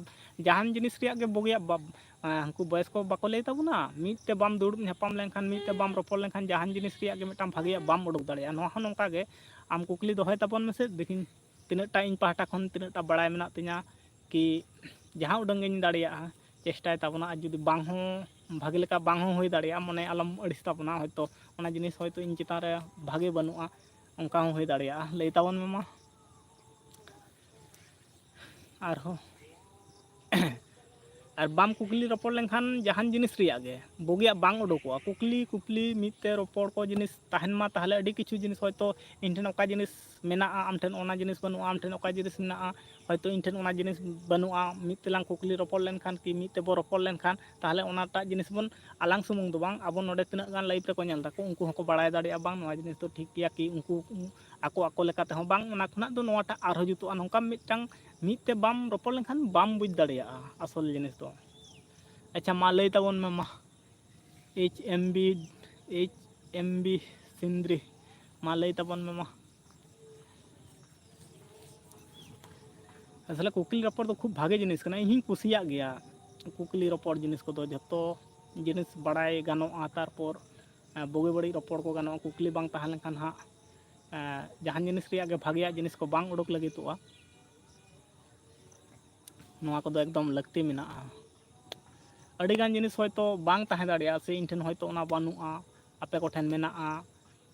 ᱡᱟᱦᱟᱱ ᱡᱤᱱᱤᱥ ᱨᱮᱭᱟᱜ ᱜᱮ ᱵᱩᱜᱤᱭᱟᱜ ᱵᱟᱵ-, ᱮ, ᱩᱱᱠᱩ ᱵᱚᱭᱮᱥ ᱠᱚ ᱵᱟᱠᱚ ᱞᱟᱹᱭ ᱛᱟᱵᱚᱱᱟ, ᱢᱤᱫ ᱛᱮ ᱵᱟᱢ ᱫᱩᱲᱩᱵ ᱧᱟᱯᱟᱢ ᱞᱮᱱᱠᱷᱟᱱ, ᱢᱤᱫ ᱛᱮ ᱵᱟᱢ ᱨᱚᱯᱚᱲ ᱞᱮᱱᱠᱷᱟᱱ ᱡᱟᱦᱟᱱ ᱡᱤᱱᱤᱥ ᱨᱮᱭᱟᱜ ᱜᱮ ᱢᱤᱫᱴᱟᱝ ᱵᱷᱟᱜᱮᱭᱟᱜ ᱵᱟᱢ ᱩᱰᱩᱠ ᱫᱟᱲᱮᱭᱟᱜᱼᱟ᱾ ᱱᱚᱣᱟ ᱦᱚᱸ ᱱᱚᱝᱠᱟ ᱜᱮ, ᱟᱢ ᱠᱩᱠᱞᱤ ᱫᱚᱦᱚᱭ ᱛᱟᱵᱚᱱ ᱢᱮᱥᱮ, ᱫᱮᱠᱷᱤᱧ ᱛᱤᱱᱟᱹᱜ ᱴᱟ ᱤᱧ ᱯᱟᱦᱴᱟ ᱠᱷᱚᱱ ᱛᱤᱱᱟᱹᱜ ᱴᱟ ᱵᱟᱲᱟᱭ ᱢᱮᱱᱟᱜ ᱛᱤᱧᱟ, ᱠᱤ ᱡᱟᱦᱟᱸ ᱩᱰᱟᱹᱝ ᱜᱤᱧ ᱫᱟᱲᱮᱭᱟᱜᱼᱟ ᱪᱮᱥᱴᱟᱭ ᱛᱟᱵᱚᱱᱟ᱾ ᱟᱨ ᱡᱩᱫᱤ ᱵᱟᱝ ᱦᱚᱸ ᱵᱷᱟᱜᱮ ᱞᱮᱠᱟ ᱵᱟᱝ ᱦᱚᱸ ᱦᱩᱭ ᱫᱟᱲᱮᱭᱟᱜᱼᱟ, ᱢᱚᱱᱮ ᱟᱞᱚᱢ ᱟᱹᱲᱤᱥ ᱛᱟᱵᱚᱱᱟ, ᱦᱚᱭᱛᱳ ᱚᱱᱟ ᱡᱤᱱᱤᱥ ᱦᱚᱭᱛᱳ ᱤᱧ ᱪᱮᱛᱟᱱ ᱨᱮ ᱵᱷᱟᱜᱮ ᱵᱟᱹᱱᱩᱜᱼᱟ, ᱚᱱᱠᱟ ᱦᱚᱸ ᱦᱩᱭ ᱫᱟᱲᱮᱭᱟᱜᱼᱟ᱾ ᱞᱟᱹᱭ ᱛᱟᱵᱚᱱ ᱢᱮ ᱢᱟ᱾ ᱟᱨᱦᱚᱸ ᱟᱨ ᱵᱟᱢ ᱠᱩᱠᱞᱤ ᱨᱚᱯᱚᱲ ᱞᱮᱱᱠᱷᱟᱱ ᱡᱟᱦᱟᱱ ᱡᱤᱱᱤᱥ ᱨᱮᱭᱟᱜ ᱜᱮ ᱵᱩᱜᱤᱭᱟᱜ ᱵᱟᱝ ᱩᱰᱩᱠᱚᱜᱼᱟ᱾ ᱠᱩᱠᱞᱤ ᱠᱩᱠᱞᱤ ᱢᱤᱫ ᱛᱮ ᱨᱚᱯᱚᱲ ᱠᱚ ᱡᱤᱱᱤᱥ ᱛᱟᱦᱮᱱ ᱢᱟ, ᱛᱟᱦᱚᱞᱮ ᱟᱹᱰᱤ ᱠᱤᱪᱷᱩ ᱡᱤᱱᱤᱥ ᱦᱚᱭᱛᱳ ᱤᱧ ᱴᱷᱮᱱ ᱚᱠᱟ ᱡᱤᱱᱤᱥ ᱢᱮᱱᱟᱜᱼᱟ, ᱟᱢ ᱴᱷᱮᱱ ᱚᱱᱟ ᱡᱤᱱᱤᱥ ᱵᱟᱹᱱᱩᱜᱼᱟ, ᱟᱢ ᱴᱷᱮᱱ ᱚᱠᱟ ᱡᱤᱱᱤᱥ ᱢᱮᱱᱟᱜᱼᱟ, ᱦᱚᱭᱛᱳ ᱤᱧ ᱴᱷᱮᱱ ᱚᱱᱟ ᱡᱤᱱᱤᱥ ᱵᱟᱹᱱᱩᱜᱼᱟ᱾ ᱢᱤᱫ ᱛᱮᱞᱟᱝ ᱠᱩᱠᱞᱤ ᱨᱚᱯᱚᱲ ᱞᱮᱱᱠᱷᱟᱱ ᱠᱤ ᱢᱤᱫ ᱛᱮᱵᱚ ᱨᱚᱯᱚᱲ ᱞᱮᱱᱠᱷᱟᱱ, ᱛᱟᱦᱚᱞᱮ ᱚᱱᱟᱴᱟᱜ ᱡᱤᱱᱤᱥ ᱵᱚᱱ, ᱟᱞᱟᱝ ᱥᱩᱢᱩᱝ ᱫᱚ ᱵᱟᱝ, ᱟᱵᱚ ᱱᱚᱰᱮ ᱛᱤᱱᱟᱹᱜ ᱜᱟᱱ ᱞᱟᱭᱤᱵᱷ ᱨᱮᱠᱚ ᱧᱮᱞ ᱫᱟᱠᱚ, ᱩᱱᱠᱩ ᱦᱚᱸᱠᱚ ᱵᱟᱲᱟᱭ ᱫᱟᱲᱮᱭᱟᱜᱼᱟ, ᱵᱟᱝ ᱱᱚᱣᱟ ᱡᱤᱱᱤᱥ ᱫᱚ ᱴᱷᱤᱠ ᱜᱮᱭᱟ ᱠᱤ ᱩᱱᱠᱩ ᱟᱠᱚ ᱟᱠᱚ ᱞᱮᱠᱟ ᱛᱮᱦᱚᱸ, ᱵᱟᱝ ᱚᱱᱟ ᱠᱷᱚᱱᱟᱜ ᱫᱚ ᱱᱚᱣᱟᱴᱟᱜ ᱟᱨᱦᱚᱸ ᱡᱩᱛᱩᱜᱼᱟ᱾ ᱱᱚᱝᱠᱟ ᱢᱤᱫᱴᱟᱝ ᱢᱤᱫ ᱛᱮ ᱵᱟᱢ ᱨᱚᱯᱚᱲ ᱞᱮᱱᱠᱷᱟᱱ ᱵᱟᱢ ᱵᱩᱡᱽ ᱫᱟᱲᱮᱭᱟᱜᱼᱟ ᱟᱥᱚᱞ ᱡᱤᱱᱤᱥ ᱫᱚ᱾ ᱟᱪᱪᱷᱟ, ᱢᱟ ᱞᱟᱹᱭ ᱛᱟᱵᱚᱱ ᱢᱮ ᱢᱟ, H M B, H M B Sindri, ᱢᱟ ᱞᱟᱹᱭ ᱛᱟᱵᱚᱱ ᱢᱮ ᱢᱟ᱾ ᱟᱥᱚᱞᱮ ᱠᱩᱠᱞᱤ ᱨᱚᱯᱚᱲ ᱫᱚ ᱠᱷᱩᱵ ᱵᱷᱟᱜᱮ ᱡᱤᱱᱤᱥ ᱠᱟᱱᱟ, ᱤᱧ ᱦᱚᱸᱧ ᱠᱩᱥᱤᱭᱟᱜ ᱜᱮᱭᱟ ᱠᱩᱠᱞᱤ ᱨᱚᱯᱚᱲ ᱡᱤᱱᱤᱥ ᱠᱚᱫᱚ᱾ ᱡᱷᱚᱛᱚ ᱡᱤᱱᱤᱥ ᱵᱟᱲᱟᱭ ᱜᱟᱱᱚᱜᱼᱟ, ᱛᱟᱨᱯᱚᱨ ᱮᱸ, ᱵᱩᱜᱤ ᱵᱟᱹᱲᱤᱡ ᱨᱚᱯᱚᱲ ᱠᱚ ᱜᱟᱱᱚᱜᱼᱟ᱾ ᱠᱩᱠᱞᱤ ᱵᱟᱝ ᱛᱟᱦᱮᱸ ᱞᱮᱱᱠᱷᱟᱱ ᱦᱟᱸᱜ, ᱮᱸ, ᱡᱟᱦᱟᱱ ᱡᱤᱱᱤᱥ ᱨᱮᱭᱟᱜ ᱜᱮ ᱵᱷᱟᱜᱮᱭᱟᱜ ᱡᱤᱱᱤᱥ ᱠᱚ ᱵᱟᱝ ᱩᱰᱩᱠ ᱞᱟᱹᱜᱤᱫᱚᱜᱼᱟ᱾ ᱱᱚᱣᱟ ᱠᱚᱫᱚ ᱮᱠᱫᱚᱢ ᱞᱟᱹᱠᱛᱤ ᱢᱮᱱᱟᱜᱼᱟ᱾ ᱟᱹᱰᱤᱜᱟᱱ ᱡᱤᱱᱤᱥ ᱦᱚᱭᱛᱳ ᱵᱟᱝ ᱛᱟᱦᱮᱸ ᱫᱟᱲᱮᱭᱟᱜᱼᱟ, ᱥᱮ ᱤᱧ ᱴᱷᱮᱱ ᱦᱚᱭᱛᱳ ᱚᱱᱟ ᱵᱟᱹᱱᱩᱜᱼᱟ, ᱟᱯᱮ ᱠᱚᱴᱷᱮᱱ ᱢᱮᱱᱟᱜᱼᱟ᱾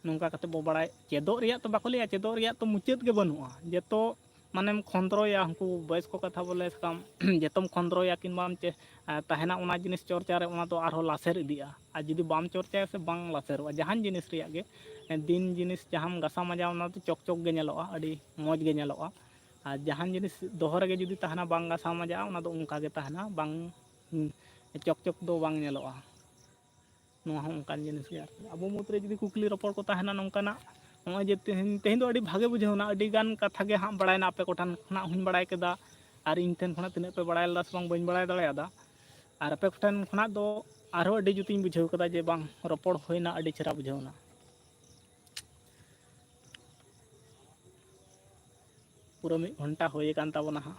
ᱱᱚᱝᱠᱟ ᱠᱟᱛᱮ ᱵᱚ ᱵᱟᱲᱟᱭ ᱪᱮᱫᱚᱜ ᱨᱮᱭᱟᱜ ᱛᱚ ᱵᱟᱠᱚ ᱞᱟᱹᱭᱟ, ᱪᱮᱫᱚᱜ ᱨᱮᱭᱟᱜ ᱛᱚ ᱢᱩᱪᱟᱹᱫ ᱜᱮ ᱵᱟᱹᱱᱩᱜᱼᱟ᱾ ᱡᱮᱛᱚ ᱢᱟᱱᱮᱢ ᱠᱷᱚᱸᱫᱽᱨᱚᱭᱟ, ᱩᱱᱠᱩ ᱵᱚᱭᱮᱥ ᱠᱚ ᱠᱟᱛᱷᱟ ᱵᱚᱞᱮ ᱥᱟᱠᱟᱢ ᱡᱮᱛᱚᱢ ᱠᱷᱚᱸᱫᱽᱨᱚᱭᱟ ᱠᱤᱝᱵᱟᱢ ᱪᱮ-, ᱮ, ᱛᱟᱦᱮᱱᱟ ᱚᱱᱟ ᱡᱤᱱᱤᱥ ᱪᱚᱨᱪᱟ ᱨᱮ, ᱚᱱᱟ ᱫᱚ ᱟᱨᱦᱚᱸ ᱞᱟᱥᱮᱨ ᱤᱫᱤᱜᱼᱟ᱾ ᱟᱨ ᱡᱩᱫᱤ ᱵᱟᱢ ᱪᱚᱨᱪᱟᱭᱟ ᱥᱮ ᱵᱟᱝ ᱞᱟᱥᱮᱨᱚᱜᱼᱟ, ᱡᱟᱦᱟᱱ ᱡᱤᱱᱤᱥ ᱨᱮᱭᱟᱜ ᱜᱮ, ᱮ, ᱫᱤᱱ ᱡᱤᱱᱤᱥ ᱡᱟᱦᱟᱸᱢ ᱜᱟᱥᱟᱣ ᱢᱟᱡᱟᱣᱟ ᱚᱱᱟ ᱫᱚ ᱪᱚᱠ ᱪᱚᱠ ᱜᱮ ᱧᱮᱞᱚᱜᱼᱟ, ᱟᱹᱰᱤ ᱢᱚᱡᱽ ᱜᱮ ᱧᱮᱞᱚᱜᱼᱟ᱾ ᱟᱨ ᱡᱟᱦᱟᱱ ᱡᱤᱱᱤᱥ ᱫᱚᱦᱚ ᱨᱮᱜᱮ ᱡᱩᱫᱤ ᱛᱟᱦᱮᱱᱟ, ᱵᱟᱝ ᱜᱟᱥᱟᱣ ᱢᱟᱡᱟᱜᱼᱟ, ᱚᱱᱟ ᱫᱚ ᱚᱱᱠᱟ ᱜᱮ ᱛᱟᱦᱮᱱᱟ, ᱵᱟᱝ, ᱦᱩᱸ, ᱪᱚᱠ ᱪᱚᱠ ᱫᱚ ᱵᱟᱝ ᱧᱮᱞᱚᱜᱼᱟ᱾ ᱱᱚᱣᱟ ᱦᱚᱸ ᱚᱱᱠᱟᱱ ᱡᱤᱱᱤᱥ ᱜᱮ ᱟᱨᱠᱤ᱾ ᱟᱵᱚ ᱢᱩᱫᱽᱨᱮ ᱡᱩᱫᱤ ᱠᱩᱠᱞᱤ ᱨᱚᱯᱚᱲ ᱠᱚ ᱛᱟᱦᱮᱱᱟ ᱱᱚᱝᱠᱟᱱᱟᱜ, ᱱᱚᱜᱼᱚᱭ ᱡᱮ ᱛᱮᱦᱮᱧ, ᱛᱮᱦᱮᱧ ᱫᱚ ᱟᱹᱰᱤ ᱵᱷᱟᱜᱮ ᱵᱩᱡᱷᱟᱹᱣ ᱮᱱᱟ, ᱟᱹᱰᱤ ᱜᱟᱱ ᱠᱟᱛᱷᱟ ᱜᱮ ᱦᱟᱸᱜ ᱵᱟᱲᱟᱭᱮᱱᱟ, ᱟᱯᱮ ᱠᱚᱴᱷᱮᱱ ᱠᱷᱚᱱᱟᱜ ᱦᱚᱸᱧ ᱵᱟᱲᱟᱭ ᱠᱮᱫᱟ, ᱟᱨ ᱤᱧ ᱴᱷᱮᱱ ᱠᱷᱚᱱᱟᱜ ᱛᱤᱱᱟᱹᱜ ᱯᱮ ᱵᱟᱲᱟᱭ ᱞᱮᱫᱟ ᱥᱮ ᱵᱟᱝ ᱵᱟᱹᱧ ᱵᱟᱲᱟᱭ ᱫᱟᱲᱮᱭᱟᱫᱟ᱾ ᱟᱨ ᱟᱯᱮ ᱠᱚᱴᱷᱮᱱ ᱠᱷᱚᱱᱟᱜ ᱫᱚ ᱟᱨᱦᱚᱸ ᱟᱹᱰᱤ ᱡᱩᱛᱤᱧ ᱵᱩᱡᱷᱟᱹᱣ ᱠᱮᱫᱟ ᱡᱮ ᱵᱟᱝ, ᱨᱚᱯᱚᱲ ᱦᱩᱭᱱᱟ, ᱟᱹᱰᱤ ᱪᱮᱦᱨᱟ ᱵᱩᱡᱷᱟᱹᱣ ᱮᱱᱟ᱾ ᱯᱩᱨᱟᱹ ᱢᱤᱫ ᱜᱷᱚᱱᱴᱟ ᱦᱩᱭ ᱟᱠᱟᱱ ᱛᱟᱵᱚᱱᱟ ᱦᱟᱸᱜ᱾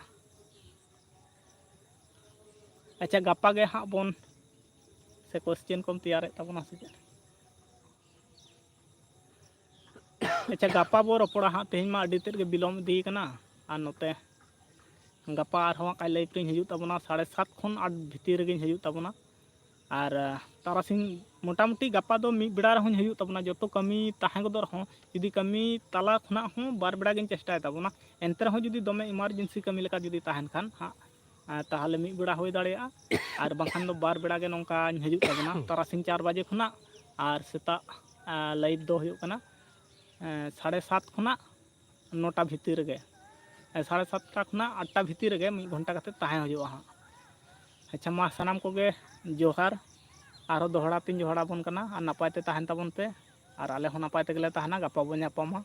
ᱟᱪᱪᱷᱟ, ᱜᱟᱯᱟ ᱜᱮ ᱦᱟᱸᱜ ᱵᱚᱱ, ᱥᱮ question ᱠᱚᱢ ᱛᱮᱭᱟᱨᱮᱫ ᱛᱟᱵᱚᱱᱟ ᱥᱮ ᱪᱮᱫ? ᱟᱪᱪᱷᱟ, ᱜᱟᱯᱟ ᱵᱚ ᱨᱚᱯᱚᱲᱟ ᱦᱟᱸᱜ᱾ ᱛᱮᱦᱮᱧ ᱢᱟ ᱟᱹᱰᱤ ᱛᱮᱫ ᱜᱮ ᱵᱤᱞᱚᱢ ᱤᱫᱤ ᱠᱟᱱᱟ᱾ ᱟᱨ ᱱᱚᱛᱮ ᱜᱟᱯᱟ ᱟᱨᱦᱚᱸ ᱦᱟᱸᱜ ᱠᱷᱟᱡ live ᱨᱤᱧ ᱦᱤᱡᱩᱜ ᱛᱟᱵᱚᱱᱟ, ᱥᱟᱲᱮ ᱥᱟᱛ ᱠᱷᱚᱱ ᱟᱴ ᱵᱷᱤᱛᱤᱨ ᱨᱮᱜᱮᱧ ᱦᱤᱡᱩᱜ ᱛᱟᱵᱚᱱᱟ᱾ ᱟᱨ, ᱟᱸ, ᱛᱟᱨᱟᱥᱤᱧ ᱢᱚᱴᱟᱢᱩᱴᱤ ᱜᱟᱯᱟ ᱫᱚ ᱢᱤᱫ ᱵᱮᱲᱟ ᱨᱮᱦᱚᱸᱧ ᱦᱤᱡᱩᱜ ᱛᱟᱵᱚᱱᱟ, ᱡᱚᱛᱚ ᱠᱟᱹᱢᱤ ᱛᱟᱦᱮᱸ ᱜᱚᱫᱚᱜ ᱨᱮᱦᱚᱸ, ᱡᱩᱫᱤ ᱠᱟᱹᱢᱤ ᱛᱟᱞᱟ ᱠᱷᱚᱱᱟᱜ ᱦᱚᱸ ᱵᱟᱨ ᱵᱮᱲᱟ ᱜᱤᱧ ᱪᱮᱥᱴᱟᱭ ᱛᱟᱵᱚᱱᱟ᱾ ᱮᱱᱛᱮ ᱨᱮᱦᱚᱸ ᱡᱩᱫᱤ ᱫᱚᱢᱮ emergency ᱠᱟᱹᱢᱤ ᱞᱮᱠᱟ ᱡᱩᱫᱤ ᱛᱟᱦᱮᱱ ᱠᱷᱟᱱ ᱦᱟᱸᱜ, ᱟᱸ, ᱛᱟᱦᱚᱞᱮ ᱢᱤᱫ ᱵᱮᱲᱟ ᱦᱩᱭ ᱫᱟᱲᱮᱭᱟᱜᱼᱟ᱾ ᱟᱨ ᱵᱟᱝᱠᱷᱟᱱ ᱫᱚ ᱵᱟᱨ ᱵᱮᱲᱟ ᱜᱮ ᱱᱚᱝᱠᱟᱧ ᱦᱤᱡᱩᱜ ᱛᱟᱵᱚᱱᱟ, ᱛᱟᱨᱟᱥᱤᱧ ᱪᱟᱨ ᱵᱟᱡᱮ ᱠᱷᱚᱱᱟᱜ ᱟᱨ ᱥᱮᱛᱟᱜ, ᱟᱸ, live ᱫᱚ ᱦᱩᱭᱩᱜ ᱠᱟᱱᱟ, ᱟᱸ, ᱥᱟᱲᱮ ᱥᱟᱛ ᱠᱷᱚᱱᱟᱜ ᱱᱚᱴᱟ ᱵᱷᱤᱛᱤᱨ ᱨᱮᱜᱮ, ᱥᱟᱲᱮ ᱥᱟᱛᱴᱟ ᱠᱷᱚᱱᱟᱜ ᱟᱴᱴᱟ ᱵᱷᱤᱛᱤᱨ ᱨᱮᱜᱮ ᱢᱤᱫ ᱜᱷᱚᱱᱴᱟ ᱠᱟᱛᱮ ᱛᱟᱦᱮᱸ ᱦᱩᱭᱩᱜᱼᱟ ᱦᱟᱸᱜ᱾ ᱟᱪᱪᱷᱟ, ᱢᱟ ᱥᱟᱱᱟᱢ ᱠᱚᱜᱮ ᱡᱚᱦᱟᱨ᱾ ᱟᱨᱦᱚᱸ ᱫᱚᱦᱲᱟ ᱛᱤᱧ ᱡᱚᱦᱟᱨ ᱟᱵᱚᱱ ᱠᱟᱱᱟ, ᱟᱨ ᱱᱟᱯᱟᱭ ᱛᱮ ᱛᱟᱦᱮᱱ ᱛᱟᱵᱚᱱ ᱯᱮ, ᱟᱨ ᱟᱞᱮ ᱦᱚᱸ ᱱᱟᱯᱟᱭ ᱛᱮᱜᱮ ᱞᱮ ᱛᱟᱦᱮᱱᱟ᱾ ᱜᱟᱯᱟ ᱵᱚᱱ ᱧᱟᱯᱟᱢᱟ᱾